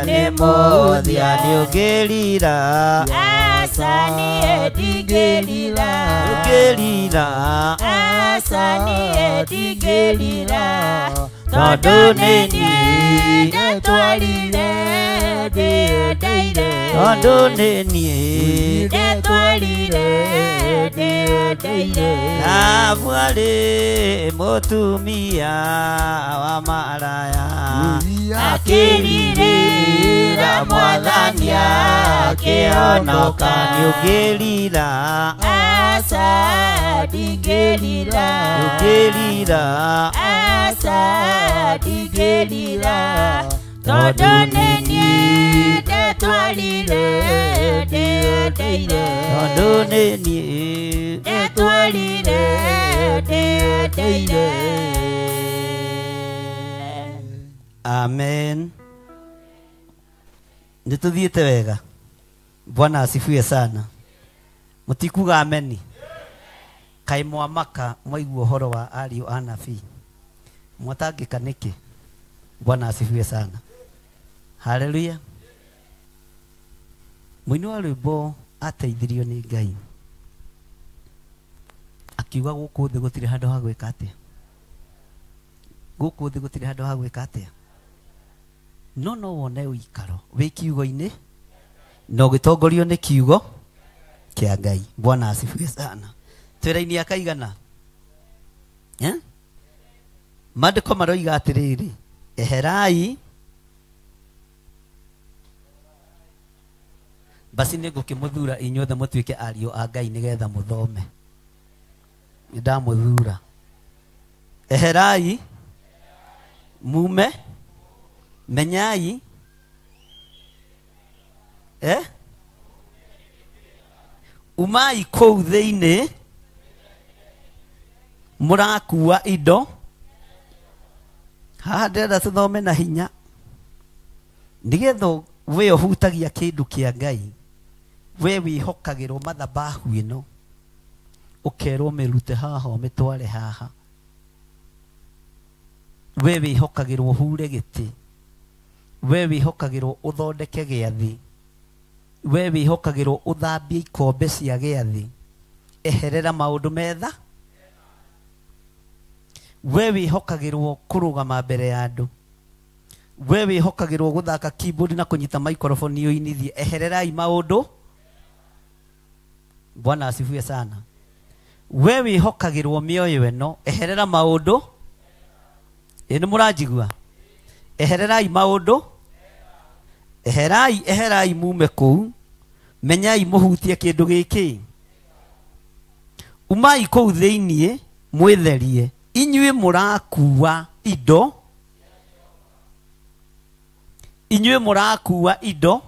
[SPEAKER 1] nĩ mũthia. Nĩũngĩrira
[SPEAKER 14] Aca niĩ ndingĩrira.
[SPEAKER 1] Nĩũngĩrira
[SPEAKER 14] Aca niĩ ndingĩrira.
[SPEAKER 1] Tondũ nĩ niĩ
[SPEAKER 14] ndatwarire ndĩendeire.
[SPEAKER 1] Tondũ nĩ niĩ
[SPEAKER 14] ndatwarire ndĩendeire.
[SPEAKER 1] Rahabu arĩ mũtumia wa maraya akĩrirĩra mwathani akĩhonoka. Nĩũngĩrira
[SPEAKER 14] Aca ndingĩrira.
[SPEAKER 1] Nĩũngĩrira
[SPEAKER 14] Aca ndingĩrira. Tondũ nĩ niĩ ndatwarire ndĩendeire.
[SPEAKER 1] Tondũ nĩ niĩ
[SPEAKER 14] ndatwarire ndĩendeire.
[SPEAKER 1] Amen. Nĩtũthiĩte wega. Bwana asifiwe sana. Mũtikuga ameni. Kaĩ mwamaka mwaigua ũhoro wa ariũ a nabii. Mwatangĩka nĩkĩ? Bwana asifiwe sana. Haleluya. Mũini wa rwĩmbo ateithirio nĩ Ngai akiuga gũkũ thĩ gũtirĩ handũ ha gwĩka atĩa. Gũkũ thĩ gũtirĩ handũ ha gwĩka atĩa. No no wone ũikaro wĩ kiugo-inĩ na ũgĩtongorio nĩ kiugo kĩa Ngai. Bwana asifiwe sana. Twĩra-inĩ akaigana Maandĩko maroiga atĩrĩrĩ, eherai basi nĩngũkĩmũthura inyuothe mũtuĩke ariũ a Ngai nĩgetha mũthome. Nĩndamũthura. Eherai mume menyai Umai kũu thĩinĩ mũrakua indo. Haha ndĩrenda tũthome na hinya nĩgetha we ũhutagia kĩndũ kĩa Ngai, we wĩhokagĩrwo mathabahu ĩno, ũkerwo mĩrute haha ũmĩtware haha. We wĩhokagĩrwo ũhure gĩtĩ, we wĩhokagĩrwo ũthondeke gĩathĩ, we wĩhokagĩrwo ũthambie ikombe cia gĩathĩ. Eherera maũndũ metha. We wĩhokagĩrwo kũrũgama mbere ya andũ, we wĩhokagĩrwo gũthaka keyboard na kũnyita microphone ũinithie. Ehererai maũndũ. Bwana asifiwe sana. We wĩhokagĩrwo mĩoyo ĩno, eherera maũndũ. Ĩ nĩ mũranjigua? Ehererai maũndũ. Eherai, eherai mume kũu. Menyai mũhutie kĩndũ gĩkĩ. Umai kũu thĩiniĩ mwĩtherie. Inyuĩ mũrakua indo, inyuĩ mũrakua indo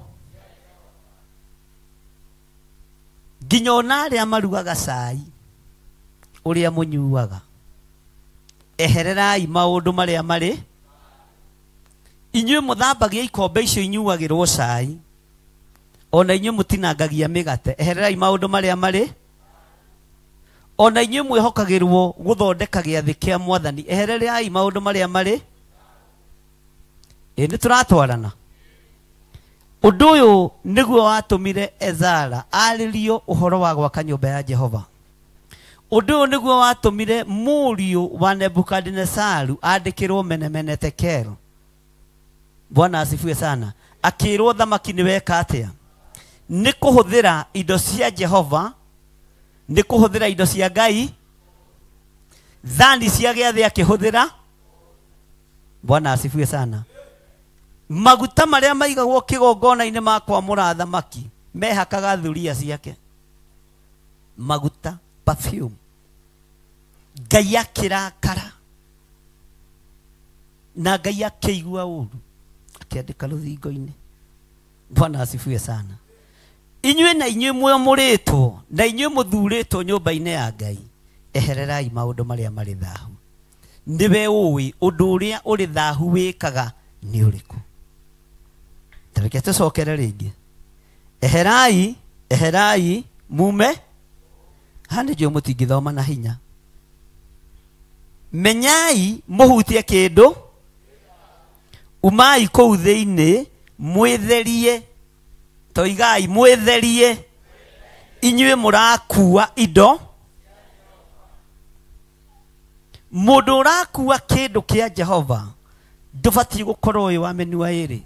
[SPEAKER 1] nginya ona arĩa marugaga cai ũrĩa mũnyuaga. Ehererai maũndũ marĩa marĩ. Inyuĩ mũthambagia ikombe icio inyuagĩrwo cai, ona inyuĩ mũtinangagia mĩgate. Ehererai maũndũ marĩa marĩ. Ona inyuĩ mwĩhokagĩrwo gũthondeka gĩathĩ kĩa Mwathani. Ehererai maũndũ marĩa marĩ. Ĩ nĩ tũratwarana. Ũndũ ũyũ nĩguo watũmire Ezara arĩrio ũhoro wa gwaka nyũmba ya Jehova. Ũndũ ũyũ nĩguo watũmire mũriũ wa Nebukadinesaru andĩkĩrwo Mene Tekel. Bwana asifiwe sana. Akĩrwo thamaki nĩ weka atĩa? Nĩ kũhũthĩra indo cia Jehova, nĩ kũhũthĩra indo cia Ngai. Thani cia gĩathĩ akĩhũthĩra. Bwana asifiwe sana. Maguta marĩa maigagwo kĩgongona-inĩ ma kwamũra thamaki mehakaga thuria ciake. Maguta, perfume. Ngai akĩrakara na Ngai akĩigua ũru, akĩandĩka rũthingo-inĩ. Bwana asifiwe sana. Inyuĩ na inyuĩ mwamũrĩtwo na inyuĩ mũthurĩtwo nyũmba-inĩ ya Ngai, ehererai maũndũ marĩa marĩ thahu. Nĩwe ũĩ ũndũ ũrĩa ũrĩ thahu wĩkaga nĩ ũrĩkũ. Tareke tũcokere rĩngĩ. Eherai, eherai mume. Haha nĩ njũĩ mũtingĩthoma na hinya. Menyai mũhutie kĩndũ. Umai kũu thĩinĩ mwĩtherie. Toigai mwĩtherie. Inyuĩ mũrakua indo. Mũndũ ũrakua kĩndũ kĩa Jehova ndũbatiĩ gũkorwo wĩ wa mĩnua ĩrĩ,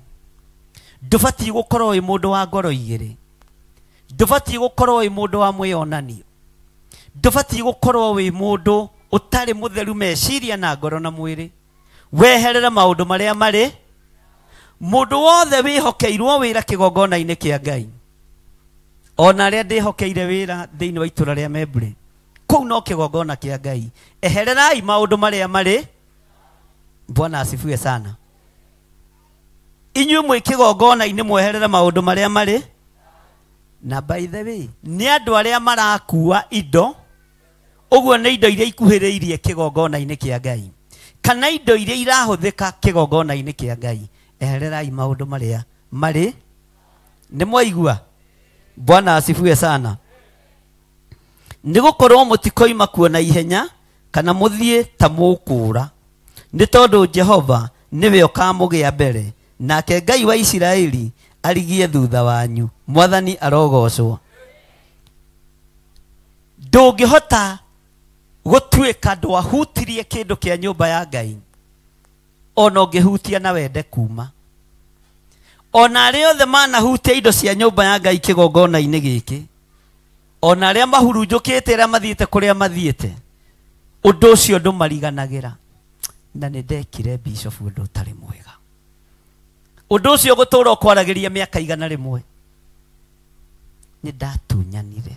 [SPEAKER 1] ndũbatiĩ gũkorwo wĩ mũndũ wa ngoro igĩrĩ, ndũbatiĩ gũkorwo wĩ mũndũ wa mwĩonanio, ndũbatiĩ gũkorwo wĩ mũndũ ũtarĩ mũtheru meciria na ngoro na mwĩrĩ. Weherere maũndũ marĩa marĩ. Mũndũ wothe wĩhokeirwo wĩra kĩgongona-inĩ kĩa Ngai, ona arĩa ndĩhokeire wĩra thĩinĩ wa itũra rĩa Membure, kũu no kĩgongona kĩa Ngai. Ehererai maũndũ marĩa marĩ. Bwana asifiwe sana. Inyuĩ mwĩ kĩgongona-inĩ mweherere maũndũ marĩa marĩ. Na by the way, nĩ andũ arĩa marakua indo, ũguo nĩ indo iria ikuhĩrĩirie kĩgongona-inĩ kĩa Ngai, kana indo iria irahũthĩka kĩgongona-inĩ kĩa Ngai. Ehererai maũndũ marĩa marĩ. Nĩ mwaigua? Bwana asifiwe sana. Nĩ gũkorwo mũtikoima kuo na ihenya kana mũthiĩ ta mũkũũra, nĩ tondũ Jehova nĩwe ũkamũgĩa mbere, nake Ngai wa Isiraeli arigie thutha wanyu. Mwathani arogocwo. Ndũngĩhota gũtuĩka ndwahutirie kĩndũ kĩa nyũmba ya Ngai, ona ũngĩhutia na wende kuma. Ona arĩa othe manahutia indo cia nyũmba ya Ngai kĩgongona-inĩ gĩkĩ, ona arĩa mahurunjũkĩte arĩa mathiĩte kũrĩa mathiĩte, ũndũ ũcio ndũmariganagĩra. Na nĩ ndekire bishop ũndũ ũtarĩ mwega. Ũndũ ũcio gũtũra ũkwaragĩria mĩaka 100. Nĩ ndatunyanire,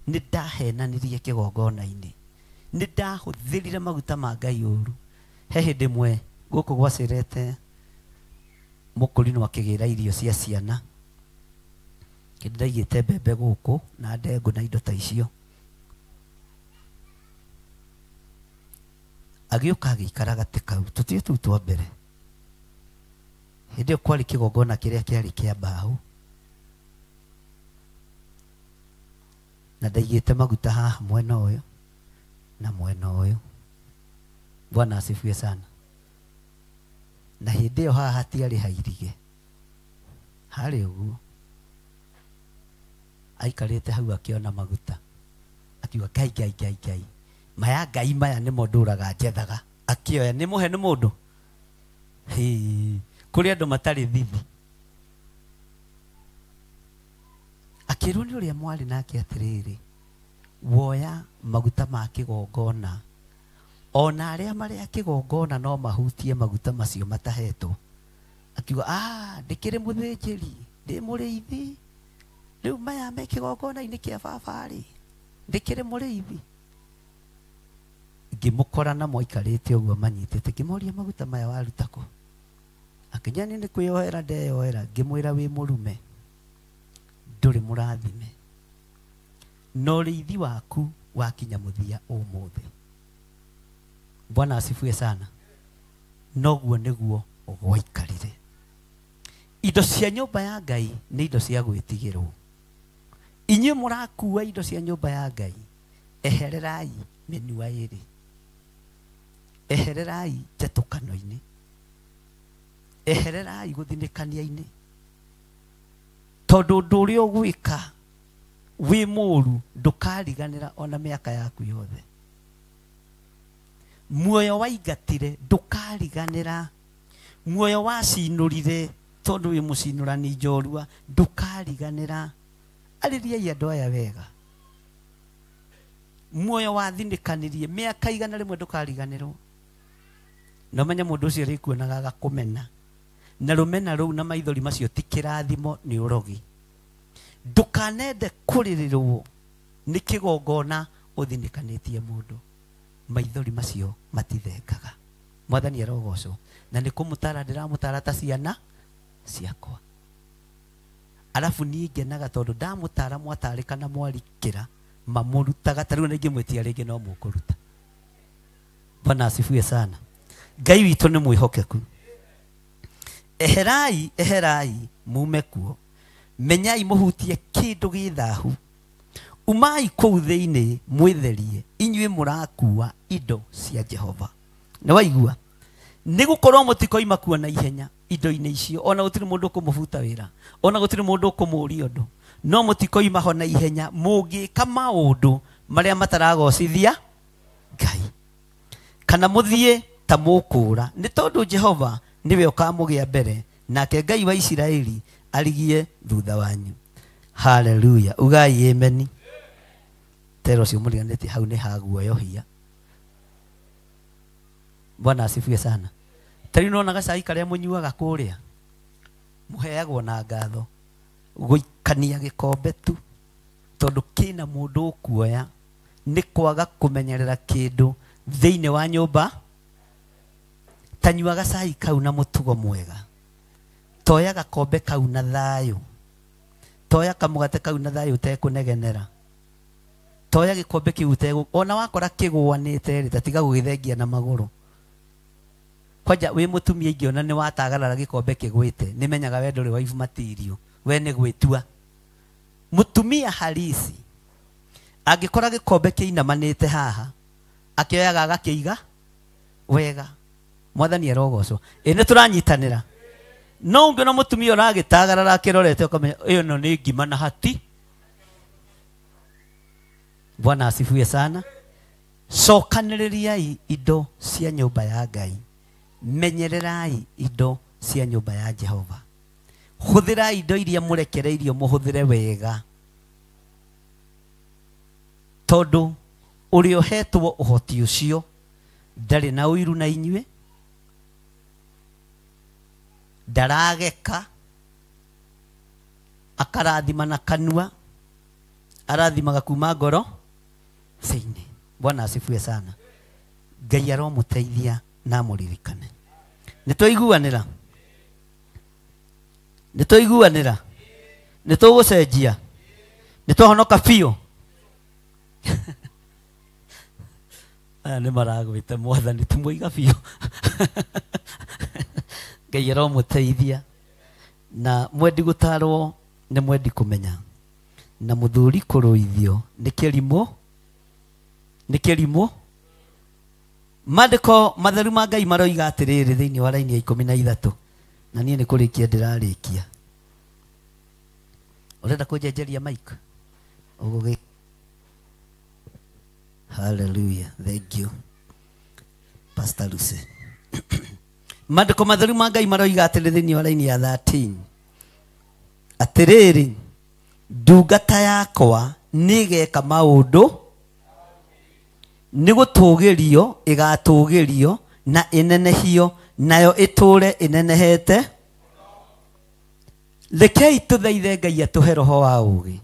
[SPEAKER 1] nĩ ndahenanirie kĩgongona-inĩ, nĩ ndahũthĩrire maguta ma Ngai ũru. He hĩndĩ ĩmwe gũkũ gwacĩrete mũkũrinũ akĩgĩra irio cia ciana, Kĩndĩ ndaigĩte mbembe gũkũ na ndengũ na indo ta icio. Agĩũka agĩikara gatĩ kau tũtĩ tũu twa mbere. Hĩndĩ ĩyo kwarĩ kĩgongona kĩrĩa kĩarĩ kĩa mbaũ na ndaigĩte maguta haha mwena ũyũ na mwena ũyũ. Bwana asifiwe sana. Na hĩndĩ ĩyo haha hatiarĩ hairige, harĩ ũguo. Aikarĩte hau akĩona maguta akiuga Ngai Ngai Ngai Ngai, maya Ngai maya nĩmo ndũraga njethaga. Akĩoya nĩ mũhe nĩ mũndũ. Hĩ, kũrĩ andũ matarĩ thithi. Akĩrwo nĩ ũrĩa mwarĩ nake atĩrĩrĩ, woya maguta ma kĩgongona, ona arĩa marĩ a kĩgongona no mahutie maguta macio matahetwo. Akiuga ndĩkĩrĩ mũthĩnjĩri, ndĩ mũrĩithi, rĩu maya me kĩgongona-inĩ kĩa baba rĩ, ndĩkĩrĩ mũrĩithi. Ngĩmũkora namo aikarĩte ũguo manyitĩte, ngĩmoria maguta maya waruta kũ? Akĩnjĩra niĩ nĩ kwĩyohera ndeyohera. Ngĩmwĩra wĩ mũrume, ndũrĩ mũrathime, na ũrĩithi waku wakinya mũthia ũmũthĩ. Bwana asifiwe sana. Noguo nĩguo gwaikarire. Indo cia nyũmba ya Ngai nĩ indo cia gwĩtigĩrwo. Inyuĩ mũrakua indo cia nyũmba ya Ngai, ehererai mĩnua ĩrĩ, ehererai njetũkano-inĩ, ehererai gũthinĩkania-inĩ, tondũ ũndũ ũrĩa ũgwĩka wĩ mũũru ndũkariganĩra ona mĩaka yaku yothe. Muoyo waingatire ndũkariganĩra, muoyo wacinũrire tondũ wĩ mũcinũrani njorua ndũkariganĩra. Arĩriai andũ aya wega. Muoyo wathinĩkanirie mĩaka 100 ndũkariganĩrwo. Na ũmenye mũndũ ũcio arĩkuonaga agakũmena, na rũmena rũu na maithori macio ti kĩrathimo, nĩ ũrogi. Ndũkanende kũrĩrĩrwo nĩ kĩgongona ũthinĩkanĩtie mũndũ, maithori macio matithengaga. Mwathani arogocwo. Na nĩ kũmũtara ndĩramũtara ta ciana ciakwa. Arabu niĩ ngenaga tondũ ndamũtara mwatarĩka na mwarikĩra mamũrutaga. Ta rĩu na ingĩmwĩtia rĩngĩ no mũkũruta. Bwana asifiwe sana. Ngai witũ nĩ mwĩhokeku. Eherai, eherai mume kuo, menyai mũhutie kĩndũ gĩ thahu, umai kũu thĩinĩ mwĩtherie, inyuĩ mũrakua indo cia Jehova. Nĩ waigua? Nĩ gũkorwo mũtikoima kuo na ihenya indo-inĩ icio, ona gũtirĩ mũndũ ũkũmũbuta wĩra, ona gũtirĩ mũndũ ũkũmũũria ũndũ, no mũtikoima ho na ihenya mũngĩka maũndũ marĩa mataragocithia Ngai, kana mũthiĩ ta mũkũũra, nĩ tondũ Jehova nĩwe ũkamũgĩa mbere, nake Ngai wa Isiraeli arigie thutha wanyu. Haleluya. Ugai ameni. Tero ũcio mũriganĩtie hau nĩ haguoyohia. Bwana asifiwe sana. Ta rĩu nona gacai karĩa mũnyuaga kũrĩa mũheagwo na ngatho, gũikania gĩkombe tu, tondũ kĩna mũndũ ũkuoya nĩ kwaga kũmenyerera kĩndũ thĩinĩ wa nyũmba. Tanyua gacai kau na mũtugo mwega, toya gakombe kau na thayũ, toya kamũgate kau na thayũ ũtekũnegenera, toya gĩkombe kĩu ũtegũ, ona wakora kĩgũanĩte rĩ, ta tiga gũgĩthengia na magũrũ. Kwanja wĩ mũtumia ingĩona nĩ watagarara gĩkombe kĩgwĩte, nĩmenyaga we ndũrĩ wife material, we nĩ gwĩtua. Mũtumia halisi angĩkora gĩkombe kĩinamanĩte haha, akĩoyaga agakĩiga wega. Mwathani arogocwo. Ĩ nĩ tũranyitanĩra. No ũngĩona mũtumia ũragĩtagarara akĩrorete ũkamenya ĩyo no nĩ ngima na hati. Bwana asifiwe sana. Cokanĩrĩriai indo cia nyũmba ya Ngai, menyererai indo cia nyũmba ya Jehova, hũthĩrai indo iria mũrekereirio mũhũthĩre wega, tondũ ũrĩa ũhetwo ũhoti ũcio ndarĩ na ũiru na inyuĩ, ndarageka, akarathima na kanua, arathimaga kuma ngoro thĩinĩ. Bwana asifiwe sana. Ngai aromũteithia na amũririkane. Nĩ twaiguanĩra? Nĩ twaiguanĩra? Nĩ tũgũcenjia. Nĩ twahonoka biũ. Aya nĩ maragwĩte mwathani tũmũiga biũ. Ngai aromũteithia. Na mwendi gũtarwo nĩ mwendi kũmenya. Na mũthuri kũrũithio nĩ kĩrimũ. Nĩ kĩrimũ. Maandĩko matheru ma Ngai maroiga atĩrĩrĩ thĩinĩ wa raini ya 13. Na niĩ nĩ kũrĩkia ndĩrarĩkia. Ũrenda kũnjenjeria mic? Ũgũgĩ. Hallelujah. Thank you. Pastor Lucy. Maandĩko matheru ma Ngai maroiga atĩrĩ thĩinĩ wa raini ya 13. Atĩrĩrĩ, ndungata yakwa nĩĩgeka maũndũ nĩ gũtũgĩrio ĩgatũgĩrio na ĩnenehio nayo ĩtũre ĩnenehete. Rekei tũthaithe Ngai atũhe roho wa ũũgĩ,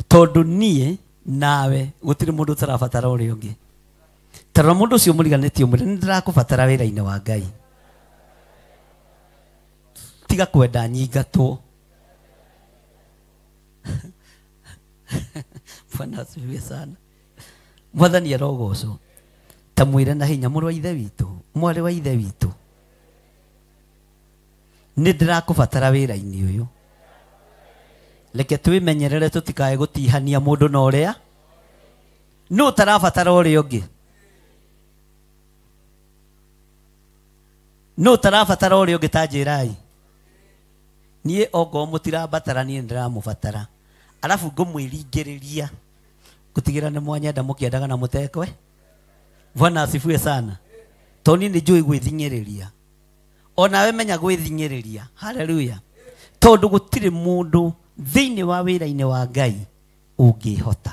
[SPEAKER 1] tondũ niĩ nawe gũtirĩ mũndũ ũtarabatara ũrĩa ũngĩ. Tarora mũndũ ũcio mũriganĩtie ũmwĩre nĩ ndĩrakũbatara wĩra-inĩ wa Ngai. Tiga kwenda nyingatwo. Bwana asifiwe sana. Mwathani arogocwo. Ta mwĩre na hinya mũrũ wa ithe witũ, mwarĩ wa ithe witũ, nĩ ndĩrakũbatara wĩra-inĩ ũyũ. Reke twĩmenyerere tũtikae gũtihania mũndũ na ũrĩa nũ ũtarabatara ũrĩa ũngĩ. Nũ ũtarabatara ũrĩa ũngĩ ta njĩrai. Niĩ ongorwo mũtirabatara niĩ nĩndĩramũbatara. Arabu ngũmwĩringĩrĩria gũtigĩra nĩ mwanyenda mũkĩendaga na mũtekwe. Bwana asifiwe sana. Tondũ niĩ nĩ njũĩ gwĩthing'ĩrĩria. Onawe menya gwĩthing'ĩrĩria. Hallelujah. Tondũ gũtirĩ mũndũ thĩinĩ wa wĩra-inĩ wa Ngai ũngĩhota.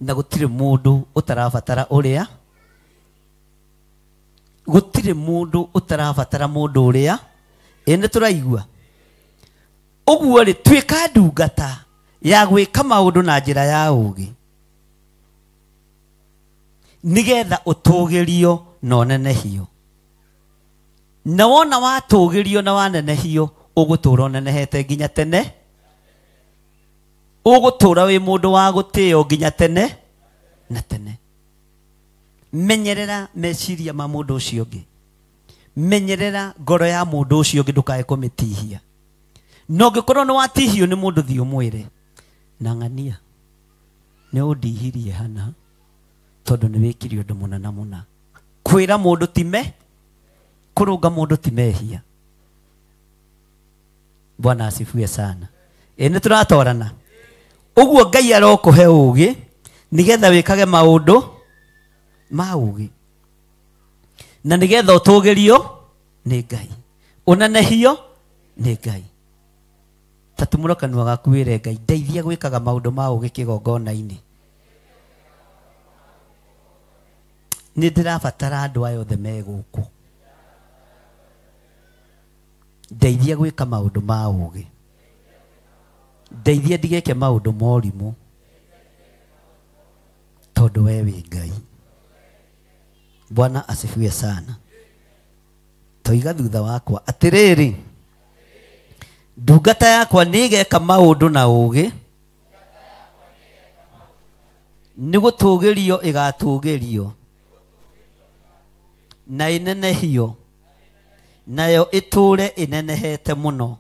[SPEAKER 1] Na gũtirĩ mũndũ ũtarabatara ũrĩa. Gũtirĩ mũndũ ũtarabatara mũndũ ũrĩa. Ĩ nĩ tũraigua. Ũguo rĩ, tuĩka ndungata ya gwĩka maũndũ na njĩra ya ũũgĩ, nĩgetha ũtũgĩrio na ũnenehio. Na wona watũgĩrio na wanenehio, ũgũtũra ũnenehete nginya tene. Ũgũtũra wĩ mũndũ wa gũtĩo nginya tene na tene. Menyerera meciria ma mũndũ ũcio ũngĩ. Menyerera ngoro ya mũndũ ũcio ũngĩ ndũkae kũmĩtihia. Na ũngĩkorwo nĩ watihio nĩ mũndũ thiĩ ũmwĩre, na ng'ania nĩ ũndihirie hana tondũ nĩ wĩkire ũndũ mũna na mũna. Kwĩra mũndũ ti me, kũrũnga mũndũ ti mehia. Bwana asifiwe sana. Ĩ nĩ tũratwarana. Ũguo Ngai arokũhe ũũgĩ nĩgetha wĩkage maũndũ ma ũũgĩ, na nĩgetha ũtũgĩrio nĩ Ngai, ũnenehio nĩ Ngai. Ta tumũra kanua gaku wĩre Ngai, ndeithia gwĩkaga maũndũ ma ũũgĩ kĩgongona-inĩ. Nĩ ndĩrabatara andũ aya othe me gũkũ. Ndeithia gwĩka maũndũ ma ũũgĩ. Ndeithia ndigeke maũndũ ma ũrimũ, tondũ we wĩ Ngai. Bwana asifiwe sana. Toiga thutha wakwa atĩrĩrĩ, ndungata yakwa nĩĩgeka maũndũ na ũũgĩ, nĩ gũtũgĩrio ĩgatũgĩrio na ĩnenehio, nayo ĩtũre ĩnenehete mũno.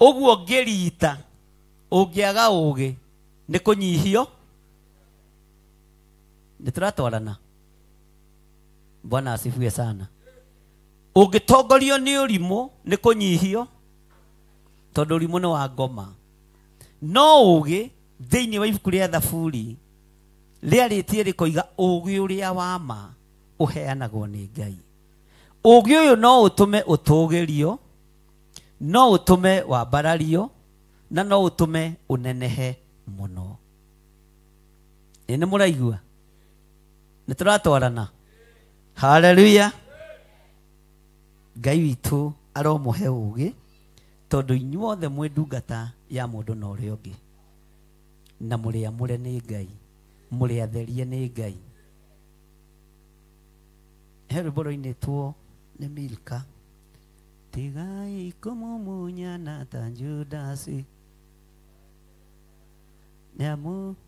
[SPEAKER 1] Ũguo ngĩrita ũngĩaga ũũgĩ nĩ kũnyihio. Nĩ tũratwarana. Bwana asifiwe sana. Ũngĩtongorio nĩ ũrimũ nĩ kũnyihio, tondũ ũrimũ nĩ wa ngoma. No ũũgĩ thĩinĩ wa ibuku rĩa Thaburi rĩarĩtie rĩkoiga ũũgĩ ũrĩa wa ma ũheanagwo nĩ Ngai. Ũũgĩ ũyũ no ũtũme ũtũgĩrio, no ũtũme wambarario, na no ũtũme ũnenehe mũno. Ĩ nĩ mũraigua? Nĩ tũratwarana. Hallelujah. Ngai witũ aromũhe ũũgĩ, tondũ inyuothe mwĩ ndungata ya mũndũ na ũrĩa ũngĩ, na mũrĩ amũre nĩ Ngai, mũrĩ atherie nĩ Ngai. He rwĩmbo rũinĩtwo nĩ Milka, Tigai kumumunyana ta Judasi nĩamu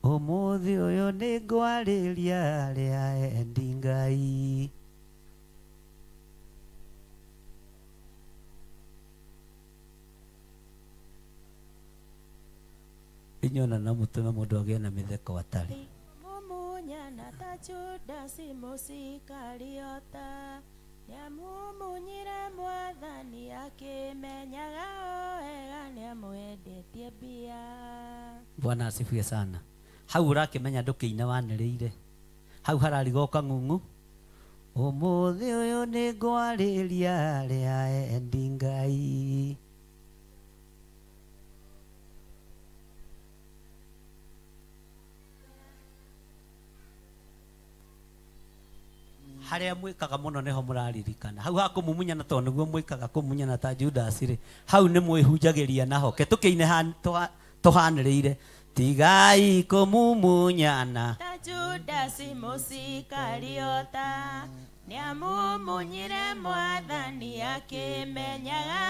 [SPEAKER 1] ũmũthĩ ũyũ nĩngwarĩria arĩa endi Ngai. Inyona no mũtũme mũndũ agĩe na mĩtheko atarĩ.
[SPEAKER 18] Mumunyana ta Judasi Mũsikariota nĩamumunyire Mwathani akĩmenyaga wega nĩamwendetie mbia.
[SPEAKER 1] Bwana asifiwe sana. Hau ũrakĩmenya ndũkĩina wanĩrĩire. Hau hararigoka ng'ung'u. Ũmũthĩ ũyũ nĩngwarĩria arĩa endi Ngai. Harĩa mwĩkaga mũno nĩho mũraririkana. Hau ha kũmumunyana tondũ nĩguo mwĩkaga kũmumunyana ta Judasi rĩ, hau nĩ mwĩhunjagĩria naho. Ke tũkĩine tũhanĩrĩire. Tigai kũmumunyana
[SPEAKER 18] ta Judasi Mũsikariota nĩamumunyire Mwathani akĩmenyaga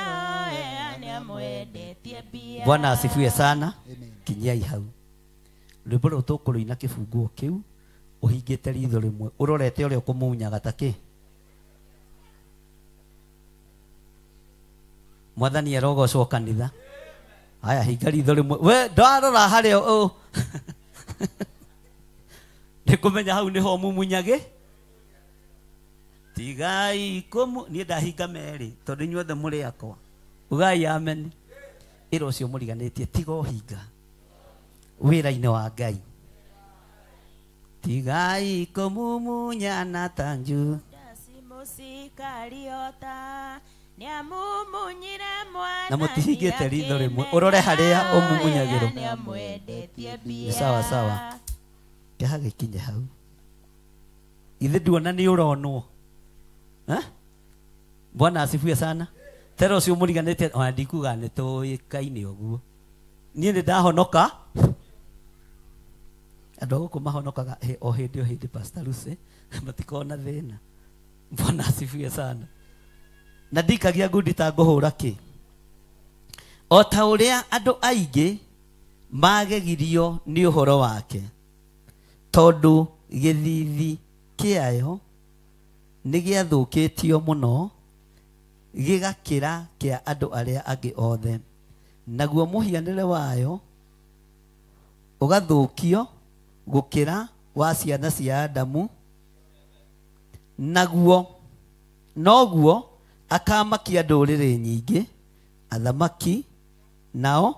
[SPEAKER 18] wega nĩamwendetie mbia.
[SPEAKER 1] Bwana asifiwe sana. Kinyiai hau. Rwĩmbo rũrũ tũkũrũina kĩbunguo kĩu ũhingĩte ritho rĩmwe ũrorete ũrĩa ũkũmunyaga ta kĩ. Mwathani arogocwo kanitha. Haya hinga ritho rĩmwe we ndarora harĩa ũ nĩkũmenya hau nĩho mumunyage. Tigai kũmu niĩ ndahinga merĩ tondũ inyuothe mũrĩ akwa. Ugai amen. Ĩra ũcio mũriganĩtie tiga ũhinga wĩra-inĩ wa Ngai. Tigai kũmumunyana ta
[SPEAKER 18] Judasi Mũsikariota nĩamumunyire Mwathani
[SPEAKER 1] na mũtihingĩte ritho rĩmwe ũrore harĩa ũmumunyagĩrwo.
[SPEAKER 18] nĩamwendetie mbia.
[SPEAKER 1] Sawa sawa. Kĩha gĩkinye hau. Ithe nduona nĩ ũronwo. Bwana asifiwe sana. Tera ũcio mũriganĩtie ona ndikuga nĩ tũĩkaine ũguo. Niĩ nĩ ndahonoka. Andũ a gũkũ mahonokaga o hĩndĩ o hĩndĩ Pastor Lucy matikoragwo na thĩna. Bwana asifiwe sana. Na ndikagia ngundi ta ngũhũra kĩ. O ta ũrĩa andũ aingĩ magegirio nĩ ũhoro wake, tondũ gĩthithi kĩayo nĩ gĩathũkĩtio mũno gĩgakĩra kĩa andũ arĩa angĩ othe, naguo mũhianĩre wayo ũgathũkio gũkĩra wa ciana cia Adamu, naguo noguo akamakia ndũrĩrĩ nyingĩ, athamaki nao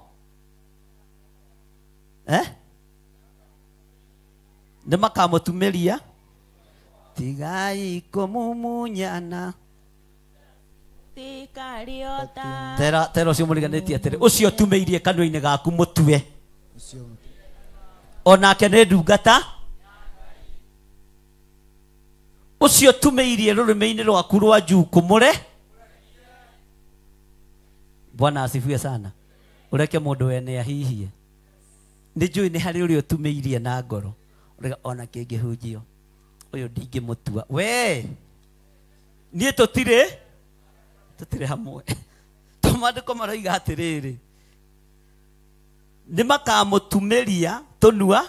[SPEAKER 1] nĩ makamũtumĩria. Tigai kũmumunyana. Tera tera ũcio mũriganĩtie atĩrĩ ũcio ũtumĩirie kanua-inĩ gaku mũtue onake nĩ ndungata. Ũcio ũtumĩirie rũrĩmĩ-inĩ rwaku rwa juu kũmũre. Bwana asifiwe sana. Ũreke mũndũ wene ahihie. Nĩ njũĩ nĩ harĩ ũrĩa ũtumĩirie na ngoro ũrega ona kĩngĩhunjio ũyũ ndingĩmũtua we niĩ tũtirĩ hamwe. To maandĩko maroiga atĩrĩrĩ nĩ makamũtumĩria tũnua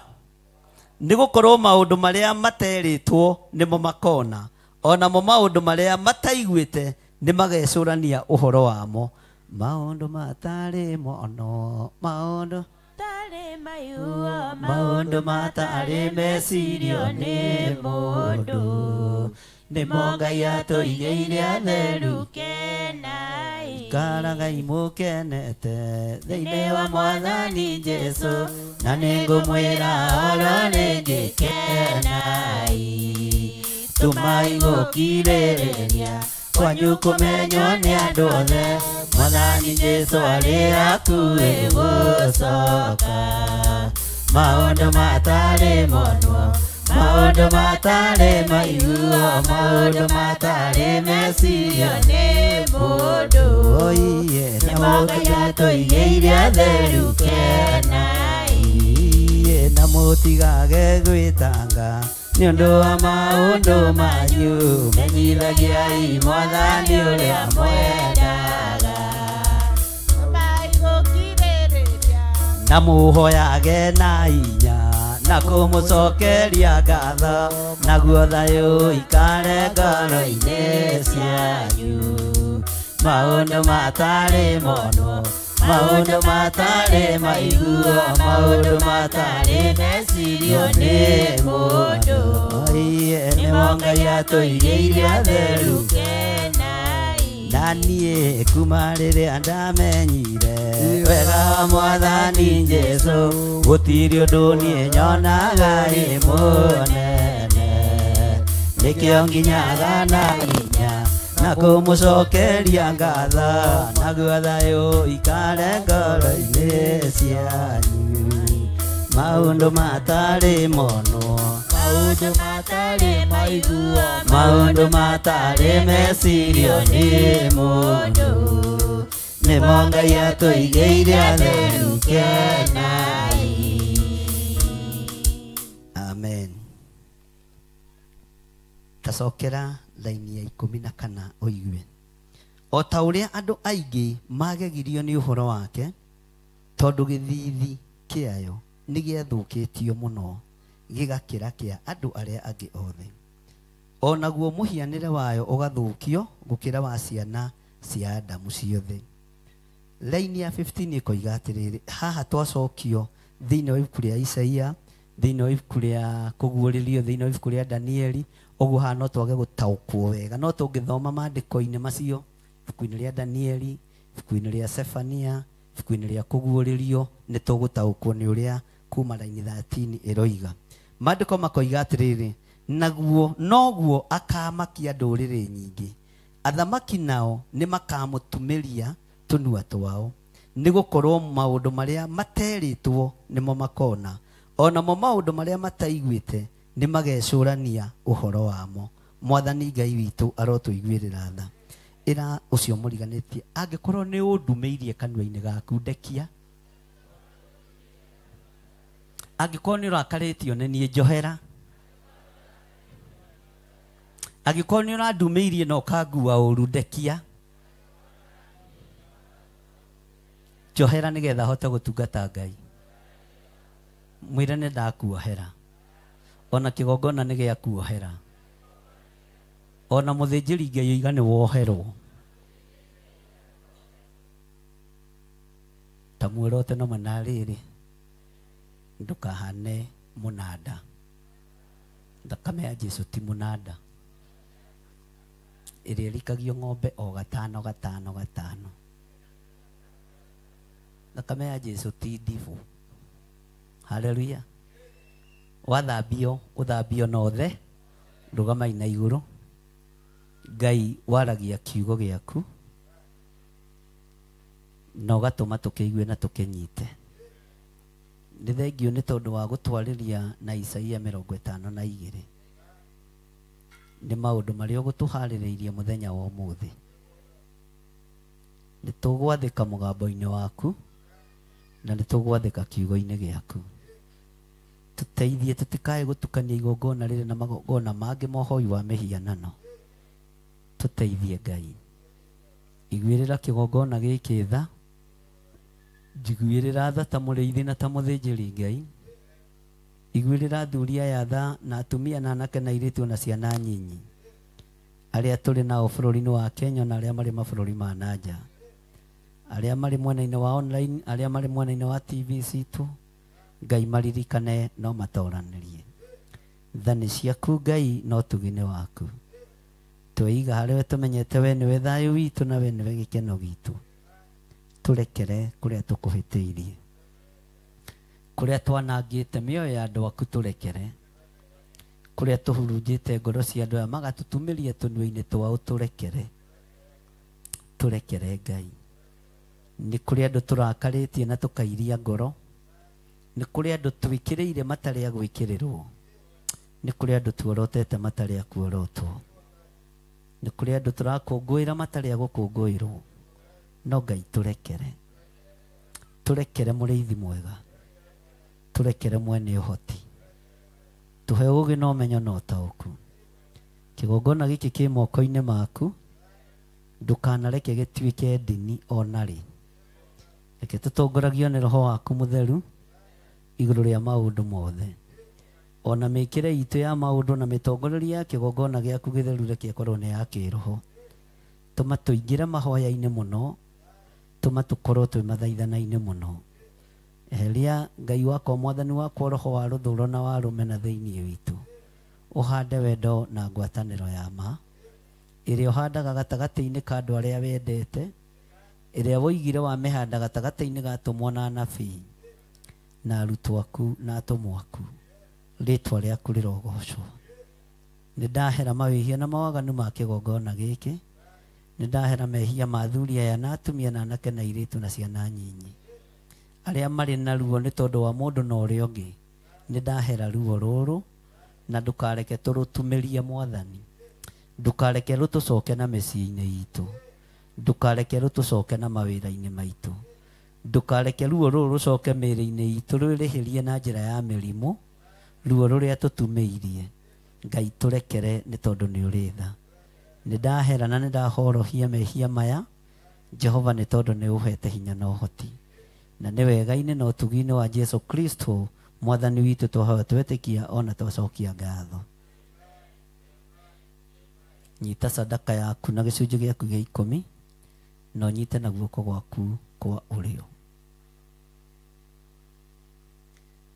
[SPEAKER 1] nĩ gũkorwo maũndũ marĩa materĩtwo nĩmo makona, onamo maũndũ marĩa mataiguĩte nĩ magecũrania ũhoro wamo. Maũndũ matarĩ mono, maũndũ maũndũ matarĩ mecirio nĩ mũndũ nĩmo Ngai atũigĩire atheru. Ikaragai mũkenete thĩinĩ wa Mwathani Jesũ, na nĩngũmwĩra oro rĩngĩ kenai. Tũmai gũkirĩrĩria kwanyu kũmenywo nĩ andũ othe, Mwathani Jesũ arĩ hakuhĩ gũcoka. Maũndũ matarĩ monwo, maũndũ matarĩ maiguo, maũndũ matarĩ mecirio nĩ mũndũ nĩmo Ngai atũigĩire atheru kenai. Na mũtigage gwĩtanga nĩ ũndũ wa maũndũ manyu, menyithagiai Mwathani ũrĩa mwendaga. Na mũhoyage na hinya na kũmũcokeria ngatho, naguo thayũ ũikare ngoro-inĩ cianyu. Maũndũ matarĩ monwo, maũndũ matarĩ maiguo, maũndũ matarĩ mecirio nĩ mũndũ, nĩmo Ngai atũigĩire atheru. Na niĩ kuma rĩrĩa ndamenyire wega wa Mwathani Jesũ, gũtirĩ ũndũ niĩ nyonaga ĩ mũnene. Nĩkĩo nginyaga na hinya na kũmũcokeria ngatho, naguo thayũ ũikare ngoro-inĩ cianyu. Maũndũ matarĩ monwo,
[SPEAKER 14] maũndũ matarĩ maiguo,
[SPEAKER 1] maũndũ matarĩ mecirio nĩ mũndũ, nĩmo Ngai atũigĩire atheru. Kenai. Amen. Tacokera laini ya 14 ũigue. O ta ũrĩa andũ aingĩ magegirio nĩ ũhoro wake, tondũ gĩthiithi kĩayo nĩ gĩathũkĩtio mũno gĩgakĩra kĩa andũ arĩa angĩ othe, o naguo mũhianĩre wayo ũgathũkio gũkĩra wa ciana cia Adamu ciothe. Laini ya 15 ĩkoiga atĩrĩrĩ, haha twacokio thĩinĩ wa ibuku rĩa Isaia, thĩinĩ wa ibuku rĩa Kũguũrĩrio, thĩinĩ wa ibuku rĩa Danieli, ũguo haha no twage gũtaũkwo wega, no tũngĩthoma maandĩko-inĩ macio, ibuku-inĩ rĩa Danieli, ibuku-inĩ rĩa Sefania, ibuku-inĩ rĩa Kũguũrĩrio, nĩ tũgũtaũkwo nĩ ũrĩa kuma raini 13 ĩroiga. Maandĩko makoiga atĩrĩrĩ, naguo noguo akamakia ndũrĩrĩ nyingĩ, athamaki nao nĩ makamũtumĩria tũnua twao, nĩ gũkorwo maũndũ marĩa materĩtwo nĩmo makona, onamo maũndũ marĩa mataiguĩte nĩ magecũrania ũhoro wamo. Mwathani Ngai witũ arotũiguĩrĩra tha. Ĩra ũcio mũriganĩtie, angĩkorwo nĩ ũndumĩirie kanua-inĩ gaku ndekia, angĩkorwo nĩ ũrakarĩtio nĩ niĩ njohera, angĩkorwo nĩ ũrandumĩirie na ũkangua ũru ndekia, njohera nĩgetha hote gũtungata Ngai. Mwĩre nĩ ndakuohera, ona kĩgongona nĩ gĩakuohera, ona mũthĩnjĩri Ngai oiga nĩ woherwo. Ta muorote no mana rĩrĩ, ndũkahane mũnanda. Thakame ya Jesũ ti mũnanda, ĩrĩa ĩrikagio ng'ombe o gatano gatano gatano. Thakame ya Jesũ ti ndibũ. Haleluya. Wathambio ũthambio na othe, rũgamai na igũrũ. Ngai waragia kiugo gĩaku na ũgatũma tũkĩigue na tũkĩnyite. Nĩ thengio nĩ tondũ wa gũtwarĩria na Isaia 52. Nĩ maũndũ marĩa ũgũtũharĩrĩirie mũthenya wa ũmũthĩ. Nĩ tũgwathĩka mũgambo-inĩ waku na nĩ tũgwathĩka kiugo-inĩ gĩaku. Tũteithie tũtikae gũtukania igongona rĩrĩ na magongona mangĩ ma ũhoi wa mĩhianano. Tũteithie Ngai. Iguĩrĩra kĩgongona gĩkĩ tha, njiguĩrĩra tha ta mũrĩithi na ta mũthĩnjĩri Ngai. Iguĩrĩra athuri aya tha na atumia na anake na airĩtu na ciana nyinyi, arĩa tũrĩ nao bũrũri-inĩ wa Kenya na arĩa marĩ mabũrũri ma na nja, arĩa marĩ mwena-inĩ wa online, arĩa marĩ mwena-inĩ wa TV citũ. Ngai maririkane no matoranĩrie. Tha nĩ ciaku Ngai no ũtugi nĩ waku. Tweiga harĩ we tũmenyete we nĩwe thayũ witũ na we nĩwe gĩkeno gitũ. Tũrekere kũrĩa tũkũhĩtĩirie, kũrĩa twanangĩte mĩoyo ya andũ aku tũrekere, kũrĩa tũhurunjĩte ngoro cia andũ aya magatũtumĩria tũnua-inĩ twao tũrekere. Tũrekere Ngai. Nĩ kũrĩ andũ tũrakarĩtie na tũkairia ngoro, nĩ kũrĩ andũ twĩkĩrĩire matarĩ a gwĩkĩrĩrwo, nĩ kũrĩ andũ tuorotete matarĩ a kuorotwo, nĩ kũrĩ andũ tũrakũngũĩra matarĩ a gũkũngũĩrwo. No Ngai tũrekere, tũrekere mũrĩithi mwega, Tũrekere mwene ũhoti, tũhe ũũgĩ na ũmenyo na ũtaũku. Kĩgongona gĩkĩ kĩ moko-inĩ maku, ndũkanareke gĩtuĩke ndini ona rĩ. Reke tũtongoragio nĩ Roho waku Mũtheru igũrũ rĩa maũndũ mothe, ona mĩkĩre itũ ya maũndũ na mĩtongorerie ya kĩgongona gĩaku gĩtheru reke ĩkorwo nĩ ya kĩroho. Tũma tũingĩre mahoya-inĩ mũno, tũma tũkorwo twĩ mathaithana-inĩ mũno. Eheria Ngai wakwa Mwathani wakwa roho wa rũthũro na wa rũmena thĩinĩ witũ, ũhande wendo na ngwatanĩro ya ma ĩrĩa ũhandaga gatagatĩ-inĩ ka andũ arĩa wendete, ĩrĩa woigire wamĩhanda gatagatĩ-inĩ ga atũmwo na anabii na arutwo aku na atũmwo aku. Rĩtwa rĩaku rĩrogocwo. Nĩ ndahera mawĩhia na mawaganu ma kĩgongona gĩkĩ, nĩ ndahera mehia ma athuri aya na atumia na anake na airĩtu na ciana nyinyi arĩa marĩ na ruo nĩ tondũ wa mũndũ na ũrĩa ũngĩ. Nĩ ndahera ruo rũrũ, na ndũkareke tũrũtumĩrie Mwathani, ndũkareke rũtũcoke na mĩciĩ-inĩ itũ, ndũkareke rũtũcoke na mawĩra-inĩ maitũ, ndũkareke ruo rũrũ rũcoke mĩĩrĩ-inĩ itũ rwĩrĩhĩrie na njĩra ya mĩrimũ, ruo rũrĩa tũtumĩirie. Ngai tũrekere nĩ tondũ nĩ ũrĩ tha. Nĩ ndahera na nĩ ndahorohia mehia maya Jehova, nĩ tondũ nĩ ũhete hinya na ũhoti, na nĩ wega-inĩ na ũtugi-inĩ wa Jesu Kristo Mwathani witũ twahoya twetĩkia ona twacokia ngatho. Nyita sadaka yaku na gĩcunjĩ gĩaku gĩa 10, na ũnyite na guoko gwaku kwa ũrĩo.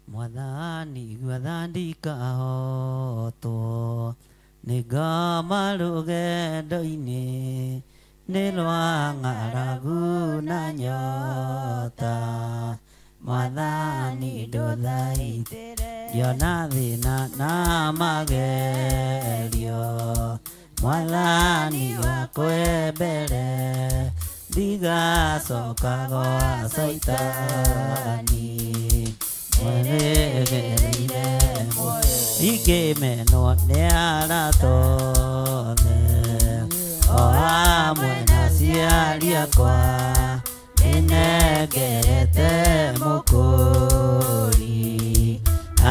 [SPEAKER 1] Mwathani igua tha ndikahotwo nĩ ngoma rũgendo-inĩ, nĩ rwa ng'aragu na nyota. Mwathani ndũthaitĩre ngĩona thĩna na magerio, Mwathani wakwe mbere ndigacoka gwa Caitani. Mweregereire ingĩmenwo nĩ arata othe, o hamwe na aciari akwa, nĩnengerete Mũkũũri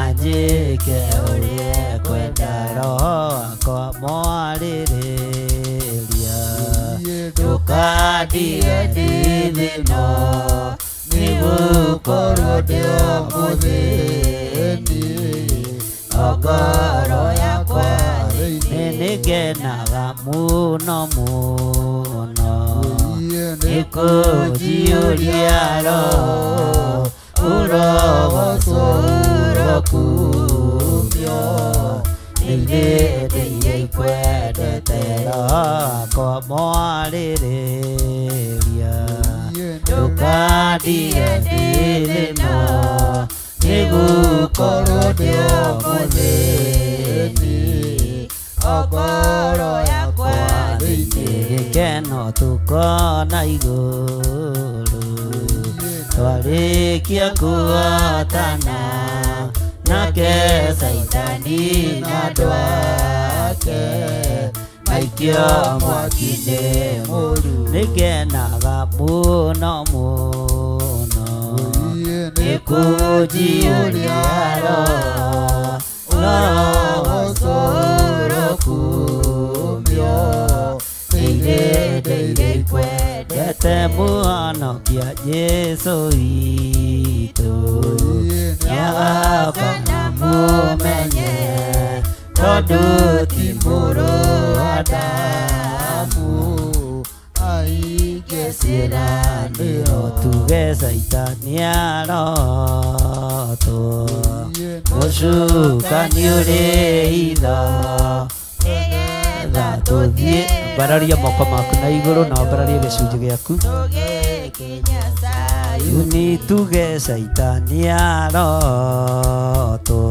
[SPEAKER 1] anjĩke ũrĩa ekwenda, roho wakwa mwarĩrĩria. Ndũkandige ndĩ-thĩno, nĩgũkorwo ndĩ o mũthĩni, o ngoro yakwa nĩngenaga mũno mũno, nĩkũnjiyũria roho ũrogocwo ũrokumio, nĩ irĩndĩ iria ikwendete, roho wakwa mwarĩrĩria. Ndũkandige ndĩ-thĩno, nĩgũkorwo ndĩ o mũthĩni, o ngoro yakwa thĩinĩ gĩkeno tũkona igũrũ, twarĩkia kũhotana nake Caitani na andũ ake, maikio mwaki-inĩ mũru. Nĩngenaga mũno mũno, nĩkũnjiyũria roho ũrogocwo ũrokumio, nĩ irĩndĩ iria ikwendete Mũhonokia Jesũ witũ. Nĩagoka na mũmenye, tondũ ti mũrũ wa Adamu aingĩ ciĩranĩro. Tuge Caitani arotwo, mũcukani ũrĩ itho, nĩgetha tũthiĩ. Ambararia moko maku na igũrũ na wambararie gĩcunjĩ gĩaku. Sayuni, tuge Caitani arotwo,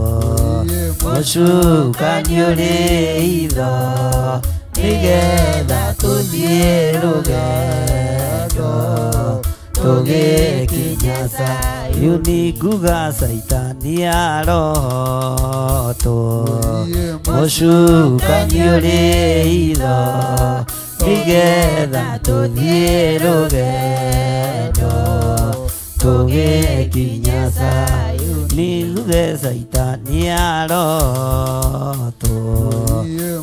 [SPEAKER 1] mũcukani ũrĩ itho, nĩgetha tũthiĩ rũgendo tũgĩkinya Sayuni. Nguga Caitani arotwo, mũcukani ũrĩ itho, nĩgetha tũthiĩ rũgendo Tũgĩkinya Zayuni Thuge Caitani arotwo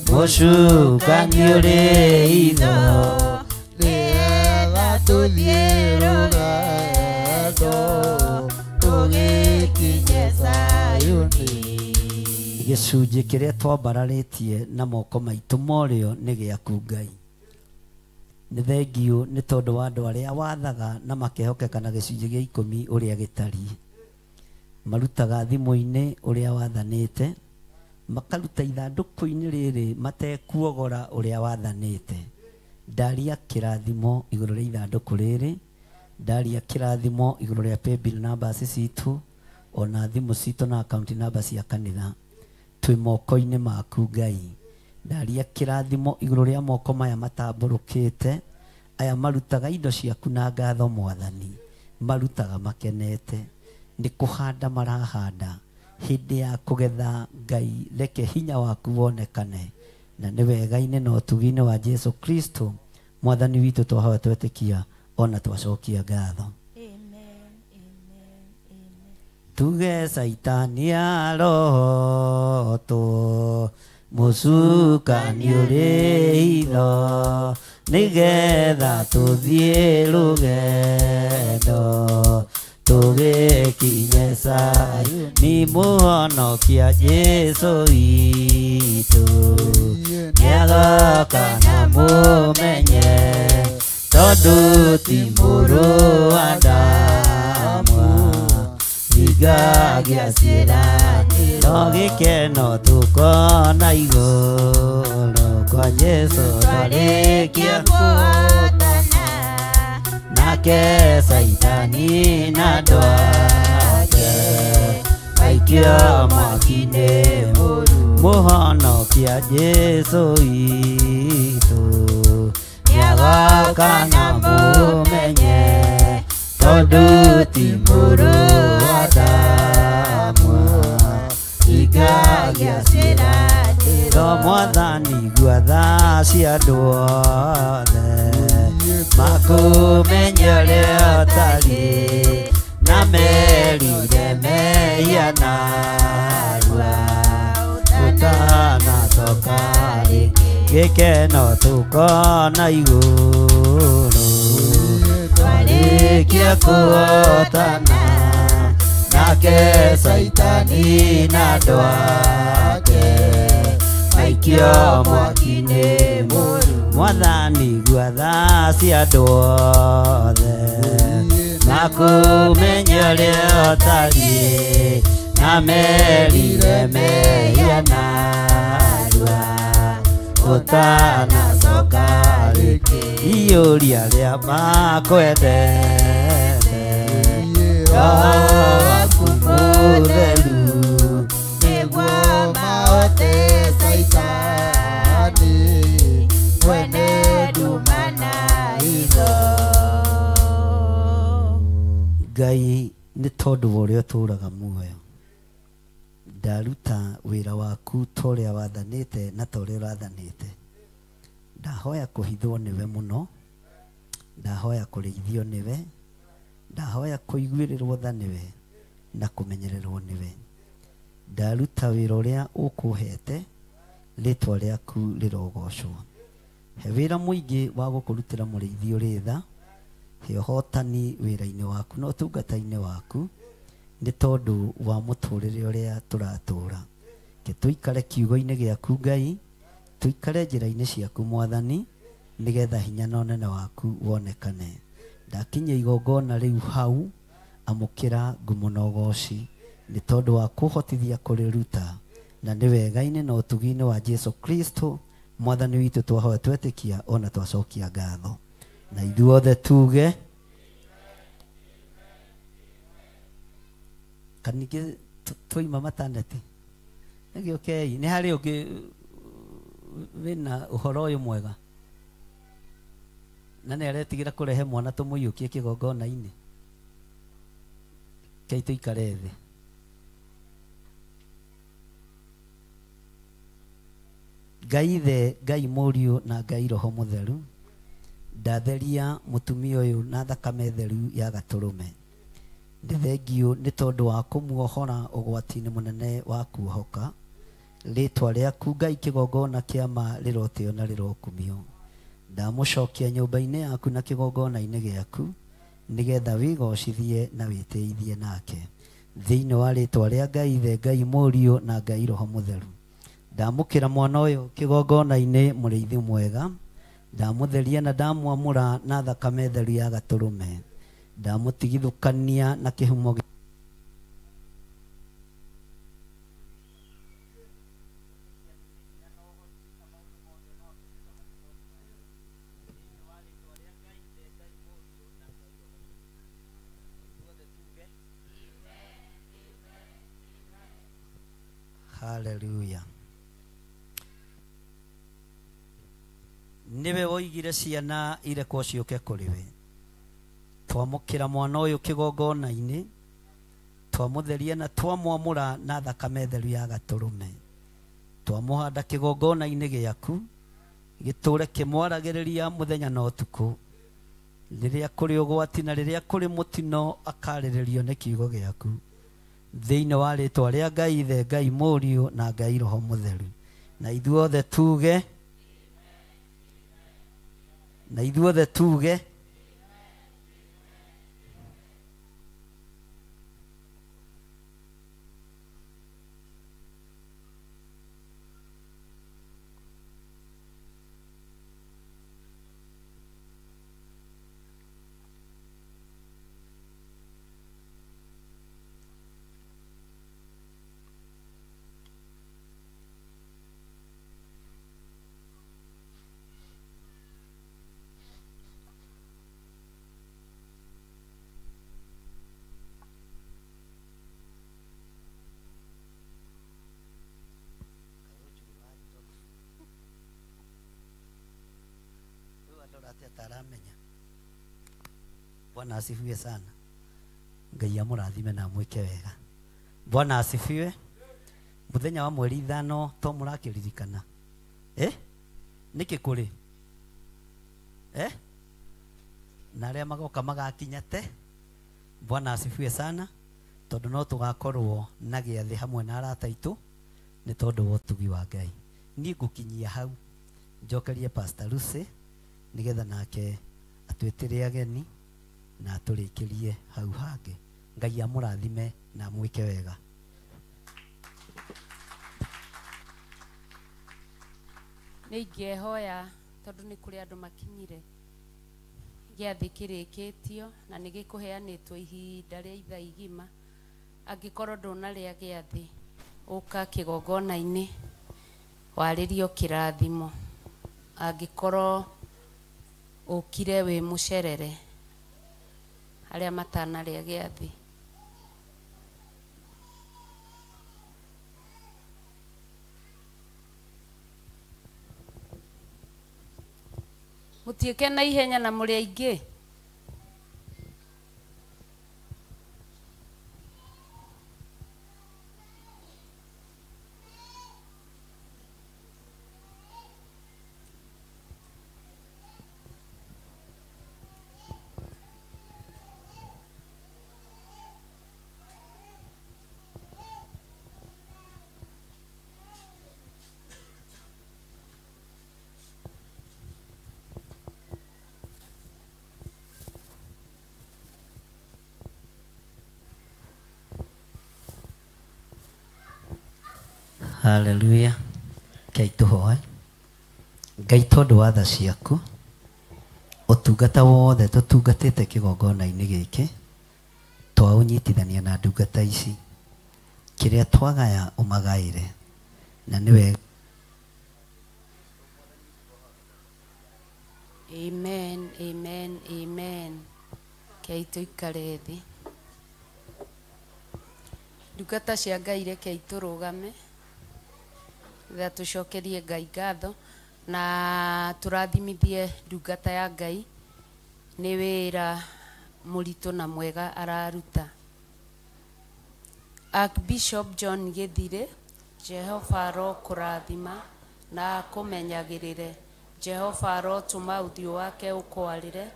[SPEAKER 1] Mũcukani ũrĩ itho
[SPEAKER 17] Nĩgetha tũthiĩ rũgendo tũgĩkinye Zayuni.
[SPEAKER 1] Gĩcunjĩ kĩrĩa twambararĩtie na moko maitũ morĩo nĩ gĩaku Ngai. Nĩ thengiũ nĩ tondũ wa andũ arĩa wathaga na makehokeka na gĩcunjĩ gĩa 10 ũrĩa gĩtariĩ. Marutaga thimũ-inĩ ũrĩa wathanĩte, makaruta ithandũkũ-inĩ rĩrĩ matekuogora ũrĩa wathanĩte. Ndaria kĩrathimo igũrũ rĩa ithandũkũ rĩrĩ, ndaria kĩrathimo igũrũ rĩa paybill numbers citũ, ona thimũ citũ na account number cia kanitha. Twĩ moko-inĩ maku Ngai. Ndaria kĩrathimo igũrũ rĩa moko maya matambũrũkĩte, aya marutaga indo ciaku na ngatho Mwathani, marutaga makenete, nĩ kũhanda marahanda. Hĩndĩ ya kũgetha Ngai, reke hinya waku wonekane, na nĩ wega-inĩ na ũtugi-inĩ wa Jesu Kristo Mwathani witũ twahoya twetĩkia ona twacokia ngatho. Tuge Caitani arotwo Mũcukani ũrĩ itho nĩgetha tũthiĩ rũgendo tũgĩkinye Zayuni Mũhonokia Jesũ witũ nĩagoka na mũmenye tondũ ti mũrũ wa Adamu Igagia ciĩranĩro gĩkeno tũkona igũrũ kwa Jesũ twarĩkia
[SPEAKER 18] kũhotana
[SPEAKER 1] nake Caitani na andũ ake maikio mwaki-inĩ mũru Mũhonokia Jesũ witũ nĩagoka na mũmenye tondũ ti mũrũ wa Adamu Igagia ciĩranĩro Mwathani igua tha cia andũ othe makũmenye ũrĩa ũtariĩ na merire mehia narua ũtanacoka rĩngĩ gĩkeno tũkona igũrũ twarĩkia kũhotana nake Caitani na andũ ake maikio mwaki-inĩ mũru Mwathani igua tha cia andũ othe makũmenye ũrĩa ũtariĩ na merire mehia narua ũtanacoka rĩngĩ iyũria arĩa makwendete Roho waku mũtheru
[SPEAKER 17] nĩguo mahote Caitani mwene nduma na itho.
[SPEAKER 1] Ngai nĩ tondũ wa ũrĩa ũtũũraga muoyo ndaruta wĩra waku ta ũrĩa wathanĩte na ta ũrĩa ũrathanĩte. Ndahoya kũhithwo nĩwe mũno, ndahoya kũrĩithio nĩwe, ndahoya kũiguĩrĩrwo tha nĩwe na kũmenyererwo nĩwe. Ndaruta wĩra ũrĩa ũkũhete, rĩtwa rĩaku rĩrogocwo. He wĩra mũingĩ wa gũkũrutĩra mũrĩithi ũrĩ tha, he ũhotani wĩra-inĩ waku na ũtungata-inĩ waku, nĩ tondũ wa mũtũrĩre ũrĩa tũratũra. Ke tũikare kiugo-inĩ gĩaku Ngai, tũikare njĩra-inĩ ciaku Mwathani, nĩgetha hinya na ũnene waku wonekane. Ndakinyia igongona rĩu hau, amũkĩra ngumo na ũgoci nĩ tondũ wa kũhotithia kũrĩruta, na nĩ wega-inĩ na ũtugi-inĩ wa Jesu Kristo Mwathani witũ twahoya twetĩkia ona twacokia ngatho. Na ithuothe tuge kaningĩ twaima mataneti nĩgĩũkei nĩ harĩ ũngĩ wĩna ũhoro ũyũ mwega na nĩ aretigĩra kũrehe mwana tũmũiyũkie kĩgongona-inĩ. Kei tũikare thĩ. Ngai Ithe, Ngai Mũriũ na Ngai Roho Mũtheru, ndatheria mũtumia ũyũ na thakame theru ya gatũrũme. Nĩ thengiũ nĩ tondũ wa kũmuohora ũgwati-inĩ mũnene wa kuohoka. Rĩtwa rĩaku Ngai kĩgongona kĩa ma rĩrotĩo na rĩrokumio. Ndamũcokia nyũmba-inĩ yaku na kĩgongona-inĩ gĩaku nĩgetha wĩgocithie na wĩtĩithie nake. Thĩinĩ wa rĩtwa rĩa Ngai Ithe, Ngai Mũriũ na Ngai Roho Mũtheru. Ndamũkĩra mwana ũyũ kĩgongona-inĩ mũrĩithi mwega. Ndamũtheria na ndamwamũra na thakame theru ya gatũrũme. Ndamũtigithũkania na kĩhumo Hallelujah. Niwe woigire ciana irekwo ciũke kũrĩ we. Twamũkĩra mwana ũyũ kĩgongona-inĩ, twamũtheria na twamwamũra na thakame theru ya gatũrũme. Twamũhanda kĩgongona-inĩ gĩaku, gĩtũre kĩmwaragĩrĩria mũthenya na ũtukũ. Rĩrĩa kũrĩ ũgwati na rĩrĩa kũrĩ mũtino akarĩrĩrio nĩ kiugo gĩaku. Thĩinĩ wa rĩtwa rĩa Ngai Ithe, Ngai Mũriũ na Ngai Roho Mũtheru. Na ithuothe tuge, na ithuothe tuge, taramenya. Bwana asifiwe sana. Ngai amũrathime na amwĩke wega. Bwana asifiwe. Mũthenya wa mweri 5 to mũrakĩririkana. Nĩkĩ kũrĩ? Na arĩa magoka magakinya te. Bwana asifiwe sana. Tondũ no tũgakorwo na gĩathĩ hamwe na arata aitũ nĩ tondũ wa ũtugi wa Ngai. Niĩ ngũkinyia hau njokerie Pastor Lucy nigetha nake atwĩtĩre ageni na atũrĩkĩrie hau hangĩ. Ngai amũrathime na amwĩke wega.
[SPEAKER 7] Nĩ ingĩhoya tondũ nĩ kũrĩ andũ makinyire gĩathĩ kĩrĩkĩtio na nĩ gĩkũheanĩtwo ihinda rĩa ithaa igima. Angĩkorwo ndũnarĩa gĩathĩ, ũka kĩgongona-inĩ warĩrio kĩrathimo. Angĩkorwo ũkire wĩ mũcerere, arĩa matanarĩa gĩathĩ. Mũtiĩke na ihenya na mũrĩ aingĩ.
[SPEAKER 1] Hallelujah. Ngai tũhoe. Ngai tondũ wa tha ciaku, ũtungata wothe tũtungatĩte kĩgongona-inĩ gĩkĩ, twaũnyitithania na ndungata ici. Kĩrĩa twagaya ũmagaĩre, na nĩwe.
[SPEAKER 7] Amen, amen, amen. Rekei tũikare thĩ. Ndungata cia Ngai rekei tũrũgame tha tũcokerie Ngai ngatho na tũrathimithie ndungata ya Ngai nĩ wĩra mũritũ na mwega araruta. Archbishop John Githire, Jehova arokũrathima na akũmenyagĩrĩre. Jehova arotũma ũthiũ wake ũkwarĩre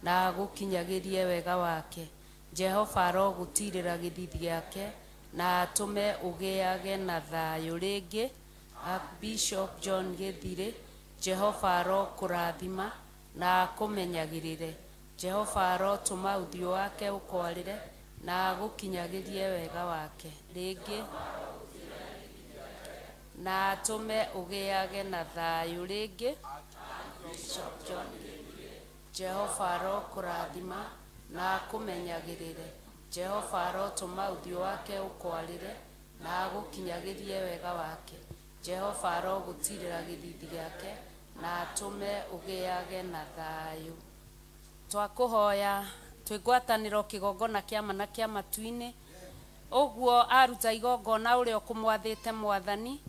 [SPEAKER 7] na agũkinyagĩrie wega wake. Jehova arogũtirĩra gĩthithi gĩake na atũme ũgĩage na thayũ rĩngĩ. Archbishop John Gĩthirĩ, Jehova arokũrathima na akũmenyagĩrĩre. Jehova arotũma ũthiũ wake ũkwarĩre na agũkinyagĩrie wega wake rĩngĩ, na atũme ũgĩage na thayũ rĩngĩ. Bishop John, Jehova arokũrathima na akũmenyagĩrĩre. Jehova arotũma ũthiũ wake ũkwarĩre na agũkinyagĩrie wega wake. Jehova arogũtirĩra gĩthithi gĩake na atũme ũgĩage na thayũ. Twakũhoya twĩ ngwatanĩro kĩgongona kĩa ma na kĩa matu-inĩ, ũguo aruta igongona ũrĩa ũkũmwathĩte Mwathani,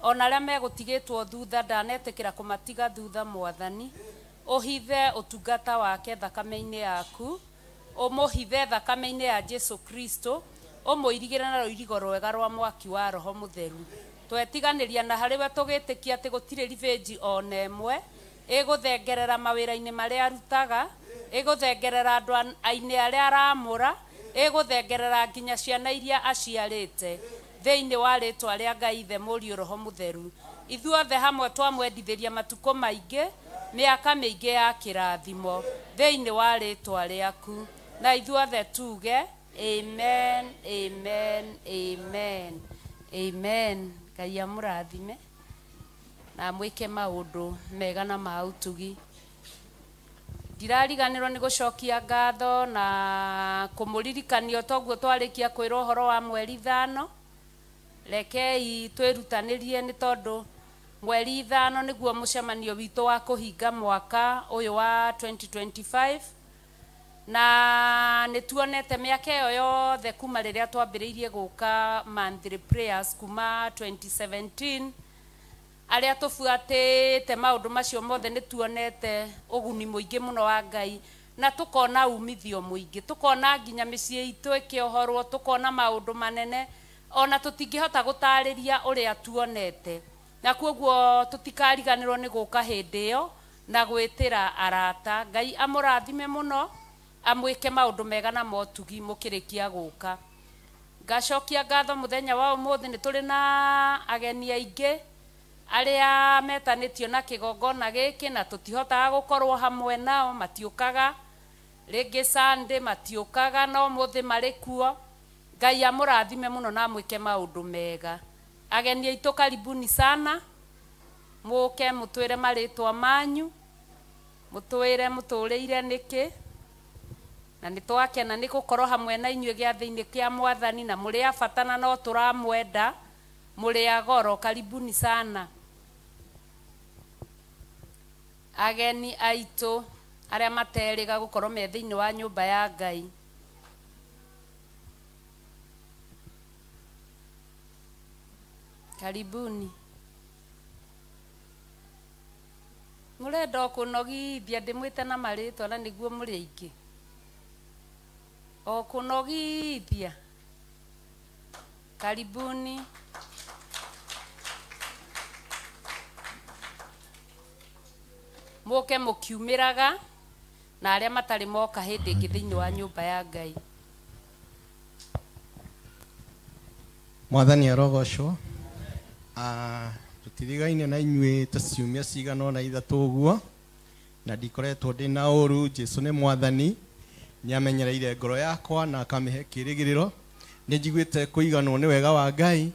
[SPEAKER 7] ona arĩa megũtigĩtwo thutha ndanetĩkĩra kũmatiga thutha Mwathani, ũhithe ũtungata wake thakame-inĩ yaku, ũmũhithe thakame-inĩ ya Jesu Kristo, ũmũirigĩre na rũirigo rwega rwa mwaki wa Roho Mũtheru. Twetiganĩria na harĩ we tũgĩtĩkia atĩ gũtirĩ ribĩnji ona ĩmwe ĩgũthengerera mawĩra-inĩ marĩa arutaga, ĩgũthengerera andũ ainĩ arĩa aramũra, ĩgũthengerera nginya ciana iria aciarĩte, thĩinĩ wa rĩtwa rĩa Ngai Ithe Mũriũ Roho Mũtheru. Ithuothe hamwe twamwendithĩria matukũ maingĩ, mĩaka mĩingĩ ya kĩrathimo thĩinĩ wa rĩtwa rĩaku, na ithuothe tuge amen, amen, amen, amen. Ngai amũrathime na amwĩke maũndũ mega na ma ũtugi. Ndirariganĩrwo nĩ gũcokia ngatho na kũmũririkania toguo twarĩkia kwĩrwo ũhoro wa mweri 5. Rekei twĩrutanĩrie nĩ tondũ mweri 5 nĩguo mũcemanio witũ wa kũhinga mwaka ũyũ wa 2025, na nĩ tuonete mĩaka ĩyo yothe kuma rĩrĩa twambĩrĩirie gũka monthly prayers kuma 2017, arĩa tũbuatĩte maũndũ macio mothe nĩ tuonete ũguni mũingĩ mũno wa Ngai, na tũkona umithio mũingĩ, tũkona nginya mĩciĩ itũ ĩkĩohorwo, tũkona maũndũ manene ona tũtingĩhota gũtarĩria ũrĩa tuonete, na koguo tũtikariganĩrwo nĩ gũka hĩndĩ ĩyo na gwĩtĩra arata. Ngai amũrathime mũno, amwĩke maũndũ mega na motugi mũkĩrĩkia gũka. Ngacokia ngatho mũthenya wa ũmũthĩ nĩ tũrĩ na ageni aingĩ arĩa metanĩtio na kĩgongona gĩkĩ, na tũtihotaga gũkorwo hamwe nao, matiũkaga rĩngĩ Sunday, matiũkaga, no ũmũthĩ marĩ kuo. Ngai amũrathime mũno na amwĩke maũndũ mega. Ageni aitũ karibuni sana, mũke mũtwĩre marĩtwa manyu, mũtwĩre mũtũrĩire nĩkĩ, na nĩ twakena nĩ gũkorwo hamwe na inyuĩ gĩathĩ-inĩ kĩa Mwathani, na mũrĩ a bata na no tũramwenda, mũrĩ a goro. Karibuni sana ageni aitũ arĩa materĩga gũkorwo me thĩinĩ wa nyũmba ya Ngai. Karibuni. Mũrenda o kũnogithia ndĩmwĩte na marĩtwa na nĩguo mũrĩ aingĩ. O kũnogithia. Karibuni. Mũke mũkiumĩraga na arĩa matarĩ moka hĩndĩ ĩngĩ thĩinĩ wa nyũmba ya Ngai.
[SPEAKER 19] Mwathani arogocwo. Tũtirigaine na inyuĩ ta ciumia cigana ũna ithatũ ũguo, na ndikoretwo ndĩ na ũru. Jesu nĩ Mwathani, nĩamenyereire ngoro yakwa na akamĩhe kĩĩrĩgĩrĩro. Nĩ njiguĩte kũiganwo nĩ wega wa Ngai,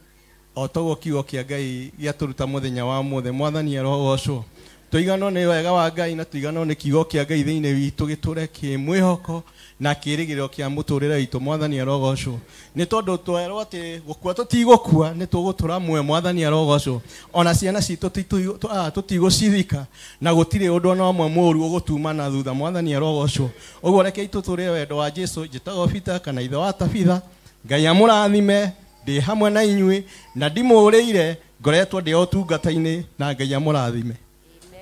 [SPEAKER 19] o toguo kiugo kĩa Ngai gĩatũruta mũthenya wa ũmũthĩ. Mwathani arogocwo. Tũiganwo nĩ wega wa Ngai na tũiganwo nĩ kiugo kĩa Ngai thĩinĩ witũ gĩtũre kĩ mwĩhoko na kĩĩrĩgĩrĩro kĩa mũtũrĩre witũ. Mwathani arogocwo. Nĩ tondũ twerwo atĩ gũkua tũtigũkua, nĩ tũgũtũra muoyo. Mwathani arogocwo. Ona ciana citũ tũtigũcithika, na gũtirĩ ũndũ ona ũmwe mũũru ũgũtuma na thutha. Mwathani arogocwo. Ũguo rekei tũtũre wendo wa Jesu. Njĩtagwo Peter kana ithe wa Tabitha. Ngai amũrathime, ndĩ hamwe na inyuĩ na ndimũrĩire, ngoretwo ndĩ ũtungata-inĩ, na Ngai amũrathime.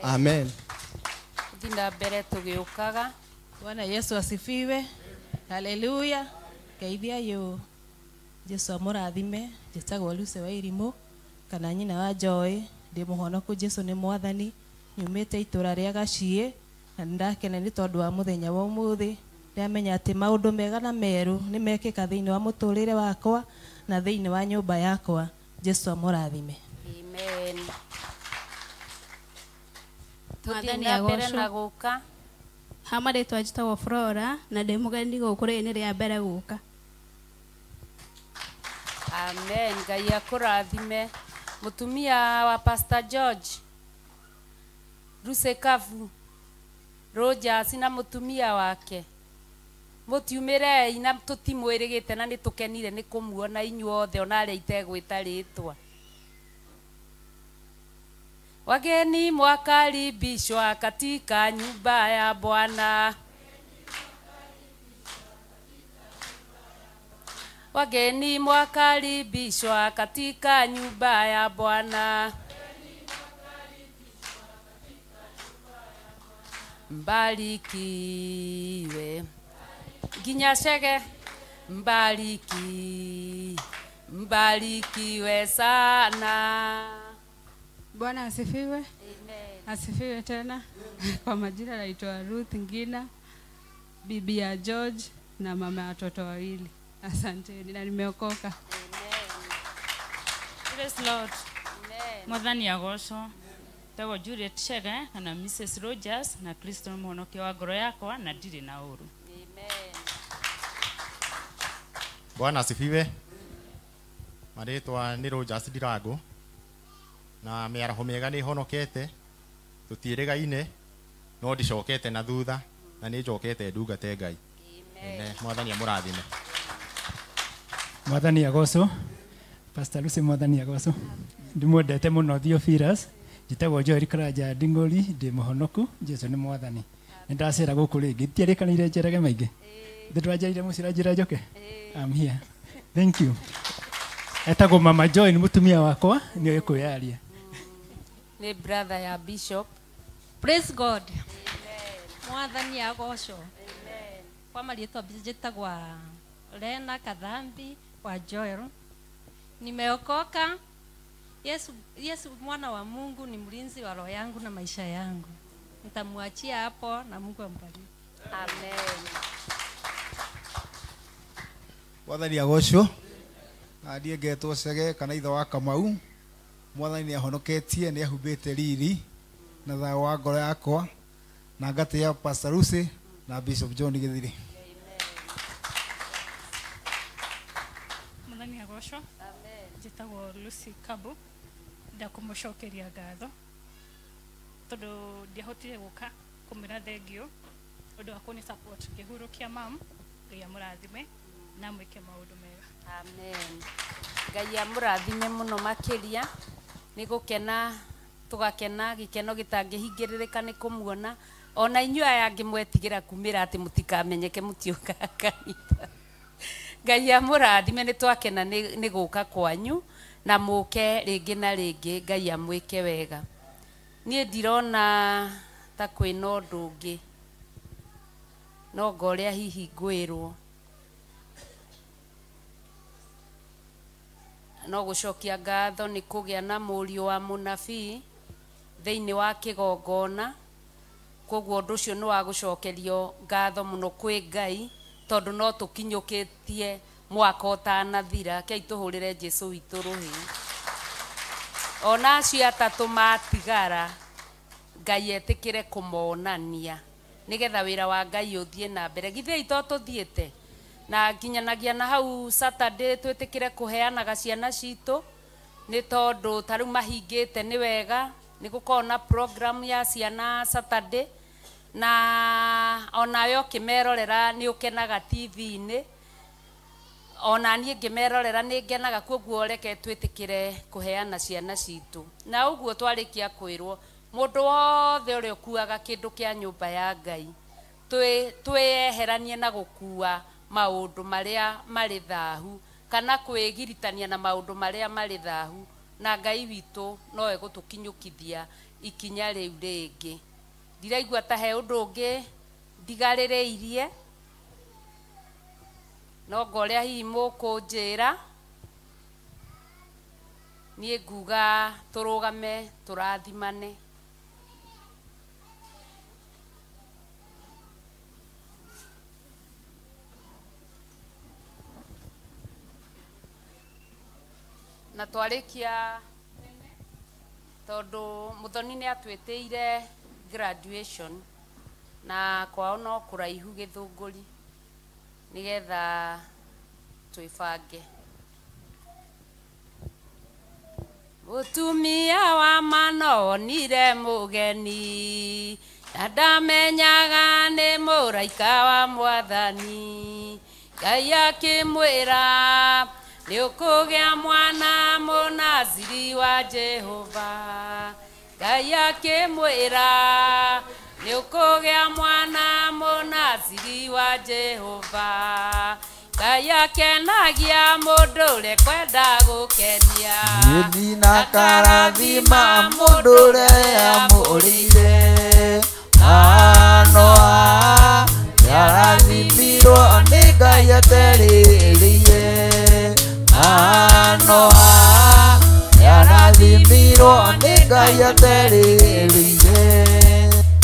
[SPEAKER 19] Amen.
[SPEAKER 7] Tũthiĩ na mbere tũgĩũkaga.
[SPEAKER 20] Bwana Yesu asifiwe. Haleluya. Geithia yu. Jesu amũrathime. Njĩtagwo Lucy wa Irimũ kana nyina wa Joy. Ndĩ mũhonoku, Jesu nĩ Mwathani. Nyumĩte itũra rĩa Gaciĩ na nĩndakena nĩ tondũ wa mũthenya wa ũmũthĩ. Ndamenya atĩ maũndũ mega na merũ nĩ mekĩka thĩinĩ wa mũtũrĩre wakwa na thĩinĩ wa nyũmba yakwa. Jesu amũrathime.
[SPEAKER 7] Amen. Tũthiĩ
[SPEAKER 21] Mwathani
[SPEAKER 7] na mbere
[SPEAKER 21] agocwo.
[SPEAKER 7] na gũka.
[SPEAKER 21] Ha marĩtwa njĩtagwo Flora na ndĩ mũgeni gũkũ rĩrĩ nĩ rĩa mbere gũka.
[SPEAKER 7] Amen. Ngai akũrathime. Mũtumia wa Pastor George Rusekavu Rogers na mũtumia wake mũtiumĩrei na tũtimwĩrĩgĩte na nĩtũkenire nĩ kũmuona inyuothe ona arĩa itegwĩta rĩtwa. Wageni mwakaribishwa katika nyumba ya Bwana. Wageni mwakaribishwa katika nyumba ya Bwana. Mbarikiwe nginya Chege, mbarikiwe sana.
[SPEAKER 22] Bwana asifiwe. Amen. Asifiwe tena. Kwa majina naitwa Ruth Ngina, bibi ya George na mama ya watoto wawili. Asante, na nimeokoka.
[SPEAKER 23] Praise Lord. Mwathani agocwo. Tagwo Juliet Chege na Mrs. Rogers na Kristo mũhonokia wa ngoro yakwa na ndirĩ na ũru.
[SPEAKER 24] Bwana asifiwe. Marĩtwa nĩ Rogers Ndirango na mĩaraho mĩega nĩ honokete, tũtiĩrĩgaine no ndicokete na thutha na nĩ njokete ndungate Ngai. Amen. Mwathani amũrathime.
[SPEAKER 25] Mwathani agocwo. Pastor Lucy, mwathani agocwo. Ndimwendete mũno Theophilus. Njĩtagwo Joel Karanja Nding'ori, ndĩ mũhonoku, Jesu nĩ mwathani. Nĩ ndacera gũkũ rĩngĩ, ndiarĩkanĩire njerage maingĩ. Ndĩ ndwanjarire mũciĩ ũranjĩra njoke. I'm here. Thank you. Etagwo Mama Joy, nĩ mũtumia wakwa, nĩoĩ kwĩyaria.
[SPEAKER 7] Nĩ brother ya Bishop.
[SPEAKER 26] Praise God. Mwathani agocwo. Kwa marĩtwa njĩtagwa Lena Kathambi wa Joel. Nimeokoka. Yesu mwana wa Mungu ni mlinzi wa roho yangu na maisha yangu. Nitamwachia hapo na Mungu ambariki.
[SPEAKER 7] Amen.
[SPEAKER 27] Mwathani agocwo. Na ndiĩ ngetwo Chege kana ithe wa Kamau. Mwathani nĩ ahonoketie, nĩ ahumbĩte riri na thayũ wa ngoro yakwa, na ngatĩĩa Pastor Lucy na Bishop John Gĩthiri.
[SPEAKER 28] Mwathani agocwo. Njĩtagwo Lucy Kabu. Ndakũmũcokeria ngatho tondũ ndiahotire gũka kũmwĩra thengio ũndũ wa kũni support ngĩhurũkia mam. Ngai amũrathime na mwĩke maũndũ mega.
[SPEAKER 7] Amen. Ngai amũrathime mũno makĩria. Nĩ gũkena tũgakena gĩkeno gĩtangĩhingĩrĩrĩka nĩ kũmuona. Ona inyuĩ aya angĩ mwetigĩra kumĩra atĩ mũtikamenyeke mũtiũkaga kanitha. Ngai amũrathime, nĩ twakena nĩ gũka kwanyu na mũke rĩngĩ na rĩngĩ. Ngai amwĩke wega. Niĩ ndirona ta kwĩna ũndũ ũngĩ, no ngorĩa hihi ngwĩrwo no gũcokia ngatho nĩ kũgĩa na mũriũ wa mũnabii thĩinĩ wa kĩgongona. Koguo ũndũ ũcio nĩ wa gũcokerio ngatho mũno kwĩ Ngai, tondũ no tũkinyũkĩtie mwaka ũtanathira. Kei tũhũrĩre Jesu witũ rũhĩ. Ona acio atatũ matigara, Ngai etĩkĩre kũmonania nĩgetha wĩra wa Ngai ũthiĩ na mbere. Githĩ to tũthiĩte na nginyanagia na hau Saturday twĩtĩkĩre kũheanaga ciana citũ, nĩ tondũ ta rĩu mahingĩte nĩ wega nĩ gũkorwo na program ya ciana Saturday, na onawe ũkĩmerorera nĩ ũkenaga TV-inĩ, ona niĩ ngĩmerorera nĩ ngenaga. Koguo reke twĩtĩkĩre kũheana ciana citũ. Na ũguo twarĩkia kwĩrwo mũndũ wothe ũrĩa ũkuaga kĩndũ kĩa nyũmba ya Ngai, twĩyeheranie na gũkua maũndũ marĩa marĩ thahu kana kwĩgiritania na maũndũ marĩa marĩ thahu, na Ngai witũ no egũtũkinyũkithia ikinya rĩu rĩngĩ. Ndiraigua ta he ũndũ ũngĩ ndigarĩrĩirie, no ngorĩa hihi mũkũnjĩra. Niĩ nguga tũrũgame tũrathimane. Na twarikia tondu muthoni ni atwitiire graduation na kwao no kuraihu githunguri nigetha twibange. Mutumia wa mano onire mugeni na ndamenyaga ni mũraika wa mwathani. Ngai akĩmwĩra nĩ ũkũgĩa mwana mũnaziri wa Jehova. Ngai akĩmwĩra nĩ ũkũgĩa mwana mũnaziri wa Jehova. Ngai akenagia mũndũ ũrĩa kwenda gũkenia.
[SPEAKER 17] Nĩ akarathima mũndũ ũrĩa amũrĩire. Manoa nĩarathimirwo nĩ Ngai aterĩrĩire. Manoa nĩarathimirwo nĩ Ngai aterĩrĩire.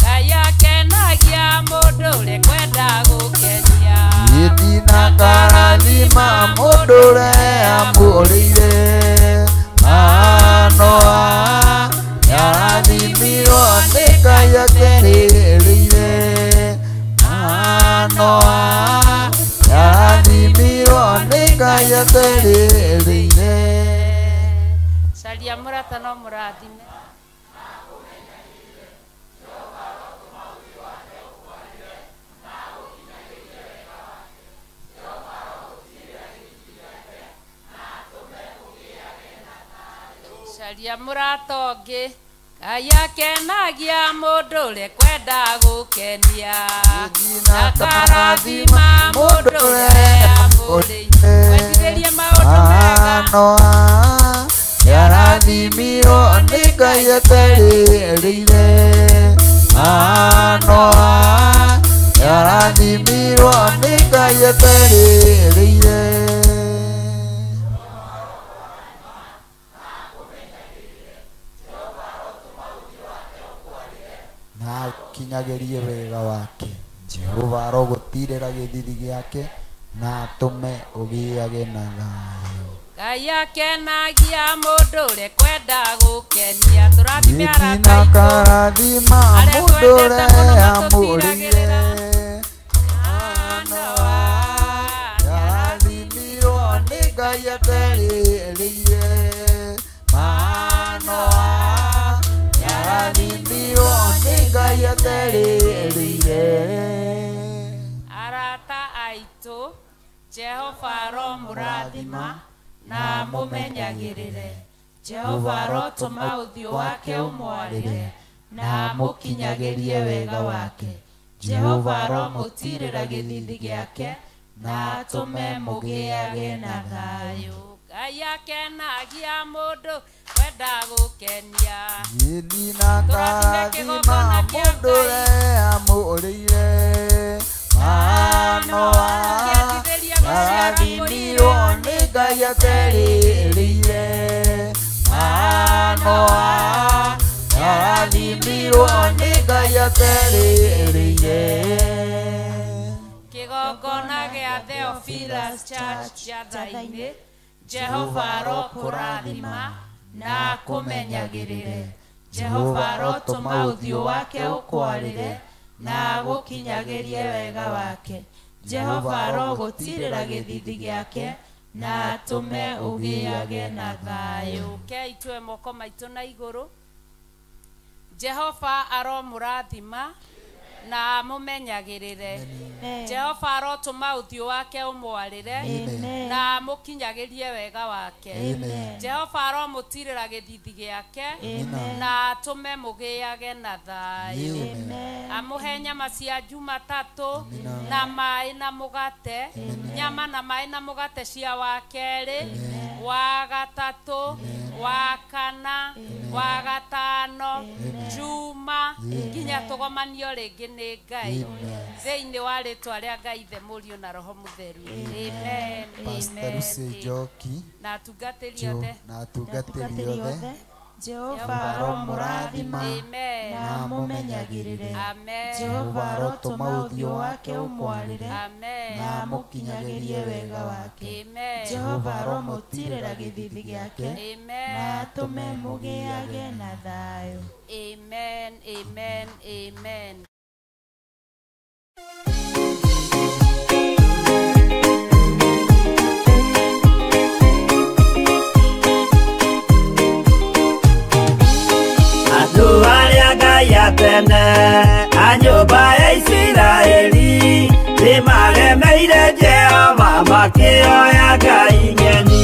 [SPEAKER 7] Ngai akenagia mũndũ ũrĩa kwenda gũkenia.
[SPEAKER 17] Nĩ akarathima mũndũ ũrĩa amũrĩire. Manoa nĩarathimirwo nĩ Ngai aterĩrĩire. Manoa nĩarathimirwo nĩ Ngai aterĩrĩire.
[SPEAKER 7] Caria mũrata no mũrathime. Caria mũrata ũngĩ. Ngai akenagia mũndũ ũrĩa kwenda gũkenia. Na akarathima mũndũ ũrĩa amũrĩire. Wendithĩrie maũndũ mega.
[SPEAKER 17] Manoa nĩarathimirwo nĩ Ngai aterĩrĩire. Manoa nĩarathimirwo nĩ Ngai aterĩrĩire. Na akinyagerie wega wake. Jehova arogũtirĩra gĩthithi gĩake na atũme ũgĩage na thayũ.
[SPEAKER 7] Ngai akenagia mũndũ ũrĩa kwenda gũkenia. Tũrathime arata aitũ
[SPEAKER 17] Akarathima
[SPEAKER 7] arĩa
[SPEAKER 17] mũndũ
[SPEAKER 7] twendete mũno
[SPEAKER 17] ũrĩa
[SPEAKER 7] matũtiragĩrĩra.
[SPEAKER 17] amũrĩire. Manoa nĩarathimirwo nĩ Ngai aterĩrĩire. Manoa nĩarathimirwo nĩ Ngai aterĩrĩire.
[SPEAKER 7] Arata aitũ, Jehova aromũrathima na amũmenyagĩrĩre. Jehova arotũma ũthiũ wake ũmwarĩre na amũkinyagĩrie wega wake. Jehova aromũtirĩra gĩthithi gĩake na atũme mũgĩage na thayũ. Ngai akenagia mũndũ kwenda gũkenia.
[SPEAKER 17] Nĩ akarathima mũndũ ũrĩa amũrĩire. Manoa nĩarathimirwo nĩ Ngai aterĩrĩire. Manoa nĩarathimirwo nĩ Ngai aterĩrĩire.
[SPEAKER 7] Kĩgongona gĩa Theophilus Church Njathai-inĩ, Jehova arokũrathima na akũmenyagĩrĩre. Jehova arotũma ũthiũ wake ũkwarĩre na agũkinyagĩrie wega wake. Jehova arogũtirĩra gĩthithi gĩake na atũme ũgĩage na thayũ. Kei tue moko maitũ na igũrũ. Jehova aromũrathima na amũmenyagĩrĩre. Jehova arotũma ũthiũ wake ũmwarĩre na amũkinyagĩrie wega wake. Jehova aromũtirĩra gĩthithi gĩake na atũme mũgĩage na thayũ. Amũhe nyama cia Jumatatũ na maĩ na mũgate, nyama na maĩ na mũgate cia wa kerĩ, wa gatatũ, wa kana, wa gatano, Juma, nginya tũgomanio rĩngĩ nĩ Ngai. Thĩinĩ wa rĩtwa rĩa Ngai Ithe, Mũriũ na Roho Mũtheru. Amen.
[SPEAKER 17] Pastor
[SPEAKER 7] Amen.
[SPEAKER 17] Lucy Njoki
[SPEAKER 7] Na atungatĩri othe.
[SPEAKER 17] na atungatĩri othe.
[SPEAKER 18] Jehova aromũrathima na amũmenyagĩrĩre. Jehova arotũma ũthiũ wake ũmwarĩre na amũkinyagĩrie wega wake. Jehova aromũtiirĩra gĩthiithi gĩake na atũme mũgĩage na thayũ.
[SPEAKER 7] Amen, amen, amen.
[SPEAKER 4] Andũ arĩa Ngai atene a nyũmba ya Isiraeli nĩmaremeire Jehova makĩoya ngai ng'eni.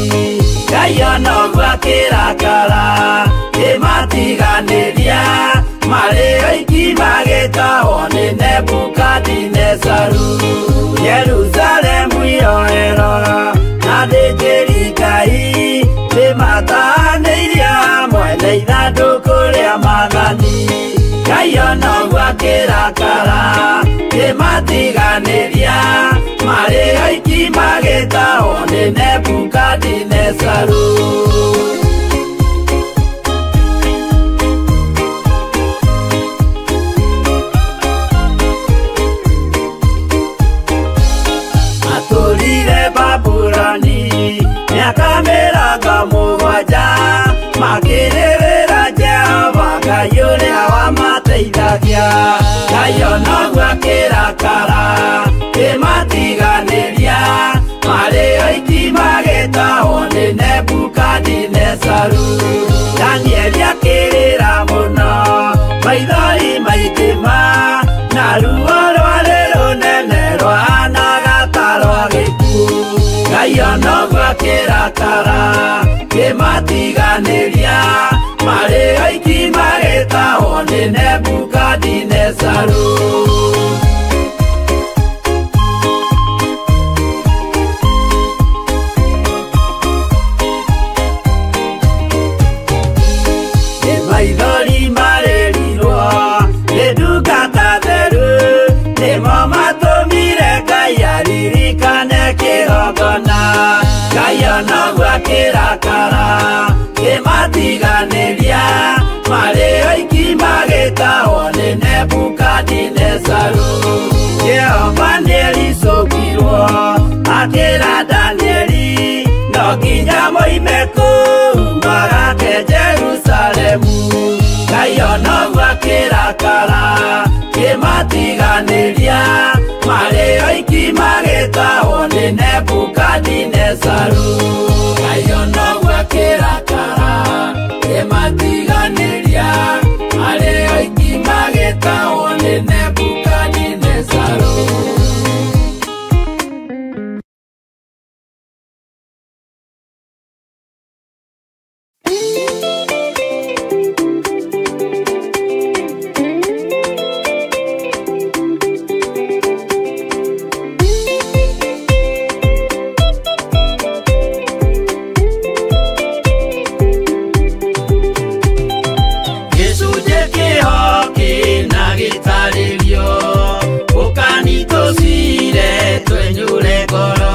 [SPEAKER 4] Ngai ona ũguo akĩrakara kĩmatiganĩria marĩ oiki magĩtahwo nĩ Nebukadinezaru. Jerusalemu iroero na athĩnjĩri Ngai nĩmatahanĩirie hamwe na ithandũkũ rĩa maathani. Ngai ona ũguo akĩrakara kĩmatiganĩria marĩ oiki magĩtahwo nĩ Nebukadinezaru. Matũrire Babuloni mĩaka 70 makĩrĩrĩra Jehova Ngai ũrĩa wamateithagia. Ngai ona ũguo akĩrakara kĩmatiganĩria marĩ oiki magĩtahwo nĩ Nebukadinezaru. Danieli akĩrĩra mũno maithori maingĩ ma na ruo rwarĩ rũnene rwahanaga ta rwa gĩkuũ. Ngai ona ũguo akĩrakara kĩmatiganĩria marĩ oiki magĩtahwo nĩ Nebukadinezaru. Nĩ maithori marĩrirwo nĩ ndungata theru nĩmo matũmire Ngai aririkane kĩgongona. Ngai ona ũguo akĩrakara kĩmatiganĩria marĩ oiki magĩtahwo nĩ Nebukadinezaru. Jehova nĩericũkirwo akĩra Danieli no nginya moime kũu magake Jerusalemu. Ngai ona ũguo akĩrakara kĩmatiganĩria marĩ oiki magĩtahwo nĩ Nebukadinezaru. Ngai ona ũguo akĩrakara kĩmatiganĩria marĩ oiki magĩtahwo nĩ Nebukadinezaru. Gĩcunjĩ kĩho kĩna gĩtarĩrio ũkani tũcire twenyũre ngoro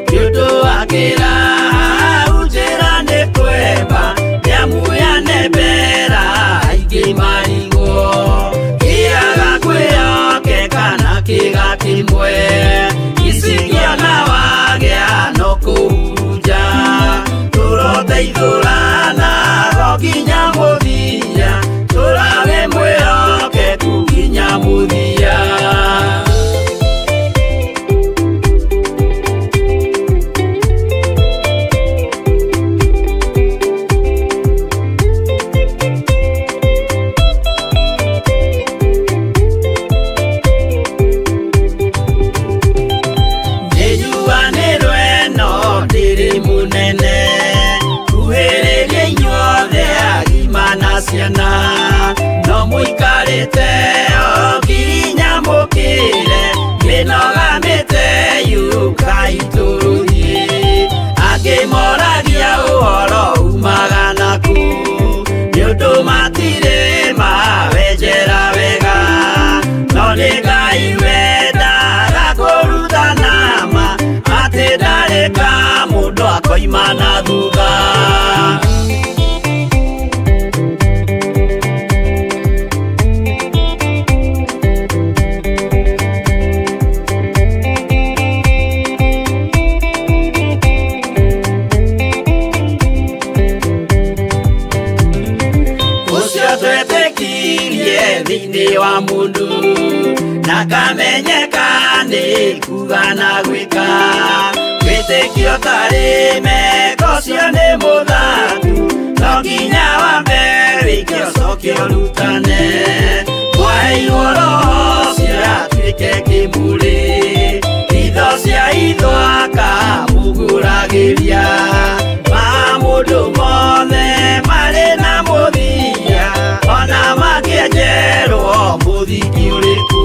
[SPEAKER 4] nĩ ũndũ wa kĩraha njĩra nĩ kwemba nĩamu yanembera aingĩ marigwo kĩaga kwĩhokeka na kĩga kĩmwe icingĩona wagĩa no kũhurunja tũroteithũrana go nginya mũthia tũrage mwĩhokeku nginya mũthia. Nĩnjuanĩrwo ĩno ndĩrĩ mũnene kuhĩrĩria inyuothe agima na ciana no mũikarĩte o nginya mũkĩre mĩnoga mĩte yũkai tũrũthiĩ angĩ moragia ũhoro umaga naku nĩ ũndũ matirĩ mawenjera wega no nĩ Ngai wendaga kũrutana ma atĩ ndarĩ ka mũndũ akoima na thutha. thĩinĩ wa mũndũ na kamenyeka nĩ kuga na gwĩka wĩtĩkio tarĩ meko ũcio nĩ mũthatu no nginya wambe wĩke ũcoke ũrutane mwaheirwo roho ũcio atuĩke kĩmũrĩ itho cia itho akamũgũragĩria maũndũ mothe marĩ na mũthia ona makĩenjerwo mũthingi ũrĩkũ.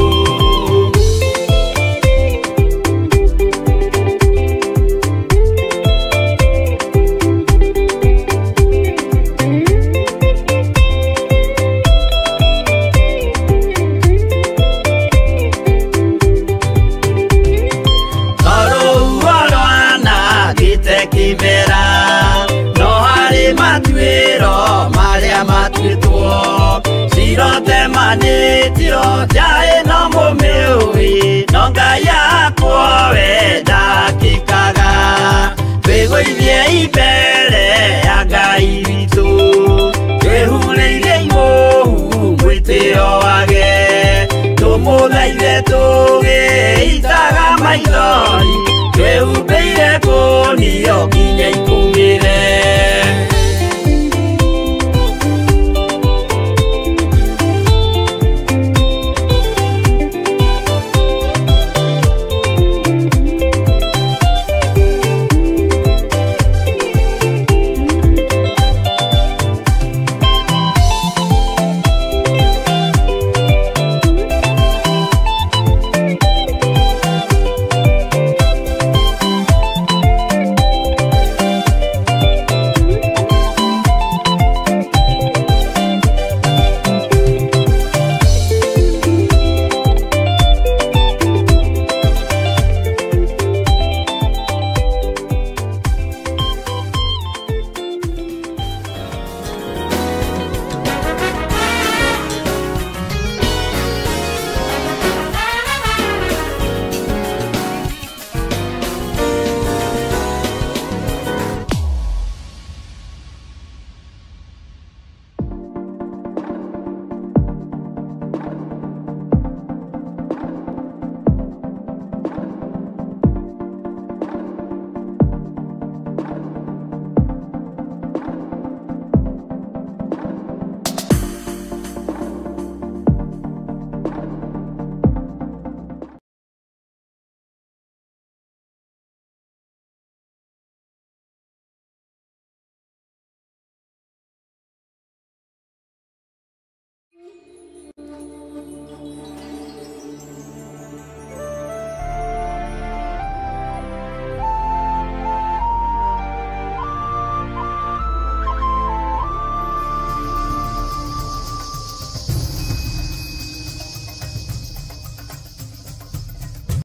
[SPEAKER 4] Kimera no harĩ matuĩro marĩa matuĩtwo cirotemanĩtio njaĩ no mũmĩũĩ no Ngai yakwa we ndakĩkaga twĩgũithie mbere ya Ngai witũ twĩhurĩire imũhu mwĩtĩo wage tũmũthaithe tũgĩitaga maithori twĩhumbĩire kũnio nginya ikũmĩre.